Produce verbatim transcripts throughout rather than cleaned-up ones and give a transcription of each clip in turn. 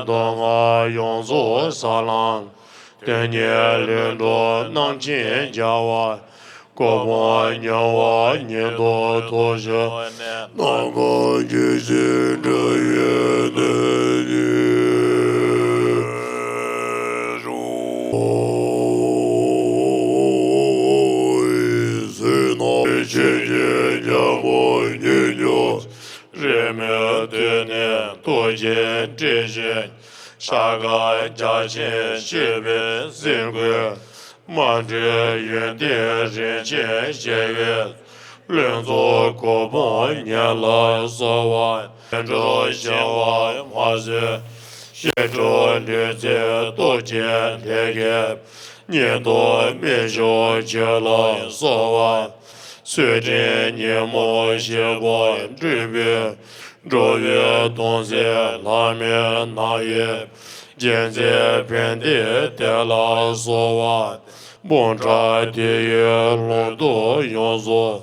མདོ་སྔགས་ཡོངས་རྫོགས་ས་ལམ། དོན་གཉིས་ལས་གྲོལ་རྣམ་མཁྱེན་རྒྱལ་བ། གོ་འཕང་ཉེ་བ་ཉིད་དུ་ཐོབ་ཕྱིར། ནམ་མཁའ་ཇི་བཞིན་འགྲོ་བའི་གནས་ནས་རུང་། བསོད་ནམས་ཆེ་ཆེ་རྒྱལ་པོ་ཉིད་ཀྱང་། རེས་མོས་དུས་ནས་རྡོ་རྗེ་སྤྲིན་བཞིན། ཤར་ཁ་རྒྱ་ཆེན་བཞད་པའི་གཟིགས་སྐུ། མ་འདྲེས་ཡོན་ཏན་རིན་ཆེན་ཞེས་པའི། ལྷུན་རྫོགས་གོ་འཕང་ཉིད་ལ་གསོལ་བ། འགྲོ་ཞི་བ་མ་བཟོད། ཞི་ཁྲོ་ལུས་རྩལ་རྡོ་རྗེ་ལས་སྐྱེས། ཉིད་རྟོག་མི་ཞུགས་ཆོས་ལ་གསོལ་བ། ཚུལ་ཁྲིམས་ཉོན་མོངས་ཞི་བ་སྒྲུབ་པའི། འགྲོ་བའི་དོན་མཛད་ལྷ་མིའི་སྣང་བའི། རྒྱལ་མཚན་ཕན་བདེ་དེ་ལ་གསོལ་བ། འབུམ་ཕྲག་དེ་ཡི་ལྷུན་སྟོབས་ཡོངས་སུ།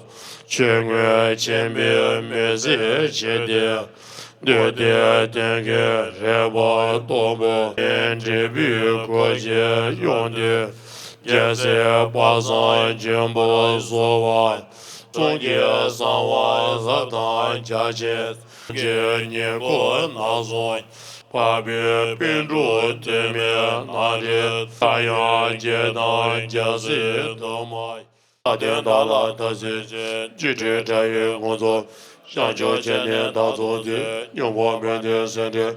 ཆོས་དངོས་ཆེན་པོའི་མུན་སེལ་ཕྱིར་ཏེ། འདུས་ཏེ་སྟོན་ཀའི་རིག་པ་སྟོང་པ། འབྲས་བུའི་གོ་འཕང་ཡོངས་འདུས། རྒྱལ་སྲས་དཔག་བསམ་ཆེན་པོ་གསོལ་བ། གསུང་གི་གསང་བ་ཟབ་དང་རྒྱ་ཆེ། གི་ཉེར་མཁོ་རྣམ་གསུམ། འཕགས་པའི་པཎ་གྲུབ་ཐོགས་མེད་རྣམ་འདྲེན། ས་ཡང་རྒྱས་དང་རྒྱལ་སྲས་དུ་མ། ས་སྟེང་བདག་ལ་བདག་གཟིགས་ཤིང་། སྒྱུ་འཕྲུལ་དྲ་བའི་ངོ་ཚུལ། བྱང་ཆུབ་སྤྱན་ནི་བདག་རྫོགས་མཛད། སྙིང་པོ་བོན་ཆེན་སེང་ལྡེང་།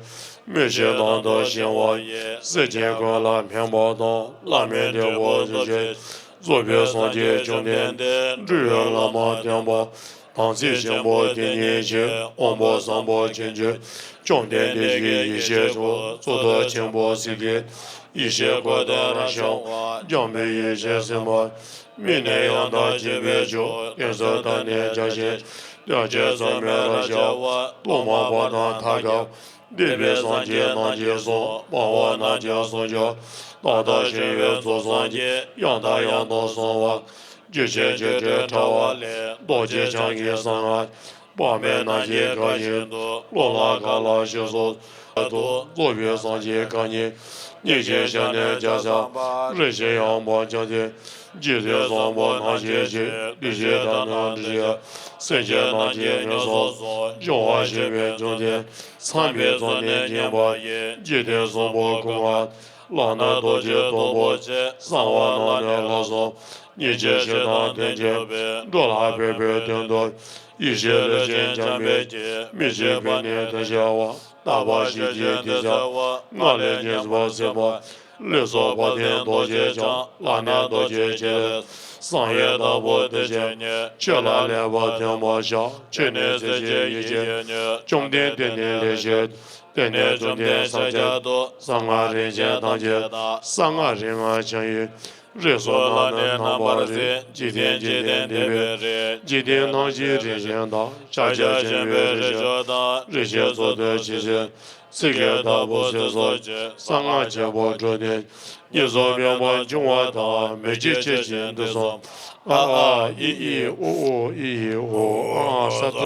མི་ཤིགས་གདངས་དང་ཞི་བ་ཡི། སེམས་ཅན་ཀུན་ལ་ཕན་པ་དང་། བླ་མེད་འབྲས་བུ་ཐོབ་ཕྱིར། རྫོགས་པའི་སངས་རྒྱས་བཅོམ་ལྡན་འདས། སྤྲུལ་པའི་བླ་མ་བསྟན་པ། དམ་ཚིག་ཆེན་པོ་དེ་ཉིད་ཀྱིས། དབང་པོ་བཟང་པོ་ཅན་གྱི། བཅོམ་ལྡན་འདས་ཀྱི་ཡེ་ཤེས་མཆོག་གཙུག་ཏོར་ཆེན་པོ་གཟིགས་ཀྱི། ཡེ་ཤེས་འཁོར་དང་རང་ཤར་བ། འཇམ་དཔལ་ཡེ་ཤེས་སེམས་དཔའ། སྨིན་གནས་ཡང་དག་བྱེད་པའི་མཆོག་དེ་ཚུལ་བདག་ནི་བྱ་ཞིང་། བདག་གིས་བརྩམས་པའི་རང་ཤར་བ། སློབ་མ་པ་དང་ཐབས་མཁས། འདས་པའི་སངས་རྒྱས་རྣམས་ཀྱིས་གསུངས། སྨྲ་བ་རྣམས་ཀྱིས་གསུངས་ཀྱང་། ད་ལྟ་བཞུགས་པའི་རྫོགས་སངས་རྒྱས། ཡང་དང་ཡང་དུ་གསུངས་པ། རྒྱུད་ཆེན་སྤྱོད་འབྲས་ཕྲ་བ་ལས། རྡོ་རྗེ་འཆང་གི་གསང་སྔགས། དཔག་མེད་རྣམས་ཀྱི་བཀའ་བཞིན་དུ། སློབ་ལ་ག་ལ་ཞིག་གསུངས། རྫོགས་པའི་སངས་རྒྱས་རྐང་གཉིས། སྙིང་རྗེའི་ཞལ་ནས་བརྒྱ་རྩ། རིན་ཆེན་དབྱངས་པ་བརྐྱང་སྟེ། འཇིག་རྟེན་བཟང་པོ་རྣམས་ཀྱི་ཕྱིར། བདུད་བཞི་དགྲ་རྣམས་འདྲེན་ཞིང་། སེམས་ཅན་རྣམས་ཀྱི་ཡོན་སོགས་སུ། སྦྱོར་བ་བྱེད་པའི་བཅོམ་ལྡན། ཚངས་པའི་གཙོ་ནི་བརྙེས་པ་ཡི། འཇིག་རྟེན་གསུམ་པོ་ཀུན་དགའ། ལག་ན་རྡོ་རྗེ་སྟོབས་པོ་ཆེ། གསང་བ་རྣམས་ནི་ལྷག་བསམ། སྙིང་རྗེ་ཞེ་སྡང་དོན་གྱིས་སྦད། འགྲོ་ལ་ཕན་པའི་དོན་དུ། ཡེ་ཤེས་ལུས་ཅན་འཇམ་དཔལ་གྱིས། མི་ཤིགས་པའི་ནི་དེ་ཤར་བ། རྟག་པ་ཞི་བྱེད་དེ་གསལ་བ། སྔགས་ལས་ཉེས་པ་སེལ་བ། ལུས་སུ་དཔལ་ལྡན་རྡོ་རྗེ་འཆང་། ལག་ནས་རྡོ་རྗེ་ཕྱེ་ལེབ། བསམ་ཡས་བདག་པོ་དེ་བཞིན་ཉིད། ཆོས་ལ་སླད་པ་ཐོས་པར་ཤོག་ཆོས་ནི་གཟིགས་ཤིང་ཡིད་ཆེས་ནས། བཅོམ་ལྡན་འདས་ནི་ལེགས་ཤེས། དེ་ནས་བཅོམ་ལྡན་ས་བརྒྱད་དུ། གསང་སྔགས་རིམ་བྱོན་ཐམས་ཅད་དང་། གསང་སྔགས་རིམ་ལྔ་འཆང་ཡི། རིགས་སུ་རྣམ་ནི་རྣམ་པར་གཟིགས། འཇིག་རྟེན་འཇིག་རྟེན་འདས་པའི་རིགས། འཇིག་རྟེན་ཐམས་ཅད་རིམ་བྱོན་དང་། ཕྱག་རྒྱ་ཆེན་པོའི་རིགས་མཆོག་དང་། རིགས་ཆེན་གཙུག་ཏོར་ཆེ་ཆེན། སེང་གེ་ལྟ་བུ་ཚེ་སྲོག་གཅིག་གསང་སྔགས་ཆེན་པོ་དྲུག་ནི། གཉིས་སུ་མེད་པར་འབྱུང་བ་དང་། མི་འཇིགས་ཆེ་ཞིང་དུས་གསུམ། ཨ་ཨཱ་ཨི་ཨི་ཨུ་ཨུ་ཨི་ཨི་ཨོ་ཨ་ས་ཏོ།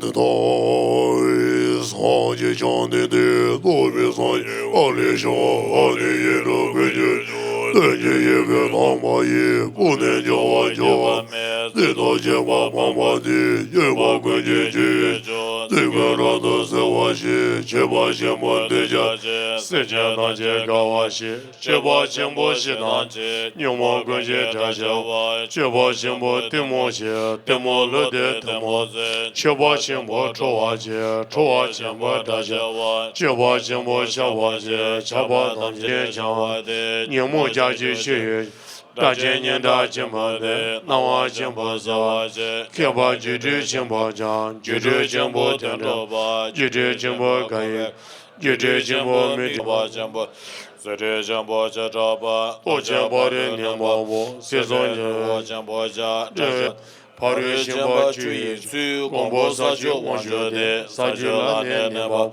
འདི་ལྟར་སངས་རྒྱས་བཅོམ་ལྡན་འདས་རྫོགས་པའི་སངས་རྒྱས་ཨ་ལས་བྱུང་བ། ཨ་ནི་ཡིད་འཕྲོག་ཀུན་གྱི་མཆོག་དོན་གྱི་ཞིང་པའི་དམ་པ་ཡིན། སྐུ་ནི་འགྱུར་བར་འགྱུར་བ་མེད། གཟི་དང་བཅས་པ་སྤངས་པ་སྟེ། སྤྱོད་པ་ཀུན་གྱི་སྤྱི་ཡི་མཆོག་རྫིག་པའི་རང་དུ་བསིལ་བ་ཞིག་མཆོད་པ་ཆེན་པོ་འདི་ཕྱག་བྱས། སེམས་ཅན་ཐམས་ཅད་དགའ་བ་ཞིག་མཆོད་པ་ཆེན་པོ་བཞི་དང་བཅས། ཉོན་མོངས་ཀུན་གྱི་དགྲ་ཆེ་བ། མཆོད་པ་ཆེན་པོ་གཏི་མུག་ཆེ། གཏི་མུག་ལུས་འདི་གཏི་མུག་ཟད། མཆོད་པ་ཆེན་པོ་ཁྲོ་བ་ཆེ། ཁྲོ་བ་ཆེན་པོ་དགྲ་ཆེ་བ། མཆོད་པ་ཆེན་པོ་ཆགས་པ་ཆེ། ཆགས་པ་ཐམས་ཅད་འཆང་བ་སྟེ། ཉོན་མོངས་རྒྱ་ཆེ་ཆོས་ཡོད། དགྲ་ཆེན་ཉེན་ཁ་ཆེན་པོ་སྟེ། སྣང་བ་ཆེན་པོ་གསལ་བ་ཆེ། མཁས་པ་སྒྱུ་འཕྲུལ་ཆེན་པོ་འཆང་། སྒྱུ་འཕྲུལ་ཆེན་པོ་དོན་གྲུབ་པ། སྒྱུ་འཕྲུལ་ཆེན་པོ་དགའ་བའི། སྒྱུ་འཕྲུལ་ཆེན་པོ་མི་མཐུན་པ་ཆེན་པོ། རྫུ་འཕྲུལ་ཆེན་པོ་བྱེ་བྲག་པ། སྟོབས་ཆེན་པོ་རིག་གནས་མང་པོ། སྲིད་གསུམ་ཉེ་བ་ཆེན་པོ་ཆགས། ཕ་རོལ་ཕྱིན་པ་བཅུ་ཡི་ཚུལ། གོང་བུ་ས་བཅུ་དབང་ཕྱུག་སྟེ། ས་བཅུ་ལ་ནི་གནས་པ།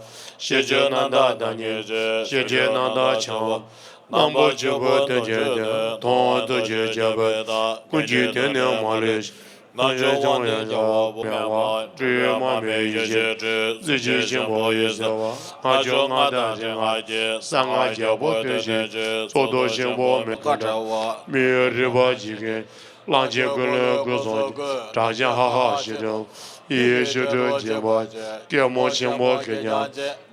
ཤེར་ཕྱིན་རྣམ་དག་བདག་ཉིད་ཅེས། ཤེར་ཕྱིན་རྣམ་དག་འཆང་བ། རྣམ་པ་བཅུ་པོ་དོན་གྱི་དོན། མཐོང་བ་ཐུགས་རྗེ་ཆེན་པོའི་བདག་ཀུན་གྱི་དོན་ནི་མ་ལུས་ཤིང་། བདག་ཆོས་དབང་ལྡན་རྒྱལ་བ་པོ་མེད་པ། སྤྲུལ་པའི་དམག་མི་ཡེ་ཤེས་སྤྲུལ། རྩེ་གཅིག་ཆེན་པོ་ཡེ་ཤེས་པ། སྔགས་ཕྱོགས་སྔགས་བདག་ཕྲིན་ལས་ཀྱི། གསང་སྔགས་རྒྱལ་པོ་དོན་ཆེན་གྱི། ཚོགས་གཏོར་ཆེན་པོ་མེ་ཏོག་བཀྲ། མི་ཡི་རིག་པ་ཇི་སྙེད། གླང་ཆེན་ཀུན་ལས་སྐུ་གསུམ་གྱི། སྒྲ་གཅན་ཧ་ཧ་ཞེས་གྲགས། ཡེ་ཤེས་སྤྲུལ་བྱེད་པ། སྐྱེད་མོས་ཆེན་པོ་གིས་ཀྱང་།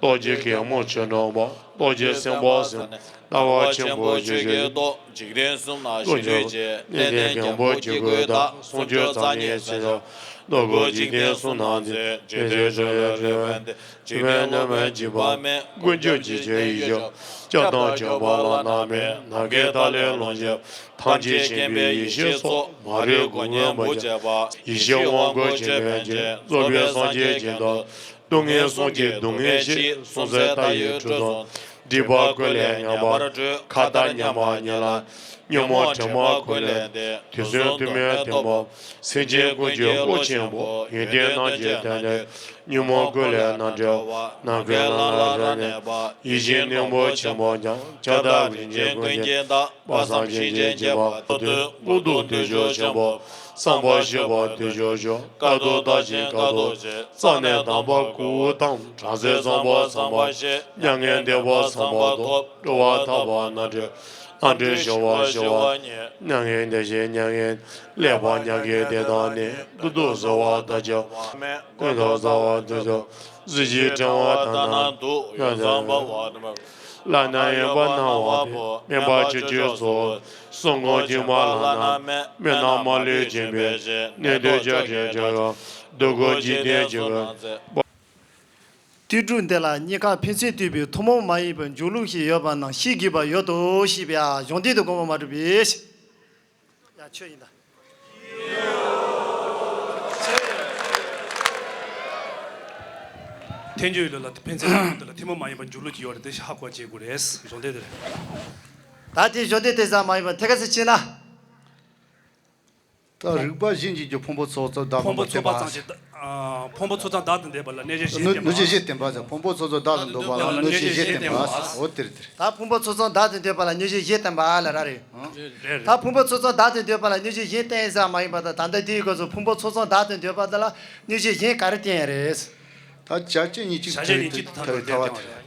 རྡོ་རྗེ་སྐྱེད་མོས་ཆེར་སྒྲོགས་པ། རྡོ་རྗེ་སེམས་དཔའ་སེམས། ལྟ་བ་ཆེན་པོ་ཆོས་ཀྱི་སྟོབས། འཇིག་རྟེན་གསུམ་ན་ཞི་ཁྲོའི་རྗེ། གནས་བརྟན་རྒྱལ་པོ་སྐྱེ་དགུའི་བདག་སུམ་ཅུ་རྩ་གཉིས་སེམས་དཔའ། རྡོ་སྐུ་འཇིག་རྟེན་གསུམ་ན་མཛེས། འཇིག་རྟེན་འགྲོ་བའི་རེ་བ་འདས། འཇིག་རྟེན་གནོད་མེད་འཇིགས་པ་མེད། ཀུན་ཁྱབ་འཇིགས་བྱེད་ཡེ་ཤེས། སྐྱབས་དང་སྐྱོབ་པ་བླ་ན་མེད། ནམ་མཁའི་མཐའ་ཀླས་ཀློང་བརྒྱ། ཐམས་ཅད་མཁྱེན་པའི་ཡེ་ཤེས་མཚོ། མ་རིག་སྒོ་ངའི་བུ་ཁྱབ་པ། ཡེ་ཤེས་དབང་བསྐུར་ཆེན་པོའི་རྗེ། རྫོགས་པའི་སངས་རྒྱས་ཀྱི་མདོ། སྡུག་བསྔལ་གསུམ་གྱི་སྡུག་བསྔལ་ཞི། གསུང་ཚད་མཐའ་ཡས་ཁྲོ་ཐུང་། སྒྲིབ་པ་ཀུན་ལས་ཉམས་པར་གྲོལ། མཁའ་ལྟར་མཉམ་པ་ཉིད་ལ། ཉོན་མོངས་དྲི་མ་ཀུན་ལས་འདས། དུས་གསུམ་ཐུན་མིན་མཐུན་པ། སེམས་ཅན་ཀུན་གྱི་བློ་ཆེན་པོ། ཡོན་ཏན་རྣམས་ཀྱི་དོན་དུ། ཉོན་མོངས་ཀུན་ལས་རྣམ་གྲོལ་བ། ནམ་མཁའི་ལམ་ལ་རབ་གནས་པ། ཡིད་བཞིན་སྙིང་པོ་ཆེན་པོ་ཀྱང་། ཁྱབ་བདག་རིན་ཆེན་ཀུན་གྱི་བདག་དཔག་བསམ་ཤིང་ཆེན་སྐྱེད་པ། ཐོབ་ཏུ་ཀླུ་གདུག་བདེ་མཆོག་ཆེན་པོ། བསམ་པ་ཤེས་པ་བདེ་མཆོག་མཆོག་དཀའ་ཐུབ་རྟག་བྱིན་དཀའ་ཐུབ་ཆེ། རྩ་ནས་དམ་པ་སྐུ་དང་། བྲམ་ཟེ་ཚངས་པ་ཚངས་པ་ཤེས། མྱ་ངན་འདས་པ་ཚངས་པ་ཐོབ། སྤྲོ་བ་ཐར་པ་རྣམ་གྲོལ། རྣམ་གྲོལ་ཞི་བ་ཞི་བ་ཉིད། མྱ་ངན་འདས་ཞི་མྱ་ངན་ལེགས་པར་མྱ་ངན་འདས་དང་ནི། ཀླུ་གདུག་བཟོད་པ་དང་བཅས་པ་མེད། ཀུན་ཏུ་བཟང་བ་དུས་སུ། གཟི་བརྗིད་ཕྲེང་བ་ལྟར་ན་སྡུག་ཡོན་བཟང་པོ། བླ་ན་མེད་པ་སྣང་བ་པོ། དམན་པ་ཆུ་སྐྱོན་ཚོགས། གསུང་ངོ་འགྱིང་བ་བླ་ན་མེད། སྨན་རྣམས་མ་ལུས་འབྱིན་པའི་གཞི། གནས་དུས་བརྒྱ་བྱིན་བརྒྱ་གང་། སྡུག་ཀུན་འཇིག་རྟེན་འཇིག་པའི། དུས་དྲུག་འདི་ལ་གཉིས་ཀ་ཕན་ཚུན་བསྟུན་པའི་ཐུན་མོང་མ་ཡིན་པའི་འཇུག་ལུགས་ཤིག་ཡོད་པ་རྣམས་ཤེས་དགོས་པ་ཡོད་དོ་ཞེས་པའི་གཞུང་དོན་དུ་དགོངས་པ་མ་གྲུབ་པས། ཡ་ཆོས་ཡིན་ད། ཐལ་འགྱུར་ལུགས་ལ་ཕན་ཚུན་ཐུན་མོང་མ་ཡིན་པ་འཇུག་ལུགས་ཀྱི་ཡོད་རེད་དེ་ཧ་གོ་བྱེད་དགོས་རེད། གཞུང་དེ་དེ་རེད། ད་དེ་གཞུང་དེ་དེ་ཙམ་མ་ཡིན་པ་ཐད་ཀ་ཚིག་ཕྱིན་ན། ད་རིག་པ་གཞན་གྱིས་ཀྱང་ཕུང་པོ་ཚོགས་ཙམ་བདག་ཕུང་པོ་ཚོགས་པ་ཙམ་ཞིག་ཕུང་པོ་ཚོགས་ཙམ་བདག་ཏུ་འདོད་པ་ལ་གནོད་བྱེད་གཞན་བསྟན་པ། གནོད་བྱེད་གཞན་བསྟན་པ་ཟེར། ཕུང་པོ་ཚོགས་ཙམ་བདག་ཏུ་འདོད་པ་ལ་གནོད་བྱེད་གཞན་བསྟན་པ། འོ་དེ་རེད་དེ་རེད། ད་ཕུང་པོ་ཚོགས་ཙམ་བདག་ཏུ་འདོད་པ་ལ་གནོད་བྱེད་གཞན་བསྟན་པ་ལ་ར་རེད། རེད་རེད། ད་ཕུང་པོ་ཚོགས་ཙམ་བདག་ཏུ་འདོད་པ་ལ་གནོད་བྱེད་གཞན་བསྟན་ས་མ་ཡིན་པ་དང་། ད་ལྟ་དེའི་སྐབས་སུ་ཕུང་པོ་ཚོགས་ཙམ་བདག་ཏུ་འདོད་པ་དེ་ལ་གནོད་བྱེད་གཞན་ག་རེ་བསྟན་ཡ་རེད། ད་བྱ་བྱེད་གཉིས་གཅིག་ཏུ་ཐལ་བའི་ཐལ་བ་དེ་རེད།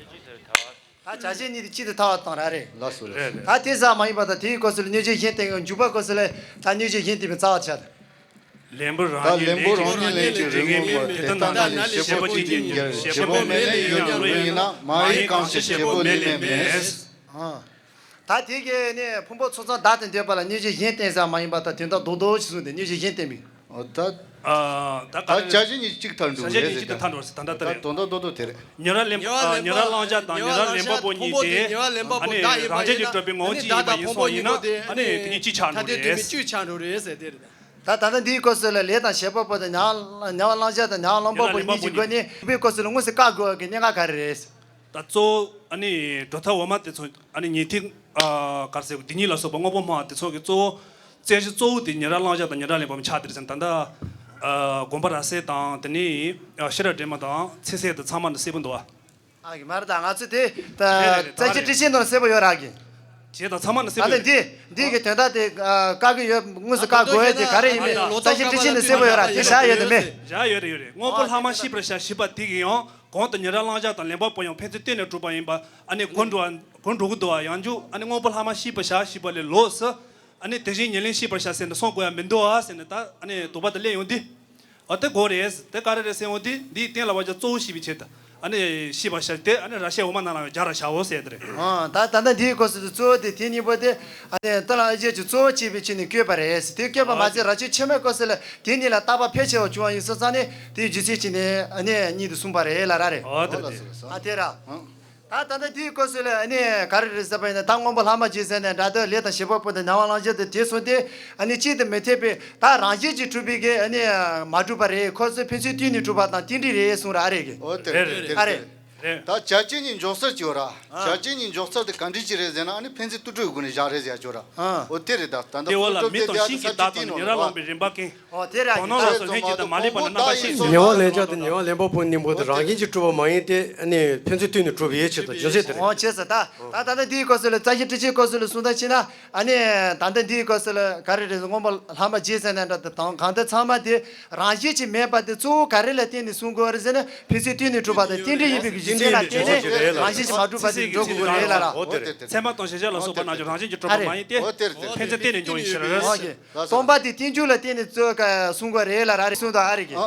ད་བྱ་བྱེད་གཉིས་དེ་གཅིག་ཏུ་ཐལ་བ་དང་ར་རེད། ལགས་སོ་ལགས་སོ། རེད་རེད། ད་དེ་ཙམ་མ་ཡིན་པ་དང་དེའི་སྐབས་སུ་ལ་གནོད་བྱེད་གཞན་བསྟན་གྱི་འཇུག་པའི་སྐབས་སུ་ལ་ད་གནོད་བྱེད་གཞན་བསྟན་པའི་རྩ་བ་ཆགས། ལན་པོ་རང་ཉིད་ལན་གཅིག་རིག་ངོ་མ་དེ་ལྟ་ན་ནི་བྱེད་པོ་གཅིག་ཉིད་ཉིད་བྱེད་པོ་མེད་ལས་ཡོད་ཀྱང་ལུགས་ཡིན་ན། མ་ཡིན་གང་ཞིག་བྱེད་པོ་ལས་མེད་མེད། ད་དེ་གའི་ནི་ཕུང་པོ་ཚོགས་ཙམ་བདག་ཏུ་འདོད་པ་ལ་གནོད་བྱེད་གཞན་བསྟན་ས་མ་ཡིན་པ་དང་དོན་དག་རྡོག་རྡོག་ཅིག་གསུངས་ཏེ་གནོད་བྱེད་གཞན་བསྟན་པའི། ཨོ་ད། ཨ་ད་ད་བྱ་བྱེད་གཉིས་གཅིག་ཐལ་འགྲོ་བྱ་བྱེད་གཉིས་གཅིག་ཏུ་ཐལ་འགྲོ་ཟེར་ད་ལྟ་ལྟ་རེད། ད་དོན་དག་རྡོག་རྡོག་དེ་རེད། ཉེ་རང་ལེན་ཉེ་རང་ལེན་པ་ཉེ་རང་བླང་བྱ་དང་ཉེ་རང་ལེན་པ་པོ་གཉིས་ཏེ། ཨ་ནི་རང་བྱེད་ཀྱི་གྲུབ་པའི་ངོ་བོ་གཅིག་ཡིན་པ་ཡིན་སོང་ཡིན་ན། ཨ་ནི་དེ་གཉིས་གཅིག་ཆགས་འགྲོ་རེད། གཅིག་ཆགས་འགྲོ་རེད་ཟེར་དེ་རེད། ད་ད་ལྟ་འདིའི་སྐབས་སུ་ལ་ལས་དང་བྱེད་པ་པོ་དང་ཉེ་བ་བླང་བྱ་དང་ཉེ་བ་བླང་བྱ་པོ་གཉིས་ཀྱི་སྒོ་ནས་བྱེད་པའི་སྐབས་སུ་ལ་དངོས་སུ་བཀག་དགོས་པ་གི་གནད་འགག་ག་རེ་རེད། ད་གཙོ་བོ་ཨ་ནི་གྲུབ་མཐའ་འོག་མ་དེ་ཚོ་ཨ་ནི་ཉན་ཐོས་ཨ་ག་རེ་ཟེར་འདི་གཉིས་ལ་སོགས་པ་དངོས་པོ་སྨྲ་བ་དེ་ཚོ་གི་གཙོ་བོ་རྩོད་གཞི་གཙོ་བོ་དེ་ཉེ་རང་བླང་བྱ་དང་ཉེ་རང་ལེན་པ་པོ་ཆགས་དེ་རེད་ཟེར། ད་ལྟ་ཨ་དགོངས་པ་རབ་གསལ་དང་དེ་ནས་ཨ་ཤེས་རབ་སྒྲོན་མ་དང་ཚིག་གསལ་དང་ཚང་མ་ནི་གསལ་པོ་འདུག་ཨ། ཨ་གི་མ་རེད། ད་ང་ཚོ་དེ་ད་རེད་རེད་རྩ་ཆེ་རེད། ཊི་ཤི་ནང་གསལ་པོ་ཡོད་ར་གི། བྱས་དང་ཚང་མ་ནི་གསལ་ཨ་པོ་ནི་ཡོད་རེད། འདི་འདི་གི་དོན་དག་དེ་ཨ་བཀག་གི་ཡོད། དངོས་སུ་བཀག་དགོས་ཡོད་དེ་ག་རེ་ཡིན་མིན་རྩ་ཆེ་ཊི་ཤི་ནང་གསལ་པོ་ཡོད་ར། དེ་བཞག་ཡོད་དེ་མེད། བཞག་ཡོད་རེད་ཡོད་རེད། དངོས་པོ་ལྷག་མ་ཤེས་པར་བྱ་ཞེས་པ་དེ་གི་ཡང་གོང་དུ་ཉེ་རང་བླང་བྱ་དང་ལེན་པ་པོ་ཡང་ཕན་ཚུན་བསྟུན་ནས་གྲུབ་པ་ཡིན་པ་ཨ་ནི་གོ་འགྲོ་བ་གོ་འགྲོ་གི་འདུག་བ། ཡང་འཇུག་ཨ་ནི་དངོས་པོ་ལྷག་མ་ཤེས་པར་བྱ་ཞེས་པ་ལས་ལོགས་སུ་ཨ་ནི་དེ་བཞིན་ཉེར་ལེན་ཤེས་པར་བྱ་ཟེར་ནས་གསུང་དགོས་ཡ་མི་འདུག་བ་ཟེར་ནས་ད་ཨ་ནི་དོགས་པ་དེ་སླེབས་ཡོང་དུས། ཨ་དེ་གོ་རེད། དེ་ག་རེ་རེད་ཟེར་འོང་དུས་འདིའི་སྟེང་ལ་བ་ཅག་གཙོ་བོ་ཤེས་པའི་ཆེད་དུ་ཨ་ནི་ཤེས་པར་བྱ་སྟེ་ཨ་ནི་ར་ཤའི་འོ་མ་ནང་ལ་རྒྱ་ར་བྱའོ་ཟེར་དེ་རེད། ཨ་ད་ད་ལྟ་འདིའི་སྐབས་སུ་གཙོ་བོ་དེ་དེ་གཉིས་པོ་དེ་ཨ་ནི་ཏཱ་ལའི་ཨ་ཞེས་ཀྱི་གཙོ་བོ་བྱས་པའི་ཆེད་ནས་བཀོད་པ་རེད། དེ་བཀོད་པ་མ་ཟད་ར་ཤའི་ཕྱི་མའི་སྐབས་སུ་ལ་དེ་གཉིས་ལ་བརྟག་པ་ཕལ་ཆེ་བ་བྱུང་བ་ཡིན་སོང་ཙང་ནས་དེའི་རྒྱུ་མཚན་གྱིས་ནས་ཨ་ནི་གཉིས་དུ་གསུངས་པ་རེད་ལ་ར་རེད། ཨོ་དེ་རེད་དེ་རེད། ཨ་དེ་ར། ད་ད་ལྟ་དེའི་སྐབས་སུ་ལ་ཨ་ནི་ག་རེ་རེད་ཟེར་བ་ཡིན་ན། ད་དངོས་པོ་ལྷག་མ་ཅན་ཟེར་ནས་སྒྲ་དོན་ལས་དང་བྱེད་པ་པོ་དང་ཉེ་བར་བླང་བྱ་དེ་དེ་སོང་སྟེ་ཨ་ནི་གཅིག་ཏུ་མི་འཐད་པའི་ད་རང་བཞིན་གྱིས་གྲུབ་པའི་གི་ཨ་ནི་མ་གྲུབ་པ་རེད། ཁོ་ཚོ་ཕན་ཚུན་བསྟུན་ནས་གྲུབ་པ་དང་རྟེན་འབྲེལ་རེད་གསུངས་ར་ཨ་རེད་གི། ཨོ་དེ་རེད་དེ་ཨ་རེད། རེད། རེད། ད་བྱ་བྱེད་གཉིས་འཇོག་སར་གྱི་ཡོད་ར། ཨ། བྱ་བྱེད་གཉིས་འཇོག་སར་དེ་ག་འདྲ་ཅིག་རེད་ཟེར་ན། ཨ་ནི་ཕན་ཚུན་ཐུག་འཕྲད་སྒོ་ནས་བཞག་རེད་ཟེར་ཡ་ཅོ་ར། ཨ། འོ་དེ་རེད། ད་ད་ལྟ་དེ་འོ་ལ་ཕུ་ཏྲོ་མི་དང་ཤིང་གི་བརྡ་དང་ཉེ་རང་ལོང་པའི་རིམ་པ་ཀན། འོ་དེ་ར། བོ་ནོ་ལ་སོགས་ལྷན་སྐྱེས་དང་མ་ལུས་པ་ལ་རྣམ་པ་ཤེས་ཟིན། ཉེ་བ་ལན་ཆགས་དང་ཉེ་བ་ལན་པ་ཕུང་གཉིས་པོ་དེ་རང་བཞིན་གྱིས་གྲུབ་པ་མ་ཡིན་ཏེ། ཨ་ནི་ཕན་ཚུན་བསྟུན་ནས་གྲུབ་པའི་ཡེ་ཆེད་དུ་རྒྱུ་མཚན་དེ་རེད། འོ་བྱས་ཙང་ད་ད་ལྟ་འདིའི་སྐབས་སུ་ལ་རྩ་ཤེ་ཊཱིཀ་ཆེན་སྐབས་སུ་ལ་གསུང་སྟངས་ཕྱིན་ན། ཨ་ནི་ད་ལྟ་འདིའི་སྐབས་སུ་ལ་ག་རེ་རེད། སྔོན་མ་ལྷག་མ་རྗེས་ཟེར་ན་འདྲ་དང་གང་ལྟར་ཚང་མ་དེ་རང་བཞིན་གྱིས་མེད་པ་དེ་གཙོ་བོ་ག་རེ་ལ་བརྟེན་ནས་གསུང་དགོས་རེད་ཟེར་ན། ཕན་ཚུན་བསྟུན་ནས་གྲུབ་པ་དང་རྟེན་འབྲེལ་ཡིན་པའི་རྒྱུ་མཚན་ལ་བརྟེན་ནས་རང་བཞིན་གྱིས་མ་གྲུབ་པ་དེ་འགྲོ་དགོས་ཀྱི་རེད་ལ་ར། འོ་དེ་རེད། ཚད་མ་དང་གཞལ་བྱ་ལ་སོགས་པ་རྣམས་ཀྱང་རང་བཞིན་གྱིས་གྲུབ་པ་མ་ཡིན་ཏེ། འོ་དེ་རེད། དེ་རེད། ཕན་ཚུན་བརྟེན་ནས་འབྱུང་བའི་ཕྱིར། སྟོང་པ་དེ་རྟེན་འབྱུང་ལ་བརྟེན་ནས་གཙོ་ག་གསུང་དགོས་རེད་ལ་ར། རེད་གསུང་དང་ཨ་རེད་ཀྱི།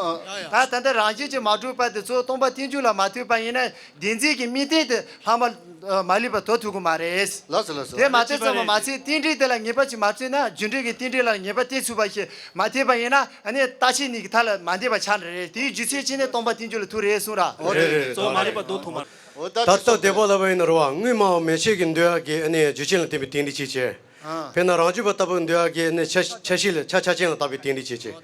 ད་ད་ལྟ་རང་བཞིན་གྱིས་མ་གྲུབ་པ་དེ་གཙོ་བོ་སྟོང་པ་རྟེན་འབྱུང་ལ་མ་ཐུག་པ་ཡིན་ན། བདེན་འཛིན་གྱི་དམིགས་རྟེན་དེ་ལྷག་མ་མ་ལུས་པ་དོར་ཐུབ་ཀྱི་མ་རེད། ལགས་སོ་ལགས་སོ། དེ་མ་ཐུབ་ཙམ་མ་ཚད་རྟེན་འབྲེལ་དེ་ལ་ངེས་པ་ཅིག་མ་བརྩིས་ན། རྒྱུ་འབྲས་ཀྱི་རྟེན་འབྲེལ་ལ་ངེས་པ་གཏན་ཚུགས་པ་ཞིག་མ་ཐེབས་པ་ཡིན་ན། ཨ་ནི་རྟག་ཆད་གཉིས་ཀྱི་མཐའ་ལ་མ་འདས་པ་ཆགས་ནི་རེད། དེའི་རྒྱུ་མཚན་བྱས་ནས་སྟོང་པ་རྟེན་འབྱུང་ལ་ཐུག་རེད་གསུངས་ར། འོ་རེད་རེད། གཙོ་བོ་མ་ལུས་པ་དོར་ཐུབ་མ་རེད། འོ་ད་ད་ལྟ་བདེ་བ་ལ་བ་ཡིན་ན་རེད་བ། དངོས་སྨྲ་བ་མན་ཆད་ཀྱིས་འདོད་ཡག་གི་ཨ་ནི་རྒྱུ་ཅན་ལ་བརྟེན་པའི་རྟེན་འབྲེལ་གཅིག་བྱས། དཔེར་ན་རང་རྒྱུད་པ་ལྟ་བུ་འདོད་ཡག་གི་ནི་ཆ་ཆ་ཤས་ལ་ཆ་ཆ་ཅན་ལ་བཏགས་པའི་རྟེན་འབྲེལ་བྱེད་ཅེས།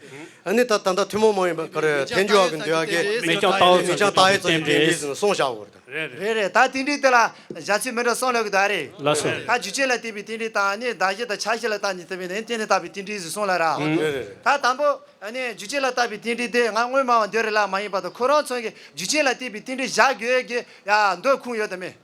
ཨ་ནི་ད་ད་ལྟ་ཐུན་མོང་མ་ཡིན་པ་ག་རེ་ཐལ་འགྱུར་བ་གི་འདོད་ཡག་གི་མིང་རྐྱང་བཏགས་ཡོད་ཚུལ་གྱི་རྟེན་འབྲེལ་ཟེར་ནས་གསུངས་བཞག་ཡོད་རེད། རེད་རེད། རེད་རེད། ད་རྟེན་འབྲེལ་དེ་ལ་བཞག་ཚུལ་མི་འདྲ་གསུམ་ལ་གི་ད་རེད། ལགས་སོ། ད་རྒྱུ་ཅན་ལ་བརྟེན་པའི་རྟེན་འབྲེལ་དང་། ཨ་ནི་གདགས་གཞི་དང་ཆ་ཤས་ལ་བརྟེན་ནས་བཏགས་པའི་ནི་རྟེན་ལ་བཏགས་པའི་རྟེན་འབྲེལ་ཟེར་གསུམ་ལ་ར། རེད་རེད། ད་དང་པོ་ཨ་ནི་རྒྱུ་ཅན་ལ་བཏགས་པའི་རྟེན་འབྲེལ་དེ་ང་དངོས་སྨྲ་བ་འདོད་རེད་ལ་མ་ཡིན་པ་དང་། ཁོ་རང་ཚོ་གི་རྒྱུ་ཅན་ལ་བརྟེན་པའི་རྟེན་འབྲེལ་བཞག་དགོས་ཀྱི་ཡ་འདོད་ཁུངས་ཡོད་དམ་མེད།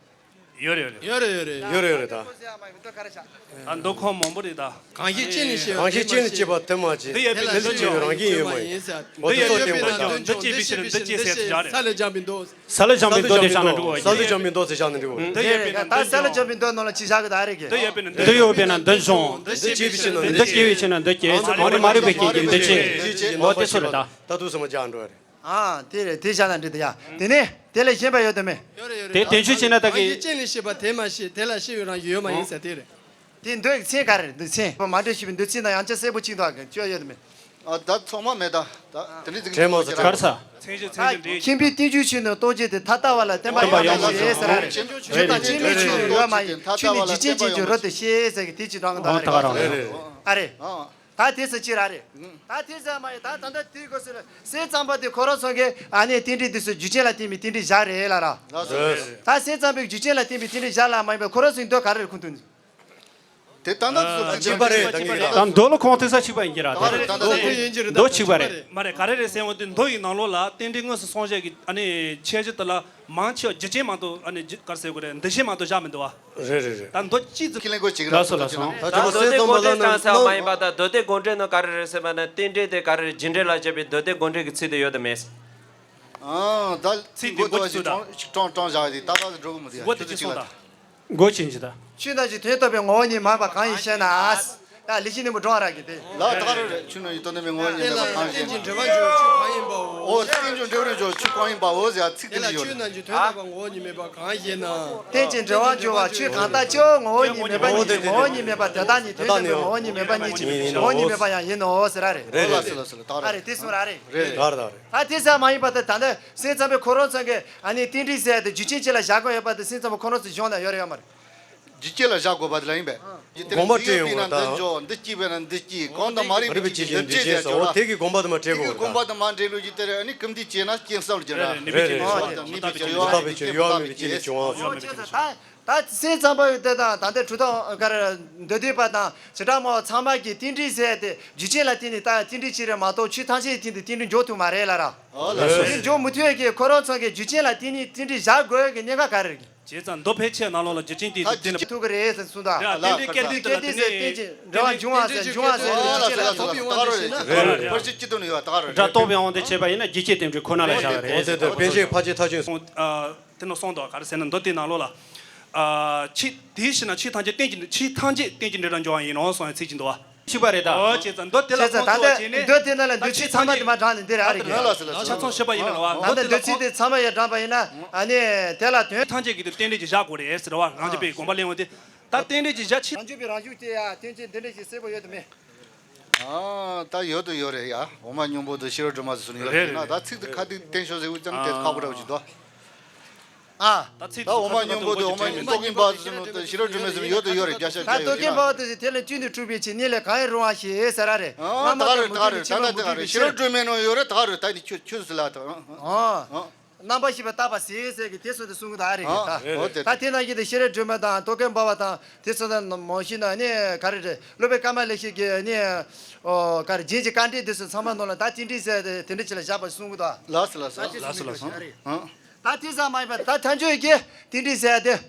ཡོད་རེད་ཡོད་རེད། ཡོད་རེད་ཡོད་རེད། ཡོད་རེད་ཡོད་རེད་ད། ད་འདོད་ཁུངས་མང་པོ་རེད་ད། གང་ཞིག་ཅི་ནས་སྐྱེ་བ་གང་ཞིག་ཅི་ནས་སྐྱེ་བ་དེ་མ་བྱེད། འདི་ཡོད་པས་ན་འདི་འདི་ཅི་ཡོད་རང་གིས་ཡོད་མ་ཡིན་ཟེར། འོ་འདི་དེ་ཡོད་ཚོ་པས་ན་འདི་འབྱུང་འདི་སྐྱེ་བའི་ཕྱིར་འདི་སྐྱེ་ཟེར་བཞག་རེད། ས་ལས་འཇམ་པའི་མདོ། ས་ལས་འཇམ་པའི་མདོ་དེ་བཞག་ན་འགྲིག་གོ། ས་ལས་འཇམ་པའི་མདོ་དེ་བཞག་ན་འགྲིག་གོ། འདི་ཡོད་པས་ན་ད་ས་ལས་འཇམ་པའི་མདོ་ནང་ལ་ཅི་བཞག་གི་ད་རེད་གི། འདི་ཡོད་པས་ན་འདི་འདི་ཡོད་པས་ན་འདི་འབྱུང་འདི་སྐྱེ་བའི་ཕྱིར་ན་འདི་སྐྱེ་བའི་ཕྱིར་ན་འདི་སྐྱེ། གང་ནི་མ་རིག་པའི་རྐྱེན་གྱིས་འདི་སྐྱེ། འོ་དེ་ཚོ་རེད་ད། ད་དུས་སུ་མ་བྱ་འགྲོ་རེད། ཨ། དེ་རེད། དེ་བཞག་ན་འགྲིག་ད་ཡ། དེ་ནས་དེ་ལས་གཞན་པ་ཡོད་དམ་མེད། ཡོད་རེད་ཡོད་རེད། དེ་དོན་ཆོས་བྱས་ན་ད་གི། རང་གི་རྐྱེན་ལས་སྐྱེས་པ་དེ་མ་ཤེས། དེ་ལ་སྐྱེ་བའི་རང་བཞིན་ཡོད་མ་ཡིན་ཟེར་དེ་རེད། དེ་མདོའི་མཚན་ག་རེ་རེད། འདི་མཚན་མ་འདྲེས་ཤེས་པའི་འདོད་ཚིག་དང་ཡང་བསྐྱར་གསལ་པོ་གཅིག་དང་གི་བཅོས་ཡོད་དམ་མེད། ཨ། ད་ཚང་མ་མེད་ད། ད་དེ་འདྲའི་ཚིག་དྲན་མ་སོང་ག་རེ་ཟེར། མཚན་གཞི་མཚན་གཞི་འདྲེས། ཁྱིམ་པའི་རྟེན་འབྱུང་ཆོས་ནི་རྟོག་བཅས་ཏེ། ཐ་དད་པ་ལ་བརྟེན་པ་ཡོད་མ་ཡིན་ཟེར་ར་རེད། ཆོས་དང་སྐྱེ་མེད་ཆོས་ནི་ཡོད་མ་ཡིན། ཆོས་ནི་འཇིག་རྟེན་ཅན་གྱི་རོ་སྟེ་ཞེས་ཟེར་གི་དེ་གཅིག་དྲང་གི་འདུག་ཨ་རེད། ཨ་རེད། ད་དེ་ཚོ་ཅི་ར་རེད། ད་དེ་ཚོ་མ་ཡིན། ད་ད་ལྟ་དེའི་སྐབས་སུ་ལ་སེམས་ཙམ་པ་དེ་ཁོ་རང་ཚོ་གིས་ཨ་ནི་རྟེན་འབྲེལ་དེ་ཚོ་རྒྱུ་ཅན་ལ་བརྟེན་པའི་རྟེན་འབྲེལ་བཞག་རེད་ལ་ར། ད་སེམས་ཙམ་པའི་རྒྱུ་ཅན་ལ་བརྟེན་པའི་རྟེན་འབྲེལ་བཞག་ལ་མ་ཡིན་པའི་ཁོ་རང་ཚོའི་མདོ་ག་རེ་རེད་ཁུངས་གཏུགས་ནས། དེ་ད་ལྟ་ཚོ་གཅིག་པ་རེད། ད་ངེས་ཀྱི་རེད། ད་མདོ་ལ་ཁུངས་གཏུགས་ས་གཅིག་པ་ཡིན་གྱི་ར། ད་རེད། ད་ལྟ་ཚོ་ཡིན་གྱི་རེད། མདོ་གཅིག་པ་རེད། མ་རེད། ག་རེ་རེད་ཟེར་བ་དེ་མདོ་ཡི་ནང་ལོགས་ལ་རྟེན་འབྲེལ་དངོས་སུ་སངས་རྒྱས་ཀྱི་ཨ་ནི་ཁྱད་གཞི་དེ་ལ། མང་ཆེ་བ་རྒྱུ་རྐྱེན་མ་གཏོགས་ཨ་ནི་རྒྱུ་ག་རེ་ཟེར་དགོས་རེད། འདུ་ཤེས་མ་གཏོགས་བཞག་མི་འདུག་བ། རེད་རེད་རེད། ད་མདོ་གཅིག་ཙམ། ཁས་ལེན་དགོས་ཅིག་ར། ལགས་སོ་ལགས་སོ། ད་ད་ཅི་མདོ་སྡེ་དགོངས་འགྲེལ་དྲངས་ས་མ་ཡིན་པ་དང་། མདོ་སྡེ་དགོངས་འགྲེལ་ནང་ག་རེ་རེད་ཟེར་བ་ན། རྟེན་འབྲེལ་དེ་ག་རེ་རེད། རྒྱུ་འབྲས་ལ་དཔྱད་པའི་མདོ་སྡེ་དགོངས་འགྲེལ་གྱི་ཚིག་དེ་ཡོད་དམ་མེད། ཨ། ད་ཚིག་དེ་མགོ་ཚིག་ད། ཅིག་དྲང་དྲང་བཞག་དེ་ད་ད་འགྲོ་གི་མི་འདུག་ཡ། མགོ་དེ་ཁྱོད་ཚོ་ཅིག་ལ། མགོ་ཅིག་འཇི་ད། ཆོས་རྣམས་ཀྱི་དོན་རྟོགས་པའི་ངོ་བོ་ཉིད་མ་ཡིན་པ་གང་ཡིན་ཞེ་ན། ད་ལེགས་བཤད་སྙིང་པོ་འགྲོ་བ་ར་གི་དེ། ལ་ད་ག་རེ་རེད། ཆོས་རྣམས་ཀྱི་དོན་རྟོགས་པའི་ངོ་བོ་ཉིད་མ་ཡིན་པ་གང་ཞེ་ན། རྟེན་ཅིང་འབྲེལ་བར་འབྱུང་བའི་ཆོས་གང་ཡིན་པའོ། ཨོ། རྟེན་ཅིང་འབྲེལ་བར་འབྱུང་བའི་ཆོས་གང་ཡིན་པའོ་ཟེར་ཡ་ཚིག་དེ་འདྲ་ཡོད་རེད། ཆོས་རྣམས་ཀྱི་དོན་རྟོགས་པའི་ངོ་བོ་ཉིད་མེད་པ་གང་ཞེ་ན། རྟེན་ཅིང་འབྲེལ་བར་འབྱུང་བ་ཆོས་གང་ལྟར་ཀྱང་ངོ་བོ་ཉིད་མེད་པ་ཉིད་ཀྱི་ངོ་བོ་ཉིད་མེད་པ། དེ་དག་ནི་དོན་རྟོགས་པའི་ངོ་བོ་ཉིད་མེད་པ་ཉིད་ཀྱི་ངོ་བོ་ཉིད་མེད་པ་ཡང་ཡིན་ནོ་ཟེར་ར་རེད། རེད་རེད་རེད། ཨ་རེད། དེ་གསུངས་ར་རེད། རེད་རེད། ད་དེ་ཟེར་མ་ཡིན་པ་དེ་ད་ལྟ་སེམས་ཙམ་པའི་ཁོ་རང་ཚོ་གིས་ཨ་ནི་རྟེན་འབྲེལ་ཟེར་ཡ་དེ་རྒྱུ་རྐྱེན་ཅིག་ལ་བཞག་དགོས་ཡོད་པ་དེ་སེམས་ཙམ་པའི་ཁོ་རང་ཚོའི་གཞུང་ན་ཡོད་རེད་ཡོད་མ་རེད། རྒྱུ་རྐྱེན་ལ་བཞག་དགོས་པ་དེ་ལ་ཡིན་པས། དགོངས་པ་འདི་ཡོད་པས་ན་འདི་འཇོག་འདི་སྐྱེས་པས་ན་འདི་སྐྱེས། གང་དང་མ་རིག་པའི་རྐྱེན་གྱིས་འདི་སྐྱེས་ཟེར་ཡ་ཅོ་ར། དེ་གི་དགོངས་པ་དེ་མ་འགྲེལ་ལོ། དེ་གི་དགོངས་པ་དེ་མ་འགྲེལ་ལོ་ཡིན་ཏེ་ར། ཨ་ནི་ཀུན་བཏུས་བྱས་ན་རྐྱེན་གསུམ་ལ་འགྱུར་ར། རེད་རེད། ནུས་པའི་རྐྱེན་ལས་བྱུང་བ་དང་། མི་རྟག་པའི་རྐྱེན་ལས་བྱུང་བ། ད་ད་སེམས་ཙམ་པ་ཡོད་དེ་དང་ད་ལྟའི་གྲུབ་མཐའ་ག་རེ་མདོ་སྡེ་པ་དང་བྱེ་བྲག་སྨྲ་བ་ཚང་མ་གིས་རྟེན་འབྲེལ་ཟེར་ཡ་དེ་རྒྱུ་རྐྱེན་ལ་བརྟེན་ནས་བཏགས་རྟེན་འབྲེལ་ཅིག་རེད་མ་གཏོགས་ཆོས་ཐམས་ཅད་ཀྱི་སྟེང་དུ་རྟེན་འབྲེལ་འཇོག་ཐུབ་མ་རེད་ལ་ར། རྟེན་འབྲེལ་འཇོག་མི་ཐུབ་ཡ་གི་ཁོ་རང་ཚོ་གིས་རྒྱུ་རྐྱེན་ལ་བརྟེན་ནས་རྟེན་འབྲེལ་བཞག་དགོས་ཡ་གི་གནད་འགག་ག་རེ་རེད། བྱས་ཙང་མདོ་ཕལ་ཆེར་ནང་ལོགས་ལ་རྒྱུ་རྐྱེན་དེ་ད་རྒྱུ་རྐྱེན་ཐུག་གི་རེད་ཟེར་གསུངས་དང་། རེད། རྟེན་འབྲེལ་སྐད་དོད་དེ་ལ་དེ་ནས་རྟེན་ཅིང་འབྲེལ་བར་འབྱུང་བ་ཟེར། འབྱུང་བ་ཟེར་ནས་རྒྱུ་རྐྱེན་ལ་སོགས་པའི་དབང་དུ་བྱས་ན། རེད་རེད། ཕལ་ཆེར་སྤྱི་དོན་ནས་ཡོད་པ་ད་ག་རེད། སྒྲ་རྟོག་པའི་དབང་དུ་བྱས་པ་ཡིན་ན་རྒྱུ་རྐྱེན་རྟེན་འབྲེལ་ཁོ་ན་ལ་བཞག་པ་རེད། འོ་དེ་དེ་ཕལ་ཆེར་ཕལ་ཆེར་ཐག་ཆོད་སོང་། ཨ། དེ་ནས་གསུངས་འདུག་ག་རེ་ཟེར་ན་མདོ་དེའི་ནང་ལོགས་ལ། ཨ། ཆོས་དེའི་ཕྱིར་ན་ཆོས་ཐམས་ཅད་རྟེན་ཅིང་། ཆོས་ཐམས་ཅད་རྟེན་ཅིང་འབྲེལ་བར་འབྱུང་བ་ཡིན་ནོ་གསུངས་ཡ་ཚིག་ཅིག་འདུག་བ། ཞིག་པ་རེད་ད། འོ་བྱས་ཙང་མདོ་དེ་ལ་བྱས་ཙང་ཁོང་ཚོ་བྱས་ནས་མདོ་དེ་ནང་ལ་འདོད་ཚིག་ཚང་མ་དེ་མ་དྲངས་ནས་འདི་རེད། ཨ་རེད་ཀྱི། ཆ་ཚང་ཤོད་པ་ཡིན་ན་རེད་བ། ད་ལྟ་འདོད་ཚིག་དེ་ཚང་མ་ཡར་དྲངས་པ་ཡིན་ན། ཨ་ནི་དེ་ལ་དོན་ཐམས་ཅད་ཀྱི་དོན་རྟེན་འབྲེལ་གྱི་བཞག་དགོས་རེད་ཟེར་བ། རང་རྒྱུད་པའི་དགོངས་པ་གླེང་བ་དེ། ད་རྟེན་འབྲེལ་གྱི་བཞག་ཕྱིར། རང་རྒྱུད་པའི་རང་ཤུགས་དེ་ཡ་རྟེན་ཅིང་འདི་འདྲ་ཞིག་གསལ་པོ་ཡོད་དམ་མེད། ཨ། ད་ཡོད་དུ་ཡོད་རེད་ཡ། འོག་མ་སྙིང་པོ་དང་ཤེས་རབ་སྒྲོན་མ་ཟེར་ནས་ཡོད་རེད་ན། ད་ཚིག་དེ་ཁ་ཐུག་བསྟན་ཤོག་ཟེར་བ་ཙམ་དེ་ཁག་པོ་འདྲ་བོ་ཅིག་འདུག་ཨ། ད་ཚིག་ད་འོག་མ་སྙིང་པོ་དང་འོག་མ་རྟོག་གེ་འབར་བ་ཟེར་ནོ་དང་ཤེས་རབ་སྒྲོན་མ་ཟེར་ནོ་ཡོད་དུ་ཡོད་རེད། བརྒྱ་ཆ་ད་བརྒྱ་ཡོད་རྟོག་གེ་རེད། འབར་བ་དེ་ཚོ་དེ་ལ་བསྟུན་ནས་གྲུབ་པའི་ཕྱིར། གནས་ལས་གང་ཡིན་རུང་བ་ཞེས་ཟེར་ར་རེད། ཨ། སྔ་མ་ད་ག་དང་རེད། མུ་ད་ག་མཐུད་ནས་རེད། ད་ཕྱི་མ་ག་མུ་རེད། མཐུད་པའི་ཕྱིར། ཤེས་རབ་སྒྲོན་མའི་ནང་ཡོད་རེད། ད་ག་རེད། ད་ནི་ཁྱོད་ཁྱོད་ཟེར་ལ་ད། ཨ། ཨ། རྣམ་པར་ཤེས་པས་བཏགས་པ་ཟེར་ཟེར་གི་དེ་ཚོ་དེ་གསུང་གི་ད་རེད་ཨ་ད། འོ་དེ་ད་དེ་ནང་བཞིན་དུ་ཤེས་རབ་སྒྲོན་མ་དང་རྟོག་གེ་འབར་བ་དང་དེ་ཚོ་དང་མ་ཤེས་ན་ནི་ག་རེ་རེད། སློབ་དཔོན་ཀ་མ་ལ་ཤཱི་ཀའི་ནི་ཨོ་ག་རེ་རྗེས་ཀྱི་དཀའ་འགྲེལ་དེ་ཚོ་ཚང་མ་ནང་ལ་ད་དེ་འདྲས་ཟེར་དེ་དེ་འདྲས་ཅིག་ལ་བཞག་པ་གསུང་གི་ད། ལགས་སོ་ལགས་སོ། ད་དེ་ལགས་སོ་ལགས་སོ། ཨ། ད་དེ་ཙམ་མ་ཡིན་པར་ད་ཐལ་འགྱུར་གྱི་དེ་འདྲས་ཟེར་དེ།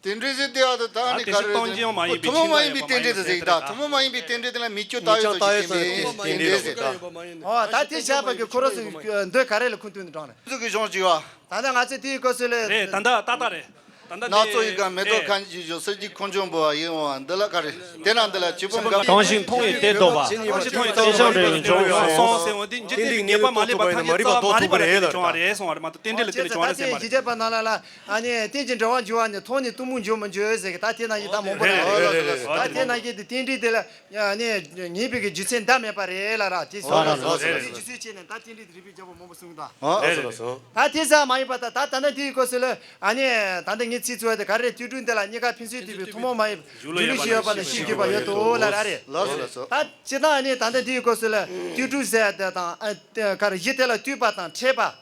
དེ་འདྲས་ཟེར་དེ་ཨ་ད་ད་ནི་ག་རེ་ཟེར་ན་ཐུན་མོང་མ་ཡིན་པའི་དེ་འདྲས་དེ་ཟེར་གི་ད། ཐུན་མོང་མ་ཡིན་པའི་དེ་འདྲས་དེ་ལ་མི་སྐྱོ་ལྟ་ཡོད་ཚོ་ཅིག་དེ་འདྲས་ཟེར་ད། ཨོ་ད་དེ་བཞག་པ་གི་ཁོ་རང་ཚོ་འདོད་ག་རེ་ལ་ཁུངས་སྟོན་དུ་དྲངས་ནས། ཚོ་གི་གཞུང་ཅིག་ཡོད། ད་ལྟ་ང་ཚོས་དེའི་སྐབས་སུ་ལས། རེད་ད་ལྟ་ཏག་ཏག་རེད། ད་ལྟ་སྣ་ཚོགས་ཡི་ག་མེ་ཏོག་ཁ་འབྱེད་བྱུང་། གསེར་གྱི་ཁོང་ཆུང་བུ་ཡིད་འོང་བ་འདི་ལ་ག་རེ། དེ་ན་འདི་ལ་བྱེད་པོ་འགའ། གང་ཞིག་མཐོང་བས་དེ་ལྡོག་པ། གང་ཞིག་མཐོང་བས་དེ་ལྡོག་པ་ཡིན་ནོ་སོང་ཟེར་བ་འདི་འཇིག་རྟེན་གྱི་ཉེས་པ་མ་ལུས་པ་ཐམས་ཅད་རྩ་བ་མ་རིག་པ་ལ་བརྟེན་ནས་བྱུང་བ་རེད་གསུངས་པ་རེད་མ་གཏོགས་རྟེན་འབྲེལ་ལ་བརྟེན་ནས་བྱུང་བ་རེད་ཟེར་མ་རེད། ད་ལྟའི་གཞི་བྱེད་པ་ནང་ལ་ལ་ཨ་ནི་རྟེན་ཅིང་འབྲེལ་བར་འབྱུང་བ་ནི་མཐོང་ནས་གཏི་མུག་འབྱོངས་མི་འབྱོངས་ཟེར་གི་ད་དེ་ནང་བཞིན་ད་མང་པོ་རེད། ད་དེ་ནང་བཞིན་དེ་རྟེན་འབྲེལ་དེ་ལ་ཨ་ནི་ངེས་པའི་གི་རྒྱུ་མཚན་ཟླ་མེད་པ་རེད་ལ་ར་དེ་སོང་རེད། རྒྱུ་མཚན་བྱས་ནས་ད་རྟེན་འབྲེལ་དེ་རིགས་པའི་རྒྱལ་པོ་མང་པོ་གསུངས་ད། ཨ་ཨ་སོ་ལ་སོ། ད་དེ་ཙམ་མ་ཡིན་པ་ད་ད་ད་ནི་དེའི་སྐབས་སུ་ལ་ཨ་ནི་ད་ལྟ་ངའི་ཚིག་ཚོད་དེ་ག་རེ་དུས་དྲུག་འདི་ལ་གཉིས་ཀ་ཕན་ཚུན་བསྟུན་པའི་ཐུན་མོང་མ་ཡིན་སྒྱུ་ལུས་ཤིག་ཡོད་པ་ནི་ཤེས་དགོས་པ་ཡོད་དོ་ལ་ར་རེད། ལགས་སོ་ལགས་སོ། ད་སྤྱིར་བཏང་ཨ་ནི་ད་ལྟ་དེའི་སྐབས་སུ་ལ་དུས་དྲུག་ཟེར་དེ་དང་ཨ་ག་རེ་གཞི་དེ་ལ་ལྟོས་པ་དང་ཕྲད་པ།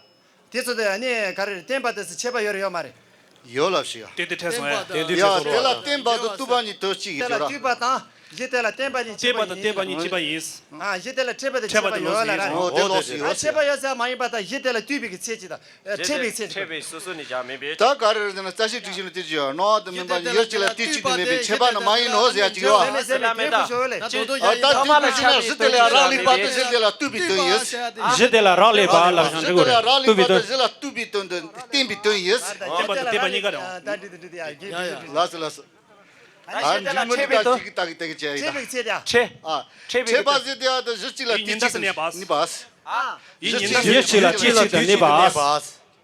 དེ་ཚོ་དེ་ཨ་ནི་ག་རེ་རེད་བརྟེན་པ་དེ་ཚོ་ཁྱད་པར་ཡོད་རེད་ཡོད་མ་རེད། ཡོད་ལབ་ཤིག་ཡ། དེ་དེ་ཕྲད་སོང་ཡ། དེ་དེ་ཡ་ཕྲད་སོང་དེ་ལ་བ། བརྟེན་པ་དང་ལྟོས་པ་གཉིས་དོན་གཅིག་ཡིན་དེ་ལ་ཟེར་ར། ལྟོས་པ་དང་གཞི་དེ་ལ་བརྟེན་པ་གཉིས་ཕྲད་པ་དང་བརྟེན་པ་གཉིས་ཕྱེད་པ་ཡིན། ཨ་གཞི་དེ་ལ་ཕྲད་པ་དང་ཕྱེད་པ་ཡོད་ལ་ར། ཨོ་དེ་ལོགས་སུ་ཡོད། ཨ་ཕྱེད་པ་ཡོད་ཟེར་མ་ཡིན་པ་དང་གཞི་དེ་ལ་ལྟོས་པའི་གི་ཚད་ཅིག་དང་ཕྲད་པའི་ཚད་ཅིག་ཕྲད་པའི་སོ་སོ་ནས་ཀྱང་མིན་པས། ད་ག་རེ་རེད་ཟེར་ན་རྩ་ཤེ་དྲུག་ཤེ་ནི་དེ་ཅི་ཡོད་སྣང་བ་དང་མིན་པ་ཉིད་ཡུལ་གཅིག་ལ་ལྟོས་གཅིག་ཏུ་མེད་པའི་ཕྱེད་པ་ནི་མ་ཡིན་ནོ་ཟེར་ཡ་ཅིག་ཡོད། མེད་མེད་མེད་མེད་ཕྲད་པ་ཤོར་ལེ། ཨ་ད་ལྟོས་པའི་གཞི་ན་གཞི་དེ་ལ་རག་ལས་པ་དང་གཞི་དེ་ལ་ལྟོས་པའི་དོན་ཡིན། གཞི་དེ་ལ་རག་ལས་པ་ལབ་ཀྱང་འགྲིག་གི་རེད་ལྟོས་པའི་དོན། གཞི་ལ་ལྟོས་པའི་དོན་དུ་བརྟེན་པའི་དོན་ཡིན། བརྟེན་པ་དང་བརྟེན་པ་གཉིས་ཀ་རེད། ལགས་སོ་ལགས་སོ། ཨ་འཇིགས་མི་འདུག་ད་ཅིག་ད་གི་ད་གི་བྱས་ཡིན་ད། ཕྲད་པའི་ཚད་དེ། ཨ། ཕྲད་པའི་ཕྲད་པ་ཟེར་དེ་ཨ་ད་གཞི་གཅིག་ལ་དུས་གཅིག་ཏུ་གནས་པ། ཡིད་གཉིས་ལ་ཡིད་གཅིག་ལ་དུས་གཅིག་ཏུ་གནས་པ།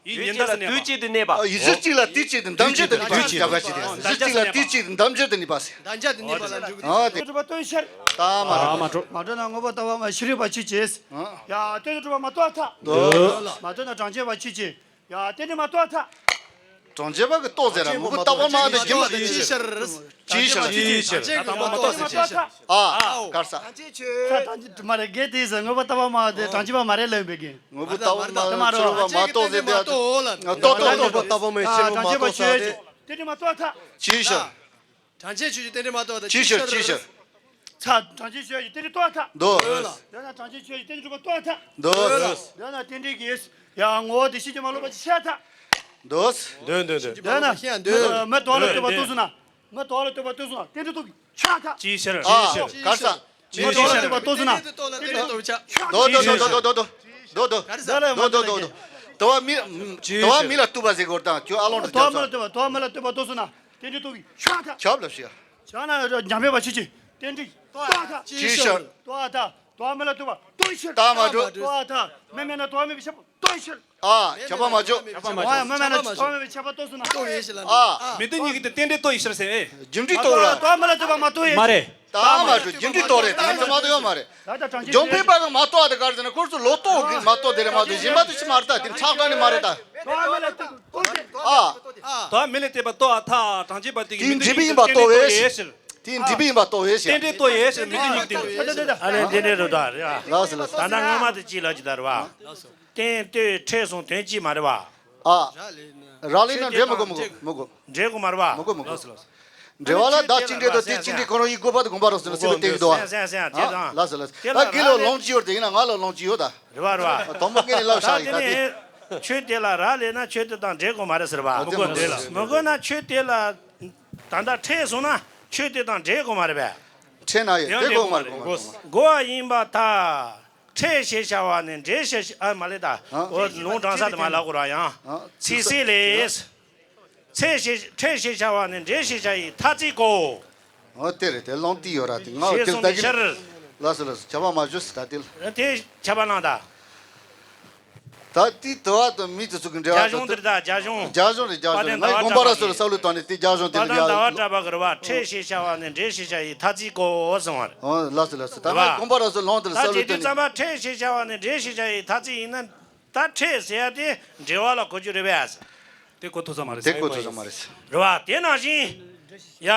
ཡིད་གཉིས་ལ་དུས་གཅིག་ཏུ་གནས་པ། ཨ་གཞི་གཅིག་ལ་དུས་གཅིག་ཏུ་འདམ་གྱི་དུ་གནས་པ། གཞི་གཅིག་ལ་དུས་གཅིག་ཏུ་འདམ་གྱི་དུ་གནས་པ། འདམ་བྱ་དུ་གནས་པ་ལ་འཇུག་གི། ཨ་དེ། ད་མ་འགྲོ། མ་འགྲོ་ན་ངོ་བོ་ལྟ་བ་མ་ཤེས་རིག་པ་ཆོས་ཅན། ཡ་དོན་དུ་གྲུབ་པ་མ་རྟོགས་ཐལ། མ་རྟོགས་ན་གྲངས་ཅན་པ་ཆོས་ཅན། ཡ་རྟེན་འབྲེལ་མ་རྟོགས་ཐལ། གྲངས་ཅན་པ་གི་རྟོགས་ཟེར་ར་ངོ་བོ་ལྟ་བ་མ་དང་རྒྱུ་མ་དང་ཅིའི་ཕྱིར། ཅིའི་ཕྱིར། ཅིའི་ཕྱིར། ད་མ་རྟོགས་ཟེར་ཅིའི་ཕྱིར། ཨ་གར་ས། ད་མ་རེད་གལ་ཏེ་ཟེར་ངོ་བོ་ལྟ་བ་མ་དེ་གྲངས་ཅན་པ་མ་རེད་ལབ་པའི་གི། ངོ་བོ་ལྟ་བ་མ་དེ་མ་རེད། ཕྱིར་བ་མ་རྟོགས་ཟེར་དེ་ཨ་ཏོ་ཏོ་ཏོ་ཏོ་ཏོ། ལྟ་བ་མ་ཕྱིར་བ་མ་རྟོགས་ས་དེ། རྟེན་འབྲེལ་མ་རྟོགས་ཐལ། ཅིའི་ཕྱིར། གྲངས་ཅན་ཆོས་ཅན་རྟེན་འབྲེལ་མ་རྟོགས་ཐལ། ཅིའི་ཕྱིར་ཅིའི་ཕྱིར། ཚ། གྲངས་ཅན་ཆོས་ཅན་རྟེན་འབྲེལ་རྟོགས་ཐལ། འདོད། འདོད་ན་གྲངས་ཅན་ཆོས་ཅན་རྟེན་འབྲེལ་རྟོགས་ཐལ། འདོད། འདོད་ན་རྟེན་འབྲེལ་གྱིས། ཡ་ངོ་བོ་དེ་ཤེས་ཀྱི་མ་ལོག་པ་ཅིག་ཤེས་ཐལ། འདོད། འདོད་འདོད་འདོད། འདོད་ན། མི་དོ་ལ་ལྟོས་པ་རྟོགས་སོང་ན། མི་དོ་ལ་ལྟོས་པ་རྟོགས་སོང་ན་རྟེན་འབྲེལ་རྟོགས་ཀྱི་ཆགས་ཐལ། ཅིའི་ཕྱིར། ཨ་གར་ས། མི་དོ་ལ་ལྟོས་པ་རྟོགས་སོང་ན། རྟེན་འབྲེལ་རྟོགས་ཀྱི་ཆགས། འདོད་འདོད་འདོད་འདོད་འདོད་འདོད། འདོད་འདོད་འདོད་འདོད། དོ་བ་མི་དོ་བ་མི་ལ་ལྟོས་པ་ཟེར་གོ་དང་ཁྱོད་ཨ་ལོང་དུ་དོ་བ་མི་ལ་ལྟོས་པ་དོ་བ་མི་ལ་ལྟོས་པ་རྟོགས་སོང་ན། རྟེན་འབྲེལ་རྟོགས་ཀྱི་ཆགས་ཐལ། ཁྱབ་ལ་ཞིག་ཆགས་ན་འཇམ་པའི་བ་ཆོས་ཅན། རྟེན་འབྲེལ་རྟོགས་ཐལ། ཅིའི་ཕྱིར། རྟོགས་ཐལ། དོ་བ་མི་ལ་ལྟོས་པ་རྟོགས་ཕྱིར། ད་མ་འགྲོ། རྟོགས་ཐལ། མི་མེད་ན་དོ་བ་མེད་པའི་ཁྱབ་པ་རྟོགས་ཕྱིར། ཨ་ཁྱབ་པ་མ་བྱོས། ཁྱབ་པ་མ་བྱོས། མི་མེད་ན་དོ་བ་མེད་པའི་ཁྱབ་པ་རྟོགས་སོང་ན། ཨ་མི་དེ་གཉིས་ཀྱི་དེ་རྟེན་འབྲེལ་རྟོགས་ཡིན་ཕྱིར་ཟེར། རྒྱུ་འབྲས་རྟོགས་ར། དོ་བ་མི་ལ་ལྟོས་པ་མ་རྟོགས་ཡིན། མ་རེད། ད་མ་འགྲོ་རྒྱུ་འབྲས་རྟོགས་རེད་དེ་མ་གཏོགས་ཡོད་མ་རེད། འཇོམས་པའི་པ་གི་མ་རྟོགས་ཨ་དེ་ག་རེ་ཟེར་ན་ཁོར་ཚོ་ལོ་ཏོག་གི་མ་རྟོགས་དེ་རེད་མ་གཏོགས་གཞན་པ་དེ་ཅི་མ་རེད་ད་དེ་ཁྲག་དྲག་ནི་མ་རེད་ད། དོ་བ་མི་ལ་ལྟོས་པ་རྟོགས་ཨ། དོ་བ་མི་ལ་ལྟོས་པ་རྟོགས་ཨ་ཐལ། གྲངས་ཅན་པ་དེ་གི་དེའི་མི་དེ་འབྲས་བུ་ཡིན་པ་རྟོགས་པས་ཕྱིར། དེའི་འབྲས་བུ་ཡིན་པ་རྟོགས་པས་ཕྱིར། རྟེན་འབྲེལ་རྟོགས་ཡས་ཕྱིར་མི་དེ་གཉིས་ཀྱི་རྟེན་འབྲེལ། ཨ་ནི་རྟེན་འབྲེལ་རུ་ད་རེད་ཨ། ལགས་སོ་ལགས་སོ། ད་ལྟ་སྔོན་མ་དེ་ཅི་ལབ་ཀྱི་ད་རེད་བ། རྟེན་ལྟོས་ཕྲད་སོང་དོན་གཅིག་མ་རེད་བ། ཨ། རག་ལས་ན་འབྲེལ་མི་དགོས་མི་དགོས་མི་དགོས། འབྲེལ་དགོས་མ་རེད་བ། མི་དགོས་མི་དགོས། འབྲེལ་བ་ལ་བདག་གཅིག་འབྲེལ་དང་དེ་གཅིག་འབྲེལ་ཁོ་རང་ཡིན་དགོས་པ་དེ་དགོངས་པ་རག་སོང་ན་ཚུལ་དེ་གི་འདུག་ཨ། སེང་སེང་སེང་དེ་དང་། ལགས་སོ་ལགས་སོ། ད་དགེ་ལོ་ལོང་ཅི་ཡོད་དེ་ཡིན་ན་ང་ལོ་ལོང་ཅི་ཡོད་ད། རེད་བ་རེད་བ། དང་པོ་ངས་ནི་ལབ་ད་བཞག་ཡིན་ད་དེ། ཆོས་དེ་ལ་རག་ལས་ན་ཆོས་དེ་དང་འབྲེལ་དགོས་མ་རེད་ཟེར་བ། མི་དགོས་འདོད་ལ། མི་དགོས་ན་ཆོས་དེ་ལ་ད་ལྟ་ཕྲད་སོང་ན་ཆོས་དེ་དང་འབྲེལ་དགོས་མ་རེད་པས། ཕྲད་ན་ཡོད་དེ་དགོས་མ་རེད་དགོས་མ་རེད། དགོས་པ་ཡིན་པར་ཐལ། ཕྲད་ཞེས་བྱ་བ་ནི་འབྲེལ་ཞེས་བྱ་ཨ་མ་ལས་ད། ཨ། འོ་ལུང་དྲངས་ས་དེ་མ་ལབ་དགོས་ར་ཡང་། ཨ། ཚིག་གསལ་ལས། ཕྲད་ཞེས་ཕྲད་ཞེས་བྱ་བ་ནི་འབྲེལ་ཞེས་བྱ་ཡི་ཐ་ཚིག་གོ། འོ་དེ་རེད་དེ་ལོང་ཏི་ཡོད་ར་དེ་ངའོ་ཞེས་དེ་གསུངས་ད་པའི་གི་ཕྱིར། ལགས་སོ་ལགས་སོ་ཁྱབ་པ་མ་བྱོས་ད་དེ་ལ། དེ་ཁྱབ་པ་གནང་ད། ད་དེ་དུ་བ་དང་མི་དེ་ཚོ་གི་འབྲེལ་བ་རྒྱ་གཞུང་དེ་རེད་ད་རྒྱ་གཞུང་། རྒྱ་གཞུང་རེད་རྒྱ་གཞུང་རེད་ངའི་དགོངས་པ་ར་སོ་ལ་བསམ་བློ་བཏང་ནས་དེ་རྒྱ་གཞུང་དེ་ལ་ཡ། ཟླ་བ་གྲགས་པ་གི་རེད་བ་ཕྲད་ཞེས་བྱ་བ་ནི་འབྲེལ་ཞེས་བྱ་ཡི་ཐ་ཚིག་གོ་གསུངས་པ་རེད། འོ་ལགས་སོ་ལགས་སོ་ད་ངའི་དགོངས་པ་ར་སོ་ལ་ལོང་དེ་ལ་བསམ་བློ་བཏང་ནས། ད་དེ་དུས་ཙམ་པ་ཕྲད་ཞེས་བྱ་བ་ནི་འབྲེལ་ཞེས་བྱ་ཡི་ཐ་ཚིག་ཡིན་ན། ད་ཕྲད་ཟེར་ཡ་དེ་འབྲེལ་བ་ལ་གོ་རྒྱུ་རེད་པས། དེ་གོ་ཐུབ་ས་མ་རེད། དེ་གོ་ཐུབ་ས་མ་རེད། རེད་བ། དེ་ནང་བཞིན། ཡ།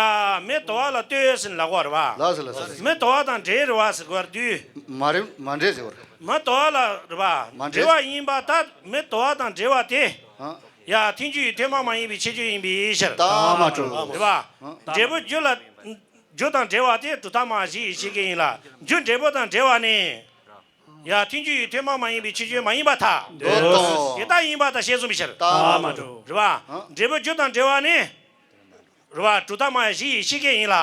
མི་དོ་བ་ལ་ལྟོས་ཟེར་ལབ་དགོས་རེད་བ། ལགས་སོ་ལགས་སོ། མི་དོ་བ་དང་འབྲེལ་རེད་བ་ཟེར་དགོས་རེད་དུས། མ་རེད། མ་འབྲེལ་ཟེར་བ་རེད། མི་དོ་བ་ལ་རེད་བ། མ་འབྲེལ། འབྲེལ་བ་ཡིན་པ་ལྟར་མི་དོ་བ་དང་འབྲེལ་བ་དེ། ཨ། ཡ། ཐལ་འགྱུར་ཡི་ཐུན་མོང་མ་ཡིན་པའི་ཁྱད་ཆོས་ཡིན་པའི་ཕྱིར། རྟགས་མ་གྲུབ། རེད་བ། ཨ། འབྲས་བུ་རྒྱུ་ལ། རྒྱུ་དང་འབྲེལ་བ་དེ་གྲུབ་མཐའ་མ་བཞི་ཡི་ཁྱད་ཆོས་ཡིན་ལ། རྒྱུ་འབྲས་བུ་དང་འབྲེལ་བ་ནི། ཡ། ཐལ་འགྱུར་ཡི་ཐུན་མོང་མ་ཡིན་པའི་ཁྱད་ཆོས་མ་ཡིན་པར་ཐལ། འདོད་དོ། དེ་ལྟ་ཡིན་པར་ཐལ་ཞེས་གསུངས་པའི་ཕྱིར། རྟགས་མ་གྲུབ། རེད་བ། ཨ། འབྲས་བུ་རྒྱུ་དང་འབྲེལ་བ་ནི། རེད་བ། གྲུབ་མཐའ་མ་བཞི་ཡི་ཁྱད་ཆོས་ཡིན་ལ།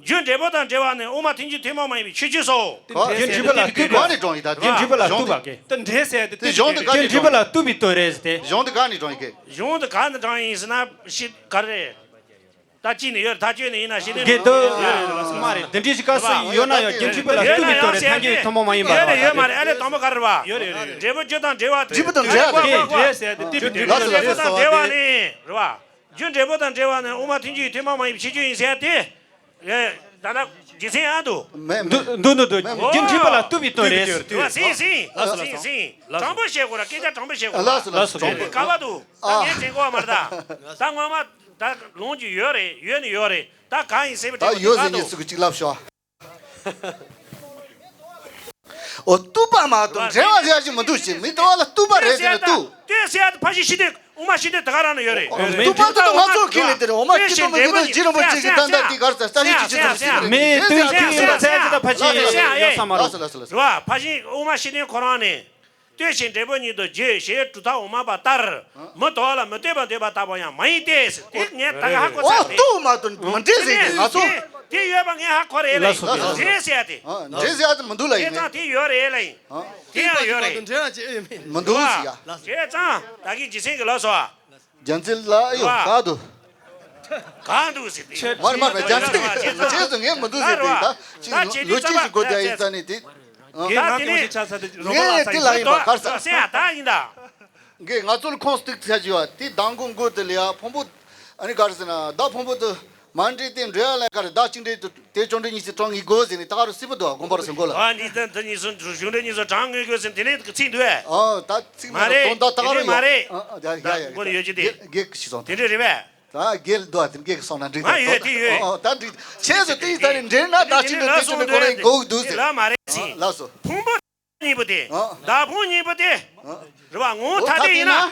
རྒྱུ་འབྲས་བུ་དང་འབྲེལ་བ་ནི་དབུ་མ་ཐལ་འགྱུར་ཐུན་མོང་མ་ཡིན་པའི་ཁྱད་ཆོས་སོ། དེ་འབྲས་ཟེར་དེ་ག་ནས་དྲངས་ཡིན་ད། དེ་འབྲས་བུ་ལ་ལྟོས་པ་གི། དེ་འབྲས་ཟེར་དེ་དེ་གཞུང་དེ་ག་ནས་དྲངས་ཡིན། དེ་འབྲས་བུ་ལ་ལྟོས་པའི་དོན་རེད་ཟེར་ཏེ། གཞུང་དེ་ག་ནས་དྲངས་ཡིན་གི། གཞུང་དེ་ག་ནས་དྲངས་ཡིན་ཟེར་ན་ཤི་ག་རེད། ད་གཅིག་ནས་ཡོད་རེད། ཐག་གཅོད་ནས་ཡིན་ན་ཤི་དེ་གི་དོན་ཡོད་རེད་མ་རེད། འདི་འདྲའི་ཞིག་ག་སུ་ཡོད་ན་ཡང་རྒྱུ་འབྲས་བུ་ལ་ལྟོས་པའི་དོན་རེད། ཐལ་འགྱུར་ཐུན་མོང་མ་ཡིན་པ་ཡོད་རེད། ཡོད་མ་རེད། ཨ་ལས་དང་པོ་ག་རེད་བ། ཡོད་རེད་ཡོད་རེད། འབྲས་བུ་རྒྱུ་དང་འབྲེལ་བ། འབྲས་བུ་དང་འབྲེལ་བ་དེ། འབྲས་བུ་དང་འབྲེལ་བ་ནི་རེད་བ། རྒྱུ་འབྲས་བུ་དང་འབྲེལ་བ་ནི་དབུ་མ་ཐལ་འགྱུར་ཐུན་མོང་མ་ཡིན་པའི་ཁྱད་ཆོས་ཡིན་ཟེར་ཏེ། ད་ལྟ་རྒྱུ་མཚན་ཨ་འདུག་མེད་མེད། འདུག་འདུག་འདུག་འདུག་མེད་མེད། རྒྱུ་འབྲས་བུ་ལ་ལྟོས་པའི་དོན་རེད། ལྟོས་པའི་དོན་རེད། ཟིན་ཟིན་ཟིན་ཟིན། དྲང་པོ་བཤད་དགོས་ར། སྐད་ཆ་དྲང་པོ་བཤད་དགོས་ར། ལགས་སོ་ལགས་སོ། དྲང་པོ། ག་བ་འདུག་ད་ངས་དྲན་གོ་བ་མ་རེད་ད། ད་ངོ་མ་ད་ལོང་རྒྱུ་ཡོད་རེད། ཡོད་ནི་ཡོད་རེད། ད་གང་ཡིན་ཟེར་བའི་ད་ཡོད་ཟེར་མཁན་ཚོ་གི་གཅིག་ལབ་ཤོག་ཨོ། ལྟོས་པ་མ་གཏོགས་འབྲེལ་བ་ཟེར་ཡ་ཞིག་མི་འདུག་ཅེས། མི་ལྟོས་པ་ལ་ལྟོས་པ་རེད་ཟེར་ན་ལྟོས། ལྟོས་ཟེར་ཡ་དེ་ཕ་ཤི་ཤི་དེ་དབུ་མ་ཤི་དེ་དེ་ག་རང་ན་ཡོད་རེད། ལྟོས་པ་ལྟོས་པ་ང་ཚོ་ཁས་ལེན་དེ་རེད། འོ་མ་ལྟོས་ཤིང་འབྲས་བུ་ཉིད་དུ་རྗེ་རིན་པོ་ཆེ་གི་ད་ལྟ་དེ་གར་ས་ས་ཡིག་ཅིག་ཅིག་ཅིག་ཅིག་མི་ལྟོས་ཤིང་ལྟོས་ཤིང་ལ་ཚད་ཅི་ད་ཕ་ཤི་ཡོད་ས་མ་རེད། ལགས་སོ་ལགས་སོ་ལགས་སོ། རེད་བ། ཕ་ཤི་དབུ་མ་ཤི་དེ་ཁོ་རང་ནས། ལྟོས་ཤིང་འབྲས་བུ་ཉིད་དུ་བརྗོད་ཞེས་གྲུབ་མཐའ་འོག་མ་པ་ལྟར། མི་དོ་བ་ལ་མི་ལྟོས་པར་འདོད་པ་ལྟ་བུ་ཡང་མ་ཡིན་ཏེ་ཟེར། དེ་ངས་ད་ག་ཧ་གོ་ཚར་ཏེ། ལྟོས་མ་གཏོགས་མི་འདྲེས་ཟེར་གི་ང་ཚོ། དེ་ཡོད་པ་ངས་ཧ་གོ་རེད་ལ། ལགས་སོ་ལགས་སོ། འདྲེས་ཟེར་ཏེ། འདྲེས་ཟེར་ཏེ་མི་འདུག་ལ་ཡིན། དེ་ཙང་དེ་ཡོད་རེད་ལ་ཡིན། དེ་ཡང་ཡོད་རེད། མི་འདུག་ཟེར་ཡ། བྱས་ཙང་ད་གིན་རྗེས་ཚན་གི་ལགས་སོ། རྒྱལ་མཚན་ལགས་ཨེ་ཡོད་ག་འདུག་གང་འདུག་ཟེར་ཏེ། མར་མར་རྒྱལ་མཚན་གྱི་རྗེས་སུ་ངས་མི་འདུག་ཟེར་ཏེ་ད་ཅིག་ལོ་གཅིག་ཞིག་གོ་བསྡད་ཡིན་ཙང་ནི་དེ། ད་དེ་ནས་ངས་དེ་ལ་ཡིན་པ་གར་ས། སེ་ཡ་ད་ཡིན་ད། ངས་ང་ཚོ་ལ་ཁོང་སྟེགས་ཚ་ཞུ་བ་དེ་མདང་དགོང་མགོ་དེ་ལ་ཡ་ཕུང་པོ་ཨ་ནི་གར་ཟེར་ན་ཟླ་ཕུང་པོ་དེ་མ་འདྲེས་ཏེ་འདྲེས་ཡ་ལ་གར་ཟླ་གཅིག་འདྲེས་དེ་བཅོ་འདྲེས་གཉིས་སུ་གྲངས་ངེས་དགོས་ཟེར་ནས་ད་ག་རུ་སྲིད་པ་འདུག་དགོན་པ་རུ་སོང་གོ་ལ། ཨ་ནི་ད་ད་གཉིས་སུ་བཅོ་འདྲེས་གཉིས་སུ་གྲངས་ངེས་དགོས་ཟེར་དེ་ནས་ཚིག་འདུག་ཨ། ཨ་ད་ཚིག་མ་རེད། དོན་དག་ད་ག་རུ་ཡོད། མ་རེད། ཨ་ཨ་ཡ་ཡ་ཡ་མགོ་ལ་ཡོད་ཀྱི་དེ། དགེ་གི་ཞིག་སོང་དེ་འདྲས་རེད་པས། ད་རྒྱལ་རྡོ་དེ་རྒྱལ་གི་སོང་ན་འགྲིག་ད་ཨ་ཡོད་དེ་ཡོད། ཨོ་ད་འགྲིག་ཆེས་སུ་དེ་ཡི་ད་ནི་འདྲེན་ན་ད་ཅི་འདྲ་དེ་ཅི་འདྲ་ཁོ་རང་གོ་གི་འདུག་ཟེར། ལ་མ་རེད་ཟིན། ལགས་སོ། ཕུང་པོ་གཉིས་པོ་དེ། ཨ་བདག་ཕུང་གཉིས་པོ་དེ། ཨ་རེད་བ། ངོ་བོ་ཐ་དད་ཡིན་ན།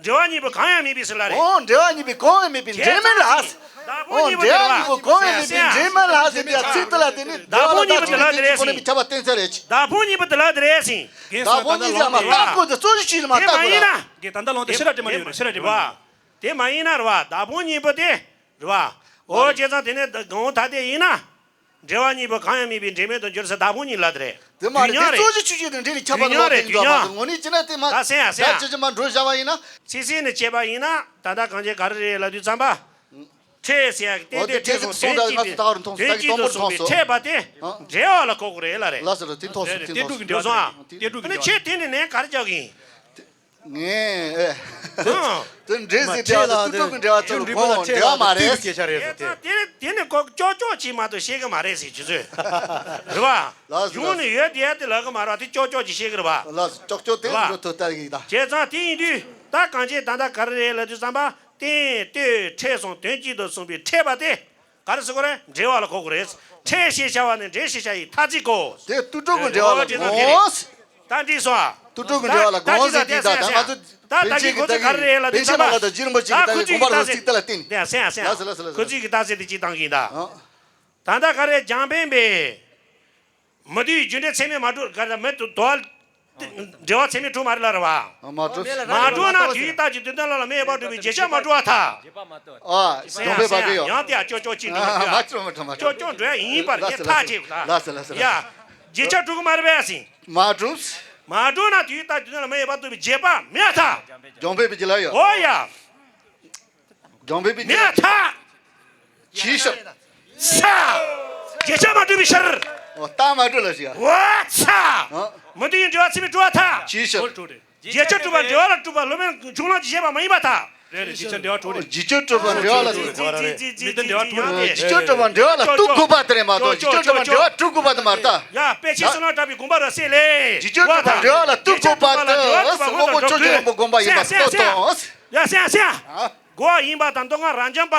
འབྲེལ་བ་གཉིས་པོ་གང་ཡང་མེད་པའི་ཕྱིར་ལ་རེད། ཨོ་འབྲེལ་བ་གཉིས་པོ་གང་ཡང་མེད་པའི་འབྲེལ་མེད་ལ། ཨོ་འབྲེལ་བ་གཉིས་པོ་གང་ཡང་མེད་པའི་འབྲེལ་མེད་ལ་ཟེར་ཏེ་ཚིག་དེ་ལ་དེ་ནི་བདག་ཕུང་གཉིས་པོ་དེ་ལ་དེ་རེད་ཟིན། ཁྱབ་པ་བསྟན་ཚར་རེད། བདག་ཕུང་གཉིས་པོ་དེ་ལ་དེ་རེད་ཟིན། བདག་ཕུང་གཉིས་ཟེར་མ་བདག་ཁོ་ཚོ་གཙོ་ཆེ་ཆེ་ལ་མ་བདག་ཁོ་ལ། དེ་ད་ལྟ་ལོང་དེ་ཤི་ར་དྲི་མ་ཡོད་རེད། ཤི་ར་དྲི་མ། དེ་མ་ཡིན་ན་རེད་བ། བདག་ཕུང་གཉིས་པོ་དེ་རེད་བ། འོ་བྱས་ཙང་དེ་ནས་ངོ་བོ་ཐ་དད་ཡིན་ན། འབྲེལ་བ་གཉིས་པོ་གང་ཡང་མེད་པའི་འབྲེལ་མེད་དུ་འགྱུར་ཟེར་བདག་ཕུང་གཉིས་ལ་དེ་རེད། དེ་མ་རེད། དེ་གཙོ་ཆེ་ཆུ་ཆེ་དང་འབྲེལ་ནས་ཁྱབ་པ་ལ་ལོག་དེ་ཡིན་པ་མ་གཏོགས་ངོ་ནས་བྱས་ན་དེ་མ་ད་སེམས་ཡ་སེམས་ཡ། ད་ཅི་ཅི་མ་འགྲོ་བྱ་བ་ཡིན་ན། ཚིག་ཟིན་ནས་བྱས་པ་ཡིན་ན་ད་ལྟ་གང་བྱས་ག་རེ་རེད་ལབ་དུས་ཙམ་པ། འཕྲད་ཟེར་ཡ་གི་གཏན་འོ་དེ་གཏན་འཕྲད་སོང་དོན་གཅིག་དེ་དོན་གཅིག་ཏུ་སོང་བའི་འཕྲད་པ་དེ་འབྲེལ་བ་ལ་གོ་དགོས་རེད་ལ་རེད། ལགས་སོ་ལགས་སོ། དེ་ཐོག་སོང་དེ་ཐོག་སོང་། འགྲོ་སོང་ཨ། གཏན་འགྲུབ་ཀྱི་འདྲ་བ། ཁྱེད་དེ་ནས་ནས་ག་རེ་རྒྱག་གི་ཡིན། ངས་ཨེ། དོན་འབྲེལ་ཟེར་དེ་ལ་ལྟོས་གྲུབ་ཀྱི་འབྲེལ་བ་ཚོ་ལ་གོང་འབྲེལ་བ་མ་རེད། སྐད་ཆ་རེད་ཟེར་དེ། དེ་ནི་དེ་ནི་ཁོ་ཀྱོག་ཀྱོག་ཅིག་མ་གཏོགས་ཤེས་གི་མ་རེད་ཟེར་ཆུ་ཚོད། རེད་བ། ལགས་སོ་ཡོང་ནས་ཡོད་དེ་དེ་ལབ་གི་མ་རེད་བ། དེ་ཀྱོག་ཀྱོག་ཅིག་ཤེས་གི་རེད་བ། ལགས་སོ། ཀྱོག་ཀྱོག་དེ་རེད་བ། འགྲོ་ཐུབ་ལྟ་གི་ད། བྱས་ཙང་དེ་ཡིན་དུས་ད་གང་ཅི་ད་ལྟ་ག་རེ་རེད་ལབ་དུས་ཙམ་པ་གཏན་ལྟོས་འཕྲད་སོང་དོན་གཅིག་ཏུ་སོང་བའི་འཕྲད་པ་དེ། ག་རེ་ཟེར་དགོས་རེད། འབྲེལ་བ་ལ་གོ་དགོས་རེད། འཕྲད་ཞེས་བྱ་བ་ནི་འབྲེལ་ཞེས་བྱ་ཡི་ཐ་ཚིག་གོ། དེ་ལྟོས་གྲུབ་ཀྱི་འབྲེལ་བ་ལ་དགོངས། ད་འགྲིག་སོང་ཨ། ལྟོས་གྲུབ་ཀྱི་འབྲེལ་བ་ལ་དགོངས་ཟེར་གྱི་ད་ད་ང་ཚོ་ད་ད་པཎ་ཆེན་གྱི་ད་གི་པཎ་ཆེན་མ་ལ་ད་རྗེ་རིན་པོ་ཆེ་གི་ད་གི་དགོངས་པ་རོ་ཚིག་དེ་ལ་བརྟེན་ནས། ད་སེམས་ཡ་སེམས་ཡ། ལགས་སོ་ལགས་སོ་ལགས་སོ། ཁོ་ཚིག་གི་ད་ཟེར་དེ་གཅིག་བཏང་གི་ཡིན་ད། ད་ད་ག་རེ་རྒྱང་འཕེན་པས། མི་དེའི་རྒྱུ་འབྲས་ཚད་མས་མ་གྲུབ་ག་རེ་མི་དོ་བ། འབྲེལ་བ་ཚད་མས་གྲུབ་མ་རེད་ལ་རེད་བ། མ་གྲུབ། མ་གྲུབ་ན་དུས་རྟག་གི་དུས་གཏན་ལ་མེ་ཡོད་པར་གྲུབ་པའི་རྗེས་ཁྱབ་མ་གྲུབ་པར་ཐལ། ཨ། སེམས་ཡ་སེམས་ཡ། ཡང་དེ་ཡང་ཀྱོག་ཀྱོག་ཅིག་འགྲོ་མ་གྲུབ་ཡ། ཀྱོག་ཀྱོག་འགྲོ་ཡ་ཡིན་པར་ངས་ཐག་བཅད་ཡོད་ད། ལགས་སོ་ལགས་སོ་ལགས་སོ། ཡ། རྗེས་ཁྱབ་གྲུབ་ཀྱི་མ་རེད་པས་ཟིན། མ་གྲུབ། མ་གྲུབ་ན་དུས་རྟག་གི་དུས་གཏན་ལ་མེ་ཡོད་པར་གྲུབ་པའི་རྗེས་དཔག་མེད་པར་ཐལ། རྒྱང་འཕེན་པའི་རྗེས་ལ་ཡོད། འོ་ཡ། རྒྱང་འཕེན་པའི་མེད་ཐལ། ཇི་ལྟར། ས། རྗེས་ཁྱབ་མ་གྲུབ་པའི་ཕྱིར། འོ་རྟགས་མ་གྲུབ་ལ་ཞིག་འོ་ཚ། ཨ། མི་དེ་ཡི་འབྲེལ་བ་ཚད་མས་གྲུབ་པར་ཐལ། ཇི་ལྟར། རྗེས་ཁྱབ་གྲུབ་པ་འབྲེལ་བ་ལ་གྲུབ་པ་སློབ་དཔོན་ཆུང་ལོང་གིས་བཤད་པ་མ་ཡིན་པར་ཐལ། རེད་རེད། རྗེས་ཁྱབ་འབྲེལ་བ་གྲུབ་རེད། རྗེས་ཁྱབ་གྲུབ་པ་འབྲེལ་བ་ལ། མི་དེ་འབྲེལ་བ་གྲུབ་རེད། རྗེས་ཁྱབ་གྲུབ་པ་འབྲེལ་བ་ལ་ལྟོས་དགོས་པ་དེ་རེད་མ་གཏོགས་རྗེས་ཁྱབ་གྲུབ་པ་འབྲེལ་བ་གྲུབ་དགོས་པ་དེ་མ་རེད་ད། ཡ། དཔེ་ཆའི་བསོད་ནམས་གྲགས་པའི་དགོངས་པ་ར་སྲེད་ལས། རྗེས་ཁྱབ་གྲུབ་པ་འབྲེལ་བ་ལ་ལྟོས་དགོས་པ་དེ་དངོས་པོ་ཕྱོགས་ཀྱི་དབང་པོ་དགོངས་པ་ཡིན་པ་རྟོགས་དང་། ཡ་སེམས་ཡ་སེམས་ཡ། གོ་བ་ཡིན་པ་དང་མདོ་སྔགས་རབ་འབྱམས་པ།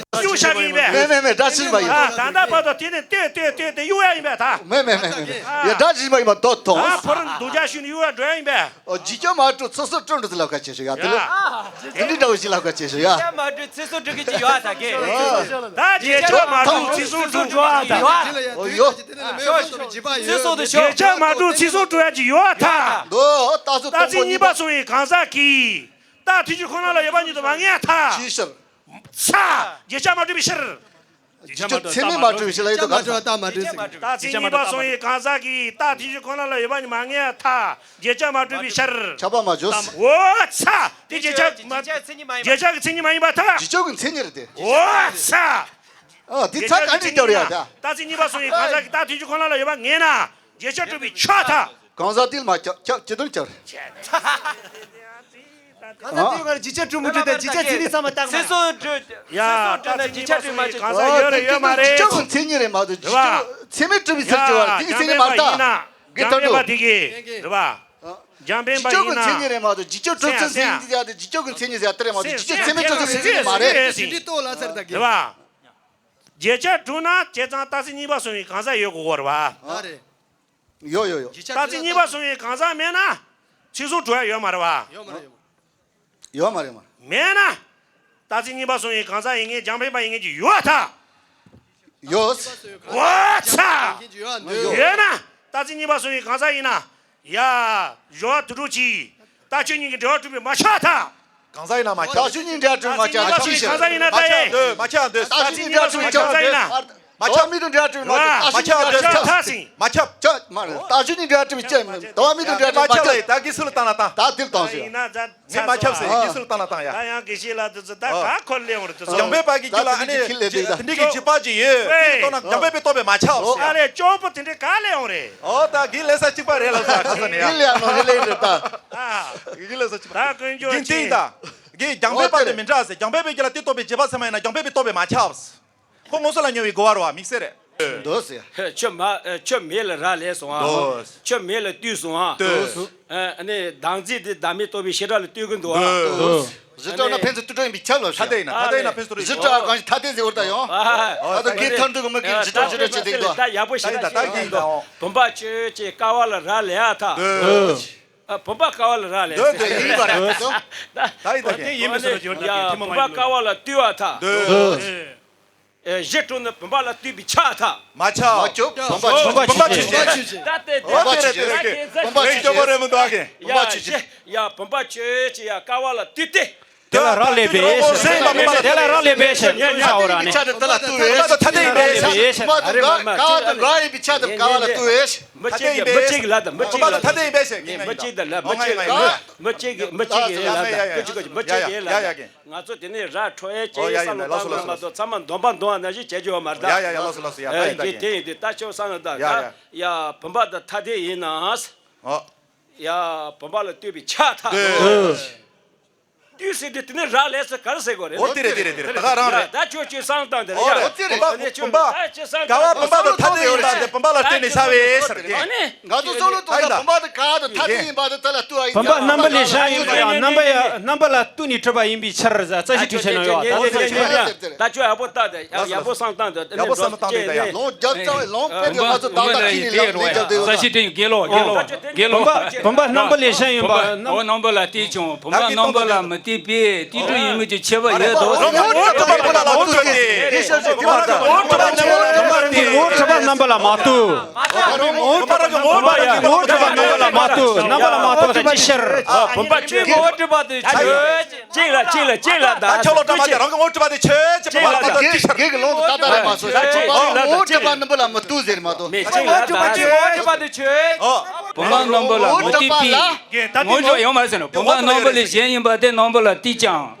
ཡ། གཡུག་བཞག་གི་ཡིན་པས། མེད་མེད་མེད། སྒྲ་ཕྱིན་པ་ཡིན། ཨ། ད་ལྟ་བར་དུ་དེ་ནས་ལྟོས་ལྟོས་ལྟོས་ཏེ་གཡུག་ཡ་ཡིན་པས་ད། མེད་མེད་མེད་མེད། ཡ། སྒྲ་ཕྱིན་པ་ཡིན་པ་མདོ་མཐོང་། ཨ། ཕོ་རོག་སྡུག་ཅག་ཞིག་ནས་གཡུག་ཡ་འགྲོ་ཡ་ཡིན་པས། ཨོ། བརྗེད་བྱ་མ་གྲུབ་ཚེ་སྲོག་སྒྲུབ་འགྲོ་ཟེར་ལབ་ཁ་བྱེད་ཤོག་ཡ། དེ་ལ་དེ་འདྲ་འདྲ་བོ་ཞིག་ལབ་ཁ་བྱེད་ཤོག་ཡ། བརྗེད་བྱ་མ་གྲུབ་ཚེ་སྲོག་སྒྲུབ་མཁན་ཅིག་ཡོད་ཨ། ད་གེ། ད་བརྗེད་བྱ་མ་གྲུབ་ཚེ་སྲོག་སྒྲུབ་འགྲོ་ཨ། ད་ཡོད་ཨ། ཨོ། ཡོད། ཚེ་སྲོག་དེ་ཤོག་བརྗེད་བྱ་མ་གྲུབ་ཚེ་སྲོག་སྒྲུབ་ཡ་ཅིག་ཡོད་ཨ། ད་མདོ་རྟགས་གསལ་སྟོང་པ་གཉིས་པ་གསུངས་པའི་གང་ཟག་གིས། རྟགས་ཐུན་ཚོད་ཁོ་ན་ལ་ཡོད་པ་ཉིད་དུ་མ་ངེས་ཐལ། ཅིའི་ཕྱིར། ཚ། བརྗེད་བྱ་མ་གྲུབ་པའི་ཕྱིར། བརྗེད་བྱ་མ་གྲུབ་ཚད་མས་མ་གྲུབ་པའི་ཕྱིར་ལ་ཡོད་དོ་ག་རྟགས་མ་གྲུབ་ཟེར། རྟགས་ཚིག་གཉིས་པ་གསུངས་པའི་གང་ཟག་གིས་རྟགས་ཐུན་ཚོད་ཁོ་ན་ལ་ཡོད་པ་ཉིད་མ་ངེས་ཐལ། བརྗེད་བྱ་མ་གྲུབ་པའི་ཕྱིར། ཁྱབ་པ་མ་བྱུང་། འོ་ཚ། དེ་བརྗེད་བྱ་མ། བརྗེད་བྱ་གི་མཚན་ཉིད་མ་ཡིན་པ། བརྗེད་བྱ་གི་མཚན་ཉིད་མ་ཡིན་པར་ཐལ། བརྗེད་བྱ་གི་མཚན་ཉིད་རེད་དེ། འོ་ཚ། ཨ། འདི་ཚ་ག་འདྲ་སྐྱོར་ཡ་ད། རྟགས་ཚིག་གཉིས་པ་གསུངས་པའི་གང་ཟག་གིས་རྟགས་ཐུན་ཚོད་ཁོ་ན་ལ་ཡོད་པ་ངེས་ན། བརྗེད་བྱ་གྲུབ་པས་ཁྱབ་ཐལ། གང་ཟག་དེ་ལ་མ་ཁྱབ། ཁྱབ་ཅི་དོན་ཁྱབ། གང་ཟག་དེའི་སྒང་ལ་བརྗེད་བྱ་གྲུབ་མི་གྲུབ་དང་བརྗེད་བྱ་མཚན་ཉིད་ཚང་མ་བཏང་ན། ཚེ་སྲོག་གྲུབ། ཡ། ཚེ་སྲོག་གྲུབ་ན་བརྗེད་བྱ་གྲུབ་མ་གྲུབ། གང་ཟག་ཡོད་རེད་ཡོད་མ་རེད། བརྗེད་བྱ་གི་མཚན་ཉིད་རེད་མ་གཏོགས་བརྗེད་བྱ་ཚད་མས་གྲུབ་པའི་ཚུལ་གྱི་བར་དེ་གི་མཚན་ཉིད་མ་རེད་ད། འཇམ་དཔལ་པ་ཡིན་ན། དགེ་ཐང་དུ། འཇམ་དཔལ་པ་དེ་གི་རེད་པ། འཇམ་དཔལ་པ་ཡིན་ན། བརྗེད་བྱ་གི་མཚན་ཉིད་རེད་མ་གཏོགས་བརྗེད་བྱ་གྲུབ་ཚུལ་མཚན་ཉིད་དེ་ཡ་དེ་བརྗེད་བྱ་གི་མཚན་ཉིད་ཟེར་ཡ་དེ་རེད་མ་གཏོགས་བརྗེད་བྱ་ཚད་མས་གྲུབ་ཚུལ་མཚན་ཉིད་མ་རེད། རེད་པ། བརྗེད་བྱ་གྲུབ་ན་བྱས་ཙང་རྟགས་ཚིག་གཉིས་པ་གསུངས་པའི་གང་ཟག་ཡོད་དགོས་རེད་པ། ཨ་རེད། ཡོད་ཡོད་ཡོད། རྟགས་ཚིག་གཉིས་པ་གསུངས་པའི་གང་ཟག་མེད་ན། ཚེ་སྲོག་གྲུབ་ཡ་ཡོད་མ་རེད་པ། ཡོད་མ་རེད། ཡོད་མ་རེད་མ། མེད་ན། རྟགས་ཚིག་གཉིས་པ་གསུངས་པའི་གང་ཟག་ཡིན་མཁན་འཇམ་དཔལ་པ་ཡིན་མཁན་ཅིག་ཡོད་ད། ཡོད། འོ་ཚ། ཡོད་ན། རྟགས་ཚིག་གཉིས་པ་གསུངས་པའི་གང་ཟག་ཡིན་ན། ཡ། སྦྱོར་བ་དུར་ཁྲོད་ཀྱི། རྟགས་ཆོས་གཉིས་ཀྱི་འབྲེལ་བ་གྲུབ་པས་མ་ཁྱབ་ཐལ། གང་ཟག་ཡིན་ན་མ་ཁྱབ། རྟགས་ཆོས་གཉིས་འབྲེལ་བ་གྲུབ་པས་མ་ཁྱབ། རྟགས་ཆོས་གཉིས་འབྲེལ་བ་གྲུབ་པས་མ་ཁྱབ་ཟེར་ཡིན་ན། མ་ཁྱབ་འདོད། མ་ཁྱབ་འདོད། རྟགས་ཆོས་གཉིས་འབྲེལ་བ་གྲུབ་པས་མ་ཁྱབ་ཟེར་ཡིན་ན། མ་ཁྱབ་འདོད། རྟགས་ཆོས་གཉིས་འབྲེལ་བ་གྲུབ་པས་མ་ཁྱབ་ཟེར་ཡིན་ན། མ་ཁྱབ་འདོད། མ་ཁྱབ་ཐལ་ཟེར་ཡིན། མ་ཁྱབ། ཁྱབ་མ་རེད། རྟགས་ཆོས་གཉིས་འབྲེལ་བ་གྲུབ་པས་ཁྱབ། འདོད་པ་མི་འདོད་འབྲེལ་བ་གྲུབ་པས་མ་ཁྱབ་ལ་ཡིན། ད་གི་སུ་ལ་བཏང་ན་བཏང་། ད་དེ་ལ་བཏང་ཟེར། ཡིན་ན་ད། མི་མ་ཁྱབ་ཟེར་གི་སུ་ལ་བཏང་ན་བཏང་ཡ། ད་ཡང་དགེ་བཤེས་ལགས་དེ་ཚོ་ད་ག་འཁོར་སླེབས་ཡོང་རེད་དེ་ཚོ། འཇམ་དཔལ་པ་གི་རྒྱུད་ལ་ཨ་ནི་དེ་འདྲའི་གི་རྗེས་དཔག་ཅིག་ཡོད། དེ་ལྟོས་ན་འཇམ་དཔལ་པས་རྟོགས་པས་མ་ཁྱབ་ཟེར། ཨ་ལས་སྐྱོ་པོ་དེ་འདྲའི་ག་སླེབས་ཡོང་རེད། ཨོ་ད་གི་ལས་ས་གཅིག་པ་རེད་ལ་ས་ཁ་ས་ནས་ཡ། གི་ལས་ནོ་རེད་ལས་རེད་ད། གི་ལས་ས་གཅིག་པ། ད་དཀོན་མཆོག་གི་སྟེང་ད། གི་འཇམ་དཔལ་པ་དེ་མི་འདྲ་ཟེར། འཇམ་དཔལ་པའི་རྒྱུད་ལ་དེ་རྟོགས་པའི་རྗེས་དཔག་ཚད་མ་ཡིན་ན་འཇམ་དཔལ་པས་རྟོགས་པས་མ་ཁྱབ་ཟེར། ཁོ་ངོ་སོ་ལ་སྙོམས་པའི་གོ་བ་རེད་བ། དམིགས་བསལ་རེད། འདོད་ཟེར། ཆུ་མ། ཆུ་མེ་ལ་རག་ལས་སོང་ཨ། འདོད། ཆུ་མེ་ལ་བཏུད་སོང་ཨ། འདོད། ཨ་ནི་བདག་འཛིན་དེ་བདག་མེད་རྟོགས་པའི་བྱེ་བྲག་ལ་ལྟོས་ཀྱི་འདུག་ཨ། འདོད། གཞི་གྲུབ་ན་ཕན་ཚུན་དུ་གྲོགས་ཡིན་པས་ཁྱབ་ལ་ཐ་དད་ཡིན་ན་ཐ་དད་ཡིན་ན་ཕན་ཚུན་རེད། གཞི་གྲུབ་གང་ཞིག་ཐ་དད་ཟེར་བར་ད་ཡོང་། ཨ་ད་གི་ཐར་འདུག་གི་མི་གི་གཞི་གྲུབ་གཞི་གྲུབ་བྱེད་དེ་འདུག་ད་ཡག་པོ་ཞིག་ད་ད་གི་འདུག་བུམ་པ་ཆོས་ཅན་ཀ་བ་ལ་རག་ལས་ཨ་ཐ། འདོད། ཨ་བུམ་པ་ཀ་བ་ལ་རག་ལས། འདོད་འདོད་ཡིན་པ་རེད། ད་ཡིན་ད་གི་ཡིན་མི་སྲིད་ལ་ཡོད་ད་གི་ཐི་མ་མ་ཡིན། བུམ་པ་ཀ་བ་ལ་བཏུད་ཨ་ཐ། འདོད། ཨེ། གཞི་གྲུབ་ན་བུམ་པ་ལ་བཏུད་པས་ཁྱབ་ཐལ། མ་ཁྱབ། མ་ཁྱབ། བུམ་པ་ཆོས་ཅན། བུམ་པ་ཆོས་ཅན། ད་ལྟའི་དེ་བུམ་པ་ཆོས་ཅན། བུམ་པ་ཆོས་ཅན། སྐྱོ་པོ་རེད་མི་འདུག་ཨ་ཁེ། ཡ་བུམ་པ་ཆོས་ཅན། ཡ་བུམ་པ་ཆོས་ཅན་ཡ་ཀ་བ་ལ་བཏུད་དེ། དེ་ལ་རག་ལས་པས་ཟེར། དེ་ལ་རག་ལས་པས་ཟེར། ཉན་ཉན་ཟེར་བ་ར་ནི། ཆ་དེ་ལ་བཏུད་པས། ཐ་དད་ཡིན་པས་ཟེར། མ་དང་ག་ག་དང་ག་ཡིན་པའི་ཆ་དེ་ཀ་བ་ལ་བཏུད་པས། མི་གཅིག་གི་མི་གཅིག་ལ་དང་མི་གཅིག་ལ་ཐ་དད་ཡིན་པས་ཟེར། མི་གཅིག་དང་ལ་མི་གཅིག་ལ་མི་གཅིག་གི་མི་གཅིག་གི་ལ་དང་ཀུ་ཅི་ཀུ་ཅི་མི་གཅིག་གི་ལ་དང་། ང་ཚོ་དེ་ནས་ར་འཕྲོད་ཡས་ཀྱི་བསམ་བློ་བཏང་དགོས་མ་གཏོགས་ཚང་མ་འདོན་པ་འདོན་པ་ནང་བཞིན་བྱེད་རྒྱུ་ཡོད་མ་རེད་ད། ཡ་ཡ་ཡ་ལགས་སོ་ལགས་སོ་ཡ། ད་ཡིན་ད་ཡིན་ད། དེ་ཡིན་དུས་ད་ཁྱོད་བསམ་བློ་བཏང་ད། ཡ་བུམ་པ་དང་ཐ་དད་ཡིན་ན། ཡ་བུམ་པ་ལ་བཏུད་པས་ཁྱབ་ཐལ། བཏུད་ཟེར་དུས་དེ་ནས་རག་ལས་ཟེར་ག་རེ་ཟེར་དགོས་རེད། འོ་དེ་རེད་དེ་རེད་དེ་རེད། ད་ག་རང་རེད། ད་ཁྱོད་ཁྱོད་བསམ་བློ་བཏང་དེ་རེད། འོ་རེད། བུམ་པ་བུམ་པ་ག་བ་བུམ་པ་དང་ཐ་དད་ཡིན་པ་དེ་བུམ་པ་ལ་བརྟེན་ནས་བྱ་བའི་ཟེར་ཏེ། ང་ཚོ་བསམ་བློ་གཏོང་ད་བུམ་པ་དང་ག་དང་ཐ་དད་ཡིན་པ་དེ་དེ་ལ་ལྟོས་ཨ་ཡིན། བུམ་པ་རྣམ་པ་ལས་གཞན་ཡིན་པ་ཡང་རྣམ་པ་ཡང་རྣམ་པ་ལ་ལྟོས་ནས་གྲུབ་པ་ཡིན་པའི་ཕྱིར་རྩ་ཤེ་ཁྲིད་བྱས་ན་ཡོད་པ། ད་ཁྱོད་ཡག་པོ་བལྟ་དང་ཡག་པོ་བསམ་བཏང་དང་། ཡག་པོ་བསམ་བཏང་དང་ཡ། ལོང་རྒྱབ་ཚང་ལོང་པད་དེ་ང་ཚོ་ཏག་ཏག་ཁྱི་ནས་ལོང་ལེ་རྒྱབ་དེ་ཡོད། རྩ་ཤེ་ཁྲིད་དགེ་ལོ་དགེ་ལོ་དགེ་ལོ། བུམ་པ་བུམ་པ་རྣམ་པ་ལས་གཞན་ཡིན་པ། བུམ་པ་རྣམ་པ་ལ་ལྟོས་ཀྱང་བུམ་པ་རྣམ་པ་ལ་མི་ལྟོས་པས་ལྟོས་གྲུབ་ཡིན་མིན་གྱི་ཁྱད་པར་ཡོད་དོ། རང་ངོ་བོ་གྲུབ་པ་རྣམ་པ་ལ་མ་ལྟོས་ཏེ། ངོ་བོ་གྲུབ་པ་རྣམ་པ་ལ་མ་ལྟོས། ངོ་བོ་གྲུབ་པ་རྣམ་པ་ལ་མ་ལྟོས། རྣམ་པ་ལ་མ་ལྟོས་ཟེར་ཅི་ཕྱིར། བུམ་པ་ཆོས་ངོ་བོ་གྲུབ་པ་དེ་ཆོས། གཅིག་ལ་གཅིག་ལ་གཅིག་ལ་ད་ད་ཁྱོད་ལོ་ཀྲ་མ་ད་རང་གི་ངོ་བོ་གྲུབ་པ་དེ་ཆོས་ཅི་ཕྱིར་མ་ལ་ད་ཅི་ཕྱིར། གེགས་ཀྱི་ལུང་དུ་ད་ད་རེད་མ་སོ། ད་ཅི་ཕྱིར་ལ་ད་ཅི་ཕྱིར། ངོ་བོ་གྲུབ་པ་རྣམ་པ་ལ་མ་ལྟོས་ཟེར་མ་གཏོགས། མེད་གཅིག་ལ་ད་ཅི་ཕྱིར། ངོ་བོ་གྲུབ་པ་དེ་ཆོས། བུམ་པ་རྣམ་པ་ལ་མི་ལྟོས་པས། ངོ་བོ་གྲུབ་ཡོད་མ་ཟེར་ན་བུམ་པ་རྣམ་པ་ལས་གཞན་ཡིན་པ་དེ་རྣམ་པ་ལ་ལྟོས་ཀྱང་།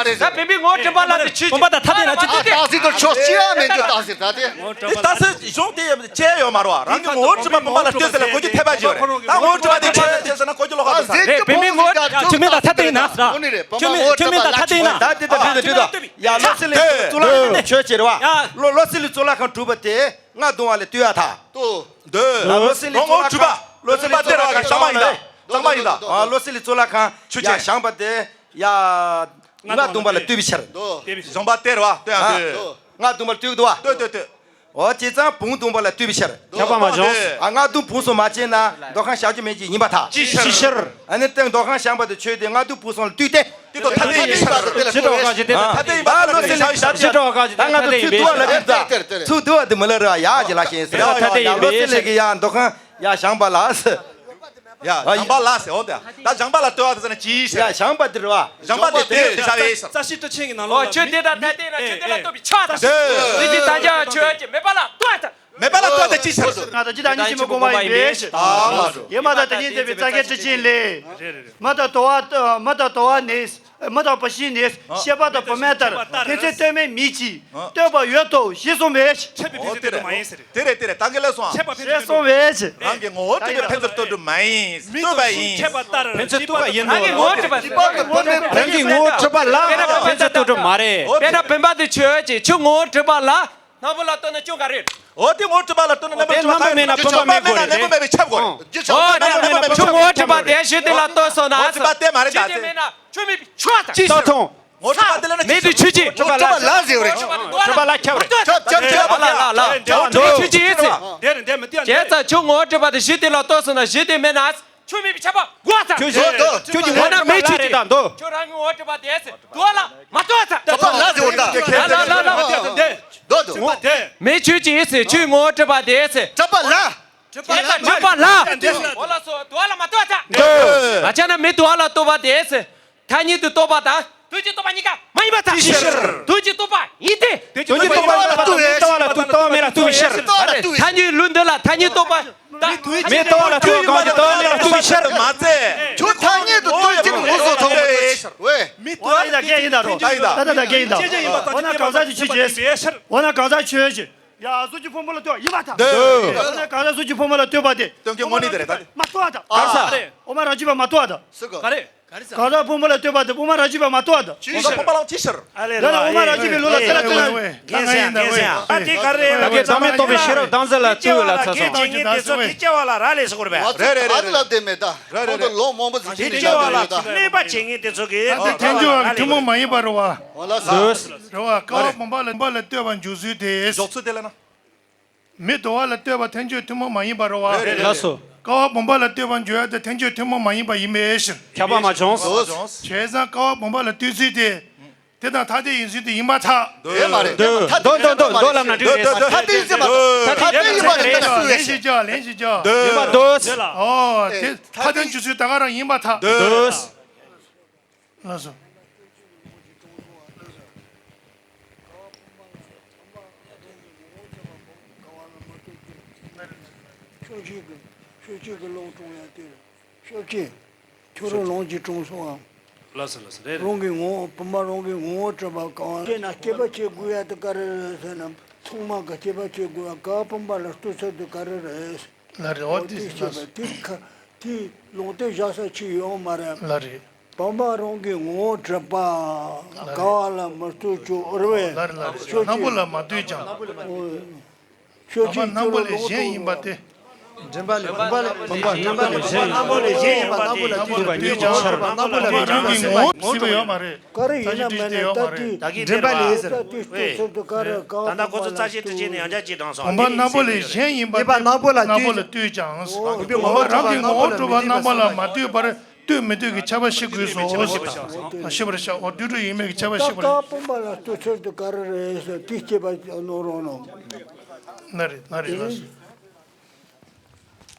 མ་རེད། ད་བུམ་པའི་ངོ་བོ་གྲུབ་པ་ལ་དེ་ཆོས་ཀྱི་བུམ་པ་དང་ཐ་དད་ན་ཆོས་ཨ་ཅན་ཏེ། སྟག་གཟིག་དང་ཕྱོགས་གཅིག་ཡང་མེད་རྒྱུ་སྟག་གཟིག་ད་དེ། དེ་སྟག་གཟིག་གཞུང་དེ་བཅད་ཡོད་མ་རེད་བ། རང་གི་ངོ་བོ་གྲུབ་པ་བུམ་པ་ལ་ལྟོས་ཟེར་ལ་གོ་རྒྱུ་འཐད་པ་ཅིག་ཡོད་རེད། ད་ངོ་བོ་གྲུབ་པ་དེ་ཆོས་ཅན་ཟེར་ན་གོ་རྒྱུ་ལོག་པ་དང་། རེད། བུམ་པའི་ངོ་བོ་ཆོས་མིན་དང་ཐ་དད་ཡིན་ན་ཟེར། ཆོས་མིན་ཆོས་མིན་དང་ཐ་དད་ཡིན་ན། ད་དེ་ད་དེ་ད་དེ་ད་ཡ་བློ་གསལ་ལས་གཙུག་ལག་ཁང་ཆོས་ཅན་རེད་བ། བློ་བློ་གསལ་ལས་གཙུག་ལག་ཁང་གྲུབ་པ་དེ་རྔ་བརྡུང་བ་ལ་ལྟོས་ཡ་ད། ལྟོས། འདོད། ལ་བློ་གསལ་ལས་གཙུག་ལག་ཁང་། བློ་གསལ་ལས་གཙུག་ལག་ཁང་བྱང་མ་ཡིན་ད། གཙང་མ་ཡིན་ད། ཨ་བློ་གསལ་ལས་གཙུག་ལག་ཁང་ཆོས་ཅན། ཡ་བཞེངས་པ་དེ་ཡ། རྔ་བརྡུང་བ་ལ་ལྟོས་པའི་ཕྱིར། བཞེངས་པ་དེ་རེད་བ། ལྟོས་ཡ་ལྟོས། རྔ་བརྡུང་བ་ལ་ལྟོས་འདུག་བ། ལྟོས་ལྟོས་ལྟོས། འོ་བྱས་ཙང་བུམ་བརྡུང་བ་ལ་ལྟོས་པའི་ཕྱིར། ཁྱབ་པ་མ་བྱུང་། ཨ་རྔ་བརྡུང་བུམ་སོགས་མ་བྱས་ན་མདོ་ཁམས་བྱང་ཆུབ་སྨན་གྱི་ཡིན་པར་ཐལ། ཅིའི་ཕྱིར། ཨ་ནི་སྟེང་མདོ་ཁམས་བྱང་པ་དེ་ཆོས་དེ་རྔ་བརྡུང་བུམ་སོགས་ལ་ལྟོས་ཏེ། དེ་དང་ཐ་དད་ཡིན་ཕྱིར། ཞི་ཁྲོ་ག་ཞི་དེ་དང་ཐ་དད་ཡིན་པ་ལ་ལྟོས་ཏེ། ད་ང་ཚོ་ཚུར་བསྡུ་བ་ལ་ཕྱིན་ད། ཚུར་བསྡུ་བ་དེ་མི་ལ་རེ་བ་ཡག་ཅིག་ལ་ཤེས་ཟེར། ཡ་ཡ་ཡ་ཡ་བློ་གསལ་ལས་ཀྱི་ཡ་མདོ་ཁམས་ཡ་བྱང་པ་ལ། ཡ་བྱང་པ་ལ་ཟེར། འོ་དེ་ད་བྱང་པ་ལ་ལྟོས་པ་དེ་ཟེར་ན་ཅི་ཡིན་ཟེར། ཡ་བྱང་པ་དེ་རེད་བ། བྱང་པ་དེ་དེ་དེ་ཟེར་བས་ཟེར། རྩ་ཤེ་ཏྲི་ཆེན་གྱི་ནང་ལོགས་ལ། ཨོ་ཆོས་དེ་དང་ཐ་དད་ན་ཆོས་དེ་ལ་ལྟོས་པའི་ཕྱིར་དང་། དེ་དེ་ཀྱི་དང་རྒྱ་ཆོས་ཀྱི་མེད་པ་ལ་ལྟོས་དང་། མེད་པ་ལ་ལྟོས་དང་ཅི་ཟེར། ང་དང་ཅི་དང་གཉིས་ཀྱི་མི་གོ་བ་ཡིན་པས། ཡེ་མ་དང་དེ་གཉིས་འདས་པའི་རྩ་ཤེ་ཏྲི་ཆེན་ལས། མ་དང་དོ་བ་མ་དང་དོ་བ་ནི། མ་དང་བ་ཤི་ནི། ཤེས་པ་དང་བུད་མེད་ལྟར་ཕན་ཚུན་ལྟོས་མེད་མིན་གྱི་ལྟོས་པ་ཡོད་དོ་ཞེས་གསུངས་པས། འཆད་པའི་ཕན་ཚུན་ལྟོས་གྲུབ་མ་ཡིན་ཟེར། དེ་རེད་དེ་རེད་ད་གིན་ལ་སོང་། འཆད་པ་ཕན་ཚུན་ལྟོས་གྲུབ་མ་ཡིན། རང་གི་ངོ་བོ་གྲུབ་པའི་ཕན་ཚུན་ལྟོས་གྲུབ་མ་ཡིན། ལྟོས་པ་ཡིན། འཆད་པ་ལྟར་ཕན་ཚུན་ལྟོས་པ་ཡིན་ནོ། རང་གི་ངོ་བོ་གྲུབ་པ་ལ། རང་གི་ངོ་བོ་གྲུབ་པ་ལ། དཔེར་ན་ཕན་ཚུན་ལྟོས་གྲུབ་མ་རེད། དཔེར་ན་བུམ་པ་དེ་ཆོས་ཅན། ཁྱོད་ངོ་བོ་གྲུབ་པ་ལ། སྣམ་བུ་ལ་ལྟོས་ན་སྐྱོན་ག་རེ། འོ་དེ་ངོ་བོ་གྲུབ་པ་ལ་ལྟོས་ན་སྣམ་བུ་དེ་སྣམ་བུ་མེད་ན་བུམ་པ་མེད་དགོས་རེད། སྣམ་བུ་མེད་པའི་ཆབ་དགོས་རེད། འོ་སྣམ་བུ་མེད་ན་ཁྱོད་ངོ་བོ་གྲུབ་པ་དེ་ཞུ་དེ་ལ་ལྟོས་སོང་ན། ངོ་བོ་གྲུབ་པ་དེ་མ་རེད་ད། ཞུ་དེ་མེད་ན་ཁྱོད་མེད་པའི་ཆོས་དང་། ཅི་ལྟོས་མཐོང་། ངོ་བོ་གྲུབ་པ་དེ་ལ་ན་མེད་དུ་ཆོས་ཅི། གྲུབ་པ་ལ་ཟེར་བ་རེད། གྲུབ་པ་ལ་ཁྱབ་རེད། ཁྱབ་ཁྱབ་ཁྱབ་ལ་ལ་ལ་ལ། ངོ་བོ་གྲུབ་པ་ཆོས་ཅི་ཡིན་ཟེར། དེ་རེད་དེ་མི་དེ་བྱས་ཙང་ཁྱོད་ངོ་བོ་གྲུབ་པ་དེ་ཞུ་དེ་ལ་ལྟོས་སོང་ན་ཞུ་དེ་མེད་ན། ཁྱོད་མེད་པའི་ཆབ་པ་དགོས་ཙང་། ཁྱོད་ཁྱོད་ཀྱི་ངོ་བོ་གྲུབ་པ་ལ་རེད་ད་འདོད། ཁྱོད་རང་གི་ངོ་བོ་གྲུབ་པ་དེ་ཟེར་འདོད་ལ་མ་འདོད་ཙང་། གྲུབ་པ་ལ་ཟེར་བ་ད། ལ་ལ་ལ་ལ་མ་འདོད་ཙང་འདོད། འདོད་འདོད། མེད་ཁྱོད་ཀྱི་ཡིན་ཟེར་ཁྱོད་ངོ་བོ་གྲུབ་པ་དེ་ཟེར། གྲུབ་པ་ལ། གྲུབ་པ་ལ། འོ་ལ་སོ་འདོད་ལ་མ་འདོད་ཙང་། འདོད། ང་ཆ་ན་མེད་འདོད་ལ་ལྟོས་པ་དེ་ཟེར། ཐ་སྙད་དུ་ལྟོས་པ་དང་། དོན་གྱི་ལྟོས་པ་གཉིས་ཀ་མ་ཡིན་པར་ཐལ། ཅིའི་ཕྱིར། དོན་གྱི་ལྟོས་པ་ཡིན་ཏེ། དོན་གྱི་ལྟོས་པ་ལ་ལྟོས་པ་ལ་ལྟོས་པ་མེད་ལ་ལྟོས་པའི་ཕྱིར། ཐ་སྙད་ལུགས་འདི་ལ་ཐ་སྙད་ལྟོས་པ། མེད་ལྟོས་པ་ལ་ལྟོས་པ་གང་གི་ལྟོས་པ་མེད་ལ་ལྟོས་པའི་ཕྱིར། མ་ཚད། ཁྱོད་ཐ་སྙད་དུ་ལྟོས་ཀྱི་ངོ་སོ་ཐོག་མ་རེད། ཝེ། མེད་ལྟོས་པ་ལ་སྐད་ཡིན་ད་རོ། ད་ཡིན་ད། ད་ད་ད་སྐད་ཡིན་ད། འོ་ན་གང་ཟག་གི་ཆོས་ཅན། འོ་ན་གང་ཟག་ཆོས་ཅན། ཡ་གཟུགས་ཀྱི་ཕུང་པོ་ལ་ལྟོས་པ་ཡིན་པར་ཐལ། འདོད། འོ་ན་གང་ཟག་གཟུགས་ཀྱི་ཕུང་པོ་ལ་ལྟོས་པ་དེ། སྟོན་གྱི་དངོས་གནས་དེ་རེད་ད། མ་ལྟོས་པར་ཐལ། ག་རེ་ཟེར། དབུ་མ་རང་རྒྱུད་པ་མ་ལྟོས་པར་ཐལ། སུ་ག། ག་རེ། གང་ཟག་ཕུང་པོ་ལ་ལྟོས་པ་དེ་དབུ་མ་རང་རྒྱུད་པ་མ་ལྟོས་པར་ཐལ། ཅི་ཟེར། དབུ་མ་ལ་ཅི་ཟེར། ཨ་ལེ་ལ་ལ་དབུ་མ་རང་རྒྱུད་པའི་ལུགས་ལ་དེ་ལ་ལྟོས་ན། རྒན་ཟེར་ཡང་རྒན་ཟེར་ཡང་ཨ་དེ་ག་རེ་རེད། ད་གིན་བདག་མེད་རྟོགས་པའི་ཤེས་རབ་དྭངས་གསལ་ལ་བཙུན་ལ་ཚ་སོང་། དེ་སྐྱེ་བ་ལ་རག་ལས་སུ་གོ་རེད་པས། རེད་རེད་རེད། ཨ་ལབ་དེ་མེད་ད། ཁོང་ཚོ་ལོ་མང་པོ་ཟིག་དེ་སྐྱེ་བ་ལ་གནོད་པ་བྱེད་མཁན་དེ་ཚོ་གིས། ད་དེ་ཐལ་འགྱུར་བ་གི་ཐུན་མོང་མ་ཡིན་པ་རེད་བ། འོ་ལགས་སོ། རེད་བ། ཀ་བ་བུམ་པ་ལ་བུམ་པ་ལ་ལྟོས་པར་འཇོག་ཚུལ་དེ། འཇོག་ཚུལ་དེ་ལ་ན། མེ་དོ་བ་ལ་ལྟོས་པ་ཐལ་འགྱུར་ཐུན་མོང་མ་ཡིན་པ་རེད་བ། རེད་རེད། ལགས་སོ། ཀ་བ་བུམ་པ་ལ་ལྟོས་པར་འཇོག་ཡ་དེ་ཐལ་འགྱུར་ཐུན་མོང་མ་ཡིན་པ་ཡིན་པའི་ཕྱིར། ཁྱབ་པ་མ་བྱུང་། བྱས་ཙང་ཀ་བ་བུམ་པ་ལ་ལྟོས་ཚུལ་དེ། དེ་དང་ཐ་དད་ཡིན་ཚུལ་དེ་ཡིན་པར་ཐལ། དེ་མ་རེད། འདོད། འདོད་འདོད་འདོད་འདོད་ལབ་ན་འགྲིག་རེད། ཐ་དད་ཡིན་ཚུལ་མ་གཏོགས། ཐ་དད་ཡིན་ཚུལ་མ་རེད། ལན་ཞིག་རྒྱག་ལན་ཞིག་རྒྱག་འདོད། ཡིན་པར་འདོད། ཨོ་དེ་ཐ་དད་འཇོག་ཚུལ་ད་ག་རང་ཡིན་པར་ཐལ། འདོད། ལགས་སོ། ཕྱོགས་གཅིག་གི་ཕྱོགས་གཅིག་གི་ལོངས་སྤྲོང་ཡང་སྟེར། ཕྱོགས་གཅིག་ཁྱོད་རང་ལོངས་ཀྱིས་སྤྲོངས་སོང་ཨང་། ལགས་སོ་ལགས་སོ་རེད་རེད། རང་གི་ངོ་བོ་བུམ་པ་རང་གི་ངོ་བོ་གྲུབ་པ་གང་བ། དེས་ན་སྐྱེད་པ་བྱེད་དགོས་ཡ་དེ་ག་རེ་རེད་ཟེར་ན་ཚང་མ་གི་སྐྱེད་པ་བྱེད་དགོས་ཡ་ཀ་བ་བུམ་པ་ལ་ལྟོས་ཚུལ་དེ་ག་རེ་རེད། ལགས་རེད། འོ་འོ་དེ་དེ་ཤེས་པ་དེ་ཁ་དེ་ལུང་བསྟན་བཞག་ས་ཅིག་ཡོད་མ་རེད། ལགས་རེད། བུམ་པ་རང་གི་ངོ་བོ་གྲུབ་པ་ལགས་རེད། ག་བ་ལ་མི་ལྟོས་ཆོག་རེད་བས། ལགས་རེད་ལགས་རེད། ཕྱོགས་སྣམ་བུ་གཅིག་ལ་མ་ལྟོས་ཀྱང་། འོ། ཕྱོགས་གཅིག་སྣམ་བུ་ལས་གཞན་ཡིན་པ་སྟེ། མགྲིན་པ་ལས་བུམ་པ་ལས་བུམ་པ་སྣམ་བུ་ལས་གཞན་ཡིན་པ་སྣམ་བུ་ལ་ལྟོས་ཀྱང་ཆོག་སྣམ་བུ་ལ་ལྟོས་ཀྱང་ཆོག་རང་གི་ངོ་བོ་སྲིད་པ་ཡོད་མ་རེད། ག་རེ་ཡིན་ན་མིན་ན་ད་དེ་མགྲིན་པ་ལས་ཟེར། ད་ལྟ་ཁོ་ཚོ་རྩ་ཤེ་ཏྲི་ཆེན་ནས་ཡང་བསྐྱར་ཅིག་དྲངས་སོང་། བུམ་པ་སྣམ་བུ་ལས་གཞན་ཡིན་པ་སྟེ་སྣམ་བུ་ལ་ལྟོས་ཀྱང་། བུམ་པ་རང་གི་ངོ་བོ་གྲུབ་པ་སྣམ་བུ་ལ་མ་ལྟོས་པར་ལྟོས་མི་ལྟོས་ཀྱི་ཁྱབ་པ་ཤེས་དགོས་སོ། ཤེས་པར་བྱ། འོ་དུས་གྲོགས་ཡིན་མིན་གྱི་ཁྱབ་པ་ཤེས་པར། ད་ཀ་བ་བུམ་པ་ལ་ལྟོས་ཚུལ་དེ་ག་རེ་རེད་ཟེར་དེ་སྐྱེད་པ་གནང་རོགས་གནང་། ན་རེ་ན་རེ་ལགས་སོ།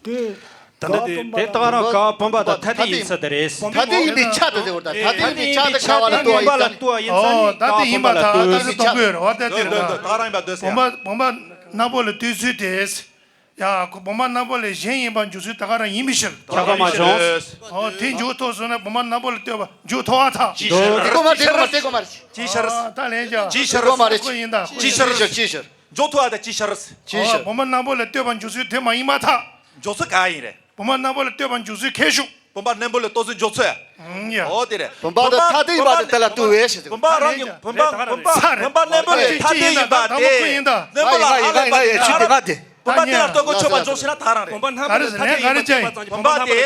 དེ་ ད་ལྟ་དེ་དེ་ད་ག་རང་ཀ་བ་བུམ་པ་དང་ཐ་དད་ཡིན་ས་དེ་རེད། ཐ་དད་ཡིན་པའི་ཆ་དེ་དེ་བར་ད་ཐ་དད་ཡིན་པའི་ཆ་དེ་ཀ་བ་ལ་ལྟོས་པ་ཡིན་ཙང་། ཨོ་ད་དེ་ཡིན་པ་ད་ད་ལྟ་གཏོང་དགོས་རེད་བ། ད་དེ་རེད་ད། ད་ག་རང་ཡིན་པ་ལྟོས་ས། བུམ་པ་བུམ་པ་སྣ་བུག་ལ་ལྟོས་ཚུལ་དེ། ཡ་ཁོ་བུམ་པ་སྣ་བུག་ལས་གཞན་ཡིན་པ་འཇོག་ཚུལ་ད་ག་རང་ཡིན་པའི་ཕྱིར། ཁྱབ་པ་མ་བྱུང་། ཨོ་དེ་འཇོག་ཐུབ་སོང་ན་བུམ་པ་སྣ་བུག་ལ་ལྟོས་པ་འཇོག་ཐུབ་པ་ཐག་ཅི་ཤར། དེ་གོ་མ་དེ་གོ་མ་དེ་གོ་མ་ཅི་ཤར། ད་ལན་ཅི་ཤར། ཅི་གོ་མ་རེད། ཅི་ཤར་ཅི་ཤར། འཇོག་ཐུབ་པ་ད་ཅི་ཤར། ཅི་ཤར། བུམ་པ་སྣ་བུག་ལ་ལྟོས་པ་འཇོག་ཚུལ་དེ་མ་ཡིན་པ་ཐག་འཇོག་ཚུལ་ག་ཡིན་རེད། བུམ་པ་སྣ་བུག་ལ་ལྟོས་པ་འཇོག་ཚུལ་ཁྱད་ཞུགས། བུམ་པ་སྣ་བུག་ལ་ལྟོས་ཚུལ་འཇོག་ཚུལ། ཨང་ཡ། ཨོ་དེ་རེད། བུམ་པ་དང་ཐ་དད་ཡིན་པ་དེ་དེ་ལ་ལྟོས་པས་ཞེས་ཟེར། བུམ་པ་རང་གི་བུམ་པ་བུམ་པ་ཚ་རེད། བུམ་པ་སྣ་བུག་ལས་ཐ་དད་ཡིན་པ་དེ། སྣ་བུག་ལ་ང་ཡི་ང་ཡི་ང་ཡི་ང་ཡི་ཆུ་དེ་ང་དེ། བུམ་པ་དེ་ལ་ལྟོས་དགོས་ཆོག་པ་འཇོག་ཤེས་ན་ད་རང་རེད། བུམ་པ་སྣ་བུག་ལས་ཐ་དད་ཡིན་པ་དེ་བུམ་པ་དེ་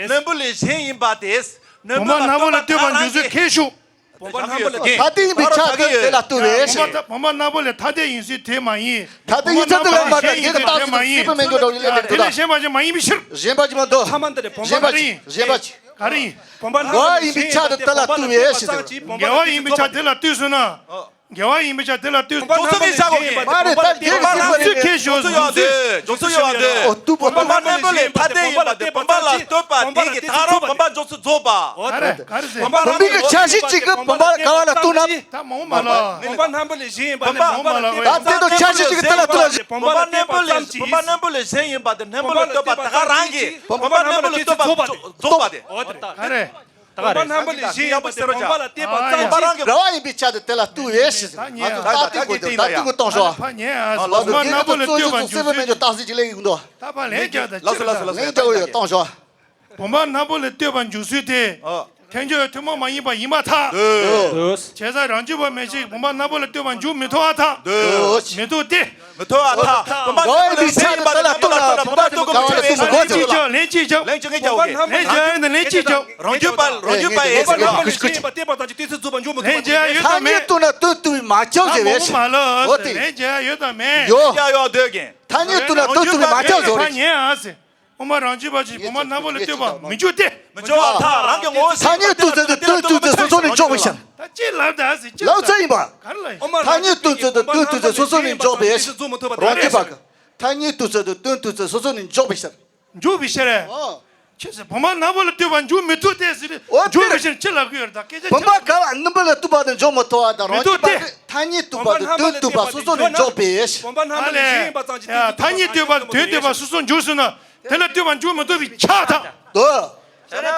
སྣ་བུག་ལ་ལྟོས་པ་འཇོག་ཚུལ་ཁྱད་ཞུགས། བུམ་པ་སྣ་བུག་ལ་ལྟོས་པ་འཇོག་ཚུལ་ཁྱད་ཞུགས། བུམ་པ་སྣ་བུག་ལ་ཐ་དད་ཡིན་པའི་ཆ་དེ་དེ་ལ་ལྟོས་པས་ཞེས། བུམ་པ་སྣ་བུག་ལས་ཐ་དད་ཡིན་ཚུལ་དེ་མ་ཡིན། ཐ་དད་ཡིན་ཚུལ་དེ་ལ་མ་ལྟོས་དེ་གི་རྟགས་ཚུལ་སྲིད་པའི་མེད་འགྱུར་འགྲོ་བའི་ལས་དེ་ལ་ལྟོས་དང་། གཞན་པ་ཅིག་མ་ཡིན་པའི་ཕྱིར། གཞན་པ་ཅིག་མ་འདུག་ཐ་མ་འདི་ལས་བུམ་པ་གཞན་པ་ཅིག་གཞན་པ་ཅིག་ག་རེ་ཡིན། བུམ་པ་སྣ་བུག་ལས་གཞན་ཡིན་པ་དེ་བུམ་པ་ལ་ལྟོས་པས་ཞེས་ཟེར། འགལ་བ་ཡིན་པའི་ཆ་དེ་ལ་ལྟོས་སོང་ན། འགལ་བ་ཡིན་པའི་ཆ་དེ་ལ་ལྟོས། འཇོག་ཚུལ་གྱི་བྱ་བ་གི་མ་རེད། ད་འགལ་གྱི་ཚུལ་ཁྱད་ཞུགས། འཇོག་ཚུལ་ཡོད་དེ། འཇོག་ཚུལ་ཡོད་དེ། ཨོ་ཏུ་བུམ་པ་སྣ་བུག་ལས་ཐ་དད་ཡིན་པ་དེ་བུམ་པ་ལ་ལྟོས་པ་དེ་གི་ད་རུང་བུམ་པ་འཇོག་ཚུལ་རྫོགས་པ། ག་རེ་ག་རེ་ཟེར། བུམ་པའི་གི་ཆ་ཤས་གཅིག་གིས་བུམ་པ་ག་བ་ལ་ལྟོས་ན། ད་མ་འོངས་པ་ལ། བུམ་པ་སྣ་བུག་ལས་གཞན་ཡིན་པ་ནི་བུམ་པ་ལ་ལྟོས་པ་ཙམ་གྱིས། བུམ་པ་སྣ་བུག་ལས་གཞན་ཡིན་པ་དེ་སྣ་བུག་ལ་ལྟོས་པ་ད་ག་རང་གི་བུམ་པ་སྣ་བུག་ལ་ལྟོས་པ་རྫོགས་པ་དེ། ག་རེ། བུམ་པ་སྣ་བུག་ལས་གཞན་ཡིན་པ་དེ་བུམ་པ་ལ་ལྟོས་པ་ཙམ་གྱིས། འགལ་བ་ཡིན་པའི་ཆ་དེ་དེ་ལ་ལྟོས་པས་ཞེས་ཟེར། ང་ཚོ་ད་ལྟོས་དགོས་དེ་ད་ལྟོས་དགོས་གཏོང་ཤོག་ང་ཚོ་དེ་གི་རྩོད་གཞི་སོགས་སེལ་བའི་མེད་རྒྱུ་རྟགས་གཞི་ཅིག་ལེན་གྱི་འདུག་ད་ཕར་ལན་རྒྱག་དང་ལགས་སོ་ལགས་སོ་ལགས་སོ། ལན་རྒྱག་གི་ཡོད་གཏོང་ཤོག་བུམ་པ་སྣ་བུག་ལ་ལྟོས་པ་འཇོག་ཚུལ་དེ། ཨ། ཐལ་འགྱུར་ཐུན་མོང་མ་ཡིན་པ་ཡིན་པར་ཐལ། འདོད། བྱས་ཙང་རང་རྒྱུད་པ་མན་ཆད་བུམ་པ་སྣ་བུག་ལ་ལྟོས་པ་འཇོག་མི་ཐུབ་པར་ཐལ། འདོད། མི་ཐུབ་སྟེ། མི་ཐུབ་པར་ཐལ། བུམ་པ་འགལ་བ་ཡིན་པའི་ཆ་དེ་དེ་ལ་ལྟོས་ན་བུམ་པ་ལ་ལྟོས་པ་འཇོག་མི་ཐུབ་པས། ལན་གཅིག་རྒྱབ། ལན་གཅིག་རྒྱབ། ལན་གཅིག་རྒྱབ་ཨོ་ཀེ། ལན་རྒྱག་ཡོད་ན་ལན་གཅིག་རྒྱབ། རང་རྒྱུད་པ་རང་རྒྱུད་པ་ཨེ་ཟེར་ན། ལན་རྒྱག་ཡོད་དམ་མེད། ཐ་སྙད་བཏུས་ན་བཏུས་བཏུས་པས་མ་ཁྱབ་ཟེར་བས། འོ་དེ། ལན་རྒྱག་ཡོད་དམ་མེད། ཡོད། ཡ་ཡོད་འདོད་ཀྱིན། ཐ་སྙད་བཏུས་ན་བཏུས་བཏུས་པས་མ་ཁྱབ་ཟེར་བས། ཐ་སྙད་ཨ་ཟེར། དབུ་མ་རང་རྒྱུད་པ་ཅིག་བུམ་པ་སྣ་བུག་ལ་ལྟོས་པ་མི་འཇོག་སྟེ། མི་འཇོག་པར་ཐལ། རང་གི་ངོ་བོ་ཐ་སྙད་བཏུས་ཚུལ་དེ་བཏུས་བཏུས་ཚུལ་སོ་སོ་ནས་འཇོག་པའི་ཕྱིར། ད་ཅི་ལབ་ད་ཟེར་ཅི་ལབ་ད། ལབ་ཚར་ཡིན་པ། ག་རེ་ལབ་ཡིན། ཐ་སྙད་བཏུས་ཚུལ་དེ་བཏུས་བཏུས་ཚུལ་སོ་སོ་ནས་འཇོག་པའི་ཕྱིར། རང་རྒྱུད་པ་གི། ཐ་སྙད་བཏུས་ཚུལ་དེ་བཏུས་བཏུས་ཚུལ་སོ་སོ་ནས་འཇོག་པའི་ཕྱིར། འཇོག་པའི་ཕྱིར། ཨོ། ཅི་ཟེར་བུམ་པ་སྣ་བུག་ལ་ལྟོས་པ་འཇོག་མི་ཐུབ་སྟེ་ཟེར། འོ་འཇོག་པའི་ཕྱིར་ཅི་ལབ་ཀྱི་ཡོད་རེད་ད་སྐད་ཆ་བུམ་པ་ག་བ་སྣ་བུག་ལ་ལྟོས་པ་དེ་འཇོག་མི་ཐུབ་པ་དང་རང་རྒྱུད་པ་གི་ཐ་སྙད་བཏུས་པ་དེ་བཏུས་བཏུས་པ་སོ་སོ་ནས་འཇོག་པའི་ཕྱིར། བུམ་པ་སྣ་བུག་ལས་གཞན་ཡིན་པ་ཙམ་གྱིས་ཐ་སྙད་བཏུས་པ་དོན་བསྡུས་པ་སོ་སོ་འཇོག་སོང་ན། དེ་ལ་ལྟོས་པ་འཇོག་མི་ཐུབ་པའི་ཆ་དང་། དོ།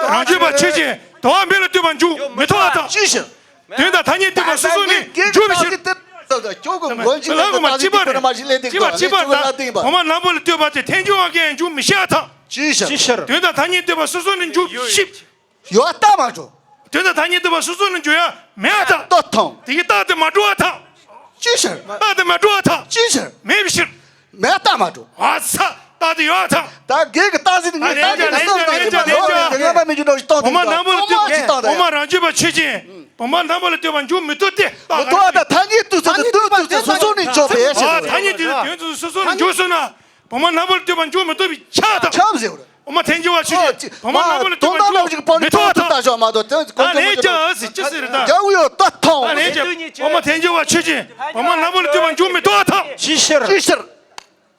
རང་རྒྱུད་པ་ཆོས་ཅན། དོ་བ་མེད་ལ་ལྟོས་པ་འཇོག་མི་ཐུབ་པ་དང་། ཅི་ཞིག་དོན་དང་ཐ་སྙད་བསྡུས་པ་སོ་སོ་ནས་འཇོག་པའི་ཕྱིར། ཁྱོད་ཀྱི་མགོན་ཆེན་ལ་གཅིག་པ་རེད། གཅིག་པ་གཅིག་པ་རེད། བུམ་པ་སྣ་བུག་ལ་ལྟོས་པ་དེ་ཐལ་འགྱུར་བ་གིས་འཇོག་མི་ཤེས་ཐལ། ཅི་ཞིག་དོན་དང་ཐ་སྙད་བསྡུས་པ་སོ་སོ་ནས་འཇོག་ཤེས། ཡོད་རྟགས་མ་འགྲོ། དོན་དང་ཐ་སྙད་བསྡུས་པ་སོ་སོ་ནས་འཇོག་ཡ་མེད་པར་ཐལ། ལྟོས་དང་། དེ་གི་རྟགས་དེ་མ་འགྲོ་བར་ཐལ། ཅི་ཞིག་རྟགས་དེ་མ་འགྲོ་བར་ཐལ། ཅི་ཞིག་མེད་པའི་ཕྱིར། མེད་རྟགས་མ་འགྲོ། ཨ་ཚ། རྟགས་དེ་ཡོད་ཐལ། ད་རྒན་གྱི་རྟགས་ཟིན་ངས་ད་རྒན་གྱི་བསམ་བཏང་གི་མ་འགྲོ། ངས་ངས་མ་མི་འཇུ་འགྲོ་ཞིག་བཏང་དེ་བུམ་པ་སྣ་བུག་ལ་ལྟོས་པ་ཅིག་བཏང་དེ། བུམ་པ་རང་རྒྱུད་པ་ཆོས་ཅན། བུམ་པ་སྣ་བུག་ལ་ལྟོས་པ་འཇོག་མི་ཐུབ་སྟེ། མི་ཐུབ་པ་དང་ཐ་སྙད་བསྡུས་ཚུལ་དེ་བསྡུས་ཚུལ་དེ་སོ་སོ་ནས་འཇོག་པའི་ཕྱིར། ཨ་ཐ་སྙད་བསྡུས་ཚུལ་དེ་སོ་སོ་ནས་འཇོག་སོང་ན། བུམ་པ་སྣ་བུག་ལ་ལྟོས་པ་འཇོག་མི་ཐུབ་པའི་ཆ་དང་། ཁྱབ་ཟེར་བ་རེད། དབུ་མ་ཐལ་འགྱུར་བ་ཆོས་ཅན། བུམ་པ་སྣ་བུག་ལ་ལྟོས་པ་འཇོག་མི་ཐུབ་པར་ཐལ། ད་ལན་རྒྱག་ཟེར་ཅི་ཟེར་ད། རྒྱག་ཡོད་ད་ཐང་། ད་ལན་རྒྱག་དབུ་མ་ཐལ་འགྱུར་བ་ཆོས་ཅན། བུམ་པ་སྣ་བུག་ལ་ལྟོས་པ་འཇོག་མི་ཐུབ་པར་ཐལ། ཅི་ཕྱིར། ཅི་ཕྱིར།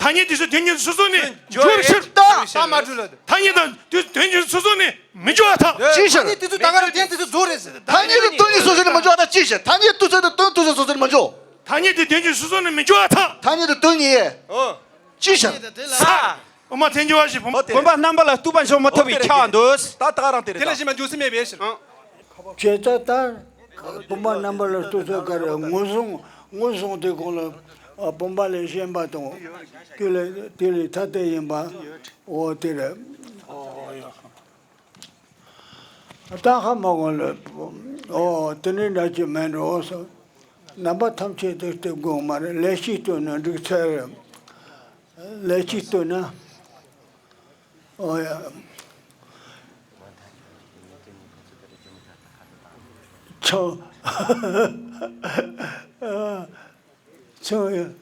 ཐ་སྙད་དེ་ཚོ་དོན་གཉིས་སོ་སོ་ནས་འཇོག་པའི་ཕྱིར། ད་ད་མ་འགྲོ་ལ། ཐ་སྙད་དང་དོན་གཉིས་སོ་སོ་ནས་མི་འཇོག་པར་ཐལ། ཅི་ཕྱིར། ཐ་སྙད་དེ་ཚོ་ད་ག་རང་དོན་དེ་ཚོ་རྫོགས་རེད་ཟེར། ཐ་སྙད་དེ་དོན་གཉིས་སོ་སོ་ནས་མི་འཇོག་པར་ཐལ། ཅི་ཕྱིར། ཐ་སྙད་དེ་ཚོ་དོན་དེ་ཚོ་སོ་སོ་ནས་མི་འཇོག་ཐ་སྙད་དེ་དོན་གཉིས་སོ་སོ་ནས་མི་འཇོག་པར་ཐལ། ཐ་སྙད་དེ་དོན་གཉིས། ཨོ། ཅི་ཞིག་ས། དབུ་མ་ཐལ་འགྱུར་བ་ཞིག་བུམ། བུམ་པ་རྣམ་པ་ལ་ལྟོས་པ་འཇོག་མི་ཐུབ་པའི་ཆ་འདུག་ད་ད་རང་དེ་རེད། དེ་ལ་ད་གཞན་པ་འཇོག་སྲིད་མེད་པའི་ཕྱིར། བྱས་ཙང་ད་བུམ་པ་རྣམ་པ་ལ་ལྟོས་ཚུལ་ག་རེ་ངོས་བཟུང་ངོས་བཟུང་དེ་གོང་ལ་བུམ་པ་ལས་གཞན་པ་དང་དེ་ལས་དེ་ལས་ཐ་དད་ཡིན་པ་འོ་དེ་རེད། ད་ཧ་མ་གོ་ལ། ཨོ་དེ་ནི་འདྲ་ཅིག་མེད་འགྲོ་སོ། རྣམ་པ་ཐམས་ཅད་དུ་སྟོན་དགོས་མ་རེད། ལས་གཅིག་སྟོན་ན་འགྲིག་ཚར་རེད། ལས་གཅིག་སྟོན་ན། ཨོ་ཡ། ཆང་། ཆང་།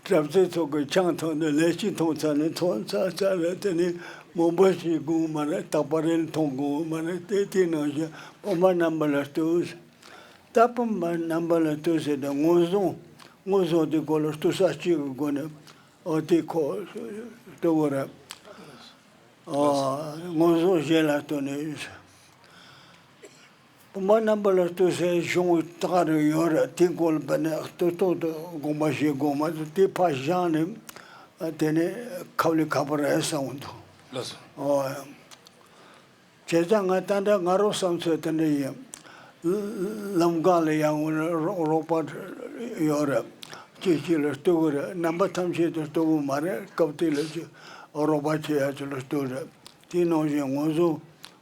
གྲྭ་བཙུན་ཚོ་གིས་ཆང་འཐུང་ནས་ལས་གཅིག་འཐུང་ཚར་ནས་འཐུང་ཚར་ཚར་རེད། དེ་ནས་མང་པོ་ཞིག་དགོས་མ་རེད། རྟག་པ་རེ་འཐུང་དགོས་མ་རེད། དེ་དེ་ནང་བཞིན་བུམ་པ་རྣམ་པ་ལ་ལྟོས། ད་བུམ་པ་རྣམ་པ་ལ་ལྟོས་ཟེར་ཏེ་ངོས་བཟུང་ངོས་བཟུང་དེ་སྐོར་ལ་ལྟོས་ས་གཅིག་གི་སྒོ་ནས་ཨོ་དེ་ཁོ་ལྟོས་དགོས་རེད། ཨོ། མངོན་སུམ་གཞན་ལ་ལྟོས་ནས། བུམ་པ་རྣམ་པ་ལ་ལྟོས་ཟེར་གཞུང་ད་ག་རེ་ཡོད་རེད། དེའི་སྐོར་ལ་བས་ནས་ལྟོས་ཐོག་ཏུ་དགོངས་པ་བཞེས་དགོས་མ་གཏོགས། དེ་ཕར་བཞག་ནས་དེ་ནས་ཁབ་ལས་ཁ་པར་ཨེ་གསང་འདུག་ལགས་སོ། ཨོ། བྱས་ཙང་ང་ད་ལྟ་ང་རང་བསམ་ཚུལ་དེ་འདྲ་ཡིན། ལམ་སྒང་ལ་ཡང་རོགས་པ་ཡོད་རེད། གཅིག་གཅིག་ལ་ལྟོས་གི་རེད། རྣམ་པ་ཐམས་ཅད་དུ་ལྟོས་གི་མ་རེད། སྐབས་དེ་ལ་ཅིག་རོགས་པ་བྱེད་ཡ་ཅིག་ལ་ལྟོས་རེད། དེ་ནང་བཞིན་ངོ་བཟུང་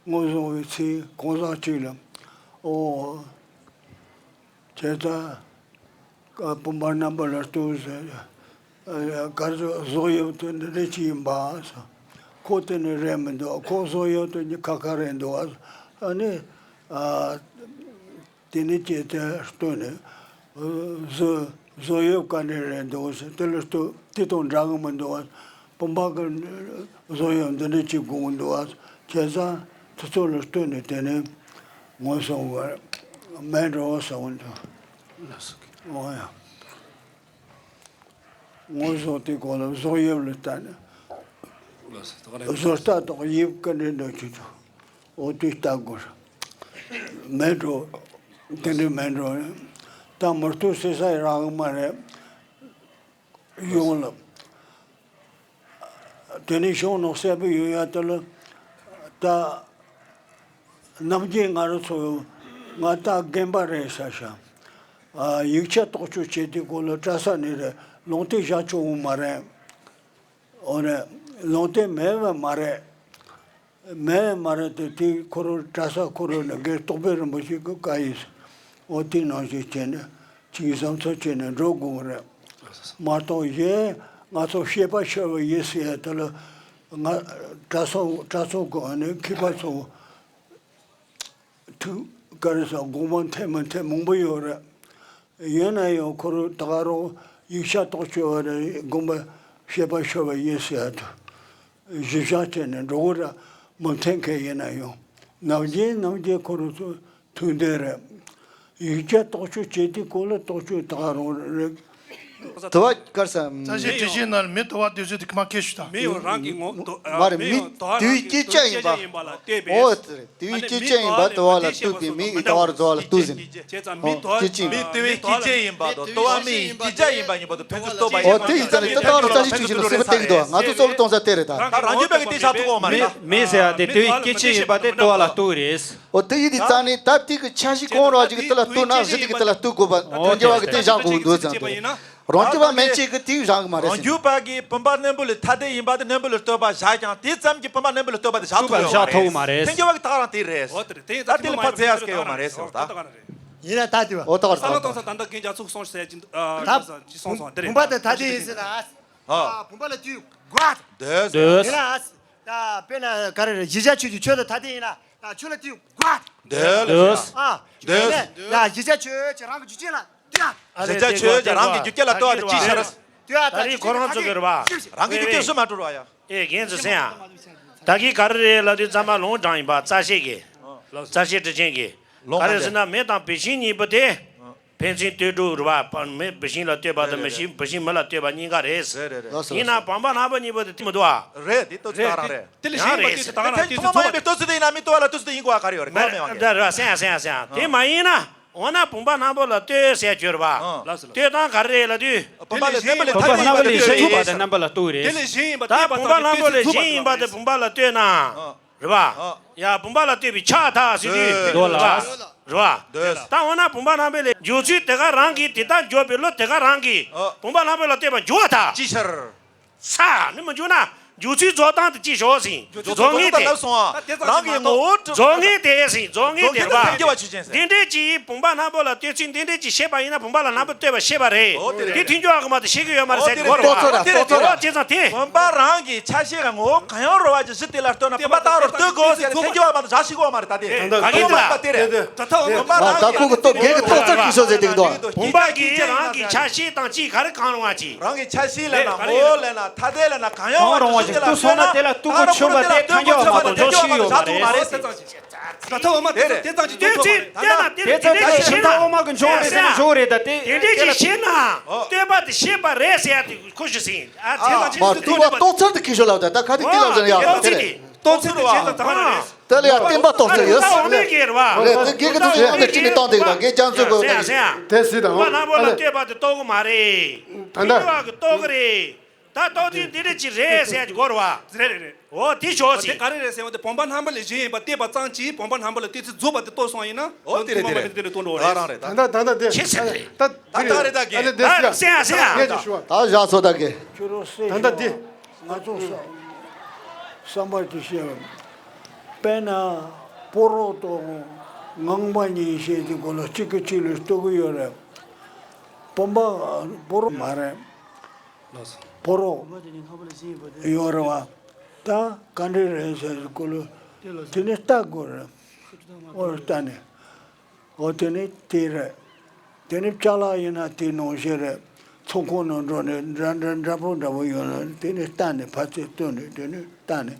ངོ་བཟུང་བའི་ཚེ་གང་ཟག་ཅིག་ལ། ཨོ། བྱས་ཙང་བུམ་པ་རྣམ་པ་ལ་ལྟོས་ཟེར། གར་བཟོ་དབྱིབས་དེ་འདི་འདྲ་ཅིག་ཡིན་པ། ཁོ་དེ་ནི་རེད་མི་འདུག་ཁོ་བཟོ་དབྱིབས་དེ་ནི་ཁ་ཁ་རེད་འདུག་ཨ་ནི། དེ་ནི་ཅེས་དེ་ལྟོས་ནས། བཟོ་བཟོ་དབྱིབས་ག་འདྲ་རེད་འདུག་ཟེར། དེ་ལ་ལྟོས། དེ་དང་འདྲ་གི་མི་འདུག་བུམ་པ་གི་བཟོ་དབྱིབས་འདི་འདྲ་ཅིག་དགོས་འདུག་བྱས་ཙང་དེ་ཚོ་ལ་ལྟོས་ནས་དེ་ནི་ངོ་སོང་བར་མེད་འགྲོ་བསམ་འདུག་འོ་ཡ། ངོ་བཟུང་དེ་གོ་ལ་བཟོ་དབྱིབས་ལ་ལྟ་ནས། བཟོ་ལྟ་དང་དབྱིབས་ག་འདྲ་འདྲ་ཅིག་འདུག་འོ་དེ་ལྟ་དགོས། མེད་འགྲོ། དེ་འདྲ་མེད་འགྲོ། ད་མུ་མཐུད་བྱེད་ས་རག་གི་མ་རེད། ཡོང་ལ། དེ་ནས་གཞུང་ནང་གསལ་པོ་ཡོད་ཡ་དེ་ལ། ད་ནམ་རྒྱུན་ང་རང་ཚོ་ང་ད་རྒན་པ་རེད་ཤག་ཤག་ཡིག་ཆ་རྟོག་དཔྱོད་བྱེད་དུས་སྐོར་ལ་གྲྭ་ས་ནས་རེད། ལུང་བསྟན་བཞག་ཆོག་གི་མ་རེད། འོ་རེད། ལུང་བསྟན་མེད་པ་མ་རེད། མེད་མ་རེད་དེ། དེ་ཁོ་རང་གྲྭ་ས་ཁོ་རང་ནས་རྒན་རྟོགས་དཔལ་རིན་པོ་ཆེ་གི་བཀའ་ཡིན། འོ་དེ་ནང་བཞིན་བྱས་ནས་ཅིག་བསམ་ཚུལ་བྱས་ནས་འགྲོ་དགོས་ཀྱི་རེད། མ་གཏོགས་གཞན་ང་ཚོ་བཤད་པ་ཤོར་བ་ཡིན་ཟེར་ཡ་དེ་ལ། ང་གྲྭ་ཚང་གྲྭ་ཚང་གི་ཨ་ནི་མཁས་པ་ཚོ་ཐུགས་ག་རེ་ཟེར། དགོངས་པ་འཐེན་མི་འཐེན་མང་པོ་ཡོད་རེད། ཡིན་ན་ཡང་ཁོ་རང་ད་ག་རང་ཡིག་ཆ་རྟོག་དཔྱོད་པ་རེད། དགོངས་པ་བཤད་པ་ཤོར་བ་ཡིན་ཟེར་ཡ་དེ། གཞི་བཞག་བྱས་ནས་འགྲོ་གི་རེད། མི་འཐེན་མཁན་ཡིན་ན་ཡང་། ནམ་རྒྱུན་ནམ་རྒྱུན་ཁོ་རང་ཚོ་ཐུགས་འདོད་རེད། ཡིག་ཆ་རྟོག་དཔྱོད་བྱེད་དུས་སྐོར་ལ་རྟོག་དཔྱོད་ད་ག་རང་རེད། དུ་བ་གར་ས། ས་ཞིག་དྲི་ཞིག་ན་མི་དུ་བ་དུས་ཚོད་དུ་མ་ཁེལ་ཞུ་དང་། མི་ཡོང་རང་གི་ངོ་དུ། མ་རེད། མི་དུ་བའི་སྐད་ཆ་ཡིན་པ། ཨོ་དེ་རེད། དུ་བའི་སྐད་ཆ་ཡིན་པ་དུ་བ་ལ་ལྟོས་པའི་མི་ཡི་དུ་བ་རུ་དུ་བ་ལ་ལྟོས་ཟིན། ཨོ་སྐད་ཆ་ཡིན་པ། མི་དུ་བའི་སྐད་ཆ་ཡིན་པ་དང་དུ་བ་མི་ཡི་སྐད་ཆ་ཡིན་པ་གཉིས་པོ་དུ་ཕན་ཚུན་ལྟོས་པ་ཡིན། ཨོ་དེ་ཡིན་ཙང་ནི་ད་ལྟ་རུ་ས་ཞིག་དྲི་ཞིག་ལ་སེམས་པ་གཏད་ཀྱི་འདུག་ང་ཚོ་གཙོ་བོ་གཏོང་ས་དེ་རེད་ད། ད་རང་རྒྱུད་པའི་སྐད་ཆ་ཐུག་གོ་མ་རེད་ད། མི་ཟེར་ཡ་དེ་དུ་བའི་སྐད་ཆ་ཡིན་པ་དེ་དུ་བ་ལ་ལྟོས་རེད། ཨོ་དེ་ཡིན་དུས་ཙང་ནི་ད་དེ་གི་ཆ་ཞིག་གང་རོགས་ཅིག་གི་དེ་ལ་ལྟོས་ན་གཞི་དེ་གི་དེ་ལ་ལྟོས་དགོས་པ། ཨོ་དོན་རྒྱ་བ་གི་དེ་བཞག་དགོས་འདུག་ཙང་དེ་རེད། རང་རྒྱུད་པ་མན་ཆད་ཀྱི་དེའི་རང་གི་མ་རེད་ཟེར། རང་རྒྱུད་པ་གིས་བུམ་པ་རྣོན་པོ་ལ་ཐ་དད་ཡིན་པ་དེ་རྣོན་པོ་ལ་ལྟོས་པ་བཞག་ཀྱང་དེ་ཙམ་གྱིས་བུམ་པ་རྣོན་པོ་ལ་ལྟོས་པ་དེ་བཞག་ཐུབ་ཀྱི་མ་རེད། ཐལ་འགྱུར་བ་གི་ད་ག་རང་དེ་རེད། འོ་དེ་རེད། དེ་ད་དེ་ལ་ཕར་བཙལ་ཡ་སྐལ་ཡོད་མ་རེད་ཟེར་བ་ད། ཡིན་ན་ད་དེ་བ། འོ་ད་ག་རེད། བསམ་བློ་གཏོང་ས་ད་ལྟ་རྒན་རྒྱ་ཚུགས་སོང་ཟེར་གྱི་ཨ་ད་ཅི་སོང་སོང་དེ་རེད། བུམ་པ་དེ་ཐ་དད་ཡིན་ཟེར་ན། ཨ་བུམ་པ་ལ་ལྟོས་དགོས། འདོད། ཡིན་ན་ཨ་ད་དཔེར་ན་ག་རེ་རེད། གཞི་བྱ་ཆོས་ཀྱི་ཆོས་ལ་ཐ་དད་ཡིན་ན་ད་ཆོས་ལ་ལྟོས་དགོས། འདོད། ཨ་འདོད། ཡིན་ན་ད་གཞི་བྱ་ཆོས་ཀྱི་རང་གི་རྒྱུ་རྐྱེན་ལ་ལྟོས། གཞི་བྱ་ཆོས་ཀྱི་རང་གི་རྒྱུ་རྐྱེན་ལ་ལྟོས་པ་དེ་ཅི་ཤར། ལྟོས་ད་རེས་ཁོ་རང་ཚོ་གི་རེད་བ། རང་གི་རྒྱུ་རྐྱེན་སུ་མ་སྤྲོར་བ་ཡ། ཨེ་རྒན་ཚོ་སེམས་ཡ། ད་གིན་ག་རེ་རེད་ལབ་དུས་ཙམ་པ་ལུང་དྲངས་ཡིན་པ། རྩ་ཤེ་གི། རྩ་ཤེ་དྲི་ཆེན་གི། ལུང་ག་རེ་ཟེར་ན་མེ་དང་བུད་ཤིང་གཉིས་པོ་དེ། ཕན་ཚུན་ལྟོས་གྲོགས་རེད་བ། མེ་བུད་ཤིང་ལ་ལྟོས་པ་དང་། མེ་ཤིང་བུད་ཤིང་མེ་ལ་ལྟོས་པ་གཉིས་ཀ་རེད། རེད་རེད་རེད། ཡིན་ན་བུམ་པ་རྣོན་པོ་གཉིས་པོ་དེ་མི་འདུག་ཨ། རེད་དེ་ལྟོས་ཚོད་རང་རེད། དེ་ལས་གཞན་ཡིན་པ་དེ་ད་ག་རང་དེ་ཐུན་མོང་མ་ཡིན་པའི་ལྟོས་ཚོད་དེ་ཡིན་ན་མི་ལྟོས་པ་ལ་ལྟོས་ཚོད་དེ་ཡིན་དགོས་པ་ག་རེ་ཡོད་རེད། གོ་མེད་པ་གི། འདི་རེད་བ། སེམས་ཡ་སེམས་ཡ་སེམས་ཡ། དེ་མ་ཡིན་ན། འོ་ན་བུམ་པ་རྣོན་པོ་ལ་ལྟོས་ཟེར་གྱུར་པ། ལགས་སོ་ལགས་སོ། ལྟོས་སྟངས་ག་རེ་རེད་ལབ་དུས། བུམ་པ་ལ་རྣོན་པོ་ལས་ཐ་དད་ཡིན་པ་ལ་ལྟོས་ཟེར། ཐུབ་པ་དང་རྣོན་པོ་ལ་ལྟོས་རེད། དེ་ལས་གཞན་ཡིན་པ་ད་བུམ་པ་རྣོན་པོ་ལས་གཞན་ཡིན་པ་དེ་བུམ་པ་ལ་ལྟོས་ན། རེད་བ། ཡ་བུམ་པ་ལ་ལྟོས་པས་ཆགས་ཐལ་ཟེར་དུས། འདོད་ལ། རེད་བ། ད་འོ་ན་བུམ་པ་རྣོན་པོ་ལས་འཇོག་ཚུལ་དེ་ག་རང་གིས། དེ་ལྟར་འཇོག་པའི་བློ་དེ་ག་རང་གིས། བུམ་པ་རྣོན་པོ་ལ་ལྟོས་པ་འཇོག་ཐལ། ཅི་ཕྱིར། ས་ནི་མི་འཇུག་ན། འཇོག་ཚུལ་རྫོགས་སྟངས་དེ་ཅི་ཞོག་ཟིན། འཇོག་ཚུལ་རྫོགས་ངེས་དེ། རྫོགས་སྟངས་ལབ་སོང་ཨ། རང་གི་ངོ་བོ་རྫོགས་ངེས་དེ་ཟིན། རྫོགས་ངེས་དེ་རེད་བ། རྫོགས་ངེས་དེ་ཐལ་འགྱུར་བ་ཆོས་ཅན་ཟེར། འདི་འདྲས་ཀྱིས་བུམ་པ་རྣོན་པོ་ལ་ལྟོས་ཚུལ་འདི་འདྲས་ཀྱིས་ཤེས་པ་ཡིན་ན་བུམ་པ་ལ་རྣོན་པོ་ལྟོས་པ་ཤེས་པ་རེད། འོ་དེ་རེད། དེ་ཐུན་འཇོག་གི་མ་གཏོགས་ཤེས་ཀྱི་ཡོད་མ་རེད་ཟེར་གྱི་ཡོད་རེད། རྟོགས་ཚོད་ར། རྟོགས་ཚོད་ར། རྟོགས་ཚོད་ར། བྱས་ཙང་དེ། བུམ་པ་རང་གི་ཆ་ཤས་ཀྱི་ངོ་བོ་གང་ཡང་རུང་བ་ཅིག་གཞི་དེ་ལ་ལྟོས་ན་བུམ་པ་ལྟ་བུར་ལྟོས་དགོས་ཟེར་ཐལ་འགྱུར་བ་མ་གཏོགས་བཞག་ཤེས་ཀྱི་ཡོད་མ་རེད། ད་དེ། ག་གི་དེ་ལ། དེ་རེད། ད་ལྟ་བུམ་པ་རང་གི། ད་ཁོ་གི་རྟོགས་རྒན་གྱི་རྟོགས་ཚོད་ཀྱི་ཤོག་ཟེར་དེ་གི་འདུག་བུམ་པ་གི་རང་གི་ཆ་ཤས་དང་གཅིག་ག་རེ་གང་རུང་བ་ཅིག་རང་གི་ཆ་ཤས་ལབ་ན། ངོ་བོ་ལབ་ན། ཐ་དད་ལབ་ན། གང་ཡང་རུང་བ་ཅིག་ལྟོས་སོང་ན་དེ་ལ་ལྟོས་གོ་ཆོད་པ་དེ་ཐལ་འགྱུར་བ་མ་གཏོགས་འཇོག་ཤེས་ཡོད་མ་རེད། ད་ལྟ་བུ་མ་དེ་ཚོ་དེ་ཙམ་གྱིས་ལྟོས་ཚུལ་བལྟས་ན་དེ་དེ་འདྲ་ཞིག་ཤེས་ན། ཨོ་མ་གི་འཇོག་རེད་ཟེར་ན་འཇོག་རེད། ད་དེ་དེ་འདྲ་ཞིག་ཤེས་ན་ལྟོས་པ་དེ་ཤེས་པ་རེད་ཟེར་ཡ་དེ་ཁོ་ཞུ་ཟིན། ཨ་དེ་ཙམ་གྱིས་མ་ལྟོས་པ་རྟོགས་ཚར་དེ་ཁྱི་ཤོ་ལབ། ད་ད་ཁ་དེ་དེ་ལབ་ཟིན་ཡ་ལྟོས་ཚུལ་དེ། ལྟོ་ཚིག་གི་རྗེས་སུ་ད་ག་རེད། དེ་ལ་ཡང་བསྟན་པ་གཏོང་ཚོད་ཡོད། ད་འོ་མའི་གི་རེད་བ། རེད་དེ་དགེ་གི་ཚོ་ཡང་གཅིག་ནས་བཏང་དེ་ག་དགེ་རྒྱ་མཚོའི་གོ་ད་གི། དེ་སྲིད་དང་། བུམ་པ་ནག་པོ་ལ་ལྟོས་པ་དེ་ལྟོ་གི་མ་རེད། ད་ལྟ་བུམ་པ་གི་ལྟོ་གི་རེད། ད་ལྟོ་ཚིག་འདི་འདྲ་ཅིག་རེད་ཟེར་ཡ་ཅིག་གོ་རེད་བ། རེད་རེད་རེད། འོ་དེ་ཞོག་ཅིག་དེ་ག་རེ་རེད་ཟེར་བ་དེ་བུམ་པ་རྣམ་པ་ལས་གཞན་ཡིན་པ་བལྟས་པ་ཙམ་གྱིས་བུམ་པ་རྣམ་པ་ལ་ལྟོས་ཚིག་རྫོགས་པ་དེ་ལྟོ་སོང་ཡིན་ན། འོ་དེ་རེད་དེ་རེད། དེ་ལྟོ་འགྲོ་རེད། ད་རང་རེད་ད། ད་ད་ད་ད་དེ་ཁྱེད་ཚོ་རེད། ད་ད་ད་རེད་ད་གི། ད་ད་སེང་ཡ་སེང་ཡ། ངས་ཅིག་ཞུ་བ། ད་བཞག་ཚོ་ད་གི། ད་ད་དེ། ང་ཚོ་བསམ་བསམ་པ་དེ་བཤད། དཔེར་ན་ཕོ་རོག་དང་ངང་པ་གཉིས་བཤད་དེ་གོ་ལ་གཅིག་གིས་གཅིག་ལ་ལྟོ་གི་ཡོད་རེད། བུམ་པ་ཕོ་རོག་མ་རེད། ཕོ་རོག་ཡོད་རེད་བ། ད་ག་འདྲ་རེད་ཟེར་གོ་ལ་དེ་ནས་ལྟ་དགོས་རེད། འོ་ལྟ་ནས། འོ་དེ་ནི་དེ་རེད། དེ་ནི་ཅ་ལག་ཡིན་ན་དེ་ནང་བཞིན་རེད། ཚོང་ཁང་ནང་འགྲོ་ནས་འདྲ་འདྲ་འདྲ་པོ་འདྲ་པོ་ཡོད་ན་དེ་ནི་ལྟ་ནས་ཕར་ཚུར་བཏོན་ནས་དེ་ནི་ལྟ་ནས།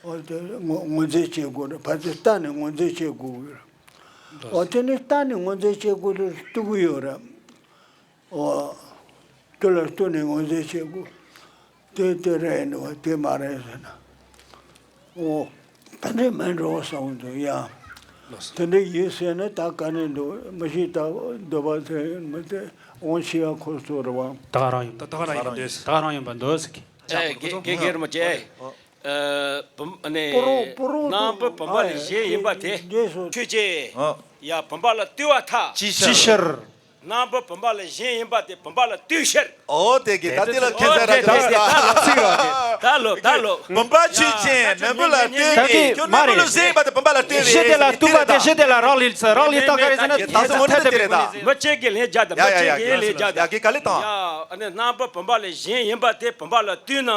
འོ་དེ་ངོས་ངོས་འཛིན་བྱེད་དགོས་རེད། ཕར་ཚུར་ལྟ་ནས་ངོས་འཛིན་བྱེད་དགོས་རེད། འོ་དེ་ནི་ལྟ་ནས་ངོས་འཛིན་བྱེད་དགོས་རེད། ལྟོ་གི་ཡོད་རེད། འོ། དེ་ལ་ལྟོས་ནས་ངོས་འཛིན་བྱེད་དགོས། དེ་དེ་རེད་འདུག་བ་དེ་མ་རེད་ཟེར་ན། འོ། དེ་འདྲས་མིན་འགྲོ་བསམ་འདུག་ཡ། དེ་འདྲས་ཡིན་ཟེར་ན་ད་ག་ནས་འདུག་མི་ཤེས། ད་འདོད་པ་དེ་མི་དེ་འོང་ཤེས་ཡ་ཁོ་ཚོ་རེད་བ། ད་ག་རང་ཡིན། ད་ད་ག་རང་ཡིན་འདོད། ད་ག་རང་ཡིན་པ་འདོད་ཟེར་གི། ཨེ་དགེ་དགེ་རྒན་རིན་པོ་ཆེ། ཨ། བུམ་ཨ་ནི་པོ་རོ་པོ་རོ་རྣམ་པ་བུམ་པ་ལས་གཞན་ཡིན་པ་དེ་ཆོས་ཅན། ཡ་བུམ་པ་ལ་ལྟོས་པར་ཐལ། ཅིའི་ཕྱིར། རྣམ་པ་བུམ་པ་ལས་གཞན་ཡིན་པ་དེ་བུམ་པ་ལ་ལྟོས་ཕྱིར། ཨོ་དེ་གི་ད་དེ་ལ་ཁྱད་མཚར་ར་ད་ད་ད་ལོ་ད་ལོ། བུམ་པ་ཆོས་ཅན། རྣམ་པ་ལ་ལྟོས་པས་ཁྱོད་རྣམ་པ་ལ་གཞན་ཡིན་པ་དེ་བུམ་པ་ལ་ལྟོས་པས། གཞི་དེ་ལ་ལྟོས་པ་དེ་གཞི་དེ་ལ་རག་ལས་ཚེ་རག་ལས་ད་ག་རེ་ཟེར་ན་དེ་ད་སོ་མོ་དེ་དེ་རེད་ད། མི་གཅིག་གིས་ལན་རྒྱག་དང་མི་གཅིག་གིས་ལན་རྒྱག་དང་། ཡ་གི་ག་ལེ་དང་། ཡ་ཨ་ནི་རྣམ་པ་བུམ་པ་ལས་གཞན་ཡིན་པ་དེ་བུམ་པ་ལ་ལྟོས་ན།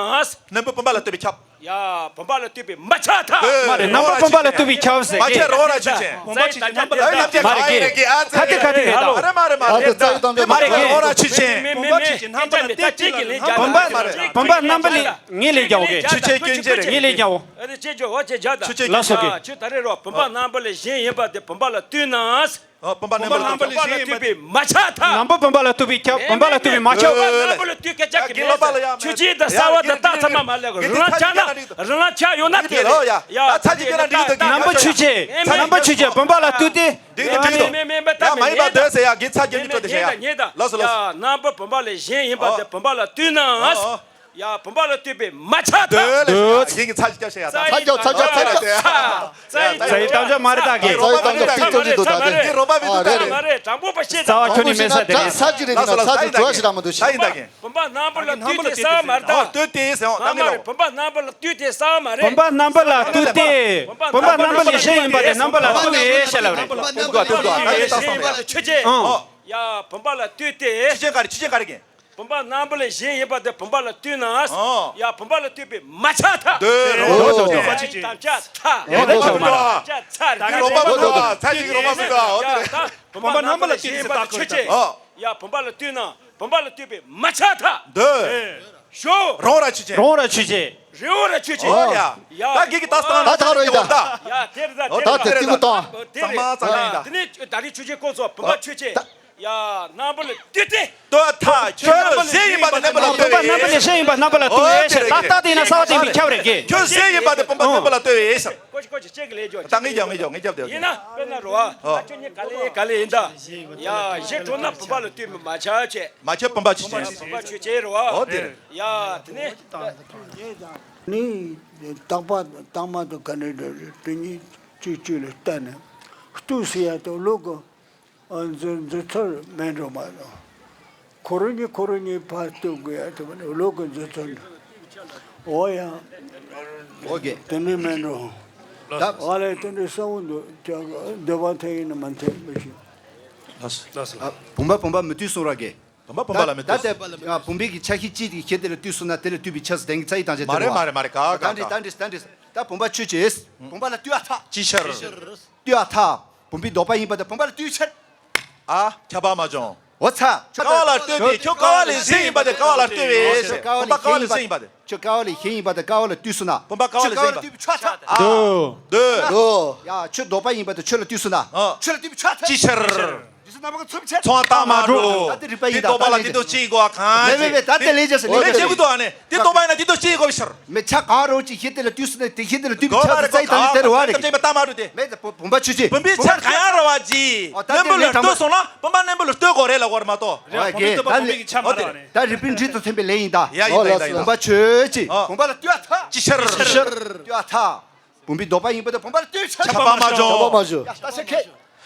རྣམ་པ་བུམ་པ་ལ་ལྟོས་པས་ཁྱབ། ཡ། བུམ་པ་ལ་ལྟོས་པས་མ་ཁྱབ་ཐལ། མ་རེད། རྣམ་པ་བུམ་པ་ལ་ལྟོས་པས་ཁྱབ་ཟེར་མ་གི། ཁྱབ་རང་ར་ཆོས་ཅན། བུམ་པ་ཆོས་ཅན། རྣམ་པ་ལ་ལྟོས་པས་མ་རེད་གི། ཁ་ཏེ་ཁ་ཏེ་རེད་ད། མ་རེད་མ་རེད་མ་རེད། ད་ལྟ་ཚ་ཡི་དམ་ཆོས་མ་རེད་གི། རང་ར་ཆོས་ཅན། བུམ་པ་ཆོས་ཅན། རྣམ་པ་ལ་ལྟོས་པས་ཁྱབ། བུམ་པ་བུམ་པ་རྣམ་པ་ལས་ངས་ལས་རྒྱག་གི། ཆོས་ཅན་སྐྱོན་ཅན་རེད། ངས་ལས་རྒྱག་གི། ཨ་ནི་ཅེ་ཇོ་ཨོ་ཅེ་རྒྱག་ད། ཆོས་ཅན་སྐྱོན་ཅན་རེད། ལགས་སོ་གི། ཁྱོད་ད་རེད་རོ། བུམ་པ་རྣམ་པ་ལས་གཞན་ཡིན་པ་དེ་བུམ་པ་ལ་ལྟོས་ན། ཨ། བུམ་པ་རྣམ་པ་ལ་ལྟོས་པས་མ་ཁྱབ་ཐལ། རྣམ་པ་བུམ་པ་ལ་ལྟོས་པས་ཁྱབ། བུམ་པ་ལ་ལྟོས་པས་མ་ཁྱབ། རྣམ་པ་ལ་ལྟོས་སྐད་ཆ་གི་མེད་ཟེར། ཆོས་ཅན་དང་གསལ་བ་དང་རྟགས་ཚང་མ་མ་ལེགས། རང་ལ་ཆགས་ན་རང་ལ་ཆགས་ཡོད་ན་དེ་རེད། ཡ་ད་ཚ་གི་སྐད་ན་འགྲིག་འདུག་རྣམ་པ་ཆོས་ཅན། རྣམ་པ་ཆོས་ཅན། བུམ་པ་ལ་ལྟོས་ཏེ། འགྲིག་འདུག་འགྲིག་འདུག་མེད་མེད་མེད་ད་ཡ་མ་ཡིན་པ་འདོད་ཟེར་ཡ་གི་ཚ་གི་འགྲིག་འདུག་དེ་བྱ་ཡ། ལགས་སོ་ལགས་སོ། རྣམ་པ་བུམ་པ་ལས་གཞན་ཡིན་པ་དེ་བུམ་པ་ལ་ལྟོས་ན། ཡ། བུམ་པ་ལ་ལྟོས་པས་མ་ཁྱབ་ཐལ། འདོད། ཡིན་གྱི་ཚ་ཞིག་སྐྱབས་བྱེད་ཡ། ཚ་རྒྱག་ཚ་རྒྱག་ཚ་རྒྱག་ཚ། ཚ་ཡི་དམ་བཅའ་མ་རེད་ད་གི། ཚ་ཡི་དམ་བཅའ་ཕིག་ཚོ་ཅི་འདུག་ད་གི། འདི་རོགས་པ་མི་འདུག་ད་གི། རྩ་བ་ཁྱོད་ནི་མེད་ས་དེ་རེད། ཚ་ཅི་རེད་ན་ཚ་ཅི་བྲོ་ཞིག་ར་མ་འདུག་ཤི། བུམ་པ་རྣམ་པ་ལ་ལྟོས་ཏེ་གསལ་མ་རེད་ད། ལྟོས་ཏེ་ཟེར་ཨང་ད་གི་ལོ། བུམ་པ་རྣམ་པ་ལ་ལྟོས་ཏེ་གསལ་མ་རེད། བུམ་པ་རྣམ་པ་ལ་ལྟོས་ཏེ། བུམ་པ་རྣམ་པ་ལས་གཞན་ཡིན་པ་དེ་རྣམ་པ་ལ་ལྟོས་པས་ཞེས་ལབ་རེད། ལྟོས་དགོས་ལྟོས་དགོས་ད་གི་ལྟོས་དགོས། ཆོས་ཅན། ཡ། བུམ་པ་ལ་ལྟོས་ཏེ། ཆོས་ཅན་ག་རེ་ཆོས་ཅན་ག་རེ་གི། བུམ་པ་རྣམ་པ་ལས་གཞན་ཡིན་པ་དེ་བུམ་པ་ལ་ལྟོས་ན། ཨོ། ཡ། བུམ་པ་ལ་ལྟོས་པས་མ་ཁྱབ་ཐལ། འདོད་རོ། འདོད་རོ། ཚ་ཡི་དམ་བཅའ་ཐལ། ཡ་ད་ཆོག་མ་རེད། ཚ་ཡི་རོགས་པ་མི་འདུག་ཚ་ཡི་རོགས་པ་མི་འདུག་འོ་དེ་རེད། ད་བུམ་པ་རྣམ་པ་ལ་ལྟོས་ཏེ་ཟེར་ད་ཁོ་ཆོས་ཅན། ཨོ། ཡ། བུམ་པ་ལ་ལྟོས་ན་བུམ་པ་ལ་ལྟོས་པས་མ་ཁྱབ་ཐལ། འདོད། ཞོ། རང་ར་ཆོས་ཅན། རང་ར་ཆོས་ཅན། རེའུ་ར་ཆོས་ཅན། ཨོ་ཡ། ཡ། ད་གི་གི་ད་སྟངས་ད་ཐག་རོ་ཡི་ད། ཡ་དེ་རེད་ད། ཨོ་ད་དེ་རེད་ད། ཏི་གུ་ཏང་། དེ་རེད། ཚང་མ་ཚང་མ་ཡིན་ད། དེ་ནས་ད་རེས་ཆོས་ཅན་ཁོ་ཚོ་བུམ་པ་ཆོས་ཅན། ཡ། རྣམ་པ་ལ་ལྟོས་ཏེ། ལྟོས་ཐལ། ཁྱོད་གཞན་ཡིན་པ་དེ་རྣམ་པ་ལ་ལྟོས་པས། བུམ་པ་རྣམ་པ་ལས་གཞན་ཡིན་པ་རྣམ་པ་ལ་ལྟོས་པས་ཟེར། ད་ལྟ་དེ་ཡིན་ན་གསལ་བ་ལྡན་པས་ཁྱབ་རེད་གི། ཁྱོད་གཞན་ཡིན་པ་དེ་བུམ་པ་རྣམ་པ་ལ་ལྟོས་པས་ཟེར། ཀོ་ཅི་ཀོ་ཅི་ཅེག་ལས་ཇོ། ད་ངས་རྒྱག་ངས་རྒྱག་ངས་རྒྱབ་དེ། ཡིན་ན་དཔེར་ན་རོ། ཨ། ཁྱོད་གཉིས་ག་ལེ་ག་ལེ་ཡིན་ད། ཡ། གཞི་གྲོང་ན་བུམ་པ་ལ་ལྟོས་པས་མ་ཁྱབ་ཅེས། མ་ཁྱབ་བུམ་པ་ཆོས་ཅན། བུམ་པ་ཆོས་ཅན་རེད་བ། ཨོ་དེ་རེད། ཡ། དེ་ནས། ནི། རྟག་པ་རྟག་མ་དང་ག་ནས་འདྲ་རེད། དེ་གཉིས་གཅིག་གཅིག་ལ་བལྟས་ནས་ལྟོས་ཟེར་ཡ་དང་ལུག་གི། ཨ། མཛུབ་མཛུབ་ཚུགས་མེད་འགྲོ་མ་གཏོགས། ཁོ་རང་གཉིས་ཁོ་རང་གཉིས་ཕར་ལྟོས་དགོས་ཡ་དེ་མ་ནི་ལུག་གི་མཛུབ་ཚུགས་འགྲོ། འོ་ཡ། ཨོ་ཀེ། དེ་འདྲ་མེད་འགྲོ། ད། ཨ་ལས་དེ་འདྲ་གསལ་བོ་འདུག་ཀྱང་འདོད་པ་འཐད་ཡིན་ན་མ་འཐད་མི་ཤེས། ལགས་སོ། ལགས་སོ། ཨ། བུམ་པ་བུམ་པ་མི་ལྟོས་གསུངས་ར་གི། བུམ་པ་བུམ་པ་ལ་མི་ལྟོས། ད་ལྟ་བུམ་པའི་གི་ཆ་ཤས་གཅིག་གི་ཤེས་དེ་ལ་ལྟོས་སོང་ན་དེ་ལ་ལྟོས་པའི་ཆ་ཟེར་དེང་གི་ཚ་ཡི་དང་བཅས་མ་རེད་མ་རེད་མ་རེད་ག་ག་ད་འདྲི་ག་ད་འདྲི་ད་འདྲི། ད་བུམ་པ་ཆོས་ཅན། བུམ་པ་ལ་ལྟོས་ཨ་ཐག་ཅི་ཕྱིར། ལྟོས་ཨ་ཐག་བུམ་པའི་ལྡོག་པ་ཡིན་པ་དེ་བུམ་པ་ལ་ལྟོས་ཕྱིར། ཨ། ཁྱབ་པ་མ་བྱུང་། འོ་ཚ། ཀ་བ་ལ་ལྟོས་ཏེ་ཁྱོད་ཀ་བ་ལས་གཞན་ཡིན་པ་དེ་ཀ་བ་ལ་ལྟོས་པས་ཟེར། བུམ་པ་ཀ་བ་ལས་གཞན་ཡིན་པ་དེ། ཁྱོད་ཀ་བ་ལས་གཞན་ཡིན་པ་དེ་ཀ་བ་ལ་ལྟོས་སོང་ན། བུམ་པ་ཀ་བ་ལས་གཞན་ཡིན་པ། ཁྱོད་ཀ་བ་ལ་ལྟོས་པའི་ཆ་ཐག་ཨ། འདོད། འདོད། ཡ། ཁྱོད་ལྡོག་པ་ཡིན་པ་དེ་ཁྱོད་ལ་ལྟོས་སོང་ན། ཨ། ཁྱོད་ལ་ལྟོས་པའི་ཆ་ཐག་ཅི་ཕྱིར། ཚོང་བཏང་མ་འགྲོ། ད་དེ་རིག་པ་ཡིན། ད་ལྟ་ལས་ཀྱི་འདུག་ཅི་ཡིན་གོ་ཁང་། མེད་མེད་མེད། ད་དེ་ལས་ཀྱི་ཟེར། ལས་ཀྱི་འདུག་ཨ་ནི་དེ་རྟོགས་པ་ཡིན་ན་དེ་འདུག་ཅི་ཡིན་གོ་ཤར། མི་ཆ་གང་རུང་ཅིག་ཤེས་དེ་ལ་དུས་སུ་ནས་དེ་ཤེས་དེ་ལ་དུས་ཀྱི་ཆ་ཟེར་ཙ་ཡི་དེ་རེད་བ་རེད། ད་ལྟ་ལྟ་ཅི་ཡིན་པ་ད་མ་འགྲོ་དེ། མེད་ད་བུམ་པ་ཆུ་ཆེ། བུམ་པའི་ཆ་གང་ཡང་ར་བ་ཇི། ཨོ་ད་རྣོན་པོ་ལ་ལྟོས་སོང་ན་བུམ་པ་རྣོན་པོ་ལ་ལྟོས་དགོས་རེད་ལ་གོ་ར་མ་གཏོགས། རེད་བ་གེ་ད་ལས། ད་རིག་པའི་འབྲས་དང་མཚོན་པའི་ལས་ཡིན་ད། ཡ་ཡིན་ད་ཡིན་ད་ཡིན་ད། བུམ་པ་ཆུ་ཆེ། ཨོ། བུམ་པ་ལ་ལྟོས་ཐག་ཅི་ཤར། ཅི་ཤར། ལྟོས་ཐག་བུམ་པའི་ལྡོག་པ་ཡིན་པ་དང་བུམ་པ་ལ་ལྟོས་ཆགས། ཆགས་པ་མ་བྱུང་། ཆགས་པ་མ་བྱུང་། ཡ་ལྟ་ས་ཁེ།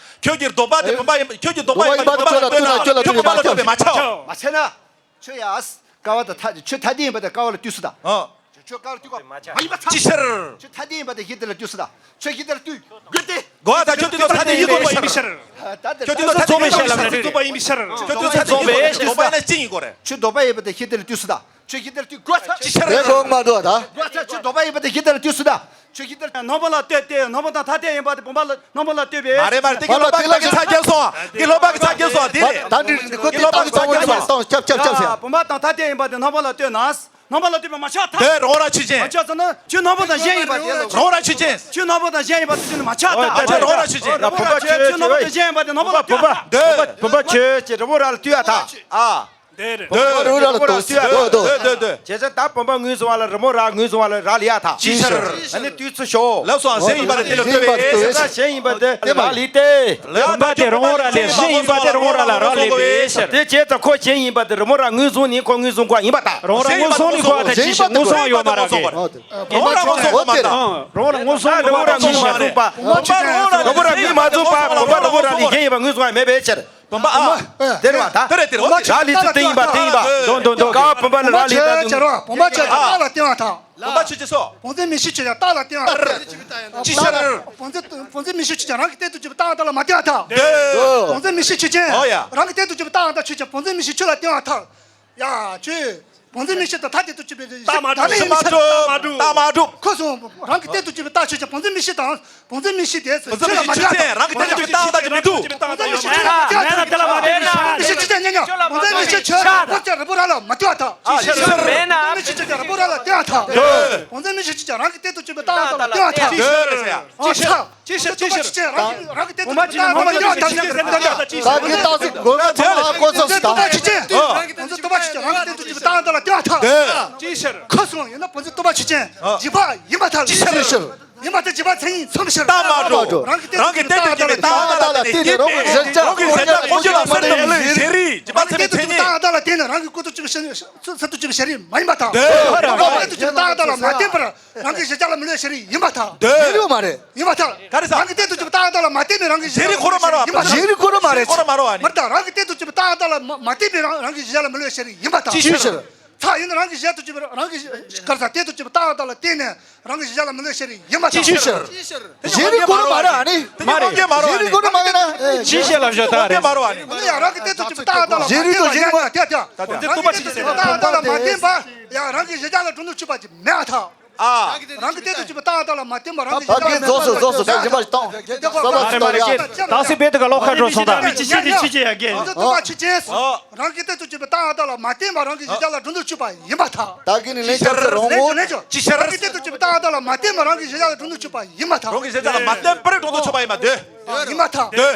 ཁྱོད་ཀྱི་ལྡོག་པ་དེ་བུམ་པ་ཡིན། ཁྱོད་ཀྱི་ལྡོག་པ་ཡིན་པ་དེ་བུམ་པ་ལ་ལྟོས་ན་ཁྱོད་བུམ་པ་ལ་ལྟོས་པས་མ་ཆགས། མ་ཆགས་ན། ཁྱོད་ཡ། ཀ་བ་དང་མཐའ་ཁྱོད་མཐའ་དེ་ཡིན་པ་དང་ཀ་བ་ལ་ལྟོས་སུ་དང་། ཨ། ཁྱོད་ཀ་བ་ལ་ལྟོས་ཀ་མ་ཡིན་པ་ཚ། ཅི་ཤར། ཁྱོད་མཐའ་དེ་ཡིན་པ་དང་ཤེས་དེ་ལ་ལྟོས་སུ་དང་། ཁྱོད་ཤེས་དེ་ལ་ལྟོས། དགོས་ཏེ། གོ་བ་དང་ཁྱོད་དེ་ལ་མཐའ་དེ་ཡིན་པ་ཡིན་ཤར། ད་དེ་ཁྱོད་དེ་ལ་མཐའ་དེ་ཡིན་པ་ཡིན་ཤར། ཁྱོད་དེ་ལ་མཐའ་དེ་ཡིན་པ་ཡིན་ཤར། ཁྱོད་ལྡོག་པ་ཡིན་པ་དང་ཤེས་དེ་ལ་ལྟོས་སུ་དང་། ཁྱོད་ཤེས་དེ་ལ་ལྟོས་དགོས་ཚ། ཅི་ཤར། དེ་གོ་མ་འདུག་ད། དགོས་ཚ། ཁྱོད་ལྡོག་པ་ཡིན་པ་དང་ཤེས་དེ་ལ་ལྟོས་སུ་དང་། ཆོས་ཀྱི་དེར་རྣོན་པོ་ལ་ལྟོས་ཏེ་རྣོན་པོ་དང་ཐ་དད་ཡིན་པ་དེ་བུམ་པ་ལ་རྣོན་པོ་ལ་ལྟོས་པས། མ་རེད་མ་རེད། དེ་གི་སློབ་པ་གི་ཚ་རྒྱབ་སོང་། དེ་སློབ་པ་གི་ཚ་རྒྱབ་སོང་། དེ་རེད། ད་འདི་རེད། ཁོ་དེ་སློབ་པ་གི་ཚ་རྒྱབ་སོང་། ཁྱབ་ཁྱབ་ཁྱབ་ཟེར། བུམ་པ་དང་ཐ་དད་ཡིན་པ་དེ་རྣོན་པོ་ལ་ལྟོས་ན། རྣོན་པོ་ལ་ལྟོས་པས་མ་ཆགས་ཐག་དེ་རང་ར་ཆོས་ཅན། མ་ཆགས་ཟེར་ན་ཁྱོད་རྣོན་པོ་དང་གཞན་ཡིན་པ་དེ་ལ། རང་ར་ཆོས་ཅན། ཁྱོད་རྣོན་པོ་དང་གཞན་ཡིན་པ་དེ་ཁྱོད་ནི་མ་ཆགས་ཐག་ཨ་ཅེ་རང་ར་ཆོས་ཅན། བུམ་པ་ཁྱོད་རྣོན་པོ་དང་གཞན་ཡིན་པ་དེ་རྣོན་པོ་ལ་ལྟོས་ཐག་བུམ་པ་ཁྱོད་ཀྱི་རི་བོ་ར་ལ་ལྟོས་ཐག་ཨ། དེ་རེད། བུམ་པ་རི་བོ་ར་ལ་ལྟོས་ཟེར། ཨ། ལྟོས་ལྟོས། བྱས་ཙང་ད་བུམ་པ་ངོས་བཟུང་བ་ལ་རི་མོ་ར་ངོས་བཟུང་བ་ལ་ར་ལི་ཡ་ཐག་ཅི་ཤར། ཨ་ནི་ལྟོས་ཚུལ་ཤོག་ལབ་སོང་། གཞན་ཡིན་པ་ལ་དེ་ལ་ལྟོས་པས། གཞན་ཡིན་པ་དེ་ར་ལི་ཏེ། བུམ་པ་དེ་རི་བོ་ར་ལས་གཞན་ཡིན་པ་དེ་རི་བོ་ར་ལ་ར་ལི་པས་ཤར། དེ་བྱས་ཙང་ཁོ་གཞན་ཡིན་པ་དེ་རི་མོ་ར་ངོས་བཟུང་ནི་ཁོ་ངོས་བཟུང་དགོས་ཡིན་པ་ད། རི་བོ་ར་ངོས་བཟུང་ནི་ཁོ་ད་ཅི་ཤར་ངོས་བཟུང་ཡོད་མ་ར་གི། རི་བོ་ར་ངོས་བཟུང་དགོས་མ་ད། རི་བོ་ར་ངོས་བཟུང་ནི་ཁོ་ད་ཅི་ཤར། རི་བོ་ར་ངོས་མ་བཟུང་པ་བུམ་པ་རི་བོ་ར་ལས་གཞན་ཡིན་པ་ངོས་བཟུང་ཡ་མེད་པས་ཤར། བུམ་པ་ཨ། དེ་རེད་བ་ད། དེ་རེད་དེ་རེད། ར་ལི་ཚུལ་དེ་ཡིན་པ་དེ་ཡིན་པ། འདོན་འདོན་འདོན། ཀ་བ་བུམ་པ་ལ་ར་ལི་ད་དུ། བུམ་པ་ཆོས་ཀྱི་རྟགས་ལ་བརྟེན་པ་དང་། བུམ་པ་ཆོས་ཀྱི་སོ། བུམ་འཛིན་མིག་ཤེས་ཆོས་ཀྱི་རྟགས་ལ་བརྟེན་པ་དང་། ཅི་ཤར། བུམ་འཛིན་བུམ་འཛིན་མིག་ཤེས་ཆོས་ཀྱི་རང་གི་སྟེང་དུ་གྱུར་པའི་རྟགས་དང་ལ་མ་བརྟེན་པ་དང་། བུམ་འཛིན་མིག་ཤེས་ཆོས་ཅན། ཨོ་ཡ། རང་གི་སྟེང་དུ་གྱུར་པའི་རྟགས་དང་ཆོས་ཅན། བུམ་འཛིན་མིག་ཤེས་ཆོས་ལ་བརྟེན་པ་དང་། ཡ་ཆོས། བུམ་འཛིན་མིག་ཤེས་དང་ཐ་དད་དུ་གྱུར་པའི་རྟགས་མ་གྲུབ། རྟགས་མ་གྲུབ། ཁོ་སོང་། རང་གི་སྟེང་དུ་གྱུར་པའི་རྟགས་ཆོས་ཅན། བུམ་འཛིན་མིག་ཤེས་དང་། བུམ་འཛིན་མིག་ཤེས་དེ་ཆོས་ལ་མ་བརྟེན་པ་དང་། རང་གི་སྟེང་དུ་གྱུར་པའི་རྟགས་དང་མི་འདུག་བུམ་འཛིན་མིག་ཤེས་ཆོས་ལ་མ་བརྟེན་པ་དང་། མིག་ཤེས་ཆོས་ཅན་ཉན་ཉན། བུམ་འཛིན་མིག་ཤེས་ཆོས་ལ་ཕོ་ཚོད་རི་བོ་ར་ལ་མ་བརྟེན་པ་དང་། ཅི་ཤར། བུམ་འཛིན་མིག་ཤེས་ཆོས་ཀྱང་རི་བོ་ར་ལ་བརྟེན་པ་དང་། བུམ་འཛིན་མིག་ཤེས་ཆོས་ཀྱང་རང་གི་སྟེང་དུ་གྱུར་པའི་རྟགས་དང་ལ་བརྟེན་པ་དང་། ཅི་ཤར། ཅི་ཤར། ཅི་ཤར། ཅི་ཤར། རང་གི་སྟེང་དུ་གྱུར་པའི་རྟགས་དང་ལ་བརྟེན་པ་དང་། ད་གི་རྟགས་སུ་གོ་ཚོད་ལ་གོ་ཚོད་སུ་དང་། བུམ་འཛིན་སྟོང་པ་ཆོས་ཅན། བུམ་འཛིན་སྟོང་པ་ཆོས་ཅན་རང་གི་སྟེང་དུ་གྱུར་པའི་རྟགས་དང་ལ་བརྟེན་པ་དང་། ཅི་ཤར། ཁོ་སོང་ཡིན་ན་བུམ་འཛིན་སྟོང་པ་ཆོས་ཅན། འཇིག་པ་ཡིན་པར་ཐལ། ཅི་ཤར། ཡིན་པར་ཐལ། འཇིག་པ་མཚན་ཉིད་མཚོན་པའི་ཕྱིར། རྟགས་མ་གྲུབ། རང་གི་སྟེང་དུ་གྱུར་པའི་རྟགས་དང་ལ་བརྟེན་ནས་རང་གི་གཞལ་བྱ་ལ་རང་གི་གཞལ་བྱ་ལ་ཀུན་སྤྱོད་ལ་སེམས་དང་ལུས་ཤེས་རིག་འཇིག་པ་མཚན་ཉིད་མཚན་ཉིད། རྟགས་དང་ལ་བརྟེན་ནས་རང་གི་ཀུན་ཏུ་གྱུར་པའི་ཤེས་རིག་ས་ས་ཏུ་གྱུར་པའི་ཤེས་རིག་མ་ཡིན་པར་ཐལ། རང་གི་སྟེང་དུ་གྱུར་པའི་རྟགས་དང་ལ་མ་བརྟེན་པར་རང་གི་གཞལ་བྱ་ལ་མི་ལུས་ཤེས་རིག་ཡིན་པར་ཐལ། ཡིན་རེད་མ་རེད། ཡིན་པར་ཐལ། ག་རེ་ཟེར། རང་གི་སྟེང་དུ་གྱུར་པའི་རྟགས་དང་ལ་མ་བརྟེན་པའི་རང་གི་ཤེས་རིག་ཁོ་རང་མ་རེད་པ། ཤེས་རིག་ཁོ་རང་མ་རེད། ཤེས་རིག་ཁོ་རང་མ་རེད། མ་རེད་ད། རང་གི་སྟེང་དུ་གྱུར་པའི་རྟགས་དང་ལ་མ་མ་བརྟེན་པའི་རང་རང་གི་གཞལ་བྱ་ལ་མི་ལུས་ཤེས་རིག་ཡིན་པར་ཐལ། ཅི་ཤར། ཚ་ཡིན་ན་རང་གི་གཞལ་དུ་གྱུར་པའི་རང་གི་ག་རེ་ཟེར། སྟེང་དུ་གྱུར་པའི་རྟགས་དང་ལ་བརྟེན་ནས་རང་གི་གཞལ་བྱ་ལ་མི་ལུས་ཤེས་རིག་ཡིན་པར་ཐལ། ཅི་ཤར། ཤེས་རིག་ཁོ་རང་མ་རེད་ཨ་ནི། མ་རེད། ཤེས་རིག་ཁོ་རང་མ་རེད་ན། ཅི་ཤར་ལབ་ཤོག་ད་རེད། མ་རེད་ཨ་ནི། ཡ་རང་གི་སྟེང་དུ་གྱུར་པའི་རྟགས་དང་ལ་མ་བརྟེན་པ་ཡ་ཡ་ཡ་ཡ། རང་གི་སྟེང་དུ་གྱུར་པའི་རྟགས་དང་ལ་མ་བརྟེན་པ་ཡ་རང་གི་གཞལ་བྱ་ལ་གྲུབ་འདོད་ཆུད་པ་ཅིག་མེད་པར་ཐལ། ཨ། རང་གི་སྟེང་དུ་གྱུར་པའི་རྟགས་དང་ལ་མ་བརྟེན་པ་རང་གི་ད་གཞལ་བྱ་ལ་གིན་རྫོགས་སོ་རྫོགས་སོ་ད་གཞན་པ་ཞིག་བཏང་། བསམ་པ་ཞིག་བཏང་ཡ། ད་སྲིད་བེད་དུ་ག་ལོག་ཁ་འགྲོ་སོང་ད། ཆི་ཆི་ཆི་ཆི་ཡ་གེ། ཨ། རང་གི་སྟེང་དུ་གྱུར་པའི་རྟགས་དང་ལ་མ་བརྟེན་པ་རང་གི་གཞལ་བྱ་ལ་གྲུབ་འདོད་ཆུད་པ་ཡིན་པར་ཐལ། ད་གིན་ནི་ལན་ཆགས་སེ་རོང་མོ། ལན་ཆགས། ཅི་ཤར། རང་གི་སྟེང་དུ་གྱུར་པའི་རྟགས་དང་ལ་མ་བརྟེན་པ་རང་གི་གཞལ་བྱ་ལ་གྲུབ་འདོད་ཆུད་པ་ཡིན་པར་ཐལ། རང་གི་གཞལ་བྱ་ལ་མ་བརྟེན་པར་གྲུབ་འདོད་ཆུད་པ་ཡིན་པ་འདོད། ཡིན་པར་ཐལ། འདོད།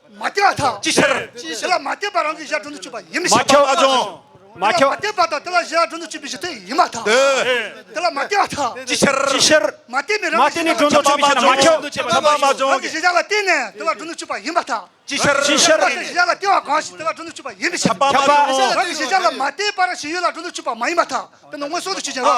མ་བརྟེན་པར་ཐལ། ཅི་ཤར། དེ་ལ་མ་བརྟེན་པར་རང་གི་གཞལ་བྱ་གྲུབ་འདོད་ཆུད་པ་ཡིན་མི་སྲིད། མ་ཁྱབ། མ་ཁྱབ། དེ་ལ་མ་བརྟེན་པར་ཐལ། དེ་ལ་གཞལ་བྱ་གྲུབ་འདོད་ཆུད་པའི་ཕྱིར་དེ་ཡིན་མ་ཐལ། དེ་ལ་མ་བརྟེན་པར་ཐལ། ཅི་ཤར། ཅི་ཤར། མ་བརྟེན་པའི་རང་གི་མ་བརྟེན་ནས་གྲུབ་འདོད་ཆུད་པའི་ཕྱིར་ན་མ་ཁྱབ། ཁྱབ་པ་མ་བྱུང་། རང་གི་གཞལ་བྱ་ལ་བརྟེན་ནས་དེ་ལ་གྲུབ་འདོད་ཆུད་པ་ཡིན་མ་ཐལ། ཅི་ཤར། ཅི་ཤར། རང་གི་གཞལ་བྱ་ལ་བརྟེན་པ་གང་ཞིག་དེ་ལ་གྲུབ་འདོད་ཆུད་པ་ཡིན་མི་སྲིད། ཁྱབ་པ་མ་བྱུང་། རང་གི་གཞལ་བྱ་ལ་མ་བརྟེན་པར་ཞེན་ཡུལ་ལ་གྲུབ་འདོད་ཆུད་པ་མ་ཡིན་མ་ཐལ། དཔེར་ན་མངོན་སུམ་དུ་ཆོས་ཅན་རོ།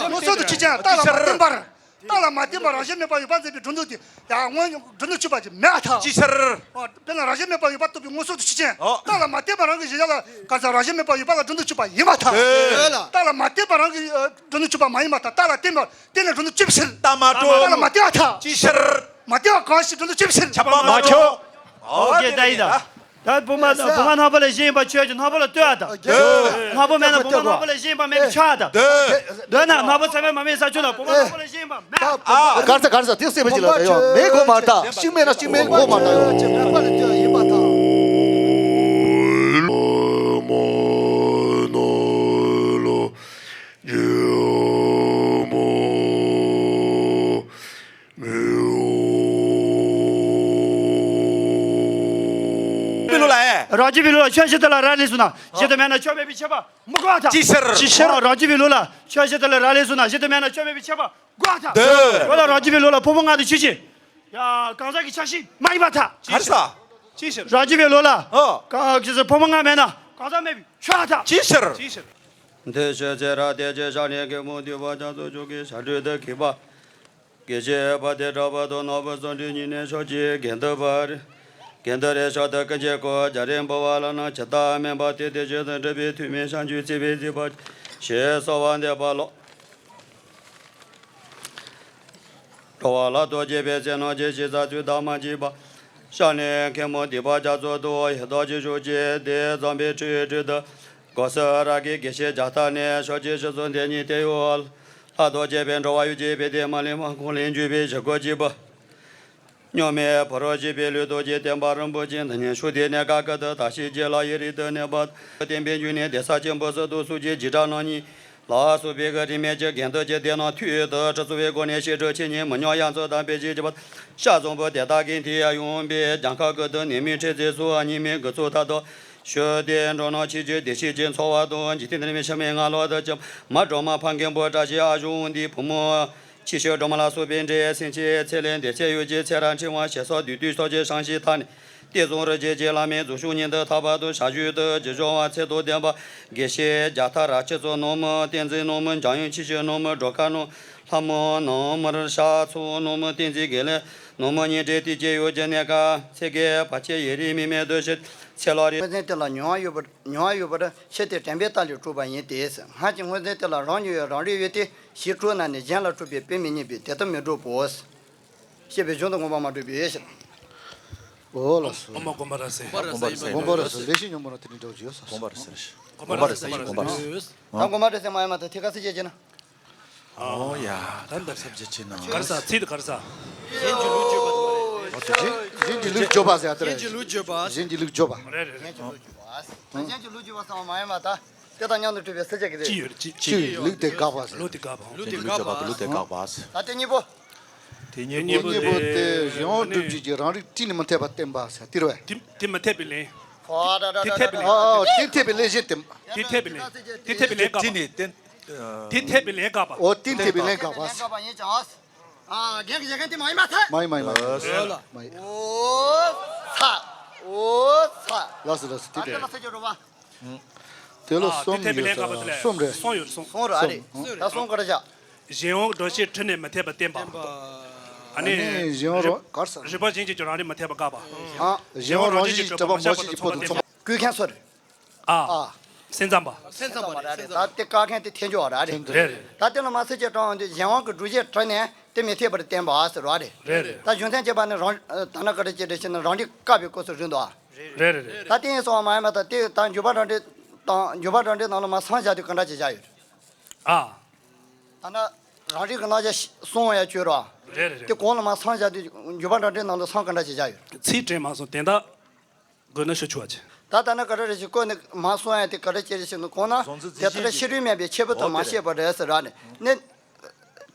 མངོན་སུམ་དུ་ཆོས་ཅན་རྟགས་ལ་མ་བརྟེན་པར། རྟགས་ལ་མ་བརྟེན་པར་རང་བཞིན་མེད་པར་ཡོད་པ་འཛིན་པའི་གྲུབ་འདོད་དེ་ཡང་སྔོན་གྲུབ་འདོད་ཆུད་པ་ཅིག་མེད་པར་ཐལ། ཅི་ཤར། དཔེར་ན་རང་བཞིན་མེད་པར་ཡོད་པ་རྟོགས་པའི་མངོན་སུམ་དུ་ཆོས་ཅན། ཨོ། རྟགས་ལ་མ་བརྟེན་པར་རང་གི་གཞལ་བྱ་ལ་གང་ཟག་རང་བཞིན་མེད་པར་ཡོད་པ་ལ་གྲུབ་འདོད་ཆུད་པ་ཡིན་པར་ཐལ། ཨེ་ལ། རྟགས་ལ་མ་བརྟེན་པར་རང་གི་ཨ་གྲུབ་འདོད་ཆུད་པ་མ་ཡིན་པར་ཐལ། རྟགས་ལ་བརྟེན་པར་བརྟེན་ནས་གྲུབ་འདོད་ཆུད་པའི་ཕྱིར། རྟགས་མ་གྲུབ། རྟགས་ལ་མ་བརྟེན་པར་ཐལ། ཅི་ཤར། མ་བརྟེན་པ་གང་ཞིག་གྲུབ་འདོད་ཆུད་པའི་ཕྱིར། ཁྱབ་པ་མ་ཁྱབ། ཨོ་ཀེ་ད་ཡིན་ད། ད་བུམ་པ་བུམ་པ་རྣོན་པོ་ལས་གཞན་ཡིན་པ་ཆོས་ཀྱི་རྣོན་པོ་ལ་ལྟོས་པ་དང་། ལྟོས། རྣོན་པོ་མེད་ན་བུམ་པ་རྣོན་པོ་ལས་གཞན་ཡིན་པ་མེད་པས་ཁྱབ་པ་དང་། ལྟོས། འདོད་ན་རྣོན་པོ་ཚད་མས་མ་དམིགས་ས་ཆོས་དང་བུམ་པ་རྣོན་པོ་ལས་གཞན་ཡིན་པ་མེད། ཨ། ག་རེ་ཟེར་ག་རེ་ཟེར་དེ་གསལ་པོ་ཅིག་ལབ་ད་ཡོང་མེད་གོ་མ་ད། ཤིང་མེད་ན་ཤིང་མེད་གོ་མ་ད་ཡོང་། ཅེས་རྣམ་པ་ལ་ལྟོས་པ་ཡིན་པར་ཐལ། རང་རྒྱུད་པའི་ལུགས་ལ་ཆོས་གཞན་དག་ལ་རག་ལས་སོང་ན་གཞན་དུ་མེད་ན་ཆོས་མེད་པའི་ཁྱབ་པ་མི་དགོས་པར་ཐལ། ཅིའི་ཕྱིར། ཅིའི་ཕྱིར། རང་རྒྱུད་པའི་ལུགས་ལ་ཆོས་གཞན་དག་ལ་རག་ལས་སོང་ན་གཞན་དུ་མེད་ན་ཆོས་མེད་པའི་ཁྱབ་པ་དགོས་པར་ཐལ། འདོད། འོ་ལ་རང་རྒྱུད་པའི་ལུགས་ལ་ཕུང་པོ་ལྔ་དང་ཆོས་ཅན། ཡ། གང་ཟག་གི་ཆགས་ཞེན་མ་ཡིན་པར་ཐལ། ག་རེ་ཟེར། ཅིའི་ཕྱིར། རང་རྒྱུད་པའི་ལུགས་ལ། ཨོ། གང་ཟག་ཕུང་པོ་ལྔ་མེད་ན་གང་ཟག་མེད་པའི་ཆོས་ཐལ། ཅིའི་ཕྱིར། ཅིའི་ཕྱིར། འདི་ཕྱིར་ཚེ་རབས་དེ་ཅིག་ཤར་ནས་མཁན་པོ་འདུས་པ་རྒྱ་མཚོ་མཆོག་གི་ཞབས་དྲུང་དུ་གུས་པ། དགེ་བཤེས་པ་དེ་གྲགས་པ་དང་ནོར་བུ་བསམ་འགྲུབ་གཉིས་ནས་ཕྱོགས་ཀྱི་དགེ་འདུན་པ། དགེ་འདུན་རེ་ཕྱོགས་དུ་ཀུན་མཁྱེན་སྐུ་རྒྱ་རས་འབུལ་བ་ལ་ནང་ཇི་ལྟར་སྨན་པ་དེ་དེ་བཞིན་དུ་འགྲུབ་པའི་ཐུགས་སྨོན་བྱང་ཆུབ་སེམས་དཔའི་གཟིགས་པ་ཞེས་གསོལ་བ་འདེབས་པ་ལོ། འགྲོ་བ་ལ་ཐུགས་བསྐྱེད་པའི་ཚེ་ནང་ཇི་ཞིག་ས་ཚུལ་དང་མ་མཆིས་པ། ཤར་ནས་མཁན་པོ་འདུས་པ་རྒྱ་མཚོ་དུ་ཡི་དྭགས་ཀྱི་ཕྱོགས་ཀྱི་སྡེ་ཛམ་བྷི་ཁྲི་ཁྲི་དུ་གོ་ས་ར་གི་དགེ་བཤེས་རྒྱ་ཐར་ནས་ཕྱོགས་ཀྱི་ཞི་འཚོ་འདི་ཉིད་དེ་ཡོད། ལྷ་དང་བཅས་པའི་འགྲོ་བ་ཡུལ་གྱི་བེ་ཏི་མ་ལེ་མ་ཁོང་ལས་འཇུས་པའི་ཞི་རྒོལ་གྱི་བུ། གཉུག་མའི་ཕ་རོལ་ཕྱིན་པའི་ལུས་རྟོགས་ཀྱི་བསྟན་པ་རིན་པོ་ཆེ་འདི་ཉིད་ཤུགས་ལྡན་ནས་དཀའ་ཁག་ཏུ་དར་ཞིང་རྒྱས་ལ་ཡུན་རིང་དུ་གནས་པ། བསྟན་པའི་འབྱུང་གནས་གདན་ས་ཆེན་པོ་སུ་དུ་སུ་ཅི་ཇི་ལྟར་གནང་ཉིད། ལ་སོགས་པའི་གི་རིས་མེད་ཀྱི་དགེ་འདུན་གྱི་སྡེ་རྣམས་ཐུགས་དང་ཁྲིད་ཚུལ་བའི་སྒོ་ནས་བཤད་སྒྲུབ་ཆོས་ཉིད་མི་ཉམས་དབྱར་མཚོ་དང་དཔལ་གྱི་བྱེ་བྲག་ཤར་རྫོང་དཔོན་དེ་དག་གི་མཐིལ་ཡར་ཡོང་བའི་གྱངས་ཁ་ཀུན་ཏུ་ནད་མེད་འཕྲད་ཚེ་སུ་ཉི་མའི་དགུ་ཚོགས་མཐའ་དག་ཞུ་སྟེ་འགྲོ་རྣམས་ཆོས་ཀྱི་བདེ་སྐྱིད་ཀྱི་འཚོ་བ་དང་འཇིག་རྟེན་འདིར་མི་ཕྱི་མའི་ངན་ལོག་ཏུ་ཅི་མ་སྒྲོལ་མ་ཕ་མཁན་པོ་བཀྲ་ཤིས་ཨ་ཞང་འདིའི་བུ་མོ། ཆེ་ཤོས་སྒྲོལ་མ་ལ་སོགས་པའི་འདྲེ་སེམས་ཅན་ཚེ་ལས་འདས་ཚེ་ཡོད་ཀྱི་ཚེ་རབས་འཕྲེང་བ་ཞེ་ས་བདུད་བཏུལ་ཚོགས་ཀྱི་སྲང་ཞིག་ཐ་ནི། གཏེར་བཟུང་རི་རྒྱལ་གྱི་བླ་མའི་རྫུ་ཤུགས་ཉིད་དུ་ཐར་པ་དང་ཞབས་ཞུ་དུ་ཇི་བྱུང་བ་ཚད་དང་ལྡན་པ་དགེ་བཤེས་རྒྱ་ཐར་ར་སྤྱི་གཙུག་ནོར་བུ་བསྟན་འཛིན་ནོར་བུ་འཇམ་དབྱངས་ཆེ་ཤོས་ནོར་བུ་སྒྲོལ་དཀར་ནོར་ལྷ་མོ་ནོར་བུ་ཤར་ཚོགས་ནོར་བུ་བསྟན་འཛིན་དགེ་ལེགས་ནོར་བུ་གཉིས་འདྲེས་ཏི་ཅེ་ཡོད་ཀྱི་གནས་སྐབས་ཚེ་གེ་བར་ཆད་ཡུན་རིང་མི་མེད་དུ་ཞི་ཚེ་ལོ་རེ། དངོས་འཛིན་དེ་ལ་མྱོང་བ་ཡོད་པར་མྱོང་བ་ཡོད་པར་ཤེས་ཏེ་དྲན་པའི་རྟ་ལས་གྲུབ་པ་ཡིན་ཏེ། སྔར་གྱི་དངོས་འཛིན་དེ་ལ་རང་མྱོང་བའི་རང་རིག་ཡོད་དེ་གཞི་གྲུབ་ན་ནི་གཞན་ལ་གྲུབ་པའི་དཔེ་མི་རྙེད་པས་དེ་ལྟར་མི་འགྲུབ་བོ། ཞེས་པའི་གཞུང་དུ་མངོན་པར་མ་གྲུབ་པའི་ཕྱིར། འོ་ལགས་སོ། ཨོ་མ་དགོངས་པ་རབ་གསལ། དགོངས་པ་རབ་གསལ། དགོངས་པ་རབ་གསལ། ལེགས་བཤད་སྙིང་པོ་ནང་དེ་ནི་འདྲ་བོ་ཅིག་ཡོད་ས། དགོངས་པ་རབ་གསལ། དགོངས་པ་རབ་གསལ། དགོངས་པ་རབ་གསལ། ད་དགོངས་པ་རབ་གསལ་མ་ཡིན་མ་ཐག་ཐད་ཀར་གསལ་བཤད་བྱས་ན། ཨོ་ཡ། ད་འདི་ཚབ་བྱེད་ཅིག་ན། ག་རེ་ཟེར། ཚིག་དེ་ག་རེ་ཟེར། གཞན་གྱི་ལུགས་བརྗོད་པ་དེ་མ་རེད། གཞན་གྱི་ལུགས་བརྗོད་པ་ཟེར་ཡ་དེ་རེད། གཞན་གྱི་ལུགས་བརྗོད་པ། གཞན་གྱི་ལུགས་བརྗོད་པ། རེད་རེད་རེད། གཞན་གྱི་ལུགས་བརྗོད་པ་ཟེར་བ་མ་ཡིན་མ་ཐག་དེ་དང་མཉམ་དུ་གྲུབ་པའི་ས་བཅད་ཀྱི་རེད། ཅི་ཡོད་རེད། ཅི་ཅི་ཡོད་རེད། ལུགས་དེ་དགག་པ་ཟེར། ལུགས་དེ་དགག་པ། གཞན་གྱི་ལུགས་བརྗོད་པ་དེ་ལུགས་དེ་དགག་པ་ཟེར། ད་དེ་གཉིས་པོ། དེ་གཉིས་པོ་དེ་གཞན་དབང་སྒྲུབ་བྱེད་ཀྱི་རང་རིག་སྤྲིན་ནི་མི་འཐད་པར་བསྟན་པ་ཟེར་དེ་རེད་པས། དེ་དེ་མི་འཐད་པའི་ལན། དེ་འཐད་པའི་ལན། ཨ་ཨ་དེ་འཐད་པའི་ལན་གཞན་དེ། དེ་འཐད་པའི་ལན། དེ་འཐད་པའི་ལན་དགག་པ། སྤྲིན་ནི་བསྟན། དེ་འཐད་པའི་ལན་དགག་པ། ཨོ་དེ་འཐད་པའི་ལན་དགག་པ། ཡིན་ཀྱང་། ཨ་རྒན་གྱི་ཡ་རྒན་དེ་མ་ཡིན་མ་ཐག་མ་ཡིན་མ་ཡིན་མ་ཡིན། ཨོ་ལ། མ་ཡིན། ཨོ་ཚ། ཨོ་ཚ། ལགས་སོ་ལགས་སོ་དེ་ཨ་དེ་རེད། ལ་ཚ་རྒྱུ་རོ་བ། དེ་ལོ་ཨ་གསུམ་དེ་ཐེབས་པའི་ལན་ཡོད་དགག་པ་དེ་ས་ལས་གསུམ་རེད། གསུམ་ཡོད་གསུམ། གསུམ་ར་ཨ་རེད། ད་གསུམ་ག་རེ་བྱ། གཞན་དབང་སྒྲོ་བཤད་ཁྲིད་ནས་མི་འཐད་པ་བསྟན་པ། ཨ་ནི་ཨ་ནི་གཞན་དབང་རོ་གར་ས། རིག་པ་གཞན་གཅིག་གི་རང་རིག་མི་འཐད་པ་དགག་པ། ཨ་གཞན་དབང་རང་བཞིན་གྱིས་གྲུབ་པ་མ་ཤེས་ཀྱི་ཕོ་དང་མཚུངས་པ། བཀོད་མཁན་སུ་རེད། ཨ། ཨ། སེམས་ཙམ་པ། སེམས་ཙམ་པ་རེད། ད་དེ་བཀག་མཁན་དེ་ཐལ་འགྱུར་བ་ར་རེད། རེད་རེད། ད་དེ་ལ་མ་ཚད་ཅིག་དྲང་འོང་དུས་གཞན་དབང་གི་སྒྲུབ་བྱེད་བྲལ་ནས་དེ་མི་འཐད་པར་བསྟན་པ་ཟེར་བ་རེད། རེད་རེད། ད་རྒྱུ་མཚན་བྱས་པ་ནི་རང་ད་ནི་ག་རེ་བྱེད་རེད་ཞེ་ན་རང་རིག་བཀག་པའི་སྐབས་སུ་རེད་འདུག་ཨ། རེད་རེད་རེད། ད་དེ་ཡིན་སོང་བ་མ་ཡིན་པ་ད་དེ་ད་འཇུག་པ་རང་འགྲེལ་དང་འཇུག་པ་རང་འགྲེལ་ནང་ལ་མ་སངས་བཞག་དུས་ག་འདྲ་ཅིག་བཞག་ཡོད། ཨ། ད་ནི་རང་རིག་གི་རྣམ་གཞག་གསུང་ཡ་བྱོས་རོགས། རེད་རེད་རེད། དེ་གོང་ལ་མ་སངས་བཞག་དུས་འཇུག་པ་རང་འགྲེལ་ནང་ལ་སངས་ག་འདྲ་ཅིག་བཞག་ཡོད། ཚིག་དྲན་མ་སོང་དེ་འདྲ། དགོས་ན་ཤོད་ཆོག་པ་ཅིག་ད་ལྟ་ན་ག་རེ་རེ་ཞིག་བཀོད་ནས་མ་གསུང་ཡ་དེ་ག་རེ་བྱེད་རེ་ཞིག་ནི་གོང་ན་གཟུང་འཛིན་དེ་ལྟར་ཤེས་སྒྲིབ་མེད་པའི་ཁྱད་པར་དུ་མ་ཤེས་པ་རེད་ཟེར་ར་ནས་ནི།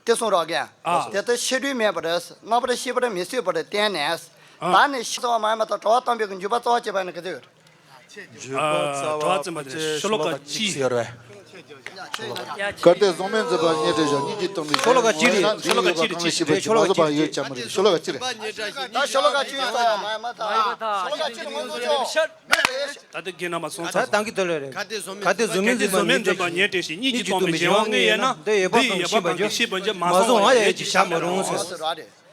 དེ་གསུང་རོགས་ཀྱང་། ཨ། དེ་ལྟར་ཤེས་སྒྲིབ་མེད་པ་རེད། རྣམ་པར་ཤེས་པར་མི་བཟོད་པར་བསྟན་ནས། ཨ། ད་ནི་ཤེས་ཚོར་བ་མ་ཡིན་པ་དང་གྲོལ་བ་བཏང་པའི་འཇུག་པ་རྩ་བ་བཅད་པ་ནི་ག་ཚོད་ཡོད། འཇུག་པ་རྩ་བ་བཅད་པ་ཤོ་ལོ་ཀ་གཅིག་ཡོད་རེད། གལ་ཏེ་གཟུང་མེད་འཛིན་པ་རྙེད་བྲལ་ཞིང་། སྙིང་རྗེས་སྟོན་པའི་ཤོ་ལོ་ཀ་གཅིག་རེད། ཤོ་ལོ་ཀ་གཅིག་རེད། གཅིག་རེད། ཤོ་ལོ་ཀ་གཅིག་རེད། ཤོ་ལོ་ཀ་གཅིག་རེད། ད་ཤོ་ལོ་ཀ་གཅིག་ཡོད་ས་ཡང་མ་ཡིན་མ་ད། ཤོ་ལོ་ཀ་གཅིག་ནི་ངོ་ཚ་ཡོད་མ་ཡིན་མ་ད། ཤོ་ལོ་ཀ་གཅིག་ནི་ངོ་ཚ་ཡོད་མ་ཡིན་མ་ད། ད་དེ་རྒན་རྣམ་པ་སོང་ཚར་སོང་། གལ་ཏེ་གཟུང་མེད་འཛིན་པ་རྙེད་བྲལ་ཞིང་། སྙིང་རྗེས་སྟོན་པའི་གཞན་དབང་དངོས་ཡོད་ན། འདི་ཡོད་པ་གང་གིས་ཤེས་པར་འགྱུར། མ་གཟུང་བ་ཡང་ཡིད་ཀྱིས་བཞག་མི་རུང་ཟེར།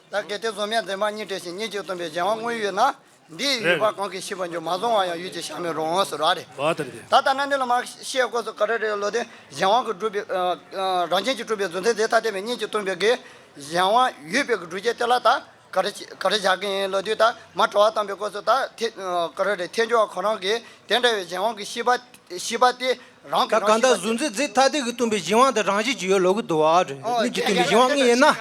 ད་གལ་ཏེ་གཟུང་མེད་འཛིན་པ་རྙེད་བྲལ་ཞིང་། སྙིང་རྗེས་སྟོན་པའི་གཞན་དབང་དངོས་ཡོད་ན། འདི་ཡོད་པ་གང་གིས་ཤེས་པར་འགྱུར། མ་གཟུང་བ་ཡང་ཡིད་ཀྱིས་བཞག་མི་རུང་ཟེར་བ་རེད། ད་ལྟ་ན་འདི་ལ་མ་བཤད་སྐོར་སུ་ག་རེ་རེད་ལོ། དེ་གཞན་དབང་གིས་སྒྲུབ་པའི་རང་བཞིན་གྱིས་གྲུབ་པའི་གཟུང་འཛིན་དེ་ཐ་དད་པའི་སྙིང་རྗེས་སྟོན་པའི་གི་གཞན་དབང་ཡོད་པའི་གི་སྒྲུབ་བྱེད་དེ་ལ་ད། ག་རེ་ག་རེ་བཞག་གི་ཡིན་ལབ་དུས་ད་མ་གྲོལ་བ་བཏང་པའི་སྐབས་སུ་ད་ཐེ་ག་རེ་རེད། ཐལ་འགྱུར་བ་ཁོ་རང་གིས་དེ་འདྲ་བའི་གཞན་དབང་གི་ཤེས་པ་ཤེས་པ་དེ་རང་གི་ད་གང་ལྟར་གཟུང་འཛིན་རྫས་ཐ་དད་ཀྱིས་སྟོན་པའི་གཞན་དབང་དེ་རང་བཞིན་གྱིས་ཡོད་ལབ་ཀྱི་འདུག་བ། རེད། སྙིང་རྗེས་སྟོན་པའི་གཞན་དབང་དངོས་ཡིན་ན།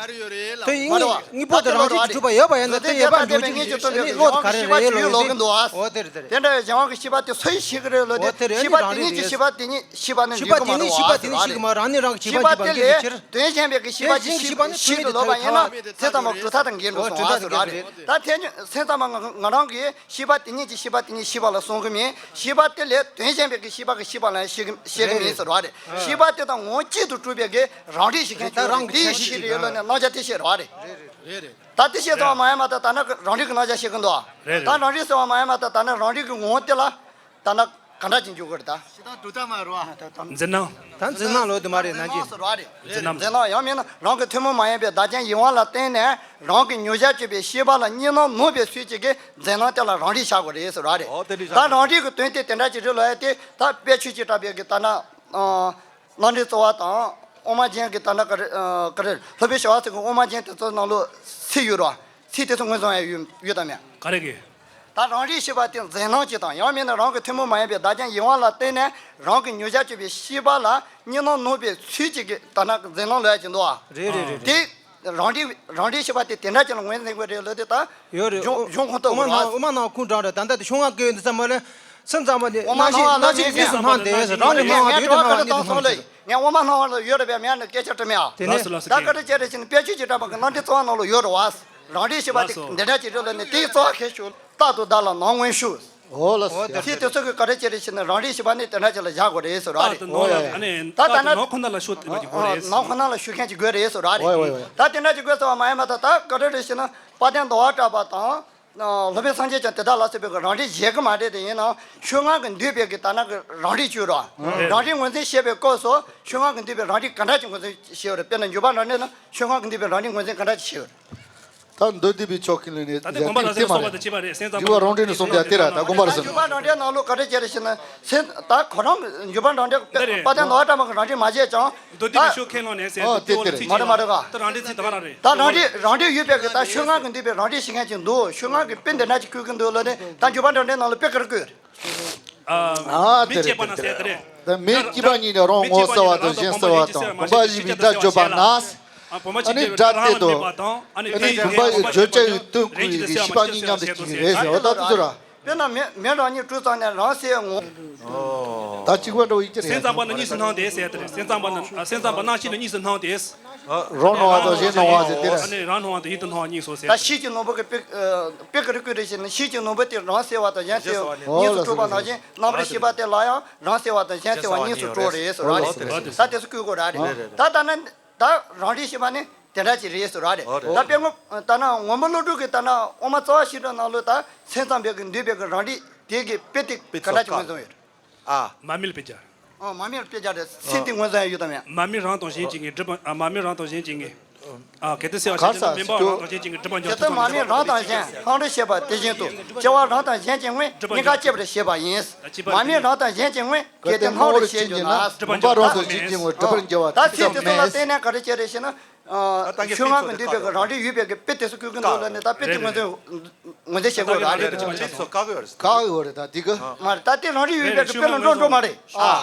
དེ་ཡིན་མ་རེད་བ། དངོས་པོ་དེ་རང་བཞིན་གྱིས་གྲུབ་པ་ཡོད་པ་ཡིན་ན་དེ་ཡོད་པ་འགྲོ་རྒྱུ་ཞིག་ནི་བློ་དེ་ག་རེ་རེད་ལོ་གི་འདུག་ཨ། འོ་དེ་རེད་དེ་རེད། དེ་འདྲ་བའི་གཞན་དབང་གི་ཤེས་པ་དེ་སུ་ཡིས་ཤེས་ཀྱི་རེད་ལོ་དེ། འོ་དེ་རེད་ཤེས་པ་དེ་ཉིད་ཀྱིས་ཤེས་པ་དེ་ཉིད་ཤེས་པ་ནི་ཤེས་པ་དེ་ཉིད་ཤེས་ཀྱི་མ་རང་ནི་རང་གི་ཤེས་པ་ཤེས་པ་དེ་ལས་དོན་གཞན་པའི་གི་ཤེས་པ་ཅིག་ཤེས་ཀྱི་ལོ་བ་ཡིན་ན་སེམས་ཙམ་པ་གྲུབ་མཐའ་དང་འགལ་འགྲོ་སོང་ཨ་ཟེར་བ་རེད། ད་དེ་ཉིད་སེམས་ཙམ་པ་ང་རང་གིས་ཤེས་པ་དེ་ཉིད་ཀྱིས་ཤེས་པ་དེ་ཉིད་ཤེས་པ་ལ་གསུང་གི་མིན། ཤེས་པ་དེ་ལས་དོན་གཞན་པའི་གི་ཤེས་པ་གི་ཤེས་པ་ལ་ཤེས་ཀྱི་ཤེས་ཀྱི་མིན་ཟེར་བ་རེད། ཤེས་པ་དེ་དང་ངོ་གཅིག་ཏུ་གྲུབ་པའི་གི་རང་རིག་ཤེས་མཁན་ཅིག་རེད། དེ་ཡི་ཤེས་ཀྱི་ཡོད་ལ་ནི་རྣམ་གཞག་དེ་ཤེས་རེད་བ་རེད། ད་དེ་ཤེས་ཚར་བ་མ་ཡིན་མ་ད་ད་ནི་རང་རིག་གི་རྣམ་གཞག་ཤེས་ཀྱི་འདུག་བ། ད་རང་རིག་ཟེར་བ་མ་ཡིན་མ་ད་ད་ནི་རང་རིག་གི་ངོ་བོ་དེ་ལ་ད་ནི་ག་འདྲ་ཅིག་འཇུག་གི་རེད་ད། ཤེས་དང་གྲུབ་མཐའ་མ་རེད་བ། འཛིན་སྣང་། ད་འཛིན་སྣང་ལོ་དུ་མ་རེད་ན་ཅི། འཛིན་སྣང་། འཛིན་སྣང་ཡང་མིན་ན་རང་གི་ཐུན་མོང་མ་ཡིན་པའི་བདག་རྐྱེན་ཡིད་དབང་ལ་བརྟེན་ནས་རང་གི་མྱོང་བྱར་གྱུར་པའི་ཤེས་པ་ལ་གཉིས་སྣང་ནོར་བའི་ཚུལ་གྱི་འཛིན་སྣང་དེ་ལ་རང་རིག་བྱ་དགོས་རེད་ཟེར་བ་རེད། ད་རང་རིག་གི་དོན་དེ་དེ་འདྲ་ཅིག་རེད་ལོ་ཡ་དེ་ད་དཔེ་ཆོས་ཀྱི་གྲགས་པའི་གི་ད་ན། རྣམ་འདྲེན་རྩོལ་བ་དང་དབུ་མ་རྒྱན་གྱི་ད་ན་ག་རེ་ག་རེ་སློབ་དཔོན་ཞི་བ་ལྷ་གི་དབུ་མ་རྒྱན་དེ་ཚོ་ནང་ལོ་ཚིག་ཡོད་རོ། ཚིག་དེ་ཚོ་ངོས་བཟུང་ཡ་ཡོད་ཡོད་དམ་ཡ། ག་རེ་གི། ད་རང་རིག་ཤེས་པ་དེ་འཛིན་སྣང་གཅིག་དང་ཡང་མིན་ན་རང་གི་ཐུན་མོང་མ་ཡིན་པའི་བདག་རྐྱེན་ཡིད་དབང་ལ་བརྟེན་ནས་རང་གི་མྱོང་བྱར་གྱུར་པའི་ཤེས་པ་ལ་གཉིས་སྣང་ནོར་བའི་ཚུལ་གཅིག་གི་ད་ན་འཛིན་སྣང་ལོ་ཡ་གཅིག་འདུག་ཨ། རེད་རེད་རེད། དེ་རང་རིག་རང་རིག་ཤེས་པ་དེ་དེ་འདྲ་ཅིག་ལ་ངོས་འཛིན་དགོས་རེད་ལོ་དེ་ད་ཡོད་རེད། གཞུང་གཞུང་ཁོང་ཐོག་དབུ་མ་གི་ནང་རོ། དབུ་མ་ནང་ཁུངས་དྲངས་རེད། ད་ལྟ་དེ་གཞུང་ལ་བཀལ་ཡོད་འདི་ཚང་མ་ལ་སེམས་ཙམ་པ་དེ་དབུ་མ་སྣང་བ་ལ་ནང་བཞིན་དངོས་སུ་སྣང་སྟེ་རང་ལས་སྣང་བ་དེ་ཡོད་དེ་སྣང་བ་གཉིས་དེ་སྣང་ངས་དབུ་མ་སྣང་བ་ལ་ཡོད་རེད་པས་མེད་ནི་སྐད་ཆ་དྲི་མེད་ཨ། དེ་ནས་ད་བཀའ་དྲིན་ཆེ་རེ་ཞིག་ནི་དཔེ་ཆོས་ཀྱི་གྲགས་པ་གི་རྣམ་འདྲེན་རྩོལ་བ་ནང་ལ་ཡོད་རེད་བ། རང་རིག་ཤེས་པ་དེ་འདི་འདྲ་ཅིག་རེད་ལ་ནི་དེའི་རྩོལ་བ་གལ་ཤོས་རྟག་ཏུ་བདག་ལ་སྣང་མངོན་ཞུ། འོ་ལ་སོ། ཚིག་དེ་ཚོ་གི་བཀའ་དྲིན་ཆེ་རེ་ཞིག་ནི་རང་རིག་ཤེས་པ་ནི་དེ་འདྲ་ཅིག་ལ་བཞག་དགོས་རེད་ཟེར་བ་རེད། ད་ད་ན་ནང་ཁོ་ན་ལ་ཤོད་དེ་མ་ཅིག་དགོས་རེད། ནང་ཁོ་ན་ལ་ཤོད་མཁན་ཅིག་དགོས་རེད་ཟེར་བ་རེད། ད་དེ་འདྲ་ཅིག་དགོས་ཟེར་བ་མ་ཡིན་མ་ད་ད་བཀའ་དྲིན་རེ་ཞིག་ནི་དཔལ་ལྡན་ཟླ་བ་གྲགས་པ་དང་། སློབ་དཔོན་སངས་རྒྱས་བསྐྱངས་དེ་དག་ལ་སོགས་པའི་གི་རང་རིག་བཞེད་གི་མ་རེད་དེ་ཡིན་ནའང་ཤོད་ངག་གི་འདུས་པའི་གི་ད་ན་གི་རང་རིག་བཅུ་རོ། རང་རིག་ངོས་འཛིན་བྱེད་པའི་སྐབས་སུ་ཤོད་ངག་གི་འདུས་པའི་རང་རིག་ག་འདྲ་ཅིག་ངོས་འཛིན་བྱེད་པ་རེད། དཔེར་ན་འཇུག་པ་འགྲོ་འདྲེན་ན་ཤོད་ངག་གི་འདུས་པའི་རང་རིག་ངོས་འཛིན་ག་འདྲ་ཅིག་བྱེད་པ་རེད། ད་མདོ་སྡེ་པའི་ཕྱོགས་ཀྱི་ལུགས་ནས་ད་ལྟ་དགོངས་པ་རང་སེམས་གསུངས་པ་དང་བཅས་པ་རེད། སེམས་ཙམ་འཇུག་པ་རང་འགྲེལ་ནས་གསུངས་པ་དེ་ར་ད་དགོངས་པ་རང་སེམས། འཇུག་པ་འགྲོ་འདྲེན་ནང་ལོགས་ག་འདྲ་བྱས་རེད་ཞེ་ན་སེམས་ད་ཁོ་རང་འཇུག་པ་འགྲོ་འདྲེན་དཔལ་ལྡན་ཟླ་བ་གྲགས་པ་གི་རང་འགྲེལ་མ་བྱས་ཀྱང་མདོ་སྡེ་པའི་ཕྱོགས་ཁས་བླངས་ནས་ཟེར་ཨོ་དེ་དེ་རེད། མ་རེད་མ་རེད་ག་ད་རང་འགྲེལ་ཚིག་ད་ག་རང་རེད། ད་རང་འགྲེལ་རང་འགྲེལ་ཡོད་པའི་གི་ད་ཤོད་ངག་གི་འདུས་པའི་རང་འགྲེལ་བྱེད་མཁན་ཅིག་འདུག་ཤོད་ངག་གི་དཔེ་འདི་འདྲ་ཅིག་བཀོད་ཀྱི་འདུག་ལབ་ནས་ད་འཇུག་པ་འགྲོ་འདྲེན་ནང་ལ་དཔེ་ག་རེ་བཀོད་རེད། ཨ་མི་དེ་རེད་དེ་རེད། ད་མི་སྐྱེས་པ་ཉིད་ནི་རང་ངོ་ཚ་བ་དང་གཞན་གསལ་བ་དང་བུམ་པ་བཞི་པའི་སྒྲ་བརྗོད་པ་ན། ཨ་ནི་སྒྲ་དེ་དང་། ཨ་ནི་བུམ་པ་ཡི་བརྗོད་བྱ་ཡི་དོན་ཀུན་གྱི་ཤེས་པ་གཉིས་མཉམ་དུ་སྐྱེ་གི་རེད་ཟེར་བ་ད་དེ་ཚོ་ར། དཔེར་ན་མེ་མེ་རང་ཉིད་དྲུད་ཙམ་ནས་རང་གསལ་ངོ་། ད་གཅིག་པ་འདྲ་བོ་ཡིན་གྱི་རེད། སེམས་ཙམ་པ་ནི་གཉིས་སུ་སྣང་སྟེ་ཟེར་ཏེ་རེད། སེམས་ཙམ་པ་ནི་སེམས་ཙམ་པ་སྣང་ཤེས་ནི་གཉིས་སུ་སྣང་སྟེ། རང་སྣང་བ་དང་གཞན་སྣང་བ་ཟེར་དེ་རེད། ཨ་ནི་རང་སྣང་བ་དང་ཡིད་དུ་སྣང་བ་གཉིས་སོ་ཟེར། ད་ཤེས་ཀྱི་ནོར་བུ་གི་དཔེ་དཔེ་ག་རེ་བཀོད་རེད་ཞེ་ན་ཤེས་ཀྱི་ནོར་བུ་དེ་རང་གསལ་བ་དང་གཞན་གསལ་བ་གཉིས་སུ་གྲུབ་པ་ནང་བཞིན་རྣམ་རིག་ཤེས་པ་དེ་ལ་ཡང་རང་གསལ་བ་དང་གཞན་གསལ་བ་གཉིས་སུ་གྲུབ་རེད་ཟེར་བ་རེད། ད་དེ་ཚོ་བཀོད་དགོས་ར་རེད། ད་ད་ནི། ད་རང་རིག་ཤེས་པ་ནི་དེ་འདྲ་ཅིག་རེད་ཟེར་བ་རེད། ད་དཔེ་ངོ་ད་ན་ངོ་མ་བློ་གྲོས་ཀྱི་ད་ན་དབུ་མ་རྩ་བ་ཤེས་རབ་ནང་ལོ་ད་སེམས་ཙམ་པའི་གི་འདུས་པའི་གི་རང་རིག་དེ་གི་དཔེ་དེ་ག་འདྲ་ཅིག་ངོས་བཟུང་ཡོད། ཨ། མ་རྨོས་དཔེ་བྱ། ཨ་མ་རྨོས་དཔེ་བྱ་རེད། ཚིག་དེ་ངོས་བཟུང་ཡ་ཡོད་དམ་ཡ། མ་རྨོས་རང་དང་གཞན་གཅིག་ངེས་སྒྲིབ་པ་ཨ་མ་རྨོས་རང་དང་གཞན་གཅིག་ངེས། ཨ་གལ་ཏེ་སེལ་བ་ཞེས་བྱ་ན་སྨོན་པ་རང་དང་གཞན་གཅིག་ངེས་སྒྲིབ་པ་འཇོག་ཐུབ་ཐུབ་ཀྱི་རེད། མ་རྨོས་རང་དང་གཞན་སྣང་རིག་ཤེས་པ་དེ་བཞིན་དུ་སྐྱེ་བ་རང་དང་གཞན་གྱི་དངོས་གཉིས་ཀ་སྐྱེ་བར་བྱེད་པ་ཡིན། མ་རྨོས་རང་དང་གཞན་གྱི་དངོས་གལ་ཏེ་སྣང་རུང་ཞེས་བརྗོད་ན། སྒྲིབ་པ་འཇོག་ཐུབ་མེད། ད་ཚིག་དེ་ཚོ་ལ་བརྟེན་ནས་ག་རེ་བྱས་རེད་ཞེ་ན། ཤོད་ངག་གི་འདུས་པའི་གི་རང་རིག་ཡོད་པའི་གི་དཔེ་དེ་ཚོ་བཀོད་ཀྱི་འདུག་ལབ་ནས་ད་དཔེ་དེ་ངོས་འཛིན་ངོས་འཛིན་བྱེད་དགོས་ར་རེད། ད་ཅི་མ་ཆགས་སོ་བཀག་གི་ཡོད་རེད། བཀག་གི་ཡོད་རེད་ད་འདི་གི། མ་རེད་ད་དེ་རང་རིག་ཡོད་པའི་གི་དཔེ་ལ་འགྲོ་འགྲོ་མ་རེད། ཨ།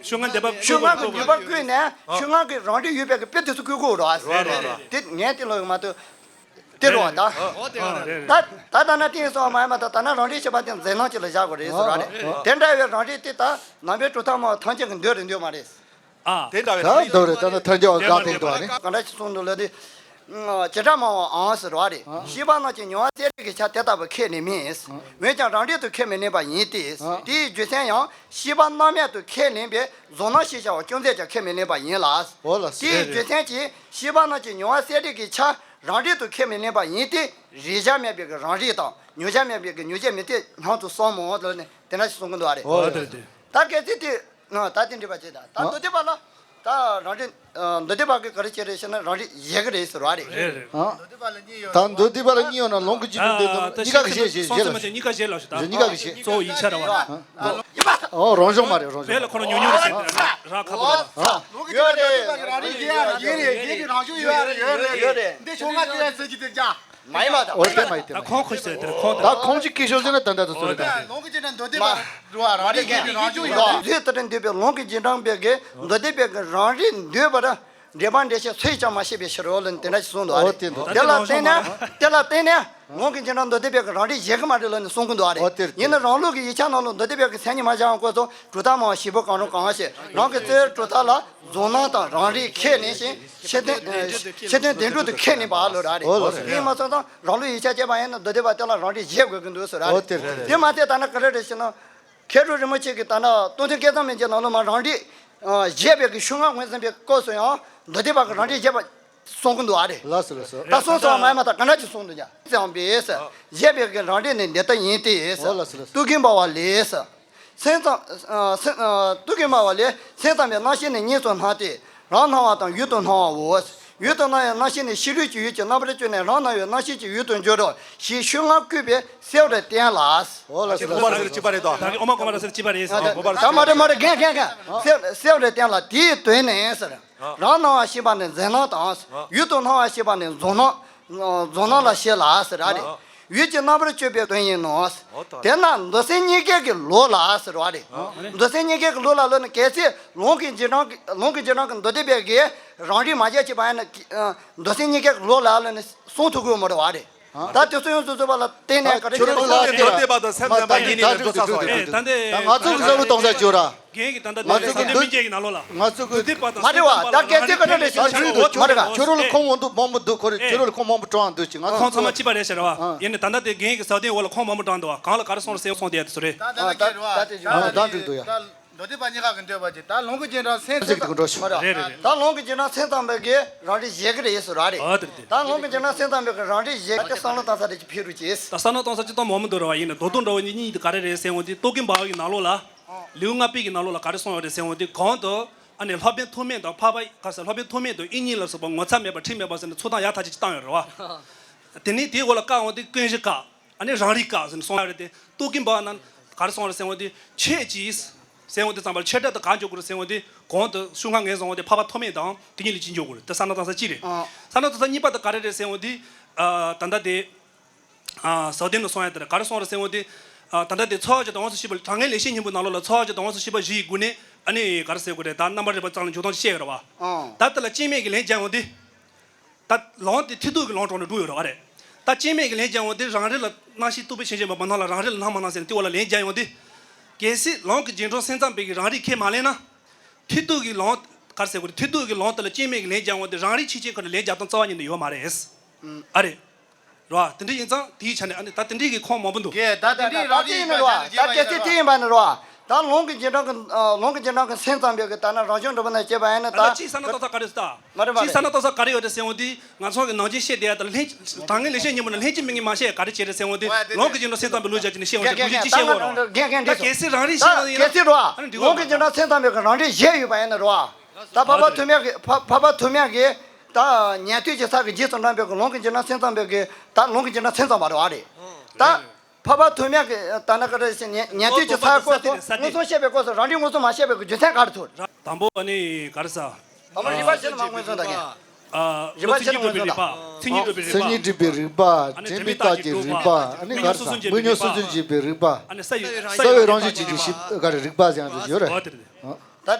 ཤོད་ངག་འདུས་པ། ཤོད་ངག་གི་འདུས་པ་བཀོད་ནས་ཤོད་ངག་གི་རང་རིག་ཡོད་པའི་གི་དཔེ་དེ་ཚོ་བཀོད་དགོས་ར། རེད་རེད་རེད། དེ་ངས་དེ་ལོ་ཡོད་མ་གཏོགས། དེ་རུ་བ་ད། ད་ད་ད་ན་ཏིང་སོགས་མ་ཡ་མ་ད་ད་ན་རང་རིག་ཤེས་པ་དེ་འཛིན་སྣང་ཅིག་ལ་བཞག་དགོས་རེད་ཟེར་བ་རེད། དེ་འདྲ་བའི་རང་རིག་དེ་ད་ནང་པའི་གྲུབ་མཐའ་མ་ཐམས་ཅད་ཀྱི་འདོད་རེད་འདོད་མ་རེད། ཨ། དེ་འདྲ་བའི་ད་རང་རིག་འདོད་རེད་ད་ན་ཐལ་འགྱུར་བ་དགག་དེ་འདོད་རེད། གང་འདྲ་ཞིག་གསུངས་འདུག་ལ་དེ། བྱེ་བྲག་སྨྲ་བའམ་ཟེར་བ་རེད། ཤེས་པ་རྣམས་ཀྱི་མྱོང་བ་གསལ་རིག་གི་ཆ་དེ་ལྟ་བུ་ཁས་ལེན་མིན། འོན་ཀྱང་རང་རིག་ཏུ་ཁས་མི་ལེན་པ་ཡིན་ཏེ། དེའི་རྒྱུ་མཚན་ཡང་ཤེས་པ་རྣམ་དབྱེ་དུ་ཁས་ལེན་པའི་གཟུང་རྣམ་ཞེས་བྱ་བ་ཅུང་ཟད་ཀྱང་ཁས་མི་ལེན་པ་ཡིན་ལ། འོ་ལ་དེའི་རྒྱུ་མཚན་གྱིས་ཤེས་པ་རྣམས་ཀྱི་མྱོང་བ་གསལ་རིག་གི་ཆ་རང་རིག་ཏུ་ཁས་མི་ལེན་པ་ཡིན་ཏེ། རེག་བྱ་མེད་པའི་གི་རང་རིག་དང་མྱོང་བྱ་མེད་པའི་གི་མྱོང་བྱེད་མེད་དེ་སྙམ་དུ་བསམ་མོ་ལབ་ནས་དེ་འདྲ་ཞིག་གསུང་གི་འདུག་བ་རེད། འོ་དེ་རེད་དེ། ད་གལ་སྲིད་དེ་ད་དེ་འདྲ་བ་བྱེད་ད་ད་མདོ་སྡེ་པ་ལ་ད་རང་རིག་མདོ་སྡེ་པ་གི་ག་རེ་བྱེད་རེད་ཟེར་ན་རང་རིག་བཞེད་གི་རེད་ཟེར་བ་རེད། རེད་རེད། ད་མདོ་སྡེ་པ་ལ་གཉིས་ཡོད་ན་ལུང་གི་རྒྱུད་དེ་ད་གཉིས་ཀ་གི་བཤད་བཤད་བཤད་ལ་གཉིས་ཀ་གི་བཤད་གཉིས་ཀ་གི་བཤད། གཙོ་བོ་ཡིག་ཆ་རེད་བ། ཨོ་རང་བྱུང་མ་རེད་རང་བྱུང་། བོད་ལ་ཁོ་རང་ཉུང་ཉུང་རེད་ཟེར་ར་ཁ་པོ་རེད་བ། ཡོད་རེད། ཡིན་རེད་ཡིན་རེད་རང་བྱུང་ཡོད་རེད་ཡོད་རེད་ཡོད་རེད། འདི་ཆུང་ང་ཅི་ཡ་ཟེར་གྱི་དེ་ཅག་མ་ཡིན་མ་ད། འོ་དེ་མ་ཡིན་དེ་ད་མ་ཡིན། ཁོང་ཁོ་ཤེས་དེར་ཁོང་ད། ད་ཁོང་ཅིག་སྐད་ཤོར་ཟེར་ན་ད་ད་དུ་ཚོད་ད། ལོང་གི་ཅི་ན་འདོད་དེ་མ་རུ་བ་རང་རིག་གི་རང་བྱུང་ཡོད་རེད། ཚེ་ལྟར་འདུས་པའི་ལོང་གི་རྗེས་འབྲང་པའི་གི་འདོད་དེ་པའི་གི་རང་རིག་འདོད་པར། འགྲེལ་པ་འགྲེལ་བྱེད་ཚོས་ཀྱང་མ་ཤེས་པའི་ཕྱིར་རོ་ལབ་ནས་དེ་འདྲ་ཞིག་གསུངས་འདུག་ཨ། ཨོ་རེད། དེ་འདུག་དེ་ལ་བརྟེན་ནས་དེ་ལ་བརྟེན་ནས་ལུང་གི་རྗེས་འབྲང་མདོ་སྡེ་པའི་གི་རང་འགྲེལ་བཞེད་གི་མ་རེད་ལབ་ནས་གསུང་གི་འདུག་ཨ། རེད། ཨོ་དེ་རེད། ཡིན་ན་རང་ལུགས་ཀྱི་ཡིག་ཆ་ནང་ལ་མདོ་སྡེ་པའི་གི་མཚན་ཉིད་མ་སྦྱར་བའི་སྐོར་སོགས་གྲུབ་མཐའ་སྨྲ་བ་བཞི་པོ་གང་རུང་གང་ཞིག་རང་གི་རྩོད་གྲུབ་མཐའ་ལ་རྫོགས་སྣང་དང་རང་རིག་ཁས་ལེན་ཞིང་ཕྱིར་དོན་ཕྱིར་དོན་བདེན་གྲུབ་ཏུ་ཁས་ལེན་པ་ལོ་ར་རེད། ཨོ་ལགས་སོ། ཡིན་མ་ཚང་ཙང་རང་ལུགས་ཡིག་ཆ་སྤྱད་པ་ཡིན་ན་མདོ་སྡེ་པ་དེ་ལ་རང་འགྲེལ་བཞེད་དགོས་ཀྱི་འདུག་ཟེར་ར་ཨོ་རེད། དེ་རེད། དེ་མ་ཚད་ད་ནི་ག་རེ་རེད་ཟེར་ན། མཁས་གྲུབ་རིན་པོ་ཆེ་གིས་ད་ནི་སྟོང་ཐུན་བསྐལ་བཟང་མན་ཆད་ནང་ལ་མ་རང་འགྲེལ་བཞེད་པའི་གི་ཤོ་ལྔ་ངོས་འཛིན་པའི་སྐབས་སུ་ཡང་མདོ་སྡེ་པ་གི་རང་འགྲེལ་བཞེད་པ་གསུང་གི་འདུག་ཨ་རེད། ལགས་སོ་ལགས་སོ། ད་གསུང་སོང་མ་ཡིན་མ་ད་ག་འདྲ་ཅིག་གསུང་འདུག་ཀྱང་བརྩམས་པས་བཞེད་པའི་གི་རང་འགྲེལ་ནི་འདི་ལྟ་ཡིན་ཏེ། ཨོ་ལགས་སོ་ལགས་སོ། ཏུ་ཀི་འབའ་བ་ལས། སེམས་ཙམ་ཨ་སེམས་ཨ་ཏུ་ཀི་འབའ་བ་ལས། སེམས་ཙམ་པའི་རྣམ་ཤེས་ནི་གཉིས་སུ་སྣང་སྟེ། རང་སྣང་བ་དང་ཡུལ་དུ་སྣང་བའོ། ཡུལ་དུ་སྣང་བའི་རྣམ་ཤེས་ནི་ཕྱི་ལུས་ཀྱི་ཡུལ་གྱི་རྣམ་པར་གྱུར་ནས་རང་སྣང་བའི་རྣམ་ཤེས་ཀྱི་ཡུལ་དུ་འགྱུར་རོ་ཞེས་ཤོ་ལྔ་བསྐུལ་བས་གསལ་བར་བསྟན་ལ། ཨོ་ལགས་སོ་ལགས་སོ། གཅིག་པ་རེད་དོ། ད་གི་ཨོ་མ་གོ་མ་ར་སེ་གཅིག་པ་རེད་ཟེར། ཨོ་མ་གོ་མ་ར་ད་མ་རེད་མ་རེད། རྒན་རྒན་རྒན། གསལ་གསལ་བར་བསྟན་ལ་དེའི་དོན་ནི་ཟེར། ཨ། རང་སྣང་བ་ཞེས་པ་ནི་འཛིན་སྣང་དང་། ཨ། ཡུལ་དུ་སྣང་བ་ཞེས་པ་ནི་རྫོགས་སྣང་། རྫོགས་སྣང་ལ་བཤད་ལ་ཟེར་ར་རེད། ཨ། ཡུལ་གྱི་རྣམ་པར་གཅོད་པའི་དོན་ཡིན་ནོ། ཨོ་ད། དེས་ན་མདོ་སེམས་གཉིས་ཀའི་གི་ལུགས་ལ་ཟེར་བ་རེད། ཨ། མདོ་སེམས་གཉིས་ཀའི་གི་ལུགས་ལ་ལོ་ནི་གལ་སྲིད་ལུང་གི་རྗེས་འབྲང་གི་ལུང་གི་རྗེས་འབྲང་གི་མདོ་སྡེ་པའི་གི་རང་རིག་མ་བརྗོད་ཅིག་པ་ཡིན་ན། མདོ་སེམས་གཉིས་ཀའི་གི་ལུགས་ལ་ལོ་ནི་གསུང་ཐུབ་ཀྱི་མ་རེད་བ་རེད། ད་དེ་ཚོ་ཡོངས་སུ་རྫོགས་པ་ལ་བརྟེན་ནས་ག་རེ་བྱེད་དགོས་ཀྱི་འདུག་ཟེར་ན། མདོ་སྡེ་པ་དང་སེམས་ཙམ་པ་གཉིས་ནས་འགྲོ་ཚར་སོང་། ཨེ་ད་འདི་ང་ཚོ་གི་བསམ་བློ་གཏོང་ས་བཅོས་ར། རྒན་གྱིས་ད་ལྟ་ང་ཚོ་གི་མདོ་སྡེ་པ་དང་སེམས་ཙམ་པ་ལ་རང་རིག་པ་མ་རེད་བ། ད་གལ་སྲིད་ག་འདྲ་རེད་ཟེར་ན། ཁྱོད་རང་ལ་ཁོང་མང་པོ་འདུག་ཁོ་རེ་ཁྱོད་རང་ལ་ཁོང་མང་པོ་དྲངས་འདུག་ཅིག་ང་ཁོང་ཚང་མ་གཅིག་པ་རེད་ཟེར་བ། ཡིན་ནའི་ད་ལྟ་དེ་རྒན་གྱི་ཟབ་དོན་འོག་ལ་ཁོང་མང་པོ་དྲངས་འདུག་བ། གང་ལ་ག་རེ་གསུངས་རེད་ཟེར་གསུངས་དེ་ཡ་དེ་ཚོ་རེད། ད་ད་ད་ད་ད་འགྲིག་འདུག་ཡ། མདོ་སྡེ་པ་གཉིས་ཀ་གི་འདོད་པ་ཅིག་ད་ལུང་གི་རྗེས་འབྲང་སེམས་ཙམ་པའི་གི་འགྲོ་ཞུ། རེད་རེད་རེད། ད་ལུང་གི་རྗེས་འབྲང་སེམས་ཙམ་པའི་གི་རང་རིག་བཞེད་གི་རེད་ཟེར་ར་རེད། ཨ་དེ་རེད་དེ། ད་ལུང་གི་རྗེས་འབྲང་སེམས་ཙམ་པའི་གི་རང་རིག་བཞེད་གི་བསམ་བློ་བཏང་ས་རེ་ཅིག་ཕེབས་རོགས་གྱིས། ད་བསམ་བློ་གཏོང་ས་ཅིག་གཏོང་མང་པོ་འདུག་ར་བ། ཡིན་ནའི་མདོ་དོན་འདྲ་བོ་གཉིས་གཉིས་དེ་ག་རེ་རེད་ཟེར་འོང་དུས་ཏུ་ཀི་འབའ་བ་གི་ནང་ལོགས་ལ། ལེའུ་ལྔ་པའི་གི་ནང་ལོགས་ལ་ག་རེ་གསུངས་ཡོད་རེད་ཟེར་འོང་དུས་གོང་དུ། ཨ་ནི་སློབ་དཔོན་ཐོགས་མེད་དང་འཕགས་པ་ག་ཟེར་སློབ་དཔོན་ཐོགས་མེད་དང་དབྱིག་གཉེན་ལ་སོགས་པ་ངོ་ཚ་མེད་པ་ཁྲིམས་མེད་པ་ཟེར་ནས་ཚུལ་དང་ཡག་ཐག་ཆོད་ཅིག་བཏང་ཡོད་རེད་བ། དེ་ནས་དེའི་འོག་ལ་བཀའ་འོང་དུས་ཀུན་གཞི་བཀའ། ཨ་ནི་རང་རིག་བཀའ་ཟེར་ནས་གསུངས་ཡོད་རེད་དེ། ཏུ་ཀི་འབའ་བ་ན་ག་རེ་གསུངས་རེད་ཟེར་འོང་དུས་ཁྱེད་ཀྱིས་ཟེར་འོང་དུས་ཙམ་པར་ཆོས་གྲྭ་དུ་ག་འཇོག་དགོས་རེད་ཟེར་འོང་དུས་གོང་དུ་ཤོ་ལྔ་ངོས་བཟུང་འོང་དུས་འཕགས་པ་ཐོགས་མེད་དང་དེ་གཉིས་ལ་གཅིག་འཇོག་དགོས་རེད། དེ་བསམ་བློ་གཏོང་ས་གཅིག་རེད། ཨ། བསམ་བློ་གཏོང་ས་གཉིས་པ་དེ་ག་རེ་རེད་ཟེར་འོང་དུས། ཨ། ད་ལྟ་དེ། ཨ། ཟབ་དོན་ནང་གསུངས་ཡ་དེ་རེད། ག་རེ་གསུངས་རེད་ཟེར་འོང་དུས། ཨ། ད་ལྟ་དེ་ཚོགས་བསགས་ཀྱི་དང་དབང་དུ་བྱས་པ་དྲང་ངེས་ལེགས་བཤད་སྙིང་པོའི་ནང་ལོགས་ལ་ཚོགས་བསགས་ཀྱི་དང་དབང་དུ་བྱས་པ་བཞི་ཡི་སྒོ་ནས་ཨ་ནི་ག་རེ་ཟེར་དགོས་རེད། ད་རྣམ་པར་རིག་པ་ཙམ་ལ་འཇུག་སྟངས་ཤེས་ཡོད་རེད་བ། ཨང་། ད་དེ་ལ་སྐྱེ་མེད་ཀྱི་ལན་རྒྱག་འོང་དུས། ད་ལུང་དེ་མཐར་ཐུག་གི་ལུང་དྲངས་ནས་འགྲོ་ཡོད་རེད་བ་རེད། ད་སྐྱེ་མེད་ཀྱི་ལན་རྒྱག་འོང་དུས་རང་རིག་ལ་རྣམ་ཤེས་རྟོག་པའི་ཆོས་ཅན་པ་མི་སྣང་ལ་རང་རིག་ལ་སྣང་མ་སྣང་ཟེར་ནས་དེ་བ་ལ་ལན་རྒྱག་ཡོང་དུས། གལ་སྲིད་ལུང་གི་རྗེས་འབྲང་སེམས་ཙམ་པའི་གི་རང་རིག་ཁས་མ་ལེན་ན། མཐར་ཐུག་གི་ལུང་། ག་རེ་ཟེར་དགོས་རེད། མཐར་ཐུག་གི་ལུང་དེ་ལ་སྐྱེ་མེད་ཀྱི་ལན་རྒྱག་འོང་དུས་རང་རིག་ཆོས་ཅན་ཁོ་ན་ལན་རྒྱག་སྟངས་རྩ་བ་ཉིད་ནས་ཡོད་མ་རེད། ཨ་རེད། རེད་བ། དེ་འདྲ་ཡིན་ཙང་དེའི་ཆ་ནས་ཨ་ནི་ད་དེ་འདྲའི་གི་ཁོངས་མང་པོ་འདུག་རྒན་ད་དེ་འདྲའི་རང་རིག་ཡིན་པ་རེད་བ། ད་གལ་སྲིད་དེ་ཡིན་པ་ནི་རེད་བ། ད་ལུང་གི་རྗེས་འབྲང་གི་ཨ། ལུང་གི་རྗེས་འབྲང་གི་སེམས་ཙམ་པའི་གི་ད་ནི་རང་བྱུང་གྲུབ་པ་ན་སྐྱེས་པ་ཡིན་ན་ད། ད་ལྟ་ཅིག་བསམ་བློ་གཏོང་ས་ག་རེ་ཟེར་ད། མ་རེད་མ་རེད། ཅིག་བསམ་བློ་གཏོང་ས་ག་རེ་ཡོད་རེད་ཟེར་འོང་དུས་ང་ཚོ་གི་ནང་ཆོས་བཤད་བསྡད་ཡ་ད་ལྷན། དྲང་ངེས་ལེགས་བཤད་སྙིང་པོ་ན་ལྷན་ཅིག་མིན་གྱི་མ་བཤད་ག་རེ་བྱས་རེད་ཟེར་འོང་དུས་ལུང་གི་རྗེས་འབྲང་སེམས་ཙམ་པའི་ལུགས་བྱ་ཅིག་ནས་བཤད་འོང་དུས་ལུགས་ཅིག་བཤད་འོང་རོགས། ད་གལ་སྲིད་རང་རིག་ཤེས་ན་ཡིན་ན། གལ་སྲིད་རེད་བ། ཨ་ནི་འདི་ལུང་གི་རྗེས་འབྲང་སེམས་ཙམ་པའི་གི་རང་རིག་བཞེད་ཡོད་པ་ཡིན་ན་རེད་བ། ད་འཕགས་པ་ཐོགས་མེད་ཀྱི་འཕགས་འཕགས་པ་ཐོགས་མེད་ཀྱི་ད་ཉན་ཐོས་ཀྱི་ས་གི་རྗེས་སུ་འབྲངས་པའི་གི་ལུང་གི་རྗེས་འབྲང་སེམས་ཙམ་པའི་གི་ད་ལུང་གི་རྗེས་འབྲང་སེམས་ཙམ་པ་རེད་བ་རེད། ད་འཕགས་པ་ཐོགས་མེད་ཀྱི་ད་ནི་ག་རེ་ཟེར་ཉན་ཉན་ཐོས་ཀྱི་ས་སྐོར་སོགས་མངོན་སུམ་བཤད་པའི་སྐོར་སོགས་རང་རིག་མངོན་སུམ་མ་བཤད་པའི་གི་རྒྱུ་མཚན་ག་རེ་ཐུག་དང་པོ་ཨ་ནི་ག་རེ་ཟ། ཨ་མ་རིག་པ་ཟེར་ན་མ་མངོན་སུམ་དང་ངས། ཨ། རིག་པ་ཟེར་ན་མངོན་སུམ་དང་། མཚན་ཉིད་སྒྲུབ་པའི་རིག་པ། མཚན་ཉིད་སྒྲུབ་པའི་རིག་པ། དྲན་པའི་རྟགས་ཀྱི་རིག་པ། ཨ་ནི་ག་རེ་ཟ། མིག་ཉོན་སོ་སོར་འབྱེད་པའི་རིག་པ། ཨ་ནི་ས་ཡི་རང་བཞིན་གྱི་རིག་པ། ཨ་ནི་ས་ཡི་རང་བཞིན་གྱི་ཞིབ་ག་རེ་རིག་པ་ཟེར་ཡང་ཡོད་རེད། ཨོ་དེ་རེད། ད་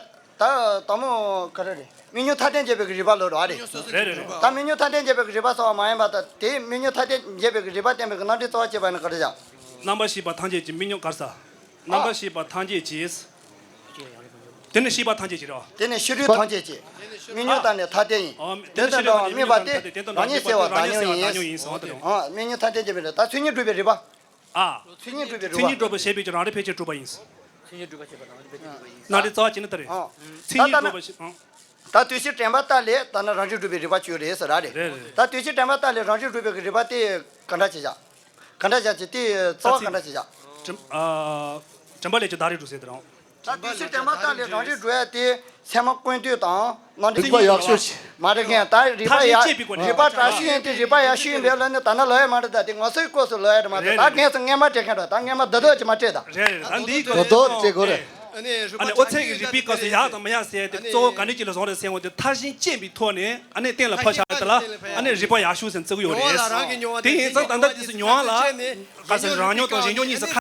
ད་དང་པོ་ག་རེ་རེད། མིག་ཉོན་མཐའ་རྟེན་འབྱེད་པའི་རིག་པ་ལོ་རེད་བ་རེད། རེད་རེད་རེད། ད་མིག་ཉོན་མཐའ་རྟེན་འབྱེད་པའི་རིག་པ་ཟེར་བ་མ་ཡིན་པ་ད་དེ་མིག་ཉོན་མཐའ་རྟེན་འབྱེད་པའི་རིག་པ་བསྟན་པའི་རྣམ་འགྲེལ་རྩ་བ་བྱས་པ་ནི་ག་རེ་བྱ། རྣམ་པར་ཤེས་པ་ཐམས་ཅད་ཀྱི་མིག་ཉོན་ག་རེ་ཟ། རྣམ་པར་ཤེས་པ་ཐམས་ཅད་ཀྱི། དེ་ནི་ཤེས་པ་ཐམས་ཅད་ཀྱི་རེད་བ། དེ་ནི་ཤེས་རིག་ཐམས་ཅད་ཀྱི། མིག་ཉོན་དང་ནི་མཐའ་རྟེན་ཡིན། ཨ། དེ་དེ་ནི་དང་ཤེས་རིག་དམིགས་པ་སྟེ་རང་ཉིད་གསལ་བ་བདག་ཉིད་ཡིན། ཟེར་བ་དེ་རེད། ཨ། མིག་ཉོན་མཐའ་རྟེན་འབྱེད་པའི་རིག་པ། ད་མཚན་ཉིད་སྒྲུབ་པའི་རིག་པ། ཨ། མཚན་ཉིད་སྒྲུབ་པའི་རིག་པ། མཚན་ཉིད་སྒྲུབ་པ་ཞེས་པའི་ཀྱི་རང་རིག་ཕལ་ཆེར་གྲུབ་པ་ཡིན། རྣམ་འགྲེལ་རྩ་བ་བྱས་ན་ད་རེད། ཨ། མཚན་ཉིད་སྒྲུབ་པ་ཞེས། ཨ། ད་དུས་ཕྱིས་དྲན་པ་ལྟར་ལས་ད་ནི་རང་རིག་སྒྲུབ་པའི་རིག་པ་བཅུ་རེད་ཟེར་ར་རེད། རེད་རེད། ད་དུས་ཕྱིས་དྲན་པ་ལྟར་ལས་རང་རིག་སྒྲུབ་པའི་གི་རིག་པ་དེ་ག་འདྲ་བྱེད་བྱ། ག་འདྲ་བྱ་བྱེད་དེ་རྩ་བ་ག་འདྲ་བྱེད་བྱ། དྲན། ཨ། དྲན་པ་ལས་ཀྱི་བདག་རིག་སྒྲུབ་ཟེར་དེ་རང་། ད་དུས་ཕྱིས་དྲན་པ་ལྟར་ལས་རང་རིག་སྒྲུབ་ཡ་དེ་ཚད་མ་ཀུན་བཏུས་དང་། རྣམ་འགྲེལ། རིག་པ་ཡག་ཤོས་ཤིག་མ་རེད་མཁན་ད་རིག་པ་ཡག་རིག་པ་དྲག་ཤོས་ཡིན་དེ་རིག་པ་ཡག་ཤོས་ཡིན་པས་ལ་ནི་ད་ནི་ལོ་ཡ་མ་རེད། ད་དེ་ངོ་སོའི་སྐབས་སུ་ལོ་ཡ་རེད་མ་རེད། ད་རྒན་ཚོ་སྔས་མ་སྤྲད་མཁན་རེད། ད་སྔས་མ་རྡོག་རྡོག་ཅིག་མ་སྤྲད་ད། རེད་རེད། ད་འདིའི་སྐབས་རྡོག་རྡོག་སྤྲད་དགོས་རེད། ཨ་ནི་ཨོ་ཚད་ཀྱི་རིག་པའི་སྐབས་སུ་ཡག་དང་མི་ཡག་ཟེར་ཏེ་གཙོ་བོ་ག་འདྲ་ཅིག་ལ་བཟུང་རེད་ཟེར་འོང་དེ་མཐར་ཕྱིན་དཔྱད་པའི་ཐོག་ནས་ཨ་ནི་གཏན་ལ་ཕབ་བཞག་དེ་ལ་ཨ་ནི་རིག་པ་ཡག་ཤོས་ཟེར་བརྩི་གི་ཡོད་རེད། དེ་ཡིན་ཙང་ད་ལྟ་དུས་སུ་མྱོང་བ་ལ་ག་ཟེར་རང་མྱོང་དང་གཞན་མྱོང་གཉིས་སུ་ཁ་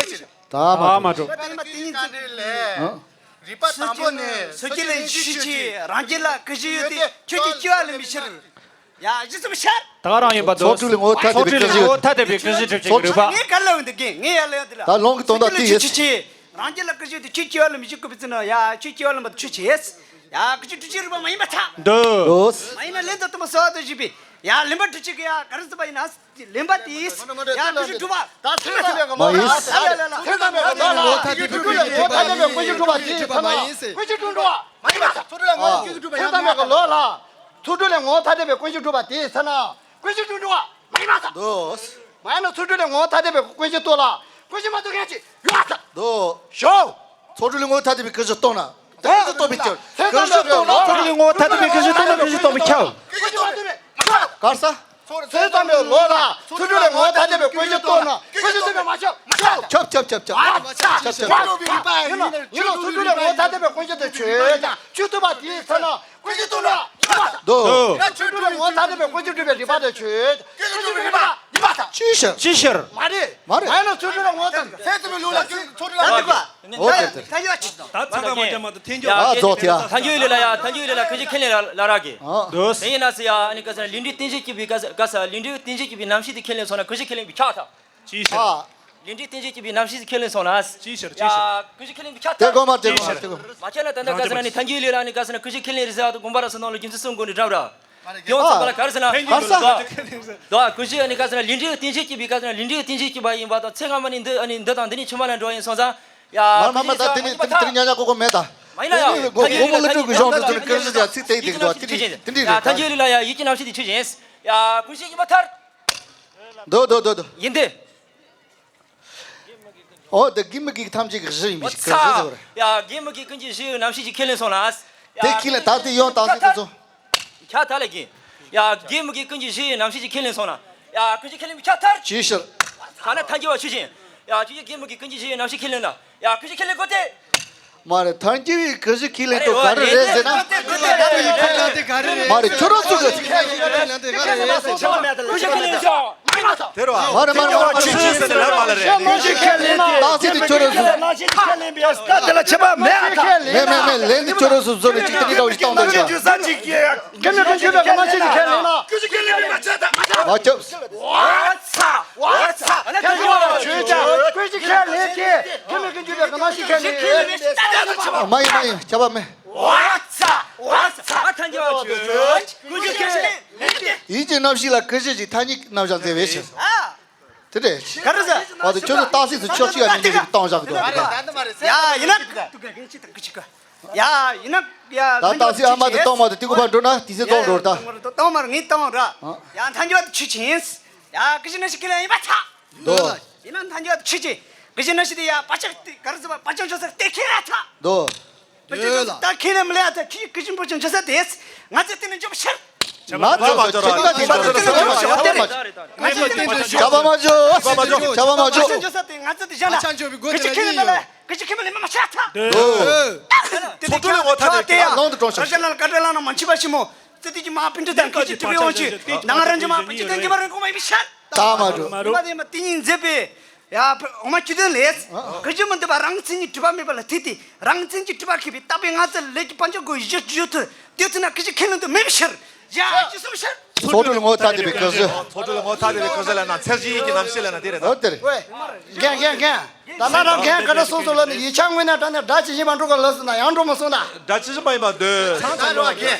ཡོད་ཅེས། ད་མ་འགྲོ། ད་མ་འགྲོ། རིག་པ་དེ་ཉིད་ཀྱི་ལས། ཨ། རིག་པ་དང་པོ་ནས་སོ་སྐྱེ་ལ་ཡིད་ཆེས་བྱེད། རང་རྒྱལ་ལ་ཀུན་གཞི་ཡོད་དེ། ཁྱོད་ཀྱི་སྐྱེ་བ་ལ་མི་ཤར། ཡ། ཇི་ཙམ་ཤར། ད་རང་ཡིན་པ་འདུག། ཚོགས་དྲུག་ལས་ངོ་བོ་ཐ་དད་པའི་ཀུན་གཞི་ཡོད། ངོ་བོ་ཐ་དད་པའི་ཀུན་གཞི་སྒྲུབ་བྱེད་ཀྱི་རིག་པ། ངས་ག་ལ་འོན་ཏེ་རྒན། ངས་ཡ་ལ་ཡོད་དེ་ལ། ད་ལོང་གི་དོན་དག་དེ་ཡིན། རང་རྒྱལ་ལ་ཀུན་གཞི་ཡོད་དེ། ཁྱོད་སྐྱེ་བ་ལ་མི་ཤར། ཁྱོད་སྐྱེ་བ་ལ་མི་ཤར། ཁྱོད་ཆེས། ཡ། ཀུན་གཞི་སྒྲུབ་བྱེད་རིག་པ་མ་ཡིན་པ་ཆགས། འདུག། མ་ཡིན་ན་ལན་དུ་དུ་མ་སོ་དུ་བཞི་པའི། ཡ། ལེན་པ་སྒྲུབ་བྱེད་ཀྱི། ཡ། ག་རེ་ཟེར་བ་ཡིན་ན། ལེན་པ་དེས། ཡ། ཀུན་གཞི་སྒྲུབ་པ། ད་ཚེ་ས་མེད་ག་ལོ་ལ། ཚེ་ས་མེད་ག་ལོ་ལ། ཚོགས་དྲུག་ལས་ངོ་བོ་ཐ་དད་པའི་ཀུན་གཞི་སྒྲུབ་པ་དེ་ཚེ་ན། ཀུན་གཞི་སྒྲུབ་འགྲོ་བ། མ་ཡིན་པ། ཚོགས་དྲུག་ལས་ངོ་བོ་ཐ་དད་པའི་ཀུན་གཞི་སྒྲུབ་པ་དེ་ཚེ་ན། ཀུན་གཞི་སྒྲུབ་འགྲོ་བ། མ་ཡིན་པ། འདུག། མ་ཡིན་ན་ཚོགས་དྲུག་ལས་ངོ་བོ་ཐ་དད་པའི་ཀུན་གཞི་རྟོགས་ལ། ཀུན་གཞི་མ་རྟོགས་མཁན་ཅིག་ཡོད་ས། འདུག། ཞོག། ཚོགས་དྲུག་ལས་ངོ་བོ་ཐ་དད་པའི་ཀུན་གཞི་རྟོགས་ན། ཀུན་གཞི་རྟོགས་པས་ཁྱབ། ཀུན་གཞི་རྟོགས་ན། ཚོགས་དྲུག་ལས་ངོ་བོ་ཐ་དད་པའི་ཀུན་གཞི་རྟོགས་ན་ཀུན་གཞི་རྟོགས་པས་ཁྱབ། ཀུན་གཞི་མ་རྟོགས་པས་མ་ཁྱབ། གར་ས། ཚེ་ས་མེད་ལོ་ལ། ཚོགས་དྲུག་ལས་ངོ་བོ་ཐ་དད་པའི་ཀུན་གཞི་རྟོགས་ན། ཀུན་གཞི་རྟོགས་པས་མ་ཁྱབ། མ་ཁྱབ། ཁྱབ་ཁྱབ་ཁྱབ་ཁྱབ། ཁྱབ་ཁྱབ་ཁྱབ། ཡིན་ན། ཡིན་ན་ཚོགས་དྲུག་ལས་ངོ་བོ་ཐ་དད་པའི་ཀུན་གཞི་དེ་ཆོས་ཅན། ཆོས་རྟོགས་པ་དེས་ཚེ་ན། ཀུན་གཞི་རྟོགས་ན། ཡིན་པ། འདུག། ཡིན་ན་ཚོགས་དྲུག་ལས་ངོ་བོ་ཐ་དད་པའི་ཀུན་གཞི་སྒྲུབ་པའི་རིག་པ་དེ་ཆོས་ཅན། ཀུན་གཞི་སྒྲུབ་པའི་རིག་པ་ཡིན་པ། ཅི་ཕྱིར། ཅི་ཕྱིར། མ་རེད། མ་རེད། མ་ཡིན་ན་ཚོགས་དྲུག་ལས་ངོ་བོ་ཐ་དད། ཚེ་ས་མེད་ལོ་ལ་ཚོགས་དྲུག་ལ། ཨོ་དེ་དེ། ད་ཚ་ག་མ་རྒྱ་མ་དང་ཐེན་ཡ། ཨ་རྫོགས་ཐལ། ཐལ་འགྱུར་ལས་ལ་ཡ། ཐལ་འགྱུར་ལས་ལ་ཀུན་གཞི་ཁས་ལེན་ལ་ལ་རག་གི། ཨ། འདུག། དེ་ཡིན་ན་སི་ཡ། ཨ་ནི་ག་ས་ལས་འབྲས་རྟེན་གཞི་སྐྱེད་པའི་ག་ས་ག་ས་ལས་འབྲས་རྟེན་གཞི་སྐྱེད་པའི་རྣམ་ཤེས་དེ་ཁས་ལེན་སོང་ན་ཀུན་གཞི་ཁས་ལེན་པའི་ཁྱབ་ཐལ། ཅི་ཕྱིར། ཨ། ལས་འབྲས་རྟེན་གཞི་སྐྱེད་པའི་རྣམ་ཤེས་ཁས་ལེན་སོང་ན། ཅི་ཕྱིར། ཅི་ཕྱིར། ཡ། ཀུན་གཞི་ཁས་ལེན་པའི་ཁྱབ་ཐལ། དེ་གོ་མ་དེ་གོ་མ་དེ་གོ། མ་ཁྱབ་ན་ད་ལྟ་ག་ས་ན་ནི་ཐལ་འགྱུར་ལས་ལ་ནི་ག་ས་ན་ཀུན་གཞི་ཁས་ལེན་རེད་ཟེར་བ་དང་དགོངས་པ་རབ་གསལ་ནང་ལ་རྒྱུ་མཚན་གསུམ་གོང་ནས་འགྲེལ་ར། ཡོང་ཚང་པ་ལ་ག་རེ་ཟེར་ན། ཧར་ས། དོ། ཀུན་གཞི་ནི་ག་ས་ན་ལས་འབྲས་རྟེན་གཞི་སྐྱེད་པའི་ག་ས་ན་ལས་འབྲས་རྟེན་གཞི་སྐྱེད་པ་ཡིན་པ་དང་ཚེ་སྔ་མ་ནི་འདི་ནི་འདི་དང་འདི་ནི་ཕྱི་མ་ལ་འགྲོ་ཡིན་སོང་ཙང་། ཡ། མ་མ་མ་ད་དེ་ནི་དེ་ནི་ཉག་ཉག་ཀོ་ཀོ་མེད་ད། མ་ཡིན་ན་ཡ། ཐལ་འགྱུར་ལས་ལ་ཡ། ཀུན་གཞི་ཡ། ཚིག་དེ་ཡིག་དེ་འདུག་ཐལ་འགྱུར་ལས་ལ་ཡ་ཡིད་ཀྱི་རྣམ་ཤེས་དེ་ཆོས་ཅན། ཡ། ཐལ་འགྱུར་ལས་ལ་ཡ་ཡིད་ཀྱི་རྣམ་ཤེས་དེ་ཆོས་ཅན། ཡ། ཀུན་གཞི་ཡིན་པར་ཐལ། འདུག་འདུག་འདུག་འདུག། ཡིན་ཏེ། འོ་དེ་དགེ་མི་དགེ་ཐམས་ཅད་ཀྱི་གཞི་ཡིན་པའི་ཀུན་གཞི་ཟེར་བ་རེད། ཡ། དགེ་མི་དགེ་ཀུན་གྱི་གཞི་ཡི་རྣམ་ཤེས་ཀྱི་ཁས་ལེན་སོང་ན། ཡ། དེ་ཁས་ལེན་ད་དེ་ཡོང་དང་དེ་ཚོ། ཁྱབ་ཐལ་ལ་གི། ཡ། དགེ་མི་དགེ་ཀུན་གྱི་གཞི་ཡི་རྣམ་ཤེས་ཀྱི་ཁས་ལེན་སོང་ན། ཡ། ཀུན་གཞི་ཁས་ལེན་པའི་ཁྱབ་ཐལ། ཅི་ཕྱིར། ཐ་ན་ཐལ་འགྱུར་བ་ཆོས་ཅན། ཡ། ཆོས་ཅན་དགེ་མི་དགེ་ཀུན་གྱི་གཞི་ཡི་རྣམ་ཤེས་ཁས་ལེན་ན། ཡ། ཀུན་གཞི་ཁས་ལེན་དགོས་ཏེ། མ་རེད། ཐལ་འགྱུར་བའི་ཀུན་གཞི་ཁས་ལེན་དུ་ག་རེ་རེད་ཟེར་ན། མ་རེད། ཁྱོད་རང་ཚོ་གི། ཀུན་གཞི་ཁས་ལེན་ཤོག། དེ་རུ་མ་རེད་མ་རེད་མ་རེད། ཆོས་ཅན་ཟེར་ནས་ལབ་མ་ལ་རེད། ཀུན་གཞི་ཁས་ལེན་ཏེ། རྟགས་གསལ་དེ་ཁྱོད་རང་ཚོ། རྣམ་ཤེས་ཁས་ལེན་པའི་སྐབས་དེ་ལ་ཁྱད་པར་མེད་ཨ། མེད་མེད་མེད། ལན་དེ་ཁྱོད་རང་ཚོ་བཟོ་ནས་ཅིག་དེ་འདྲ་འདྲ་བོ་ཞིག་བཏང་འདུག་ཅིག་དགེ་མི་དགེ་ཀུན་གཞི་སྒྲུབ་པའི་རྣམ་ཤེས་ཀྱི་ཁས་ལེན་ན། ཀུན་གཞི་ཁས་ལེན་པའི་མ་ཁྱབ། མ་ཁྱབ། ཨོ་ཚ། ཨོ་ཚ། ཨ་ནི་ཁྱོད་ཀྱི་ཆོས་ཅན། ཀུན་གཞི་ཁས་ལེན་ཏེ། དགེ་མི་དགེ་ཀུན་གཞི་སྒྲུབ་པའི་རྣམ་ཤེས་ཁས་ལེན། མ་ཡིན་མ་ཡིན། ཁྱབ་པ་མེད། ཨོ་ཚ། ཨོ་ཚ། ཨ་ཐལ་འགྱུར་བ་ཆོས་ཅན། ཀུན་གཞི་ཁས་ལེན་ཏེ། ཡིད་ཀྱི་རྣམ་ཤེས་ལ་ཀུན་གཞི་ཅིག་ཐ་སྙད་རྣམ་གཞག་མཛད་པའི་ཕྱིར། ཨ། དེ་རེད། ག་རེ་ཟེར། འོ་དེ་ཁྱོད་ཚོ་རྟགས་གསལ་ཚོ་ཕྱོགས་གཅིག་ལ་མི་འགྲོ་བའི་བཏང་བཞག་གི་འདུག་ཡ་ཡིན་ན། ད་རྟགས་གསལ་ཨ་མ་དེ་བཏང་མ་དེ་ཏི་ཀུ་ཕར་འགྲོ་ན་དེ་ཚེ་རྫོགས་འགྲོ་རེད་ད། བཏང་མ་རེད། ངས་བཏང་ར། ཡ་ཐལ་འགྱུར་བ་དེ་ཆོས་ཅན། ཡ་ཀུན་གཞི་རྣམ་ཤེས་ཁས་ལེན་ཡིན་པ་ཆགས། འདུག་ཡིན་ན་ཐལ་འགྱུར་བ་དེ་ཆོས་ཅན། ཀུན་གཞི་རྣམ་ཤེས་དེ་ཡ་བག་ཆགས་དེ་ག་རེ་ཟེར་བ་བག་ཆགས་འཇོག་ས་དེ་ཁས་ལེན་ཆགས། འདུག་ད་ཁས་ལེན་མི་ལེན་ཨ་ད་ཁྱི་ཀུན་གཞི་འབོར་ཆེན་འཇོག་ས་དེ། ང་ཚོས་དེ་ནི་འཇོག་ཕྱིར། ང་ཚོས་དེ་ནི་འཇོག་ཕྱིར། ང་ཚོས་དེ་ནི་འཇོག་ཕྱིར། ང་ཚོས་དེ་ནི་འཇོག་ཕྱིར། བྱ་བ་མ་འཇོག་བྱ་བ་མ་འཇོག་བྱ་བ་མ་འཇོག་འཇོག་ས་དེ་ང་ཚོས་དེ་བཞག་ན། ཀུན་གཞི་ཁས་ལེན་མི་ལེན། ཀུན་གཞི་ཁས་མི་ལེན་མ་ཆགས་ཐལ། ཚོགས་དྲུག་ལས་ངོ་ཐ་དད་ཀྱི་ལམ་དུ་གྲོངས་ཤིང་། རང་ལ་བཀའ་དྲིན་བླ་ན་མ་མཆིས་པ་ཞིག་མོ། ཙི་ཏི་ཀྱི་མ་པིན་ཏྲི་དང་ཀུན་གཞི་གྲུབ་པའི་དབང་གིས་ནང་རང་གི་མ་པིན་ཏྲི་དང་ཉི་མ་རང་གོང་མ་ཡིན་པའི་ཕྱིར། ད་མ་འགྲོ། ཉི་མ་དེ་མ་དེ་ཉིད་མཛད་པའི། ཡ། འོ་མ་ཁྱོད་དོན་ལས། ཀུན་གཞི་མི་འདུས་པ་རང་མཚན་ཉིད་གྲུབ་པ་མེད་པ་ལ་ཐུག་སྟེ། རང་མཚན་གྱིས་གྲུབ་པ་ཁེགས་པའི་རྟག་པའི་ངང་ཚུལ་ལས་ཀྱི་བར་འཇོག་གོ་ཡི་ཞུ་ཐུབ། དེ་ཐུབ་ན་ཀུན་གཞི་ཁས་ལེན་དུ་མེད་པའི་ཕྱིར། ཡ་ཅི་གསུངས་ཕྱིར། ཚོགས་དྲུག་ལས་ངོ་བོ་ཐ་དད་པའི་ཀུན་གཞི། ཚོགས་དྲུག་ལས་ངོ་བོ་ཐ་དད་པའི་ཀུན་གཞི་ལབ་ན་ཚད་གཞི་ཡིན་གྱི་རྣམ་ཤེས་ལབ་ན་དེ་རེད་ད། འོ་དེ་རེད། རྒན་རྒན་རྒན། ད་ལྟ་རང་རྒན་ག་འདྲ་གསུངས་སོང་ལབ་ན་ཡིག་ཆ་དངོས་གནས་དྲང་གནས་སྒྲ་ཇི་བཞིན་པ་འགྲོ་ག་ལབ་སོང་ན་ཡང་འགྲོ་མ་སོང་ད། སྒྲ་ཇི་བཞིན་པ་ཡིན་པ་འདོད། ཚང་ཚང་འགྲོ་བ་རྒན།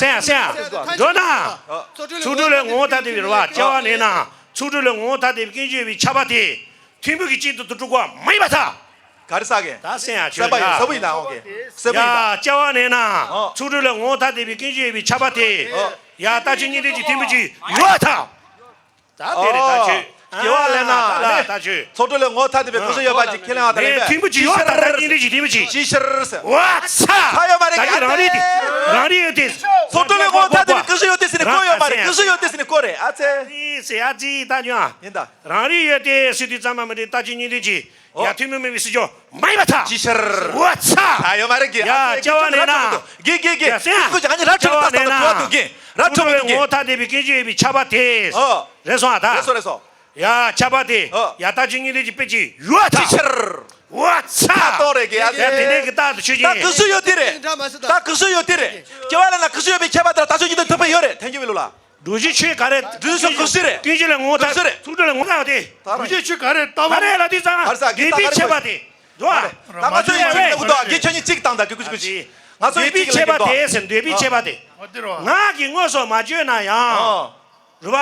སེམས་ཡ་སེམས་ཡ། འགྲོ་ན། ཚོགས་དྲུག་ལས་ངོ་བོ་ཐ་དད་པའི་རེད་བ། སྐྱེ་བ་ནས་ན་ཚོགས་དྲུག་ལས་ངོ་བོ་ཐ་དད་པའི་སྐྱོན་བརྗོད་པའི་ཆགས་པ་དེ་ཐུན་མོང་གི་སྤྱི་དོན་དུ་གྲུབ་པ་མ་ཡིན་པར་ཐལ། ག་རེ་ཟ་གི། ད་སེམས་ཡ་ཆོས་སེམས་པ་ཡིན། ཡ། སེམས་པ་ཡིན་ད་འོང་གི། སེམས་པ་ཡིན་ད། ཡ། སྐྱེ་བ་ནས་ན་ཨོ། ཚོགས་དྲུག་ལས་ངོ་བོ་ཐ་དད་པའི་སྐྱོན་བརྗོད་པའི་ཆགས་པ་དེ། ཨོ། ཡ། ལྟ་སྤྱོད་གཉིས་ལྡན་གྱི་ཐུན་མོང་གི་ཡོད་ཐལ། ད་དེ་རེད་ད་ཆོས། ཨོ། སྐྱེ་བ་ལས་ན། ཨ། ད་ལ་ད་ཆོས། ཚོགས་དྲུག་ལས་ངོ་བོ་ཐ་དད་པའི་ཀུན་གཞི་ཡོད་པ་ཅིག་ཁས་ལེན་ཡོད་ད་ལེན་པས། ཐུན་མོང་གི་ཡོད་ད། ད་གཉིས་ལྡན་གྱི་ཐུན་མོང་གི། ཅི་ཕྱིར་ཟེར། ཨོ་ཚ། ད་ཡོད་མ་རེད། ད་གི་རང་རིག་དེ། རང་རིག་ཡོད་དེ། ཚོགས་དྲུག་ལས་ངོ་བོ་ཐ་དད་པའི་ཀུན་གཞི་ཡོད་དེ་ཟེར་ནས་བཀོད་ཡོད་མ་རེད། ཀུན་གཞི་ཡོད་དེ་ཟེར་ནས་བཀོད་རེད། ཨ་ཙི། ཨི་ཟེར་ཨ་ཙི་ད་ཉོ། ཡིན་ད། རང་རིག་ཡོད་དེ་ཟེར་དུས་ཙམ་པ་མི་འདྲ། ལྟ་སྤྱོད་གཉིས་ལྡན་གྱི། ཡ། ཐུན་མོང་མིན་པའི་སྲིད་བྱུས་མ་ཡིན་པར་ཐལ། ཅི་ཕྱིར། ཨོ་ཚ། ད་ཡོད་མ་རེད་གི། ཡ། ཨ་ཙི། སྐྱེ་བ་ནས་ན། གི་གི་གི། ཡ། སེམས། ཀུན་གྱི་ང་གཉིས་ར་འཕྲོད་པ་ད་ད་ད་དུ་གི། ར་འཕྲོད་པ་དུ་གི། ངོ་བོ་ཐ་དད་པའི་སྐྱོན་བརྗོད་པའི་ཆགས་པ་དེ། ཨོ། རེད་སོང་ཨ་ད། རེད་སོང་རེད་སོང་། ཡ། ཆགས་པ་དེ། ཨོ། ཡ། ལྟ་སྤྱོད་གཉིས་ལྡན་གྱི་དཔེ་ཅིག་ཡོད་ཐལ། ཅི་ཕྱིར། ཨོ་ཚ། ད་གཏོང་རེད་གི། ཡ། ཡ། དེ་འདྲའི་གི་རྟགས་དུ་ཆོས་ཅན། ད་ཀུན་གཞི་ཡོད་དེ་རེད། ད་ཀུན་གཞི་ཡོད་དེ་རེད། སྐྱེ་བ་ལས་ན་ཀུན་གཞི་ཡོད་པའི་ཁྱད་པར་དེ་ལ་ལྟ་སྤྱོད་གཉིས་ལྡན་ཐུབ་པ་ཡོད་རེད། ཐལ་འགྱུར་བའི་ལུགས་ལ། སྒྲུབ་བྱེད་ཆོས་ག་རེ། སྒྲུབ་བྱེད་ཀུན་གཞི་རེད། ཀུན་གཞི་ལས་ངོ་བོ་ཐ། ཀུན་གཞི་རེད། ཚོགས་དྲུག་ལས་ངོ་བོ་ཐ་དད་པ་དེ། སྒྲུབ་བྱེད་ཆོས་ག་རེ་ལྟ་བ། ག་རེ་ལ་དེ་ཙང་། ག་རེ་ཟ་གི། འདོད་པའི་ཆད་པ་དེ། འདོད་པ། ད་ང་ཚོ་ཡི་ཚིག་ལ་ཀུ་དོ་གི་ཁྱོད་གཉིས་གཅིག་བཏང་ད་གི་ཀུ་ཅི་ཀུ་ཅི། ང་ཚོ་ཡི་འདོད་པའི་ཆད་པ་དེ་ཟེར། འདོད་པའི་ཆད་པ་དེ། ང་གིས་དངོས་སུ་མ་བརྗོད་ན་ཡང་། རེད་བ།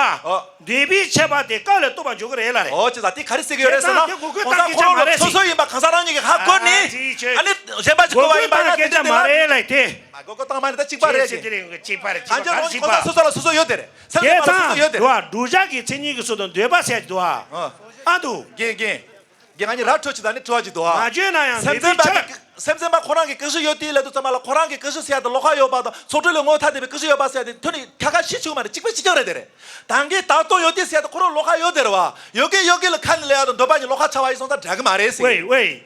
འདོད་པའི་ཆད་པ་དེ་སྐབས་ལ་ལྟོས་པ་འཇོག་གི་རེད་ལ་རེད། ཨོ་ཅི་ཟ་དེ་ག་རེ་ཟེར་གི་ཡོད་རེད་ཟེར་ན། དེ་གོ་སྐོན་གོང་ས་ཁོ་རང་ལ་སོ་སོ་ཡིན་པ་གང་ཟག་རང་ཉིད་ཀྱིས་ཧ་གོ་ནས། ཨ་ནི་གཞན་པ་ཅིག་གོ་བ་ཡིན་པ་ན་དེ་འདྲ་མ་རེད་ལ་དེ། མ་གོ་གོ་བཏང་མ་རེད། ད་གཅིག་པ་རེད་ཅེས་དེ་རེད། གཅིག་པ་རེད། གཅིག་པ་གང་ཟག་རང་ཉིད་གོང་ས་སོ་སོ་ལ་སོ་སོ་ཡོད་དེ་རེད། སེམས་ཅན་པ་ལ་སོ་སོ་ཡོད་དེ་རེད། བསྒྲུབ་བྱ་གི་མཚན་ཉིད་ཀྱི་ཚུལ་དུ་འདོད་པ་ཟེར་གྱི་འདུག་ཨ། ཨ་འདུག་རྒན་རྒན། རྒན་ང་གཉིས་ར་འཕྲོད་ཅིག་ད་ནི་དྲི་བ་ཅིག་འདུག་ཨ། མ་བརྗོད་ན་ཡང་འདོད་པའི་ཆགས། སེམས་ཅན་པ་ཁོ་རང་གི་ཀུན་གཞི་ཡོད་དེ་ལབ་དུས་ཙམ་པ་ལ་ཁོ་རང་གི་ཀུན་གཞི་ཟེར་ཡ་དེ་ལོགས་ཀ་ཡོད་པ་དང་ཚོགས་དྲུག་ལས་ངོ་བོ་ཐ་དད་པའི་ཀུན་གཞི་ཡོད་པ་ཟེར་ཡ་དེ་ཐོན་ནས་ཁ་ཁ་ཤས་ཆུག་མ་རེད། གཅིག་པ་གཅིག་རྐྱང་རེད་དེ་རེད། ད་གིན་བདག་སྟོང་ཡོད་དེ་ཟེར་ཡ་དེ་ཁོ་རང་ལོགས་ཀ་ཡོད་དེ་རེད་བ། ཡོད་གི་ཡོད་གི་ལ་ཁ་ནས་ལབ་ཡ་དང་འདོད་པ་གཉིས་ལོགས་ཀ་ཆགས་པ་ཡིན་སོང་ཙང་འདྲ་གི་མ་རེད་ཟེར། ཝེ་ཝེ།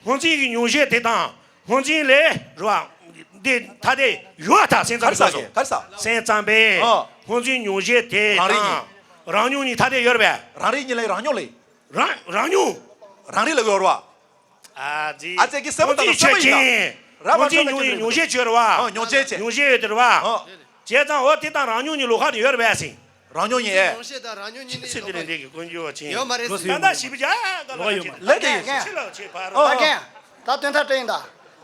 སྔོན་འཛིན་གྱི་མྱོང་བྱེད་དེ་དང་སྔོན་འཛིན་ལས་རེད་བ། འདི་ཐ་དད་ཡོད་ད། སེམས་ཙམ་པའི་སྐབས་སུ། ག་རེ་ཟ། སེམས་ཙམ་པས། ཨ། སྔོན་འཛིན་མྱོང་བྱེད་དེ་རང་རིག་དང་། རང་མྱོང་གཉིས་ཐ་དད་ཡོད་རེད་པས། རང་རིག་གཉིས་ལ་རང་མྱོང་ལས། རང་རང་མྱོང་། རང་རིག་ལ་ཡོད་རེད་བ། ཨ་ཙི། ཨ་ཙི་གི་སེམས་པ་དང་སེམས་པ་ཡིན་ད། རང་མ་ཆོས་ལ་ཁྱོད་ཀྱི་རེད། མྱོང་བྱེད་ཆོས་རེད་བ། ཨ། མྱོང་བྱེད་ཆེ། མྱོང་བྱེད་ཡོད་དེ་རེད་བ། ཨ། བྱས་ཙང་འོ་དེ་དང་རང་མྱོང་གཉིས་ལོགས་ཀ་ནས་ཡོད་རེད་པས་ཟེར། རང་མྱོང་གཉིས་ཨེ། མྱོང་བྱེད་དང་རང་མྱོང་གཉིས་ནི་ཚིག་དེ་ལས་འདས་ཀྱི་ཀུན་འགྱུར་བ་ཅན། ཡོད་མ་རེད་ཟེར། ད་ལྟ་ཞིབ་ཅག་ག་ལ་ཡོད་མ་རེད། ལས་དེ་ཡིན། ཕྱི་ལ་ཆེ་བར། ཨ། ད་གན། ད་དོན་དག་དྲན་ཡིན་ད།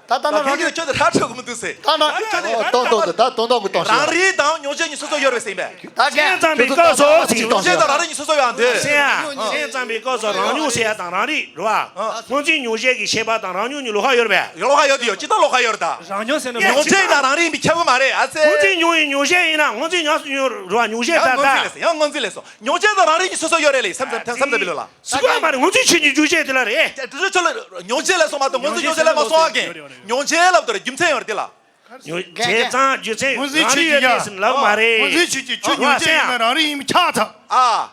ད་ལྟ་ན་རང་ཉིད་ཁྱོད་དེ་ཧྲ་ཁྲོ་གི་མི་འདུག་ཟེར། ད་ན་ཁྱོད་དེ་ཨོ། ཧྲ་ཏོང་ཏོང་གི་ད་ཏོང་ཏོང་གི་གཏོང་ཤོག་རང་རིག་དང་མྱོང་བྱེད་གཉིས་སོ་སོ་ཡོད་རེད་ཟེར་ཡིན་པས། ད་གན། སེམས་ཙམ་པའི་སྐབས་སུ་ཟེར། མྱོང་བྱེད་དང་རང་རིག་གཉིས་སོ་སོ་ཡོད་ཨ་འདོད། སེམས་ཙམ་པའི་སྐབས་སུ་རང་མྱོང་ཟེར་ཡ་དང་རང་རིག་རེད་བ། སྔོན་འཛིན་མྱོང་བྱེད་ཀྱི་ཤེས་པ་དང་རང་མྱོང་གཉིས་ལོགས་ཀ་ཡོད་རེད་པས། ལོགས་ཀ་ཡོད་དེ་ཡོད། ཅི་ལྟར་ལོགས་ཀ་ཡོད་རེད་ད། རང་མྱོང་ཟེར་ན་མྱོང་བྱེད་ཡིན་ན་རང་རིག་ཡིན་པའི་ཁྱད་པར་མ་རེད་ཨ་ཙི། སྔོན་འཛིན་མྱོང་ཡིན་མྱོང་བྱེད་ཡིན་ན་སྔོན་འཛིན་མྱོང་ཡོད་རེད་བ། མྱོང་བྱེད་ད་ད། ཡང་སྔོན་འཛིན་ལས་སོ། ཡང་སྔོན་འཛིན་ལས་སོ། མྱོང་བྱེད་དང་རང་རིག་གཉིས་སོ་སོ་ཡོད་རེད་ལས་སེམས་ཙམ་སེམས་ཙམ་པའི་ལོ་ལ། སུ་ག་མ་རེད། སྔོན་འཛིན་ཆོས་ཉིད་རྒྱུ་ཆ་དེ་ལ་རེད། དེ་ཚོ་ལ་མྱོང་བྱེད་ལ་སོང་མ་གཏོགས་སྔོན་འཛིན་མྱོང་བྱེད་ལ་མ་སོང་བ་གན། མྱོང་བྱེད་ལབ་དེ་རྒྱུ་མཚན་ཡོད་རེད་དེ་ལ། བྱས་ཙང་རྒྱུ་མཚན་རང་རིག་ཡོད་དེ་ཟེར་ལབ་མ་རེད། སྔོན་འཛིན་ཆོས་ཅན། ཁྱོད་མྱོང་བྱེད་ཡིན་ན་རང་རིག་ཡིན་པས་ཁྱབ་ཐལ། ཨ།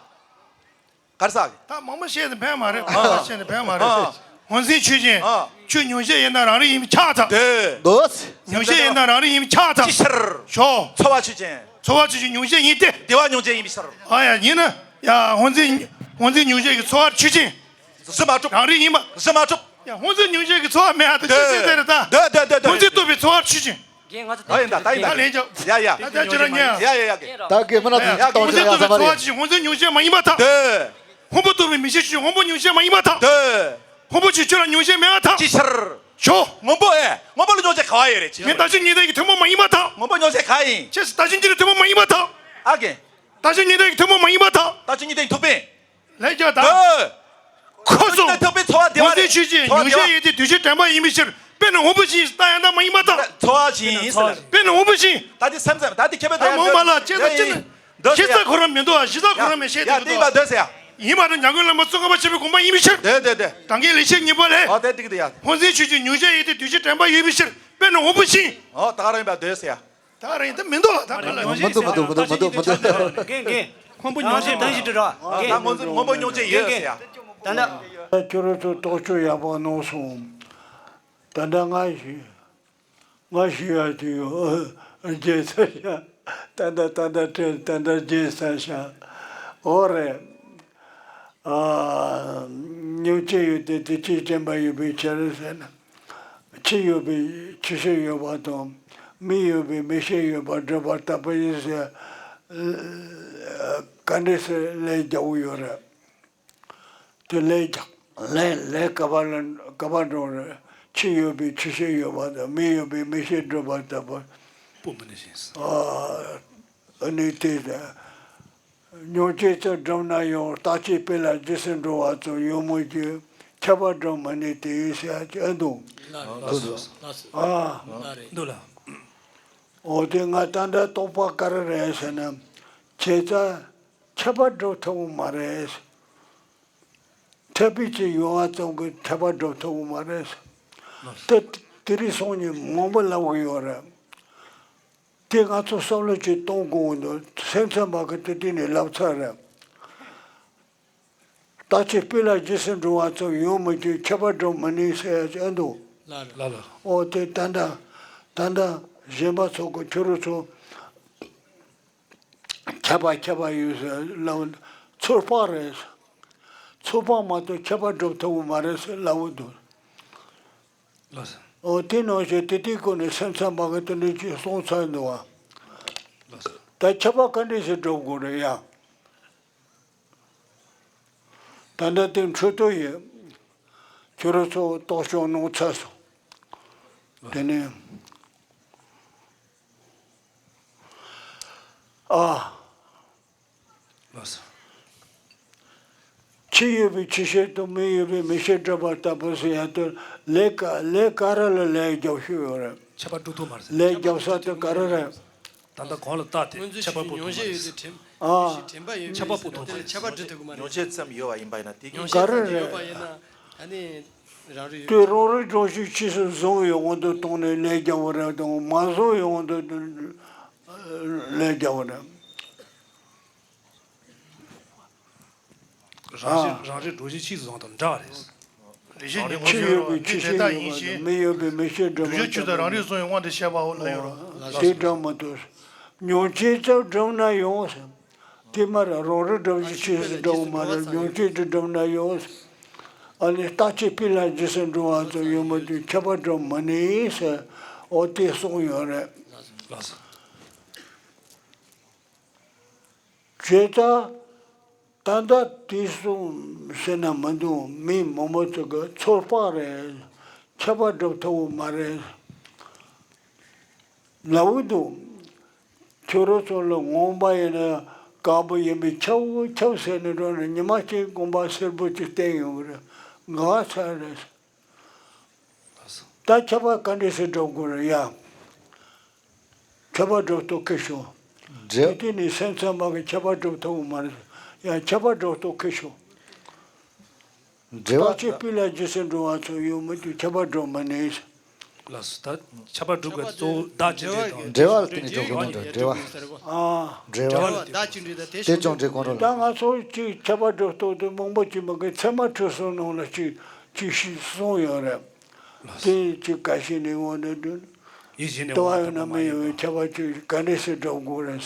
ག་རེ་ཟ། ད་མང་པོ་བཤད་ནས་ཕན་མ་རེད། ཨ། མང་པོ་བཤད་ནས་ཕན་མ་རེད། ཨ། སྔོན་འཛིན་ཆོས་ཅན། ཨ། ཁྱོད་མྱོང་བྱེད་ཡིན་ན་རང་རིག་ཡིན་པས་ཁྱབ་ཐལ། འདོད། མྱོང་བྱེད་ཡིན་ན་རང་རིག་ཡིན་པས་ཁྱབ་ཐལ། ཅི་ཕྱིར། ཞོག་ཚོར་བ་ཆོས་ཅན། ཚོར་བ་ཆོས་ཅན་མྱོང་བྱེད་ཡིན་ཏེ། བདེ་བ་མྱོང་བྱེད་ཡིན་པའི་ཕྱིར། ཨ་ཡ། ཡིན་ན་ཡ་སྔོན་འཛིན་སྔོན་འཛིན་མྱོང་བྱེད་ཀྱི་ཚོར་བ་ཆོས་ཅན། གཞི་མ་གྲུབ། རང་རིག་ཡིན་པ། གཞི་མ་གྲུབ། ཡ་སྔོན་འཛིན་མྱོང་བྱེད་ཀྱི་ཚོར་བ་མེད་ཨ་ད་ཅི་ཟེར་ཟེར་རེད་ད། འདོད་འདོད་འདོད་འདོད། སྔོན་འཛིན་རྟོགས་པའི་ཚོར་བ་ཆོས་ཅན། རྒན་ང་ཚོ་ད་ཡིན་ད་ད་ཡིན་ད། ད་ལན་རྒྱག་ཡ་ཡ། ད་ད་ཁྱོད་རང་ཉན། ཡ་ཡ་ཡ་གི། ད་གི་མ་ན་ཡ་ཡ། གཏོང་ཆ་ཡ་ས་མ་རེད། སྔོན་འཛིན་རྟོགས་པའི་ཚོར་བ་ཆོས་ཅན། སྔོན་འཛིན་མྱོང་བྱེད་མ་ཡིན་པར་ཐལ། འདོད། སྔོན་པོ་རྟོགས་པའི་མིག་ཤེས་ཆོས་ཅན། སྔོན་པོ་མྱོང་བྱེད་མ་ཡིན་པར་ཐལ། འདོད། སྔོན་པོ་ཆོས་ཁྱོད་ལ་མྱོང་བྱེད་མེད་པར་ཐལ། ཅི་ཕྱིར། ཞོ། སྔོན་པོ་ཨེ། སྔོན་པོ་ལ་མྱོང་བྱེད་ག་བ་ཡོད་རེད། ངས་ད་ཅི་ཉིན་ལྟར་གྱི་ཐུན་མོང་མ་ཡིན་པ་དང་། སྔོན་པོ་མྱོང་བྱེད་ག་ཡིན། ཁྱེད་ད་ཅི་ཉིན་ལྟར་ཐུན་མོང་མ་ཡིན་པ་དང་། ཨ་ཀེ། ད་ཅི་ཉིན་ལྟར་གྱི་ཐུན་མོང་མ་ཡིན་པ་དང་། ད་ཅི་ཉིན་ལྟར་གྱི་ཐུག་པས། ལས་རྒྱག་དང་། ཁོ་ཚོ། ཐུག་པའི་ཚོར་བ་བདེ་བ་རེད། ཚོར་བ་བདེ་བ། ཡོད་དེ་དུས་ཕྱིས་དྲན་པ་ཡིན་པའི་ཕྱིར། དཔེར་ན་སྔོན་པོ་བཞིན་ལྟ་ཡང་ལྟ་མ་ཡིན་པ་དང་། ཚོར་བ་བཞིན་ཡིན་ཟེར། དཔེར་ན་སྔོན་པོ་བཞིན། ད་དེ་སེམས་སེམས་ད་དེ་ཁྱད་པར་དུ་ཡང་མ་འོངས་པ་ལ་ཅི་དང་ཅི་ན། འདོད་ཤེས་ས་ཁོ་རང་མི་འདུག་ཨ། གཞི་ས་ཁོ་རང་མི་ཤེས་ཡ་དེ་འདུག་ཨ། འདོད་ཟེར་ཡ། ཡིན་པ་ན་མྱ་ངན་ལས་མ་གསུངས་ཁ་པ་ཆེ་བའི་དགོངས་པ་ཡིན་པའི་ཕྱིར། དེ་དེ་དེ། གྲངས་ངེས་ལེགས་བཤད་སྙིང་པོ་ལས། ཨོ་དེ་འགྲིག་འདུག་ཡ། སྔོན་འཛིན་ཆོས་ཅན། མྱོང་བྱེད་ཡོད་དེ་དུས་ཕྱིས་དྲན་པ་ཡོད་པའི་ཕྱིར། དཔེར་ན་སྔོན་པོ་བཞིན། ཨོ་ད་ག་རང་ཡིན་པ་འདོད་ཟེར་ཡ། ད་ག་རང་ཡིན་ད་མི་འདུག་ད་ག་ལ་མི་འདུག་མི་འདུག་མི་འདུག་མི་འདུག་མི་འདུག་རྒན་རྒན། སྔོན་པོ་མྱོང་བྱེད་ད་ཞིག་འདྲི་རོགས། ཨོ་ད་རྒན། སྔོན་པོ་སྔོན་པོ་མྱོང་བྱེད་ཡོད་ཟེར་ཡ། ད་ལྟ། ཁྱོད་རང་ཚོ་རྟོག་དཔྱོད་ཡག་པོ་གནང་སོང་། ད་ལྟ་ང་ཞིག་ང་ཞུ་ཡ་དེ་ཡོད། རྒྱལ་ས་ཤ། ད་ལྟ་ད་ལྟ་བྲེལ་ད་ལྟ་རྒྱལ་ས་ཤ། འོ་རེད། ཨ། མྱོང་བྱེད་ཡོད་དེ་དུས་ཕྱིས་དྲན་པ་ཡོད་པའི་ཕྱིར་ཟེར་ན། ཕྱི་ཡོད་པའི་ཕྱི་ཤེས་ཡོད་པ་དང་། མི་ཡོད་པའི་མི་ཤེས་ཡོད་པར་སྒྲུབ་པ་ལྟ་བུ་ཡིན་ཟེར། ག་འདྲ་ཟེར་ལས་རྒྱག་གི་ཡོད་རེད། དེ་ལས་ཀྱང་ལས་ལས་ག་པར་ལ་ག་པར་འགྲོ་རེད། ཕྱི་ཡོད་པའི་ཕྱི་ཤེས་ཡོད་པ་དང་། མི་ཡོད་པའི་མི་ཤེས་སྒྲུབ་པ་ལྟ་བུ། སྤུ་མི་ནི་བཞིན། ཨ་ནི་དེ་མྱོང་བྱེད་ཚུལ་སྒྲུབ་ན་ཡང་། རྟག་གཅིག་དཔེ་ལ་རྗེས་སུ་འགྲོ་བ་ཙམ་ཡོད་མོད་ཀྱི། ཁྱབ་པ་སྒྲུབ་མི་ནུས་ཏེ་ཟེར་ཡ་ཅིག་ཨེ་འདུག་ལགས་རེད། ལགས་སོ། ལགས་སོ། ཨ། ལགས་རེད། འདུག་ལགས། འོ་དེ་ང་ད་ལྟ་རྟོགས་པ་ག་རེ་རེད་ཟེར་ན། བྱས་ཙང་ཁྱབ་པ་སྒྲུབ་ཐུབ་ཀྱི་མ་རེད། འཐད་པའི་ཚུལ་ཡོང་བ་ཙམ་གྱིས་ཁྱབ་པ་སྒྲུབ་ཐུབ་ཀྱི་མ་རེད། དེ་དེ་རིགས་སོང་ནས་མང་པོ་ལབ་ཀྱི་ཡོད་རེད། དེ་ང་ཚོ་བསམ་བློ་ཅིག་གཏོང་དགོས་འདུག་སེམས་ཙམ་པ་གི་དེ་དུས་ནས་ལབ་ཚར་རེད། རྟག་གཅིག་དཔེ་ལ་རྗེས་སུ་འགྲོ་བ་ཙམ་ཡོད་མོད་ཀྱི། ཁྱབ་པ་སྒྲུབ་མི་ནུས་ཟེར་ཡ་ཅིག་ཨེ་འདུག་ལགས་ལགས། ཨོ་དེ་ད་ལྟ་ད་ལྟ་གཞན་པ་ཚོ་གི་ཁྱོད་རང་ཚོ། ཁྱབ་པ་ཁྱབ་པ་ཡོད་ཟེར་ལབ། ཚོད་དཔག་རེད། ཚོད་དཔག་མ་གཏོགས་ཁྱབ་པ་སྒྲུབ་ཐུབ་ཀྱི་མ་རེད་ཟེར་ལབ་འདུག་ལགས་སོ། ཨོ་དེ་ནང་བཞིན་དེ་དུས་ཀུན་ནས་སེམས་ཙམ་པ་གིས་དེ་འདྲ་ཅིག་གསུངས་ཚར་འདུག་བ། ལགས་སོ། ད་ཁྱབ་པ་ག་འདྲ་ཞིག་སྒྲུབ་དགོས་རེད་ཡ། ད་ལྟ་དེ་འཕྲོད་དོ་ཡིན། ཁྱོད་རང་ཚོ་རྟོག་དཔྱོད་གནང་ཚར་སོང་། དེ་ནས། ཨ། ལགས་སོ། ཕྱི་ཡོད་པའི་ཕྱི་ཤེས་དང་། མི་ཡོད་པའི་མི་ཤེས་སྒྲུབ་པ་ལྟ་བུ་ཟེར་ཡ་དེ་ལས་ཀ་ལས་ག་རེ་ལ་ལས་རྒྱག་ཤོས་ཡོད་རེད། ཁྱབ་པ་སྒྲུབ་ཐུབ་མ་རེད། ལས་རྒྱག་ས་དེ་ག་རེ་རེད། ད་ལྟ་གོང་ལ་བལྟས་ཏེ་ཁྱབ་པ་སྤོ་ཐུབ་མ་རེད། ཨ། ཁྱབ་པ་སྤོ་ཐུབ་མ་རེད། ཁྱབ་པ་སྒྲུབ་ཐུབ་མ་རེད། མྱོང་བྱེད་ཙམ་ཡོད་པ་ཡིན་པ་ཡིན་ན་དེ་ག་རེ་རེད། ཡོད་པ་ཡིན་ན་ཨ་ནི་རང་རིག་དེ་རང་རིག་གྲོགས་ཤིག་ཕྱིས་སུ་བཟུང་བའི་དབང་དུ་བཏང་ནས་ལས་རྒྱག་པ་རེད་དང་། མ་བཟུང་བའི་དབང་དུ་ལས་རྒྱག་པ་རེད། རང་བཞིན་རང་རིག་གྲོགས་ཤིག་ཕྱིས་སུ་བཟུང་དང་འདྲ་བ་རེད། རེ་ཞིག་ཉིན་མོ་ཕྱི་ཡོད་པའི་ཕྱི་ཤེས་ཡོད་པ་དང་། མི་ཡོད་པའི་མི་ཤེས་སྒྲུབ་པ་ལྟ་བུ། རང་རིག་བཟུང་བའི་དབང་དུ་བྱས་པའོ་ལབ་ཡོད་རེད། དེ་འདྲ་མ་གཏོགས། མྱོང་བྱེད་ཙམ་སྒྲུབ་ན་ཡང་ཟེར། དེ་མ་རེད། རང་རིག་གྲོགས་ཤིག་ཕྱིས་སུ་སྒྲུབ་པ་མ་རེད། མྱོང་བྱེད་ཙམ་སྒྲུབ་ན་ཡང་ཟེར། ཨ་ནི་རྟག་གཅིག་དཔེ་ལ་རྗེས་སུ་འགྲོ་བ་ཙམ་ཡོད་མོད་ཀྱི། ཁྱབ་པ་སྒྲུབ་མི་ནུས་ཟེར། འོ་དེ་གསུངས་ཡོད་རེད། ལགས་སོ། བྱས་ཙང་ད་ལྟ་དེ་གསུངས་ཟེར་ན་མི་འདུག་མི་མང་པོ་ཚོ་གིས་ཚོད་དཔག་རེད། ཁྱབ་པ་སྒྲུབ་ཐུབ་ཀྱི་མ་རེད་ལབ་ཀྱི་འདུག་ཁྱོད་རང་ཚོ་ལ་ངོམ་པ་ཡིན་ན་དཀར་པོ་ཡིན་པས་ཁྱབ་ཁྱབ་ཟེར་ནས་འགྲོ་ན། ཉི་མ་གཅིག་གོམ་པ་སེར་པོ་ཅིག་བསྟན་ཡོང་གི་རེད། འགག་ཚར་རེད། ད་ཁྱབ་པ་ག་འདྲ་སེ་སྒྲུབ་དགོས་རེད་ཡ། ཁྱབ་པ་སྒྲུབ་སྟངས་ཁེ་ཤོ། འདྲེ། དེ་དེ་ནི་སེམས་ཙམ་པ་གིས་ཁྱབ་པ་སྒྲུབ་ཐུབ་ཀྱི་མ་རེད་ཡ། ཁྱབ་པ་སྒྲུབ་སྟངས་ཁེ་ཤོ། འདྲེ་བ། རྟག་གཅིག་དཔེ་ལ་རྗེས་སུ་འགྲོ་བ་ཙམ་ཡོད་མོད་ཀྱི། ཁྱབ་པ་སྒྲུབ་མི་ནུས། ལགས་སོ། ད་ཁྱབ་པ་སྒྲུབ་པའི་གཙོ་བོ་བདག་ཅི་འདྲའི་དང་། འདྲེ་བ་ལ་བརྟེན་ནས་སྒྲུབ་དགོས་ནི་འདྲ། འདྲེ་བ། ཨ། འདྲེ་བ། འདྲེ་བ་ལ་བརྟེན་ནས། དེ་ཅུང་འདྲེ་ཁོང་ཁྲོ་ལ། ད་ང་ཚོ་གཅིག་ཁྱབ་པ་སྒྲུབ་སྟངས་དེ་མང་པོ་ཅིག་མ་གི་ཚད་མ་ཁྲིད་གསུམ་ནང་ལ་གཅིག་གཅིག་ཤིག་གསུངས་ཡོད་རེད། དེ་གཅིག་ག་ཤེད་ནས་འོང་ན་འདུག་ཡིད་བཞིན་ནས། ལྟ་བ་ཡོད་ན་མེད་ཡོད་པའི་ཁྱབ་པ་གཅིག་ག་འདྲ་སེ་སྒྲུབ་དགོས་རེད།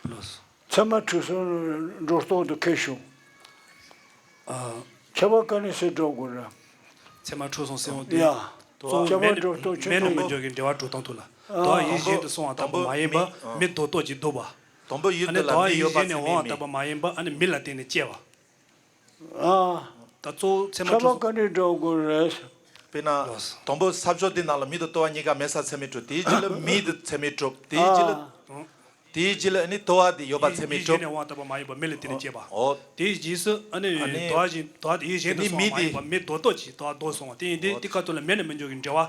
ལགས་སོ། ཚད་མ་ཁྲིད་གསུམ་སྒྲུབ་སྟངས་དེ་ཁེ་ཤོ། ཨ། ཁྱབ་པ་ག་འདྲ་སེ་སྒྲུབ་དགོས་རེད། ཚད་མ་ཁྲིད་གསུམ་ཟེར་འོང་དུས། ཡ། གཙོ་བོ་ཁྱབ་པ་མེད་ནས་སྒྲུབ་སྟངས་མེད་ནས་མི་འགྱུར་གྱི་འབྲེལ་བ་སྒྲུབ་སྟངས་ཐུག་ལ། ཨ། དོན་ཡིད་བཞིན་དུ་སོང་བ་ལྟ་བུ་མ་ཡིན་པ། མི་རྡོག་རྡོག་ཅིག་འདུག་པ། དང་པོ་ཡུལ་ཨ་ནི་དེ་ལ་དོན་མི་ཡིད་ཡོད་པ་བཞིན་ནས་འོང་བ་ལྟ་བུ་མ་ཡིན་པ། ཨ་ནི་མི་ལ་བརྟེན་ནས་སྐྱེ་བ། ཨ། ད་གཙོ་བོ་ཚད་མ་ཁྲིད་གསུམ། ཁྱབ་པ་ག་འདྲ་སྒྲུབ་དགོས་རེད། དཔེར་ན། ལགས་སོ། དང་པོ་ས་ཕྱོགས་འདི་ནང་ལ་མི་དང་དུ་བ་གཉིས་ཀ་མེད་ས་ཚད་མས་གྲུབ། དེའི་རྗེས་ལ་མི་དེ་ཚད་མས་གྲུབ། དེའི་རྗེས་ལ། ཨ། དེའི་རྗེས་ལ་ནི་དུ་བ་དེ་ཡོད་པ་ཚད་མས་གྲུབ། ཡིད་གཞན་ནས་དབང་དུ་བ་མ་ཡིན་པ་མི་ལ་དེ་ནི་སྐྱེས་པ། འོ། དེའི་རྗེས་སུ་ཨ་ནི། ཨ་ནི། དུ་བ་བཞིན་དུ་བ་དེ་ཡིད་གཞན་དུ་སོང་བ་མ་ཡིན་པ་མི་རྡོག་རྡོག་ཅིག་དུ་བ་རྡོག་སོང་བ་དེ་ཡིན་ཏེ། འོ། དེ་ཁ་ཐུག་ལ་མེད་ནས་མི་འགྱུར་གྱི་འབྲེལ་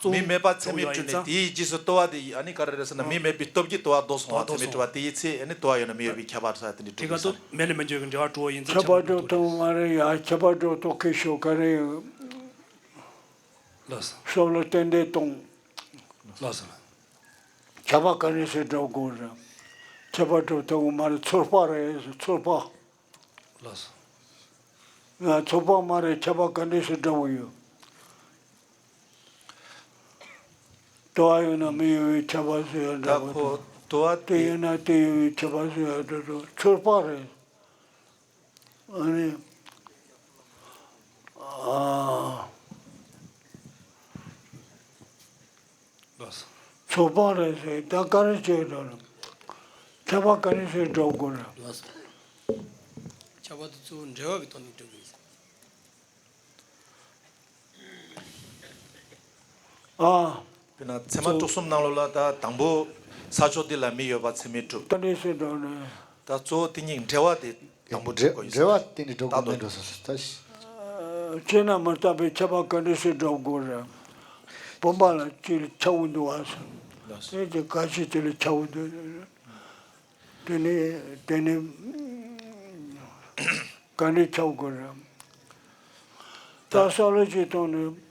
བ། མི་མེད་པ་ཚད་མས་གྲུབ་ནས་དེའི་རྗེས་སུ་དུ་བ་དེ་ཨ་ནི་ག་རེ་རེད་ཟེར་ན། མི་མེད་པའི་སྟོབས་ཀྱིས་དུ་བ་རྡོག་སོང་བ་ཚད་མས་གྲུབ་པ་དེའི་ཚེ་ཨ་ནི་དུ་བ་ཡོད་ན་མི་ཡོད་པའི་ཁྱབ་པ་ས་དེ་འདྲ་གྲུབ་ཀྱི་ས་རེད། མེད་ནས་མི་འགྱུར་གྱི་འབྲེལ་བ་གྲུབ་པ་ཡིན་ཙང་ཁྱབ་པ་གྲུབ་ཐུབ་མ་རེད་ཡ། ཁྱབ་པ་གྲུབ་ཐུབ་མཁན་ཤོ་ག་རེ་ཡོད། ལགས་སོ། སོ་ལ་ཏན་ཏན་གཏོང་། ལགས་སོ། ཁྱབ་པ་ག་ནས་སེ་གྲུབ་དགོས་རེད། ཁྱབ་པ་གྲུབ་ཐུབ་མ་རེད། ཚོད་དཔག་རེད། ཚོད་དཔག་ལགས་སོ། ང་ཚོད་དཔག་མ་རེད། ཁྱབ་པ་ག་འདྲས་སེ་འདྲ་བོ་ཡོད། དུ་བ་ཡོད་ན་མི་ཡོད་པའི་ཁྱབ་པ་སུ་ཡང་འདྲ་བོ་དང་། དུ་བ་དེ་ཡོད་ན་དེ་ཡོད་པའི་ཁྱབ་པ་སུ་ཡང་འདྲ་བོ། ཚོད་དཔག་རེད། ཨ་ནི། ཨ། ལགས་སོ། ཚོད་དཔག་རེད་ཟེར། ད་ག་རེ་བྱེད་འགྲོ་རེད། ཁྱབ་པ་ག་རེ་ཟེར་འགྲོ་དགོས་རེད། ལགས་སོ། ཁྱབ་པ་དེ་གཙོ་བོ་འབྲེལ་བ་གི་ཐོག་ནས་འགྲོ་གི་ཡིན། ཨ། དཔེར་ན་ཚད་མ་གཙོ། དྲུག་གསུམ་ནང་ལོགས་ལ་ད་དང་པོ་ས་ཕྱོགས་འདི་ལ་མི་ཡོད་པ་ཚད་མས་གྲུབ། ག་འདྲས་སེ་འགྲོ་རེད། ད་གཙོ་བོ་དེ་གཉིས་འབྲེལ་བ་དེ་དང་པོ་འབྲེལ་འབྲེལ་བ་དེ་ནི་འགྲོ་དགོས་མིན་འགྲོ་ས་ད། བྱས་ན་མི་རྟག་པའི་ཁྱབ་པ་ག་འདྲས་སེ་འགྲོ་དགོས་རེད། བུམ་པ་ལ་ཅི་ལ་ཁྱབ་པོ་འདུག་ཨ། དེ་དེ་ག་ཅི་དེ་ལ་ཁྱབ་པོ་འདུག་དེ་ནི་དེ་ནི་ག་འདྲས་ཁྱབ་དགོས་རེད། ད་བསམ་བློ་ཅིག་བཏང་ནས་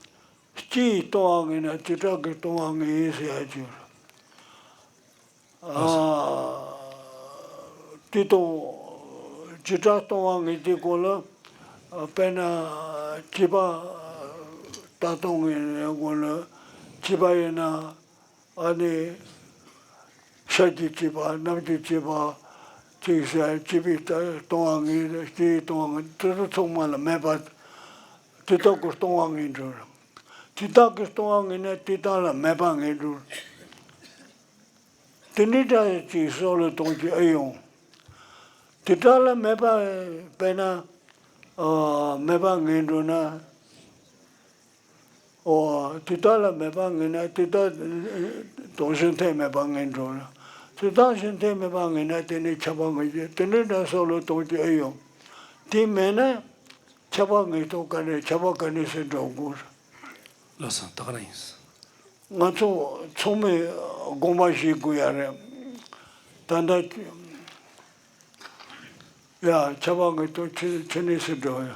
སྤྱི་ཡིས་སྟོང་བ་ངེས་ན་བྱེ་བྲག་གིས་སྟོང་བ་ངེས་ཡིན་ཟེར་ཡ་ཅིག་ཨ། དེ་དང་བྱེ་བྲག་སྟོང་བ་ངེས་དེ་སྐོར་ལ། དཔེར་ན་སྐྱེས་པ་ལྟ་སྟངས་ངེས་ཡིན་སྐོར་ལ། སྐྱེས་པ་ཡིན་ན་ཨ་ནི་ཤ་གྱི་སྐྱེས་པ། རྣམས་ཀྱི་སྐྱེས་པ། ཅིག་ཟེར་སྐྱེས་པའི་ལྟ་སྟོང་བ་ངེས། སྐྱེ་བའི་སྟོང་བ་ངེས། དེ་ཚོ་ཚང་མ་ལ་མེད་པ། དེ་དག་གི་སྟོང་བ་ངེས་འགྲོ། དེ་དག་གི་སྟོང་བ་ངེས་ན་དེ་དག་ལ་མེད་པ་ངེས་འགྲོ། དེ་འདྲའི་སྒྲ་ཅིག་སྲོག་ལ་གཏོང་གི་ཨེ་ཡོང་། དེ་དག་ལ་མེད་པ། དཔེར་ན། ཨ། མེད་པ་ངེས་འགྲོ་ན། ཨོ། དེ་དག་ལ་མེད་པ་ངེས་ན་དེ་དག་དང་གཞན་ཐེ་མེད་པ་ངེས་འགྲོ་ན། དེ་དག་གཞན་ཐེ་མེད་པ་ངེས་ན་དེ་ནི་ཁྱབ་པ་ངེས་ཀྱི། དེ་འདྲའི་སྒྲ་སྲོག་ལ་གཏོང་གི་ཨེ་ཡོང་། དེ་མེད་ན། ཁྱབ་པ་ངེས་ཐོག་ག་ནས་ཁྱབ་པ་ག་ནས་སེ་འགྲོ་དགོས། ལགས་སོ། ད་ག་རང་ཡིན། ང་ཚོ་ཚང་མས་དགོངས་པ་བཞེས་དགོས་ཡ་རེད། ད་ལྟ་ཡ་ཁྱབ་པ་ངེས་ཐོག་ཆི་ཆི་ནས་སེ་འགྲོ་ཡ།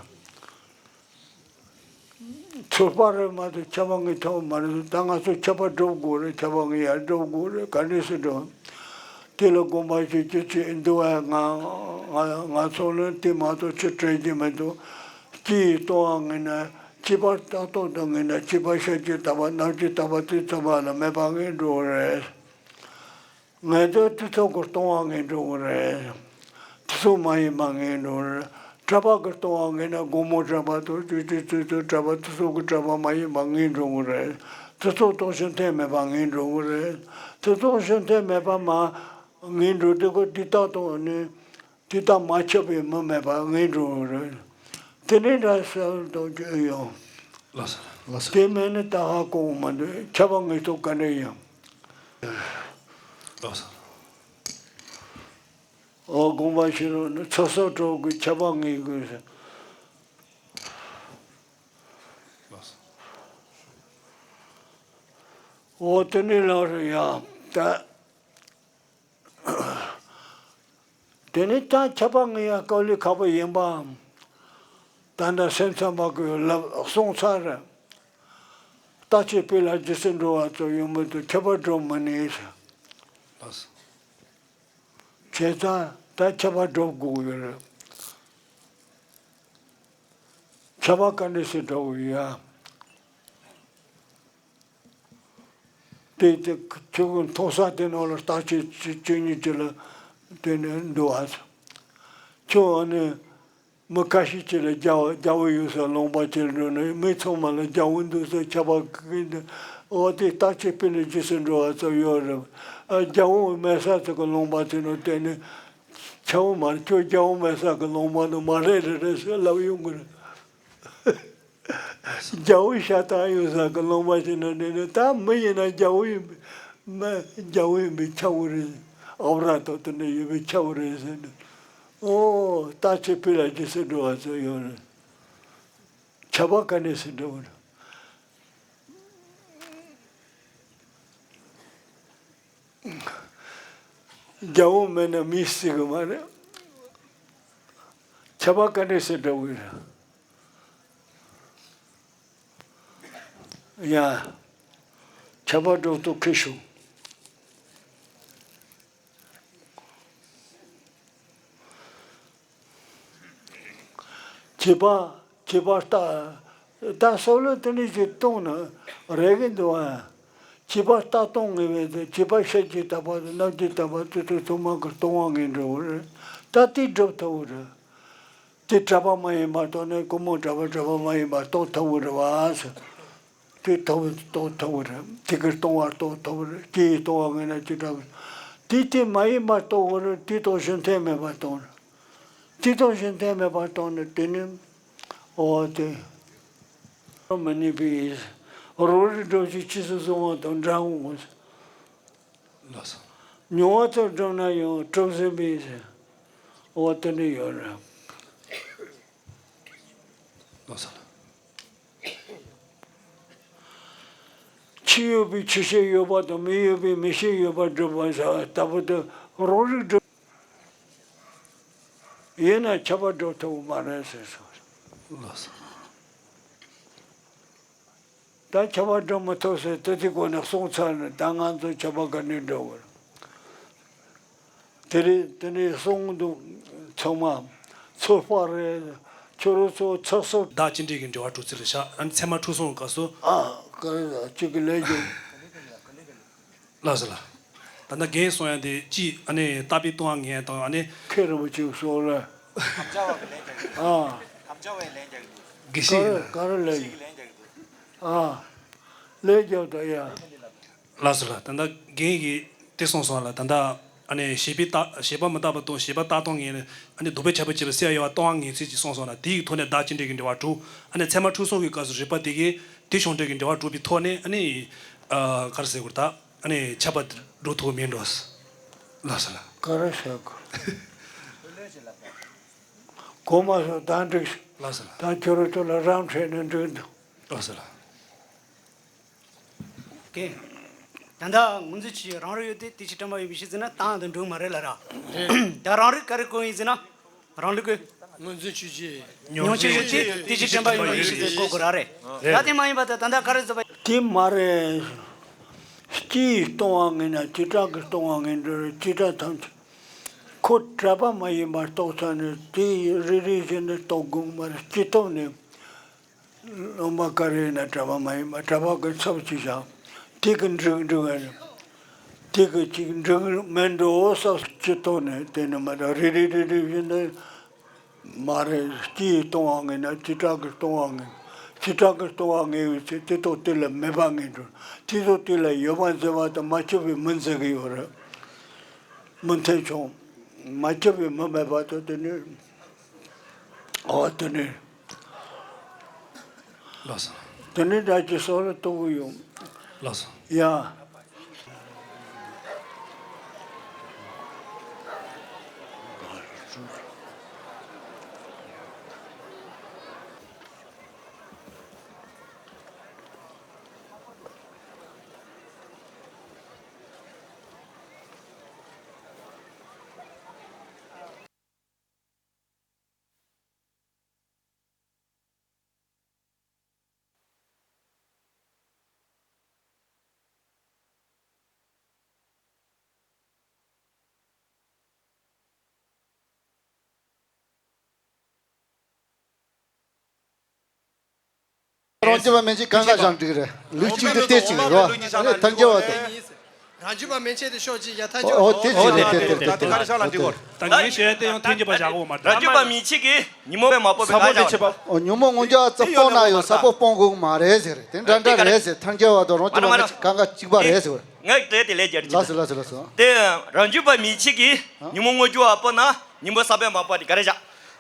ཚོད་དཔག་རེད་མ་གཏོགས་ཁྱབ་པ་ངེས་ཐོག་མ་རེད། ད་ང་ཚོ་ཁྱབ་པ་སྒྲུབ་དགོས་རེད། ཁྱབ་པ་ངེས་ཡ་སྒྲུབ་དགོས་རེད། ག་ནས་སེ་འགྲོ། དེ་ལ་དགོངས་པ་བཞེས་རྒྱུ་ཅི་འདུག་བས། ང་ང་ང་ཚོ་ལ་དེ་མ་གཏོགས་ཅི་སྤྲད་རྒྱུ་མི་འདུག་སྤྱི་ཡིས་སྟོང་བ་ངེས་ན་སྐྱེས་པ་རྟག་ཏུ་དང་ངེས་ན་སྐྱེས་པ་ཤ་གྱི་རྟག་པ་རྣམས་ཀྱི་རྟག་པ་དེ་ཚང་མ་ལ་མེད་པ་ངེས་འགྲོ་གི་རེད། ངེས་དོན་དེ་ཚོ་གི་སྟོང་བ་ངེས་འགྲོ་གི་རེད། དེ་ཚོ་མ་ཡིན་པ་ངེས་འགྲོ་གི་རེད། གྲགས་པ་གི་སྟོང་བ་ངེས་ན་དགོང་མོ་གྲགས་པ་དང་དུས་ཀྱི་དུས་སུ་གྲགས་པ་དེ་ཚོ་གི་གྲགས་པ་མ་ཡིན་པ་ངེས་འགྲོ་གི་རེད། དེ་ཚོ་དང་གཞན་ཐེ་མེད་པ་ངེས་འགྲོ་གི་རེད། དེ་ཚོ་གཞན་ཐེ་མེད་པ་མ་ངེས་འགྲོ་དེ་གི་དེ་དག་དང་ནི། དེ་དག་མ་ཁྱབ་པའི་མི་མེད་པ་ངེས་འགྲོ་རེད། དེ་ནས་འདྲ་ཟེར་དང་བརྗོད་ཡོང་། ལགས་སོ། ལགས་སོ། དེ་མེད་ན་ད་ཧ་གོ་མི་འདུག་ཁྱབ་པ་ངེས་ཐོག་ག་འདྲ་ཡིན། ལགས་སོ། ཨོ་དགོངས་པ་བཞེས་རོགས་ནི་ཚོགས་གསོག་གྲོགས་ཀྱི་ཁྱབ་པ་ངེས་དགོས་ཟེར། ལགས་སོ། ཨོ་དེ་ནས་ལགས་རེད་ཡ། ད། དེ་ནི་ཀྱང་ཁྱབ་པ་ངེས་ཡ་དཀའ་ལས་ཁག་པོ་ཡིན་པའམ། ད་ལྟ་སེམས་ཙམ་པ་གིས་ལབ་གསུངས་ཚར་རེད། རྟག་གཅིག་སྤེལ་ལ་རྗེས་སུ་འགྲོ་བ་ཙམ་ཡོད་མི་དེ་ཁྱབ་པ་སྒྲུབ་མི་ནུས་ཟེར། ལགས་སོ། བྱས་ཙང་ད་ཁྱབ་པ་སྒྲུབ་དགོས་ཡོད་རེད། ཁྱབ་པ་ག་འདྲ་ཞིག་སྒྲུབ་དགོས་ཡ། དེ་དེ་ཁྱོད་ཀྱི་མཐོང་ས་དེ་ནང་ལ་རྟག་གཅིག་བཅུ་གཉིས་ཀྱི་ལ་དེ་ནས་འདུག་ཨ། ཁྱོད་ཨ་ནི་མི་ཁ་ཤས་ཅིག་ལ་རྒྱ་བོ་རྒྱ་བོ་ཡོད་ས་ལུང་པ་ཅིག་ལ་འགྲོ་ན་མི་ཚང་མ་ལ་རྒྱ་བོ་འདུག་ས་ཁྱབ་པ་གི་འདུག་འོ་དེ་རྟག་གཅིག་སྤེལ་ནས་རྗེས་སུ་འགྲོ་བ་ཙམ་ཡོད་རེད། ཨ་རྒྱ་བོ་མེད་ས་ཚོ་གི་ལུང་པ་དེ་ནང་བལྟས་ནས་ཁྱབ་པ་མ་རེད། ཁྱོད་རྒྱ་བོ་མེད་ས་གི་ལུང་པ་ནང་མ་རེད་རེད་རེད་ཟེར་ལབ་ཡོང་གི་རེད། རྒྱལ་པོ་ཤ་སྟག་ཡོད་ས་གི་ལུང་པ་ཞིག་ན་འདྲེན་ནས། ད་མི་ཡིན་ན་རྒྱལ་པོ་ཡིན་པའི་མི་རྒྱལ་པོ་ཡིན་པའི་ཆ་བོ་རེད། ཨ་བྲ་ཏོ་དེ་འདྲ་ཡོད་པའི་ཆ་བོ་རེད་ཟེར་ནས། ཨོ་ད་ཁྱེད་ཕི་ལ་ཇི་སེ་འགྲོ་བ་ཚོ་ཡོད་རེད། ཆབ་པ་ག་ནས་སེ་འགྲོ་བ་རེད། རྒྱལ་པོ་མེད་ན་མི་སྲིད་གི་མ་རེད། ཆབ་པ་ག་འདྲས་སེ་འདྲ་བོ་རེད། ཡ། ཆབ་པ་སྒྲོག་ཏུ་ཁེ་ཤུ། བྱིས་པ་བྱིས་པ་ལྟ་ད་སོ་ལོ་དེ་འདྲ་ཞིག་གཏོང་ན་རེ་གི་འདུག་ཨ། བྱིས་པ་ལྟ་གཏོང་ངེས་པས་དེ་བྱིས་པ་ཤེད་ཀྱི་ལྟ་བ་དང་རྣམ་ཀྱི་ལྟ་བ་དེ་ཚོ་ཚང་མ་གི་གཏོང་བ་ངེས་འགྲོ་བ་རེད། ད་དེ་སྒྲུབ་ཐུབ་བོ་རེད། དེ་གྲྭ་པ་མ་ཡིན་པར་གཏོང་ནས་ཀུན་རྨོངས་གྲྭ་པ་གྲྭ་པ་མ་ཡིན་པར་གཏོང་ཐུབ་བོ་རེད་བ་ཟེར། དེ་ཐོབ་གཏོང་ཐུབ་རེད། དེ་གར་གཏོང་བར་གཏོང་ཐུབ་རེད། དེ་ཡི་གཏོང་བ་ངེས་ན་ཅི་འདྲ་བ། དེ་དེ་མ་ཡིན་པར་གཏོང་བ་རེད། དེ་གཏོང་ཤེས་མཐའ་མེད་པར་གཏོང་རེད། དེ་གཏོང་ཤེས་མཐའ་མེད་པར་གཏོང་ནས་དེ་ནི་འོ་དེ་མི་ནུས་པའི་རོ་རི་འགྲོ་ཞིག་ཕྱིས་སུ་བཟུང་བ་དང་འདྲ་འོང་ངོ་། ལགས་སོ། མྱོང་བ་ལྟར་བསྒྲུབས་ན་ཡང་གྲུབ་ཟིན་པའི་འོ་དེ་ནི་ཡོད་རེད། ལགས་སོ། ཆོས་ཡོད་པའི་ཆོས་ཤེས་ཡོད་པ་དང་མི་ཡོད་པའི་མི་ཤེས་ཡོད་པར་སྒྲུབ་པ་ཟེར་བ་ལྟ་བུ་དེ་རོ་རིག་སྒྲུབ་ཡིན་ན་ཁྱབ་པ་སྒྲུབ་ཐུབ་མ་རེད་ཟེར་སོང་། ལགས་སོ། ད་ཁྱབ་པ་སྒྲུབ་མི་ཐུབ་ཟེར་དེ་དེ་སྒོ་ནས་གསུངས་ཚར་ནས། ད་ང་ཚོ་ཁྱབ་པ་ག་ནས་སྒྲུབ་དགོས། དེ་རེད། དེ་ནས་གསུངས་འདུག་ཚང་མ་ཚོད་དཔག་རེད། ཁྱོད་རང་ཚོ་ཚགས་ཚུད། བདག་ཅི་འདྲའི་གི་འབྲེལ་བ་གྲོགས་ཚིག་ལ་བཞག་ཨ་ནི་ཚད་མ་དྲུག་གསུངས་སྐབས་སུ། ཨ་ག་རེ་ཟ་གཅིག་གི་ལས་ཀྱི། ལགས་སོ་ལགས། ད་ལྟ་རྒན་གསུང་ཡ་དེ་གཅིག་ཨ་ནི་ལྟ་བའི་ལྟུང་བ་ངན་དང་ཨ་ནི། མཁན་རིན་པོ་ཆེ་གསུང་ལ། ཨ། དགེ་བཤེས་ཡིན་ལ། ག་རེ་ལས་ཀྱི། ཨ། ལས་རྒྱབ་ད་ཡ། ལགས་སོ་ལགས། ད་ལྟ་རྒན་གྱིས་དེ་གསུངས་སོང་ལ། ད་ལྟ་ཨ་ནི་བྱེད་པའི་རྟགས་བྱེད་པ་མི་རྟག་པ་དང་བྱེད་པ་རྟག་སྟོང་ངེས་ནས་ཨ་ནི་ལྡོག་པས་ཁྱབ་པ་བྱེད་པ་སེལ་ཡོད་པ་ལྟུང་བ་ངན་ཚིག་ཅིག་གསུངས་སོང་ལ། དེའི་ཐོག་ནས་བདག་ཅི་འདྲའི་གི་འབྲེལ་བ་དྲུག་ཨ་ནི་ཚད་མ་དྲུག་གསུམ་གྱི་སྐབས་སུ་རིགས་པ་དེ་གས་དེ་བྱུང་འབྲས་ཀྱི་འབྲེལ་བ་གྲུབ་པའི་ཐོག་ནས་ཨ་ནི་ཨ་ག་རེ་ཟེར་དགོས་རེད། ད་ཨ་ནི་ཁྱབ་པ་སྒྲུབ་ཐུབ་མིན་འགྲོ། ལགས་སོ་ལགས། ག་རེ་ཟེར་དགོས། གོ་མ་སོང་ད་འགྲིག་ལགས་སོ་ལགས། ད་ཁྱོད་རང་ཚོ་ལ་རང་འཕྲད་ནས་འགྲིག་འདུག་ལགས་སོ་ལགས། ཀེ། ད་ལྟ་ངོས་འཛིན་ཆུ་རང་རིག་ཡོད་དེ་དེ་ཕྱིར་དྲན་པ་ཡོད་པའི་ཕྱིར་ཟེར་ན་ད་འདི་འགྲིག་མ་རེད་ལ་ར། རེད། ད་རང་རིག་ག་རེ་གོ་ཡིན་ཟེར་ན། རང་ལུགས་ཀྱི། ངོས་འཛིན་ཆུ་ཆེ། མྱོང་ཆོས་ཡོད་དེ་དེ་ཕྱིར་དྲན་པ་ཡོད་པའི་ཕྱིར་ཟེར་གོ་དགོས་ར་རེད། རེད། ད་དེ་མ་ཡིན་པ་ད་ད་ལྟ་ག་རེ་ཟེར་བ། དེ་མ་རེད། སྤྱིའི་ལྟུང་བ་ངན་ན་བྱེ་བྲག་གི་ལྟུང་བ་ངན་འགྲོ་རེད། བྱེ་བྲག་ཐམས་ཅད། ཁོ་གྲྭ་པ་མ་ཡིན་པར་རྟོགས་ཚར་ནས་དེ་རེ་རེ་བཞིན་དུ་རྟོགས་དགོས་མ་རེད། སྤྱི་ཐོག་ནས། སློབ་མ་ག་རེ་ཡིན་ན་གྲྭ་པ་མ་ཡིན་པ་གྲྭ་པ་གི་ཚབ་ཅིག་བཞག་དེ་གི་འགྲིག་འགྲིག་ཨ་ནི། དེ་གི་ཅིག་འགྲིག་མེད་འགྲོ་ས་སྤྱི་ཐོག་ནས་དེ་ནི་མ་རེད། རེ་རེ་རེ་རེ་བཞིན་དུ་མ་རེད། སྤྱིའི་ལྟུང་བ་ངན་ན་བྱེ་བྲག་གི་ལྟུང་བ་ངན། བྱེ་བྲག་གི་ལྟུང་བ་ངན་ཡོད་ཚེ་དེ་ཐོག་དེ་ལ་མེད་པ་ངན་འགྲོ། དེ་ཐོག་དེ་ལ་ཡོད་པ་འཛིན་པ་དང་མ་གཅིག་པའི་མི་འཛིན་གི་ཡོད་རེད། མི་མཐུན་ཕྱོགས། མ་གཅིག་པའི་མི་མེད་པ་དང་དེ་ནི། ཨོ་དེ་ནི། ལགས་སོ། དེ་ནི་ད་ཅི་སོགས་ལ་གཏོགས་ཀྱི་ཡོད། ལགས་སོ། ཡ། རང་རྒྱུད་པ་མན་ཆད་གང་ག་བཞག་འགྲིག་རེད། ལུགས་གཅིག་ཏུ་ལྟོས་ཅིག་རེད་བ། ཐལ་འགྱུར་བ་དང་། རང་རྒྱུད་པ་མན་ཆད་དེ་ཤོག་ཅིག་ཡ་ཐལ་འགྱུར། ཨོ་དེ་ཅིག་རེད། དེ་དེ་དེ་དེ་ག་རེ་བཞག་ལ་འགྲིག་གོ། ད་ངས་བཤད་ཡ་དེ་ཡང་ཐལ་འགྱུར་བ་བཞག་གོ་མ་རེད། རང་རྒྱུད་པ་མན་ཆད་ཀྱིས་ཉོན་མོངས་པའི་མ་སྤངས་པའི་གང་བཞག་ཨོ་ཉོན་མོངས་མངོན་གྱུར་ཙམ་སྤོང་ན་ཡང་ས་སྤོ་སྤོང་དགོས་མ་རེད་ཟེར། དེ་འདྲ་འདྲ་རེད་ཟེར། ཐལ་འགྱུར་བ་དང་རང་རྒྱུད་པ་མན་ཆད་གང་ག་གཅིག་པ་རེད་ཟེར། ངས་དེ་དེ་ལས་རྒྱལ་གྱི། ལགས་སོ་ལགས་སོ་ལགས་སོ། དེ་རང་རྒྱུད་པ་མན་ཆད་ཀྱིས་ཉོན་མོངས་མངོན་གྱུར་བ་སྤངས་ན་ཉོན་མོངས་ས་སྤོས་མ་སྤངས་དེ་ག་རེ་བཞག་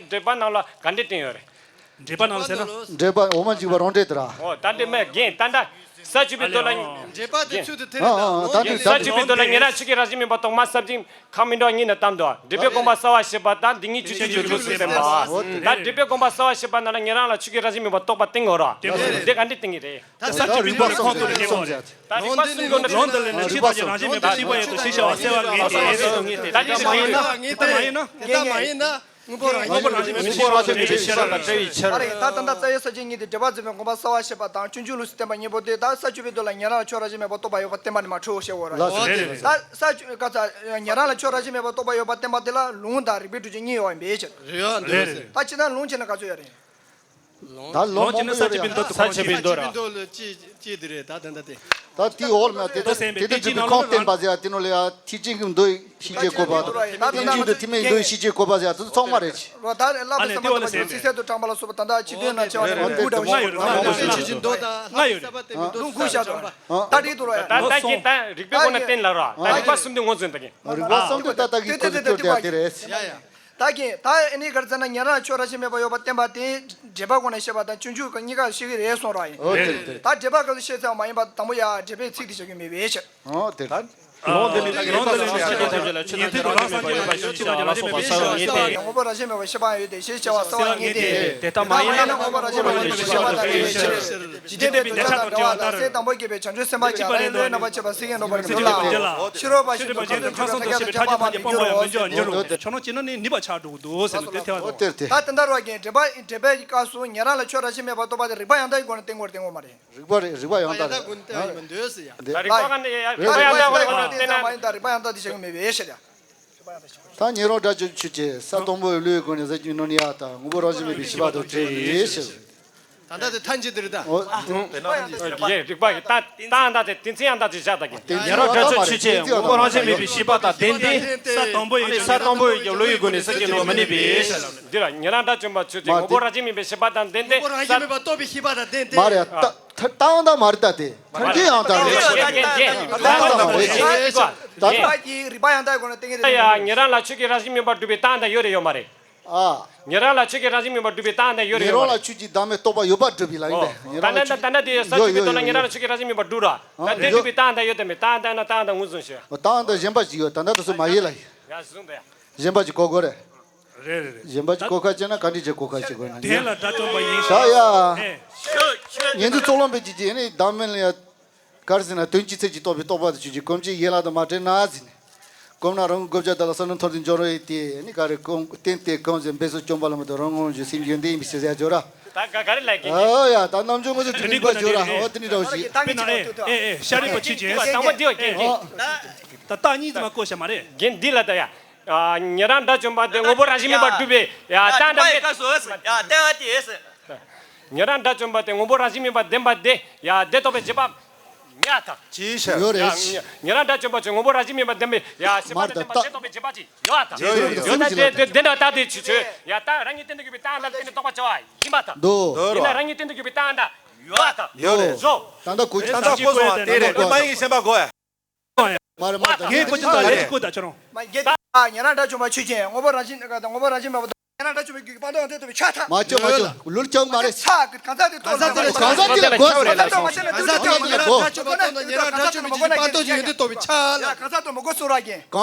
འདི་འགྲེལ་པ་ནང་ལ་ག་འདྲས་བསྟན་ཡོད་རེད། འགྲེལ་པ་ནང་ལ་ཟེར་ན། འགྲེལ་པ་འོ་མ་འཇིགས་པ་རང་འགྲེལ་དེ་ར། ཨོ་ད་འདི་མེད་རྒན་ད་འདྲ། ས་བཅུ་པའི་མདོ་ལ། འགྲེལ་པ་དེ་ཚུལ་དུ་དེ་རེད་ད། ཨ་ཨ་ད་འདི་ས་བཅུ་པའི་མདོ་ལ་ཉན་རང་ཆོས་ཀྱི་རང་བཞིན་མེད་པ་རྟོགས་མ་ས་བཅུ་ཁ་མི་འགྲོ་གཉིས་ནས་གཏམ་འདུག་འགྲེལ་པའི་དགོངས་པ་གསལ་བར་བྱེད་པ་དང་འདི་ཉིད་སྤྱོད་བྱེད་ཀྱི་ལུགས་སུ་བསྟན་པ། ད་འགྲེལ་པའི་དགོངས་པ་གསལ་བར་བྱེད་པ་ནང་ལ་ཉན་རང་ལ་ཆོས་ཀྱི་རང་བཞིན་མེད་པ་རྟོགས་པ་བསྟན་ཡོད་ར། འདི་ག་འདྲས་བསྟན་གྱི་རེད། ད་ས་བཅུ་པའི་མདོ་ལ་ཁོང་དུ་ལེགས་པ་རེད། ད་རིགས་པ་གསུམ་ལོ་ནས་ལོང་འདི་ལས་ནི་ཕྱི་དང་རང་བཞིན་མེད་པའི་ཤེས་པ་ཡོད་དོ་ཞེས་བྱ་བ་གསལ་བ་ངེས་ཏེ། ད་འདི་ཞིག་ཡིན་ན། ད་མ་ཡིན་ན། དངོས་པོ་རང་བཞིན་མེད་པའི་ཤེས་པ་དང་བྲལ་བའི་ཕྱིར། ཨ་རེ་ད་ད་ལྟ་རྩ་བའི་ས་བཅད་གཉིས་དེ་འགྲེལ་པ་འཛིན་པའི་དགོངས་པ་གསལ་བར་བྱེད་པ་དང་སྤྱོད་འཇུག་ལུགས་སུ་བསྟན་པ་གཉིས་པོ་དེ་ད་ས་བཅུ་པའི་མདོ་ལ་ཉན་རང་ལ་ཆོས་རང་བཞིན་མེད་པར་རྟོགས་པ་ཡོད་པར་བསྟན་པ་ནི་མ་འཁྲུལ་ཞེས་འོ་ར། ལགས་སོ། རེད་རེད། ད་ས་བཅུ་ག་ཚ་ཉན་རང་ལ་ཆོས་རང་བཞིན་མེད་པར་རྟོགས་པ་ཡོད་པར་བསྟན་པ་དེ་ལ་ལུང་དང་རིགས་པའི་གྲུབ་ཆ་གཉིས་ཡོད་པ་ཡིན་པའི་ཕྱིར། རེད་རེད། ད་ཅི་ན་ལུང་བྱས་ན་ག་ཚོད་ཡོད་རེད། ད་ལོ་ལོངས་སྤྱོད་ནི་ས་བཅུ་པའི་མདོ་དུ་ས་བཅུ་པའི་མདོ་ར། ལོ་ལ་ཅི་ཅི་དེ་རེད་ད་ད་ད་དེ། ད་དེ་འོག་ལ་དེ་དེ་དེ་དེ་དེ་དེ་ཁོང་བསྟན་པ་ཟེར་དེ་ནོ་ལ་ཡ་ཐེག་ཆེན་གྱི་མདོ་ཤེས་བྱའི་བཀོད་པ་དང་། ཐེག་ཆེན་དུ་ཐེག་དམན་མདོ་ཤེས་བྱའི་བཀོད་པ་ཟེར་དེ་ཚོ་ཚང་མ་རེད། རོ་ད་ལ་ཨ་ནི་དེ་འོག་ལ་ཟེར་ཚིག་གསལ་དུ་དྲངས་པ་ལ་སོགས་པ་ད་ད་ཅི་དོན་ན་ཆེ་བ་ནི་ལུང་དགུ་འདྲ་བོ་ཞིག་ལུང་དགུ་ཞིག་ལུང་དགུ་ཞིག་ད་དེ་དུ་ར། ད་ད་ཀྱི་ད་རིག་པའི་སྒོ་ནས་བསྟན་ལ་ར་ད་རིག་པ་གསུམ་དུ་ངོས་འཛིན་ད་ཀྱི། རིག་པ་གསུམ་དུ་ད་ལྟ་གི་ཁོ་ཚོ་སྐྱོར་དེ་དེ་རེད། ད་གིན་ད་ཨ་ནི་གར་ཙ་ན་ཉན་རང་ཆོས་རང་བཞིན་མེད་པ་ཡོད་པ་བསྟན་པ་དེ་འགྲེལ་པ་སྒོ་ནས་བཤད་པ་དང་སྤྱོད་འཇུག་གི་གཉིས་ཀ་ཤེས་ཀྱི་རེད་གསུངས་ར་ཡིན། ཨོ་དེ་རེད་དེ་རེད། ད་འགྲེལ་པ་ག་ཚོད་བཤད་ཚར་མ་ཡིན་པ་དང་པོ་ཡ་འགྲེལ་པའི་ཚིག་དེ་བྱ་རྒྱུ་མེད་པའི་ཕྱིར། ཨོ་དེ་རེད། ལུང་འདི་ལས་ལུང་འདི་ལས་ནི་ཤེས་པའི་ཐམས་ཅད་ལ་ཆོས་དང་ཆོས་དང་ལྡན་པའི་དབང་པོ་རང་བཞིན་མེད་པ་ཤེས་པ་ཡོད་དེ། ངོ་བོ་རང་བཞིན་མེད་པ་ཤེས་པ་ཡོད་དེ་ཞེས་བྱ་བ་གསལ་བ་ངེས་ཏེ། དེ་ལྟ་མ་ཡིན་ན་ངོ་བོ་རང་བཞིན་མེད་པ་ཤེས་པ་དང་ལྡན་པའི་ཕྱིར། འཇིག་རྟེན་པའི་འདོད་ཆགས་དང་བྲལ་བ་ལ་སྲས་དང་པོ་སྐྱེས་པའི་བྱང་ཆུབ་སེམས་དཔའ་ཀྱང་རང་ཡུལ་བློས་རྣམ་པར་ཕྱིན་པ་སེང་གེའི་ནོར་བུ་རིགས་དྲུག་ལ། ཕྱི་རོལ་པ་བཞིན་དུ་ཁམས་གསུམ་དུ་གཤེགས་པའི་ཕྲ་རྒྱས་ཐམས་ཅད་སྤངས་པ་ཡང་མི་འགྱུར་བར་འགྱུར་རོ། ཆོས་རྣམས་ཀྱི་ནི་ནུས་པ་ཆགས་འགྲོ་གི་འདུག་ཟེར་ནས་དེ་ཐལ་བ་དང་། ད་དེ་འདྲ་རོ་རྒན་འགྲེལ་པ་འགྲེལ་པའི་སྐབས་སུ་ཉན་རང་ལ་ཆོས་རང་བཞིན་མེད་པར་རྟོགས་པ་དེ་རིགས་པ་ཡང་དག་གི་སྒོ་ནས་བསྟན་དགོས་རེད་བསྟན་དགོས་མ་རེད། རིགས་པ་རེད། རིགས་པ་ཡང་དག་རེད། ད་རིགས་པ་ག་ནས་ཡ་རིགས་པ་ཡང་དག་གི་སྒོ་ནས་བསྟན་ན། མ་ཡིན་ད་རིགས་པ་ཡང་དག་དེ་བྱེད་ཀྱི་མེད་པའི་ཕྱིར་ཡ། ད་ཉན་རང་སྒྲ་བཅུ་ཆོས་ཅན། ས་དང་པོའི་བློའི་སྒོ་ནས་ཟེར་རྒྱུ་ནོ་ནི་ཡ་ད་ངོ་བོ་རང་བཞིན་མེད་པའི་ཤེས་པ་དང་བྲལ་བའི་ཕྱིར། ད་ལྟ་དེ་ཐལ་འགྱུར་དེ་རེད་ད། ཨོ། ཡེ་རིགས་པ་ཡི་ད་ད་ད་དེ་དེ་ཚེ་ཡང་ད་དེ་བཞག་ད་གི། ཉན་རང་སྒྲ་བཅུ་ཆོས་ཅན། ངོ་བོ་རང་བཞིན་མེད་པའི་ཤེས་པ་དང་ལྡན་ཏེ། ས་དང་པོ་ཡི་ས་དང་པོ་ཡི་བློ་ཡི་སྒོ་ནས་ཟེར་རྒྱུ་ནོ་མི་གནས་པའི་ཕྱིར། འདི་ལ་ཉན་རང་སྒྲ་བཅུ་ཆོས་ཅན། ངོ་བོ་རང་བཞིན་མེད་པའི་ཤེས་པ་དང་ལྡན་ཏེ། ངོ་བོ་རང་བཞིན་མེད་པ་རྟོགས་པའི་ཤེས་པ་དང་ལྡན་ཏེ། མ་རེད་ད། ད་ཡང་དག་མ་རེད་ད་དེ། ཐལ་འགྱུར་ཡང་དག་རེད། ད་ཡང་དག་མ་རེད། ད་ད་ད་ཉན་རང་ལ་ཆོས་ཀྱི་རང་བཞིན་མེད་པར་སྒྲུབ་པའི་ད་ཡང་དག་ཡོད་རེད་ཡོད་མ་རེད། ཨ། ཉན་རང་ལ་ཆོས་ཀྱི་རང་བཞིན་མེད་པར་སྒྲུབ་པའི་ད་ཡང་དག་ཡོད་རེད་ཡོད་མ་རེད། ཉན་རང་ལ་ཆོས་ཀྱི་བདག་མེད་རྟོགས་པ་ཡོད་པར་སྒྲུབ་པའི་ལ་ཡིན་པས། ད་ན་ད་ན་དེ་ས་བཅུ་པའི་མདོ་ན་ཉན་རང་ལ་ཆོས་ཀྱི་རང་བཞིན་མེད་པར་སྒྲུབ་ར། ད་དེ་སྒྲུབ་པའི་ད་ཡང་དག་ཡོད་དམ་མེད། ད་ཡང་དག་ན་ད་ཡང་དག་ངོས་བཟུང་ཞེས། ད་ཡང་དག་གཞན་པ་ཞིག་ཡོད་ད་ན་ད་སུ་མ་ཡིན་ལ་ཡིན། ཡ་བཟུང་དེ། གཞན་པ་ཅིག་གོ་དགོས་རེད། རེད་རེད་རེད། གཞན་པ་ཅིག་གོ་ཁ་བྱས་ན་ག་འདྲ་བྱས་གོ་ཁ་བྱེད་དགོས་ན་དེ་ལ་དགྲ་བཅོམ་པ་ཡིན་ད་ཡ། ཨེ། ཉན་ཐོས་ཚོགས་ལམ་པའི་ཅིག་ཅིག་ནི་བདག་མེད་ལ་ཡ། ག་རེ་ཟེར་ན་དོན་སྤྱི་ཚད་ཀྱི་རྟོགས་པའི་རྟོགས་པ་དང་ཆོས་ཀྱི་གོམས་ཀྱི་ཡན་ལག་དུ་མ་དྲན་ན་ཟེར་ནས། གོམས་ན་རང་གི་གོ་བྱ་དག་ལ་བསམ་བློ་འཐོར་ཏེ་འཇོག་རོགས་ཡིན་ཏེ་ནི་ག་རེ་གོམས་བསྟན་ཏེ་གོམས་ཟེར་འབད་སོ་བཅོམ་པ་ལ་མི་ལྡོག་རང་ངོ་བོ་ཡོན་ཏན་ཡིན་པའི་ཕྱིར་ཟེར་ཡ་འཇོག་ར། ད་ག་ག་རེ་ལ་ཀྱི། ཨོ་ཡ་ད་རྣམ་འཇོག་ངོ་ཚོ་དེ་འདྲ་འཇོག་ར། ཨོ་དེ་ནི་འདྲ་བོ་ཞིག་དཔེར་ན་ཨེ་ཨེ་ཨེ་ཤཱ་རིའི་བུ་ཆོས་ཅན། དང་པོ་འདི་བ་ཀྱི་ཀྱི། ད་རྟགས་གཉིས་ཙམ་མ་བཀོད་བྱ་མ་རེད། རྒན་འདི་ལ་ད་ཡ། ཉན་རང་དགྲ་བཅོམ་པ་དེ་ངོ་བོ་རང་བཞིན་མེད་པར་སྒྲུབ་པའི་ཡ་ད་འདྲ་མེད། ཡ་ལྟ་བ་དེ་ཨེ་ཟེར། ཉན་རང་དགྲ་བཅོམ་པ་དེ་དངོས་པོ་རང་བཞིན་མིན་པ་བདེན་པ་དེ་ཡ་དེ་རྟོགས་པའི་རྗེས་དཔག་མེད་ད། ཅིའི་ཕྱིར། ཡོད་རེད། ཡ་ཉན་རང་དགྲ་བཅོམ་པ་ཚོས་དངོས་པོ་རང་བཞིན་མིན་པ་བདེན་པའི་ཡ་ཤེས་པ་དང་ལྡན་པ་དེ་རྟོགས་པའི་རྗེས་དཔག་ཅིག་ཡོད་ད། ཡོད་ཡོད་ཡོད་ད། དེ་དེ་དེ་འདྲ་ད་དེ་ཆུ་ཆུ་ཡ་ད་རང་ཉིད་སྟེང་དུ་གྱུར་པའི་རྟགས་ལ་བརྟེན་ནས་རྟོགས་པ་བྱ་བ་ཡིན་པ་ད། འདུག་ཡིན་ན་རང་ཉིད་སྟེང་དུ་གྱུར་པའི་རྟགས་འདྲ་ཡོད་ད། ཡོད་རེད། བཟོ། ད་ལྟ་གོ་ཆ་ད་ལྟ་གོ་སོང་བ་དེ་རེད། དེ་མ་ཡིན་ཞེན་པ་གོ་ཡ། མ་རེད་མ་རེད། ངས་གོ་ཆ་ད་ལྟ་གོ་ད་ཁྱོད་རང་། མ་རྒྱལ་ད་ཉན་རང་དགྲ་བཅོམ་པ་ཆོས་ཅན། དངོས་པོ་རང་བཞིན་དངོས་པོ་རང་བཞིན་མེད་པ་དང་། ཉན་རང་དགྲ་བཅོམ་པའི་རྒྱུད་ཀྱི་སྤངས་རྟོགས་ཡང་དེ་རྟོགས་པའི་ཆ་ད། མ་ཆོག་མ་ཆོག་ལུར་ཆོག་མ་རེད། ཆ་གང་ཟག་དེ་རྟོགས་གང་ཟག་དེ་ལ་གོ་གང་ཟག་དེ་ལ་གོ་ཟེར་རེད། གང་ཟག་དེ་ལ་གོ། ཉན་རང་དགྲ་བཅོམ་པ་ཉན་རང་དགྲ་བཅོམ་པའི་རྒྱུད་ཀྱི་སྤངས་རྟོགས་ཀྱི་ཡོན་ཏན་རྟོགས་པའི་ཆ་ལ། གང་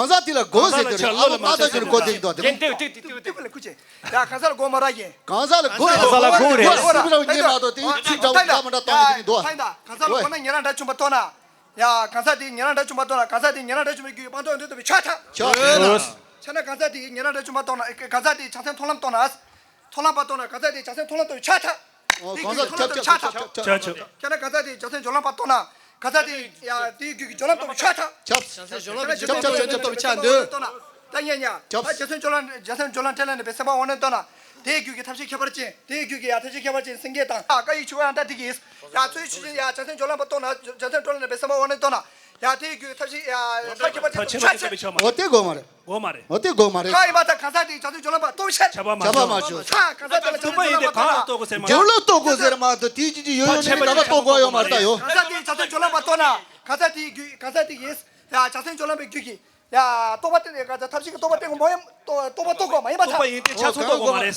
ཟག་དེ་མ་གོ་ཟེར་དེ་རེད། ཨ་མ་ད་ཆོག་ལོ་ལ་མ་ད་ཆོག་གོ་དེ་འདུག་དེ་དེ་དེ་ཡ་གང་ཟག་ལ་གོ་མ་རག་གིན། གང་ཟག་ལ་གོ་རེད། གང་ཟག་ལ་གོ་རེད། གོ་སྲིད་རང་ཉན་མ་གཏོགས་དེ་ཚིག་འདྲ་བོ་ཡག་མ་འདྲ་གཏོང་གི་འདུག་ད། གང་ཟག་ལ་གོ་ན་ཉན་རང་དགྲ་བཅོམ་པ་རྟོགས་ན། ཡ་གང་ཟག་དེ་ཉན་རང་དགྲ་བཅོམ་པ་རྟོགས་ན། གང་ཟག་དེ་ཉན་རང་དགྲ་བཅོམ་པའི་རྒྱུད་ཀྱི་སྤངས་རྟོགས་ཡོན་ཏན་རྟོགས་པའི་ཆ་ད། ཆ་ཡོད་ན། ཆ་ན་གང་ཟག་དེ་ཉན་རང་དགྲ་བཅོམ་པ་རྟོགས་ན། གང་ཟག་དེ་བྱང་སེམས་མཐོང་ལམ་རྟོགས་ན། མཐོང་ལམ་པ་རྟོགས་ན་གང་ཟག་དེ་བྱང་སེམས་མཐོང་ལམ་རྟོགས་པའི་ཆ་ད། ཨོ་གང་ཟག་ཆ་ཆ་ཆ་ཆ་ཆ་ཆ། ཆ་ཆ། ཁྱེད་ན་གང་ཟག་དེ་བྱང་སེམས་སྦྱོར་ལམ་པ་རྟོགས་ན། གང་ཟག་དེ་ཡ་དེའི་རྒྱུད་ཀྱི་སྦྱོར་ལམ་རྟོགས་པའི་ཆ་ད། ཆ་ཆ་ཆ་ཆ་ཆ་ཆ་ཆ་ཆ་ཆ། ད་ཉན་ཉ། ད་བྱང་སེམས་སྦྱོར་ལམ་བྱང་སེམས་སྦྱོར་ལམ་འཕྲིན་ལས་ནི་པའི་སེམས་པ་དབང་རྣོན་རྟོགས་ན། དེའི་རྒྱུད་ཀྱི་ཐབས་ཤེས་ཁྱད་པར་ཅན། དེའི་རྒྱུད་ཀྱི་ཡ་ཐབས་ཤེས་ཁྱད་པར་ཅན་སེང་གེ་དང་། ཨ་ཀ་ཡི་ཆུ་ཡང་ད་དེ་གིས། ཡ་ཚོའི་ཆུ་ཆེན་ཡ་བྱང་སེམས་སྦྱོར་ལམ་པ་རྟོགས་ན། བྱང་སེམས་སྦྱོར་ལམ་ནི་པའི་སེམས་པ་དབང་རྣོན་རྟོགས་ན། ཡ་དེའི་རྒྱུད་ཀྱི་ཐབས་ཤེས་ཡ་ཐབས་ཁྱད་པར་ཅན་ཐབས་ཁྱད་པར་ཅན་ཐབས་ཤེས་ཆ། འོ་དེ་དགོས་མ་རེད། གོ་མ་རེད། འོ་དེ་དགོས་མ་རེད། ཁ་ཡིན་པ་དང་གང་ཟག་དེའི་བྱང་སེམས་སྦྱོར་ལམ་པ་རྟོགས་ཤར། ཁྱབ་པ་མ་བྱུང་། ཁྱབ་པ་མ་བྱུང་། ཁ་གང་ཟག་དེ་ལ་བྱང་སེམས་སྦྱོར་ལམ་པ་རྟོགས་ན། སྦྱོར་ལམ་རྟོགས་དགོས་ཟེར་མ་གཏོགས་དེའི་རྒྱུད་ཀྱི་ཡོད་ཡོད་མེད་མེད་ད་ལྟ་རྟོགས་དགོས་ཡོད་མ་རེད་ད་ཡོ། གང་ཟག་དེའི་བྱང་སེམས་སྦྱོར་ལམ་པ་རྟོགས་ན། གང་ཟག་དེའི་རྒྱུད་གང་ཟག་དེ་ཡིན། ཡ་བྱང་སེམས་སྦྱོར་ལམ་པའི་རྒྱུད་ཀྱི། ཡ་རྟོགས་པ་དེ་ཐབས་ཤེས་ཀྱི་རྟོགས་པ་སྟེང་མོ་ཡང་རྟོགས་པ་རྟོགས་དགོས་མ་ཡིན་པ་ད། རྟོགས་པ་ཡིན་ཏེ་ཆ་ཚང་རྟོགས་དགོས་མ་རེད།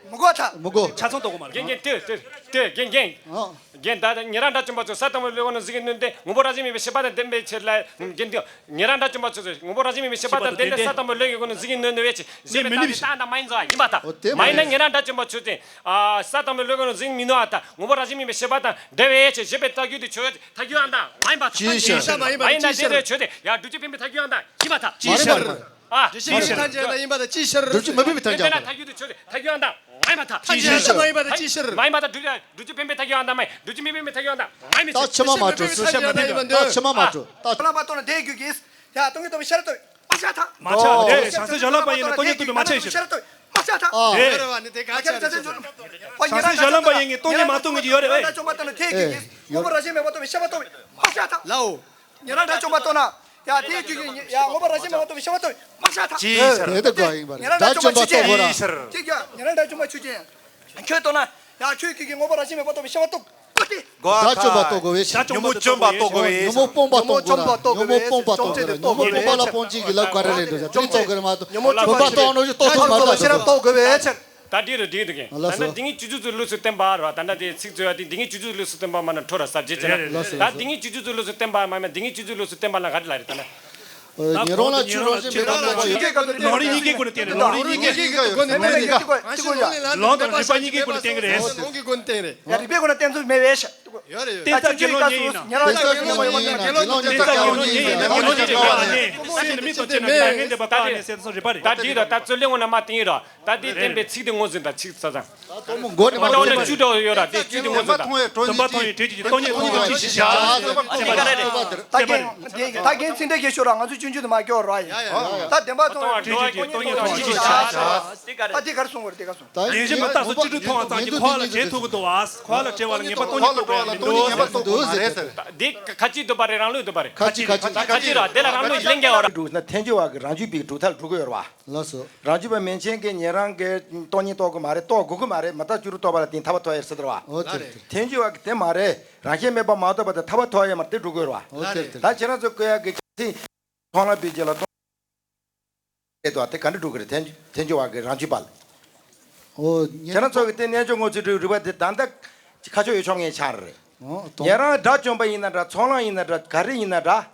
མི་དགོས་ད། མི་དགོས། ཆ་ཚང་རྟོགས་དགོས་མ་རེད། རྒན་རྒན་ལྟོས་ལྟོས་ལྟོས་རྒན་རྒན། ཨོ། རྒན་ད་ཉན་རང་དགྲ་བཅོམ་པ་ཚོ་ས་དང་པོའི་བློས་བཀོད་ནང་གཟིགས་ཀྱི་ནུས་ལྡན་དངོས་པོ་རང་བཞིན་མེད་པའི་ཤེས་པ་དང་ལྡན་པའི་ཕྱིར་ལ། རྒན་ལྟོས། ཉན་རང་དགྲ་བཅོམ་པ་ཚོས་དངོས་པོ་རང་བཞིན་མེད་པའི་ཤེས་པ་དང་ལྡན་ཏེ་ས་དང་པོའི་བློས་བཀོད་ནང་གཟིགས་ཀྱི་ནུས་ནུས་པའི་ཕྱིར་ཞེས་པའི་རྟགས་དེ་རྟགས་དང་མ་ཡིན་ཙང་ཡིན་པ་དང་། མ་ཡིན་ན་ཉན་རང་དགྲ་བཅོམ་པ་ཚོས་ཏེ། ས་དང་པོའི་བློས་བཀོད་ནང་གཟིགས་མི་ནུས་པ་དང་དངོས་པོ་རང་བཞིན་མེད་པའི་ཤེས་པ་དང་ལྡན་པའི་ཕྱིར་ཞེས་པའི་རྟགས་རྒྱུད་དེ་ཆོས་ཐལ་འགྱུར་ཡང་དག་མ་ཡིན་པ་དང་། ཅིའི་ཕྱིར། མ་ཡིན་ན་དེ་དེ་ཆོས་དེ་ཡང་སྒྲུབ་བྱེད་བེམ་པོའི་ཐལ་འགྱུར་ཡང་དག་ཡིན་པ་དང་། ཅིའི་ཕྱིར། ཨ། ཅིའི་ཕྱིར། ཐལ་འགྱུར་ཡང་དག་ཡིན་པ་དང་ཅིའི་ཕྱིར། སྒྲུབ་བྱེད་མེད་བེམ་པོའི་ཐལ་འགྱུར་ཡང་དག་ཐལ་འགྱུར་དེ་ཆོས་དེ་ཐལ་འགྱུར་ཡང་དག་མ་ཡིན་པ་དང་། ཅིའི་ཕྱིར། མ་ཡིན་པ་དང་སྒྲུབ་བྱེད་བེམ་པོའི་ཐལ་འགྱུར་ཡང་དག་མ་ཡིན། སྒྲུབ་བྱེད་མེད་བེམ་པོའི་ཐལ་འགྱུར་ཡང་དག་མ་ཡིན། ད་ཕྱི་མ་མ་འགྲོ། ཕྱི་མ་མ་འགྲོ། ད་ལམ་པ་རྟོགས་ན་དེའི་རྒྱུད་ཀྱིས། ཡ་སྟོང་ཉིད་རྟོགས་པའི་ཤེས་རབ་རྟོགས། མ་ཆགས་ཐལ། མ་ཆགས། དེ་བྱང་སེམས་སྦྱོར་ལམ་པ་ཡིན་ན་སྟོང་ཉིད་རྟོགས་པའི་མ་ཆགས་ཤེས། ཤེས་རབ་རྟོགས། མ་ཆགས་ཐལ། ཨ། རེད་རེད་བ་ནི་དེ་ག་ཆགས་རེད། བྱང་སེམས་སྦྱོར་ལམ་པ་ཡིན་ངེས་སྟོང་ཉིད་མ་རྟོགས་ངེས་ཀྱི་ཡོད་རེད་བས། ཉན་རང་དགྲ་བཅོམ་པ་རྟོགས་ན་དེའི་རྒྱུད་ཀྱིས་དངོས་པོ་རང་བཞིན་མེད་པ་རྟོགས་པའི་ཤེས་པ་རྟོགས། མ་ཆགས་ཐལ། ལའོ། ཉན་རང་དགྲ་བཅོམ་པ་རྟོགས་ན། ཡ་དེའི་རྒྱུད་ཀྱིས་ཡ་དངོས་པོ་རང་བཞིན་མེད་པ་རྟོགས་པའི་ཤེས་པ་རྟོགས། མ་ཆགས་ཐལ། ཅིའི་ཕྱིར། དེ་ལྟར་དགོས་ཡིན་པ་རེད། ཉན་རང་དགྲ་བཅོམ་པ་རྟོགས་དགོས་ར། ཅིའི་ཕྱིར། ཅིག་ཡ་ཉན་རང་དགྲ་བཅོམ་པ་ཆོས་ཅན། ཁྱོད་རྟོགས་ན། ཡ་ཁྱོད་ཀྱིས་དངོས་པོ་རང་བཞིན་མེད་པ་རྟོགས་པའི་ཤེས་པ་རྟོགས། དགྲ་བཅོམ་པ་རྟོགས་དགོས་པའི་ཕྱིར། ཉོན་མོངས་བཅོམ་པ་རྟོགས་དགོས་པའི་ཕྱིར། ཉོན་མོངས་སྤོང་པ་རྟོགས་དགོས་པའི་ཕྱིར། ཉོན་མོངས་སྤོང་པ་རྟོགས་དགོས་པའི་ཕྱིར། ཉོན་མོངས་སྤོང་པ་ལ་སྤོང་བྱེད་ཀྱི་ལབ་ག་རེ་རེད་འདུག་དེ་རྟོགས་དགོས་རེད་མ་གཏོགས། ཉོན་མོངས་བཅོམ་པ་རྟོགས་ནོ་ཞིག་རྟོགས་ཐུབ་མ་རེད། ཐལ་འགྱུར་བའི་ཤེས་རབ་རྟོགས་དགོས་པའི་ཕྱིར། ད་འདི་རུ་འདི་འདུག་གན། ད་ནི་འདི་ཉིད་སྤྱོད་བྱེད་ཀྱི་ལུགས་སུ་བསྟན་པ་རེད་བ། ད་ནི་དེ་ཚིག་ཚོད་ཡ་དེ་འདི་ཉིད་སྤྱོད་བྱེད་ཀྱི་ལུགས་སུ་བསྟན་པ་མ་ན་འཕྲོ་ར་ཟབ་རྒྱས་ཅན། རེད་རེད། ད་འདི་ཉིད་སྤྱོད་བྱེད་ཀྱི་ལུགས་སུ་བསྟན་པ་མ་ཡིན་པ་འདི་ཉིད་སྤྱོད་བྱེད་ཀྱི་ལུགས་སུ་བསྟན་པ་ལ་ག་རེ་ལབ་རེད་ད་ནི། ཉན་རང་ལ་ཆོས་རང་བཞིན་མེད་པ་ལ་ལུང་རིགས་གཉིས་ཀའི་སྒོ་ནས་བསྟན་གྱི་རེད། ལུང་དང་རིགས་པ་གཉིས་ཀའི་སྒོ་ནས་བསྟན་གྱི་རེད། ལུང་དང་རིགས་པ་གཉིས་ཀའི་སྒོ་ནས་བསྟན་གྱི་རེད། ཡ་རིགས་པའི་སྒོ་ནས་བསྟན་ཚུལ་མེད་པས། ཏེ་ཙ་དགེ་སློང་གཉིས་ཡིན་ན། ཏེ་ཙ་དགེ་སློང་གཉིས་ཡིན་ན། ཏེ་ཙ་དགེ་སློང་གཉིས་ཡིན་ན། དགེ་སློང་གཉིས་ཀྱི་སྒོ་ནས་ཤིན་ཏུ་མི་རྟོག་ཅེ་ན་ལས་ངན་འདས་པ་བཀག་ནས་ཟེར་སོང་རེད་པ་རེད། ད་འདི་ར་ད་རྩོད་ལེན་འོ་ན་མ་བསྟན་ཡིན་ར། ད་འདི་བསྟན་པའི་ཚིག་དེ་ངོས་འཛིན་དང་ཚིག་ས་ཙང་། ད་དོ་མོ་མགོ་ནས་མ་ད་འོ་ན་བཅུ་འདྲ་ཡོད་ར། དེ་བཅུ་དེ་ངོས་འཛིན་དང་། བདེན་པ་མཐོང་བའི་གྲོས་ཀྱི་སྟོང་ཉིད་མཐོང་བའི་གྲོས་ཀྱི་ཤེས་བྱ། ད་རྒན་ད་རྒན་ཚིག་འདྲ་གལ་ཤོར་ར། ང་ཚོ་སྤྱོད་འཇུག་དུ་མ་སྐྱོར་ར་ཡ། ད་བདེན་པ་མཐོང་བའི་གྲོས་ཀྱི་སྟོང་ཉིད་མཐོང་བའི་གྲོས་ཀྱི་ཤེས་བྱ། ད་དེ་ག་རེ་གསུང་བར་དེ་ག་སོང་། ཡིན་གཞི་མི་རྟག་སོགས་སྤྱོད་འཇུག་མཐོང་བ་ཙམ་གྱིས་འཁོར་བ་ལ་བྲལ་ཐུབ་ཀྱི་འདུག་བ། འཁོར་བ་ལ་བྲལ་བ་ལ་ངེས་པར་སྟོང་ཉིད་རྟོགས་པ་ཡང་མི་འདུག་ཟེར། འདི་ཁ་ཅིག་འདོད་པ་རེད་རང་ལུགས་འདོད་པ་རེད། ཁ་ཅིག་ཁ་ཅིག་ཁ་ཅིག་ར་དེ་ལ་རང་ལུགས་ལེན་རྒྱ་བ་ར། འགྲུབ་ན་ཐལ་འགྱུར་བ་གི་རང་རྒྱུད་པའི་གྲུབ་མཐའ་ལ་འགྲོ་གི་ཡོད་རེད་བ། ལགས་སོ། རང་རྒྱུད་པ་མན་ཆད་ཀྱིས་ཉན་རང་གི་སྟོང་ཉིད་རྟོགས་ཀྱི་མ་རེད། རྟོགས་དགོས་ཀྱི་མ་རེད། མི་རྟག་སྤྱོད་འཇུག་རྟོགས་པ་ལ་བརྟེན་ཐར་པ་ཐོབ་ཡ་ཟེར་དེ་རེད་བ། འོ་དེ་རེད། དེ་རེད། ཐལ་འགྱུར་བ་གི་དེ་མ་རེད། རང་ཤེས་མེད་པ་མ་རྟོགས་པ་དེ་ཐར་པ་ཐོབ་ཡ་མ་རེད། དེ་འགྲོ་གི་ཡོད་རེད་བ། འོ་དེ་རེད་དེ་རེད། ད་ཁྱེད་རང་ཚོ་བཀོད་ཡ་གི་ཅི། མཐོང་ལམ་པའི་རྗེས་ལ་སྟོང་། ཨེ་དོ་དེ་ག་འདྲ་འགྲོ་གི་རེད། ཐལ་ཐལ་འགྱུར་བ་གི་རང་རྒྱུད་པ་ལ། ཨོ། ཁྱེད་རང་ཚོ་གི་དེ་རྣལ་འབྱོར་དངོས་གཙོའི་རིག་པ་དེ་ད་ལྟ་ཁ་ཕྱོགས་ཡོད་ཕྱོགས་ངན་ཆགས་རེད། ཨོ། ཉན་རང་དགྲ་བཅོམ་པ་ཡིན་ན་འདྲ། ཚོགས་ལམ་ཡིན་ན་འདྲ། ག་རེ་ཡིན་ན་འདྲ།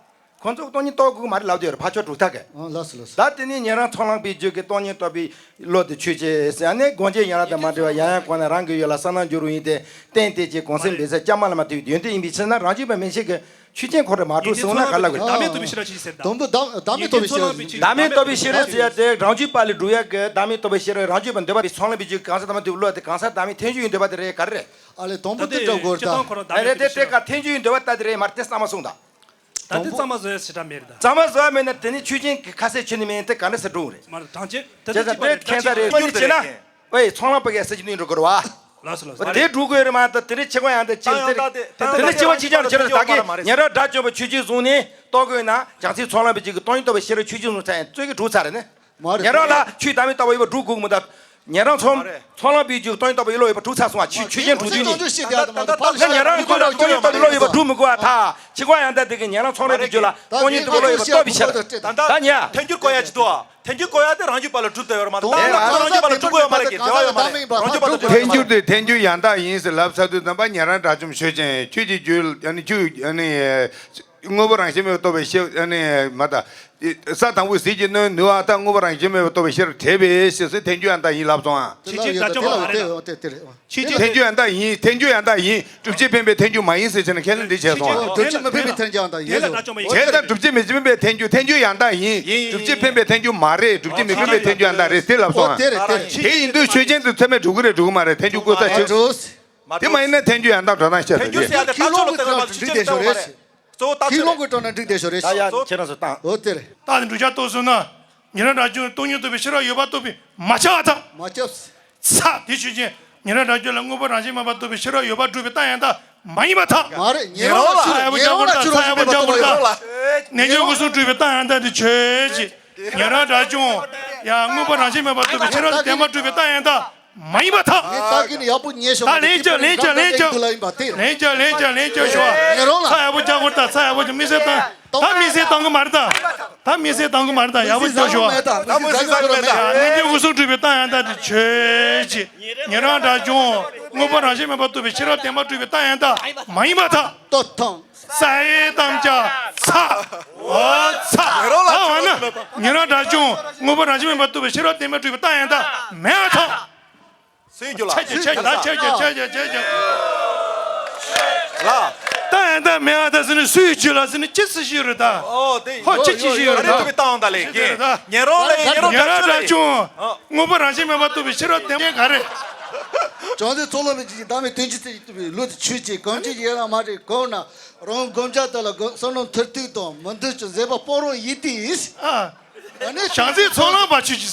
ཁོང་ཚོ་སྟོང་ཉིད་རྟོགས་དགོས་ཀྱི་མ་རེད་ལབ་བསྡད་ཡོད་རེད། ཕར་ཕྱོགས་གྲུབ་མཐའ་གི། ཨོ་ལགས་སོ་ལགས་སོ། ད་དེ་ནས་ཉན་རང་ཚོགས་ལམ་པའི་རྒྱུད་ཀྱི་སྟོང་ཉིད་རྟོགས་པའི་བློ་དེ་ཆོས་ཅན་ཟེར་ནས་སྒོ་འབྱེད་ཡན་ལག་དང་མ་འབྲེལ་བ་ཡང་ཡང་གོང་ནས་རང་གི་ཡུལ་ལ་གསལ་སྣང་འགྱུར་བ་ཡིན་ཏེ། རྟེན་དེ་ཅན་གོང་གསལ་འབེབས་ས་སྐྱབས་མ་ལ་མ་ཐུལ་བའི་ཡོན་ཏན་ཡིན་པའི་ཕྱིར་ན། རང་རྒྱུད་པ་མན་ཆད་ཀྱི་ཆོས་ཅན་ཁོ་རང་མ་གྲུབ་ཟེར་ན་ག་ལ་དགོས། བདག་མེད་རྟོགས་པའི་ཤེས་རབ་ཅི་ཟེར་ད། བདག་མེད་རྟོགས་པའི་ཤེས་རབ་ཟེར་ཡ་དེ་རང་རྒྱུད་པ་ལས་སྒྲུབ་ཡ་གི་རང་རྒྱུད་པ་ལས་སྒྲུབ་ཡ་གི་བདག་མེད་རྟོགས་པའི་ཤེས་རབ་རང་རྒྱུད་པ་འདོད་པ་པའི་ཚོགས་ལམ་པའི་རྒྱུད་གང་ཟག་དང་མ་ཐུལ་བློ་དེ་གང་ཟག་བདག་མེད་ཐལ་འགྱུར་ཡི་འདོད་པ་དེ་རེད། ག་རེ་རེད། ཨ་ལས་དང་པོ་དེ་འགྲོ་དགོས་རེད་ད། ཨ་རེད་དེ་དེ་ག་ཐལ་འགྱུར་ཡི་འདོད་པ་ད་དེ་རེད་མ་རེད། དེ་གཙང་མ་གསུངས་ད། ད་དེ་གཙང་མ་བཟོ་ཡ་ཞེ་དྲག་མེད་རེད་ད། གཙང་མ་བཟོ་ཡ་མེད་ན་དེ་ནི་ཆོས་ཅན་གྱི་ཁ་ཟས་ཆོས་ནི་མེད་དེ་ག་འདྲ་ཟེར་འགྲོ་གི་རེད། མ་རེད་དྲང་ཆེ་དེ་ཚོ་ཅིག་པ་རེད་ཁྱད་མཚར་རེད། ཁྱོད་ནི་བྱས་ན། ཨེ་ཚོགས་ལམ་པ་གི་ཟེར་གྱི་ནི་འགྲོ་གི་རེད་བ། ལགས་སོ་ལགས་སོ། དེ་སྒྲུབ་དགོས་རེད་མ་གཏོགས་དེ་རིང་ཆེ་ཁོ་ཡང་དེ་ཆེ་དེ་རིང་ཆེ་བ་ཆེ་ཆ་རུ་ཁྱེད་རང་ད་གི་ཉེ་རབས་དགྲ་བཅོམ་པ་ཆོས་ཅན་བཟུང་ནས་རྟོགས་དགོས་ན་བྱང་སེམས་ཚོགས་ལམ་པའི་རྗེས་ཀྱི་སྟོང་ཉིད་རྟོགས་པའི་ཤེས་རབ་ཆོས་ཅན་བཟུང་ཚར་ཡང་རྩོད་གི་གྲུབ་ཚར་རེད་ནི། མ་རེད། ཉེ་རབས་ལ་ཆོས་བདག་མེད་རྟོགས་པ་ཡོད་པ་སྒྲུབ་དགོས་མི་འདུག་ཉེ་རབས་ཚོགས་ཚོགས་ལམ་པའི་རྗེས་སྟོང་ཉིད་རྟོགས་པ་ཡོད་ལོ་ཡོད་པ་གྲུབ་ཚར་སོང་བ་ཆོས་ཆོས་ཅན་གྲུབ་དུས་ནི། ད་ཉེ་རབས་ཀུན་ལ་སྟོང་ཉིད་རྟོགས་པ་ཡོད་ལོ་ཡོད་པ་སྒྲུབ་མི་དགོས་བ་ད་ཆེ་ཁོ་ཡང་ད་དེ་གི་ཉེ་རབས་ཚོགས་ལམ་པའི་རྗེས་ལ་སྟོང་ཉིད་རྟོགས་པ་ཡོད་པ་རྟོགས་པའི་ཕྱིར་ད་ཉེ་ཐལ་འགྱུར་གོ་ཡ་ཅི་ཏོ། ཐལ་འགྱུར་གོ་ཡ་དེ་རང་རྒྱུད་པ་ལ་གྲུབ་བསྡད་ཡོད་རེད་མ་གཏོགས་ད་ལ་རང་རྒྱུད་པ་ལ་གྲུབ་གོ་ཡོད་མ་རེད། རྒྱལ་བ་ཡོད་མ་རེད། རང་རྒྱུད་པ་ལ་གྲུབ་གོ་ཡོད་མ་རེད། རྒྱལ་བ་ཡོད་མ་རེད། རང་རྒྱུད་པ་ལ་གྲུབ་གོ་ཡོད་མ་རེད། ཐལ་འགྱུར་དེ་ཐལ་འགྱུར་ཡང་དག་ཡིན་ཟེར་ལབ་ཚར་དུས་ཙམ་པ་ཉན་རང་དགྲ་བཅོམ་ཆོས་ཅན། ཁྱོད་ཀྱི་རྒྱུད་ཨ་ནི་ཁྱོད་ཨ་ནི་དངོས་པོ་རང་བཞིན་མེད་པར་རྟོགས་པའི་ཤེས་ཨ་ནི་མ་དང་། ས་དང་པོའི་ཟིལ་གྱིས་གནོན་ནུས་པ་དང་དངོས་པོ་རང་བཞིན་མེད་པར་རྟོགས་པའི་ཤེས་རབ་བྲལ་བའི་ཕྱིར་ཟེར་ཐལ་འགྱུར་ཡང་དག་ཡིན་ལབ་སོང་ཨ། ཆོས་ཅན་དགྲ་བཅོམ་པ་མ་རེད། ཆོས་ཅན། ཐལ་འགྱུར་ཡང་དག་ཡིན། ཐལ་འགྱུར་ཡང་དག་ཡིན། སྒྲུབ་བྱེད་འཕེན་པའི་ཐལ་འགྱུར་མ་ཡིན་ཟེར་བྱས་ན་ཁས་ལེན་འདི་བྱས་སོང་། སྒྲུབ་བྱེད་མི་འཕེན་པའི་ཐལ་འགྱུར་ཡང་དག་ཡིན། བྱས་ཙང་སྒྲུབ་བྱེད་མི་འཕེན་པའི་ཐལ་འགྱུར་ཐལ་འགྱུར་ཡང་དག་ཡིན། སྒྲུབ་བྱེད་འཕེན་པའི་ཐལ་འགྱུར་མ་རེད། སྒྲུབ་བྱེད་མི་འཕེན་པའི་ཐལ་འགྱུར་ཡང་དག་རེད་དེ་ལབ་སོང་། དེ་རེད་དེ་རེད། དེ་ཡིན་དུས་ཆོས་ཅན་དུ་ཚད་མས་གྲུབ་ཀྱི་རེད་གྲུབ་ཀྱི་མ་རེད། ཐལ་འགྱུར་བཀོད་ས་ཆེ། དེ་མ་ཡིན་ན་ཐལ་འགྱུར་ཡང་དག་འགྲོ་སྟངས་བཤད་ད་ཡོད། ཁས་བླངས་ཀྱི་སྟངས་ལ་འགྲིག་བསྡད་ཤོག་རེད། གཙོ་བོ་ཁས་བླངས་ཀྱི་སྟངས་ལ་འགྲིག་བསྡད་ཤོག་རེད། ད་ཡ་ཁྱེད་རང་ཚོ་བཏང་། འོ་དེ་རེད། ད་ནི་འགྲུལ་ཆ་གཏོགས་སོང་ན། ཉན་རང་དགྲ་བཅོམ་ལ་སྟོང་ཉིད་རྟོགས་པའི་ཤེས་རབ་ཡོད་པ་རྟོགས་པས་མ་ཁྱབ་པར་ཐལ། མ་ཁྱབ། ཚ་དེ་ཆོས་ཅན། ཉན་རང་དགྲ་བཅོམ་ལ་དངོས་པོ་རང་བཞིན་མེད་པར་རྟོགས་པའི་ཤེས་རབ་ཡོད་པར་སྒྲུབ་པའི་རྟགས་ཡང་དག་མ་ཡིན་པར་ཐལ། མ་རེད། ཉན་རང་ལ་ཚ་ཡག་པོ་རྒྱག་དགོས་དང་ཚ་ཡག་པོ་རྒྱག་དགོས་དང་། རྣལ་འབྱོར་སྒོ་གསུམ་སྒྲུབ་པའི་རྟགས་ཡང་དག་དེ་ཆོས་ཅན། ཉན་རང་དགྲ་བཅོམ། ཡང་དངོས་པོ་རང་བཞིན་མེད་པར་རྟོགས་པའི་ཤེས་རབ་བདེན་པར་སྒྲུབ་པའི་རྟགས་ཡང་དག་མ་ཡིན་པར་ཐལ། ངས་ད་གིན་ཡག་པོ་ཉན་ཤོག་ད་ལན་རྒྱག་ལན་རྒྱག་ལན་རྒྱག་ལན་རྒྱག་ལན་རྒྱག་ལན་རྒྱག་ཤོག་ཉན་རང་ལ། ཚ་ཡག་པོ་རྒྱག་དགོས་དང་ཚ་ཡག་པོ་རྒྱག་དམིགས་བསལ་བཏང་། ད་དམིགས་བསལ་བཏང་གི་མ་རེད་ད། ད་དམིགས་བསལ་བཏང་གི་མ་རེད་ད། ཡག་པོ་རྒྱག་ཤོག་ད་དམིགས་བསལ་བཏང་གི་མ་རེད་ད། རྣལ་འབྱོར་སྒོ་གསུམ་སྒྲུབ་པའི་རྟགས་ཡང་དག་དེ་ཆོས་ཅན། ཉན་རང་དགྲ་བཅོམ། དངོས་པོ་རང་བཞིན་མེད་པར་རྟོགས་པའི་ཤེས་རབ་བདེན་པར་སྒྲུབ་པའི་རྟགས་ཡང་དག་མ་ཡིན་པར་ཐལ། ལྟོ་ཐང་། ས་ཡི་དམ་བཅའ་ཚ། འོ་ཚ། ཨ་བ་ན། ཉན་རང་དགྲ་བཅོམ། དངོས་པོ་རང་བཞིན་མེད་པར་རྟོགས་པའི་ཤེས་རབ་བདེན་པར་སྒྲུབ་པའི་རྟགས་ཡང་དག་མེད་པར་ཐལ། སུའི་རྒྱུད་ལ། ཆེ་ཆེ་ཆེ་ད་ཆེ་ཆེ་ཆེ་ཆེ་ཆེ་ཆེ། ལ། རྟགས་ཡང་དག་མེད་པར་ཐལ་ཟེར་ནས་སུའི་རྒྱུད་ལ་ཟེར་ནས་ཅི་སུ་ཞིག་རེད་ད། ཨོ་དེ་ཧོ་ཅི་ཅི་ཞིག་ཡོད་རེད་ད། རེད་དུ་བཏང་ད་ལས་ཀྱི། ཉན་རང་ལས་ཉན་རང་དགྲ་བཅོམ། དངོས་པོ་རང་བཞིན་མེད་པར་རྟོགས་པའི་ཤེས་རབ་བདེན་པ་ག་རེ། བྱང་སེམས་ཚོགས་ལམ་པའི་ཇི་བཞིན་བདག་མེད་དོན་གྱི་ཚེ་ཡི་བསྟོད་པའི་ལུགས་དེ་ཆོས་ཅན། གང་ཅི་ཡི་རང་མ་རེད་གང་ན་རང་བསྒོམ་བྱ་དག་ལ་བསམ་བློ་མཐུར་ཐུག་དང་མི་མཐུན་ཕྱོགས་ཟད་པ་སྤང་རང་ཡིན་ཏེ། ཨ་ནི་བྱང་སེམས་ཚོགས་ལམ་པ་ཆོས་ཅན།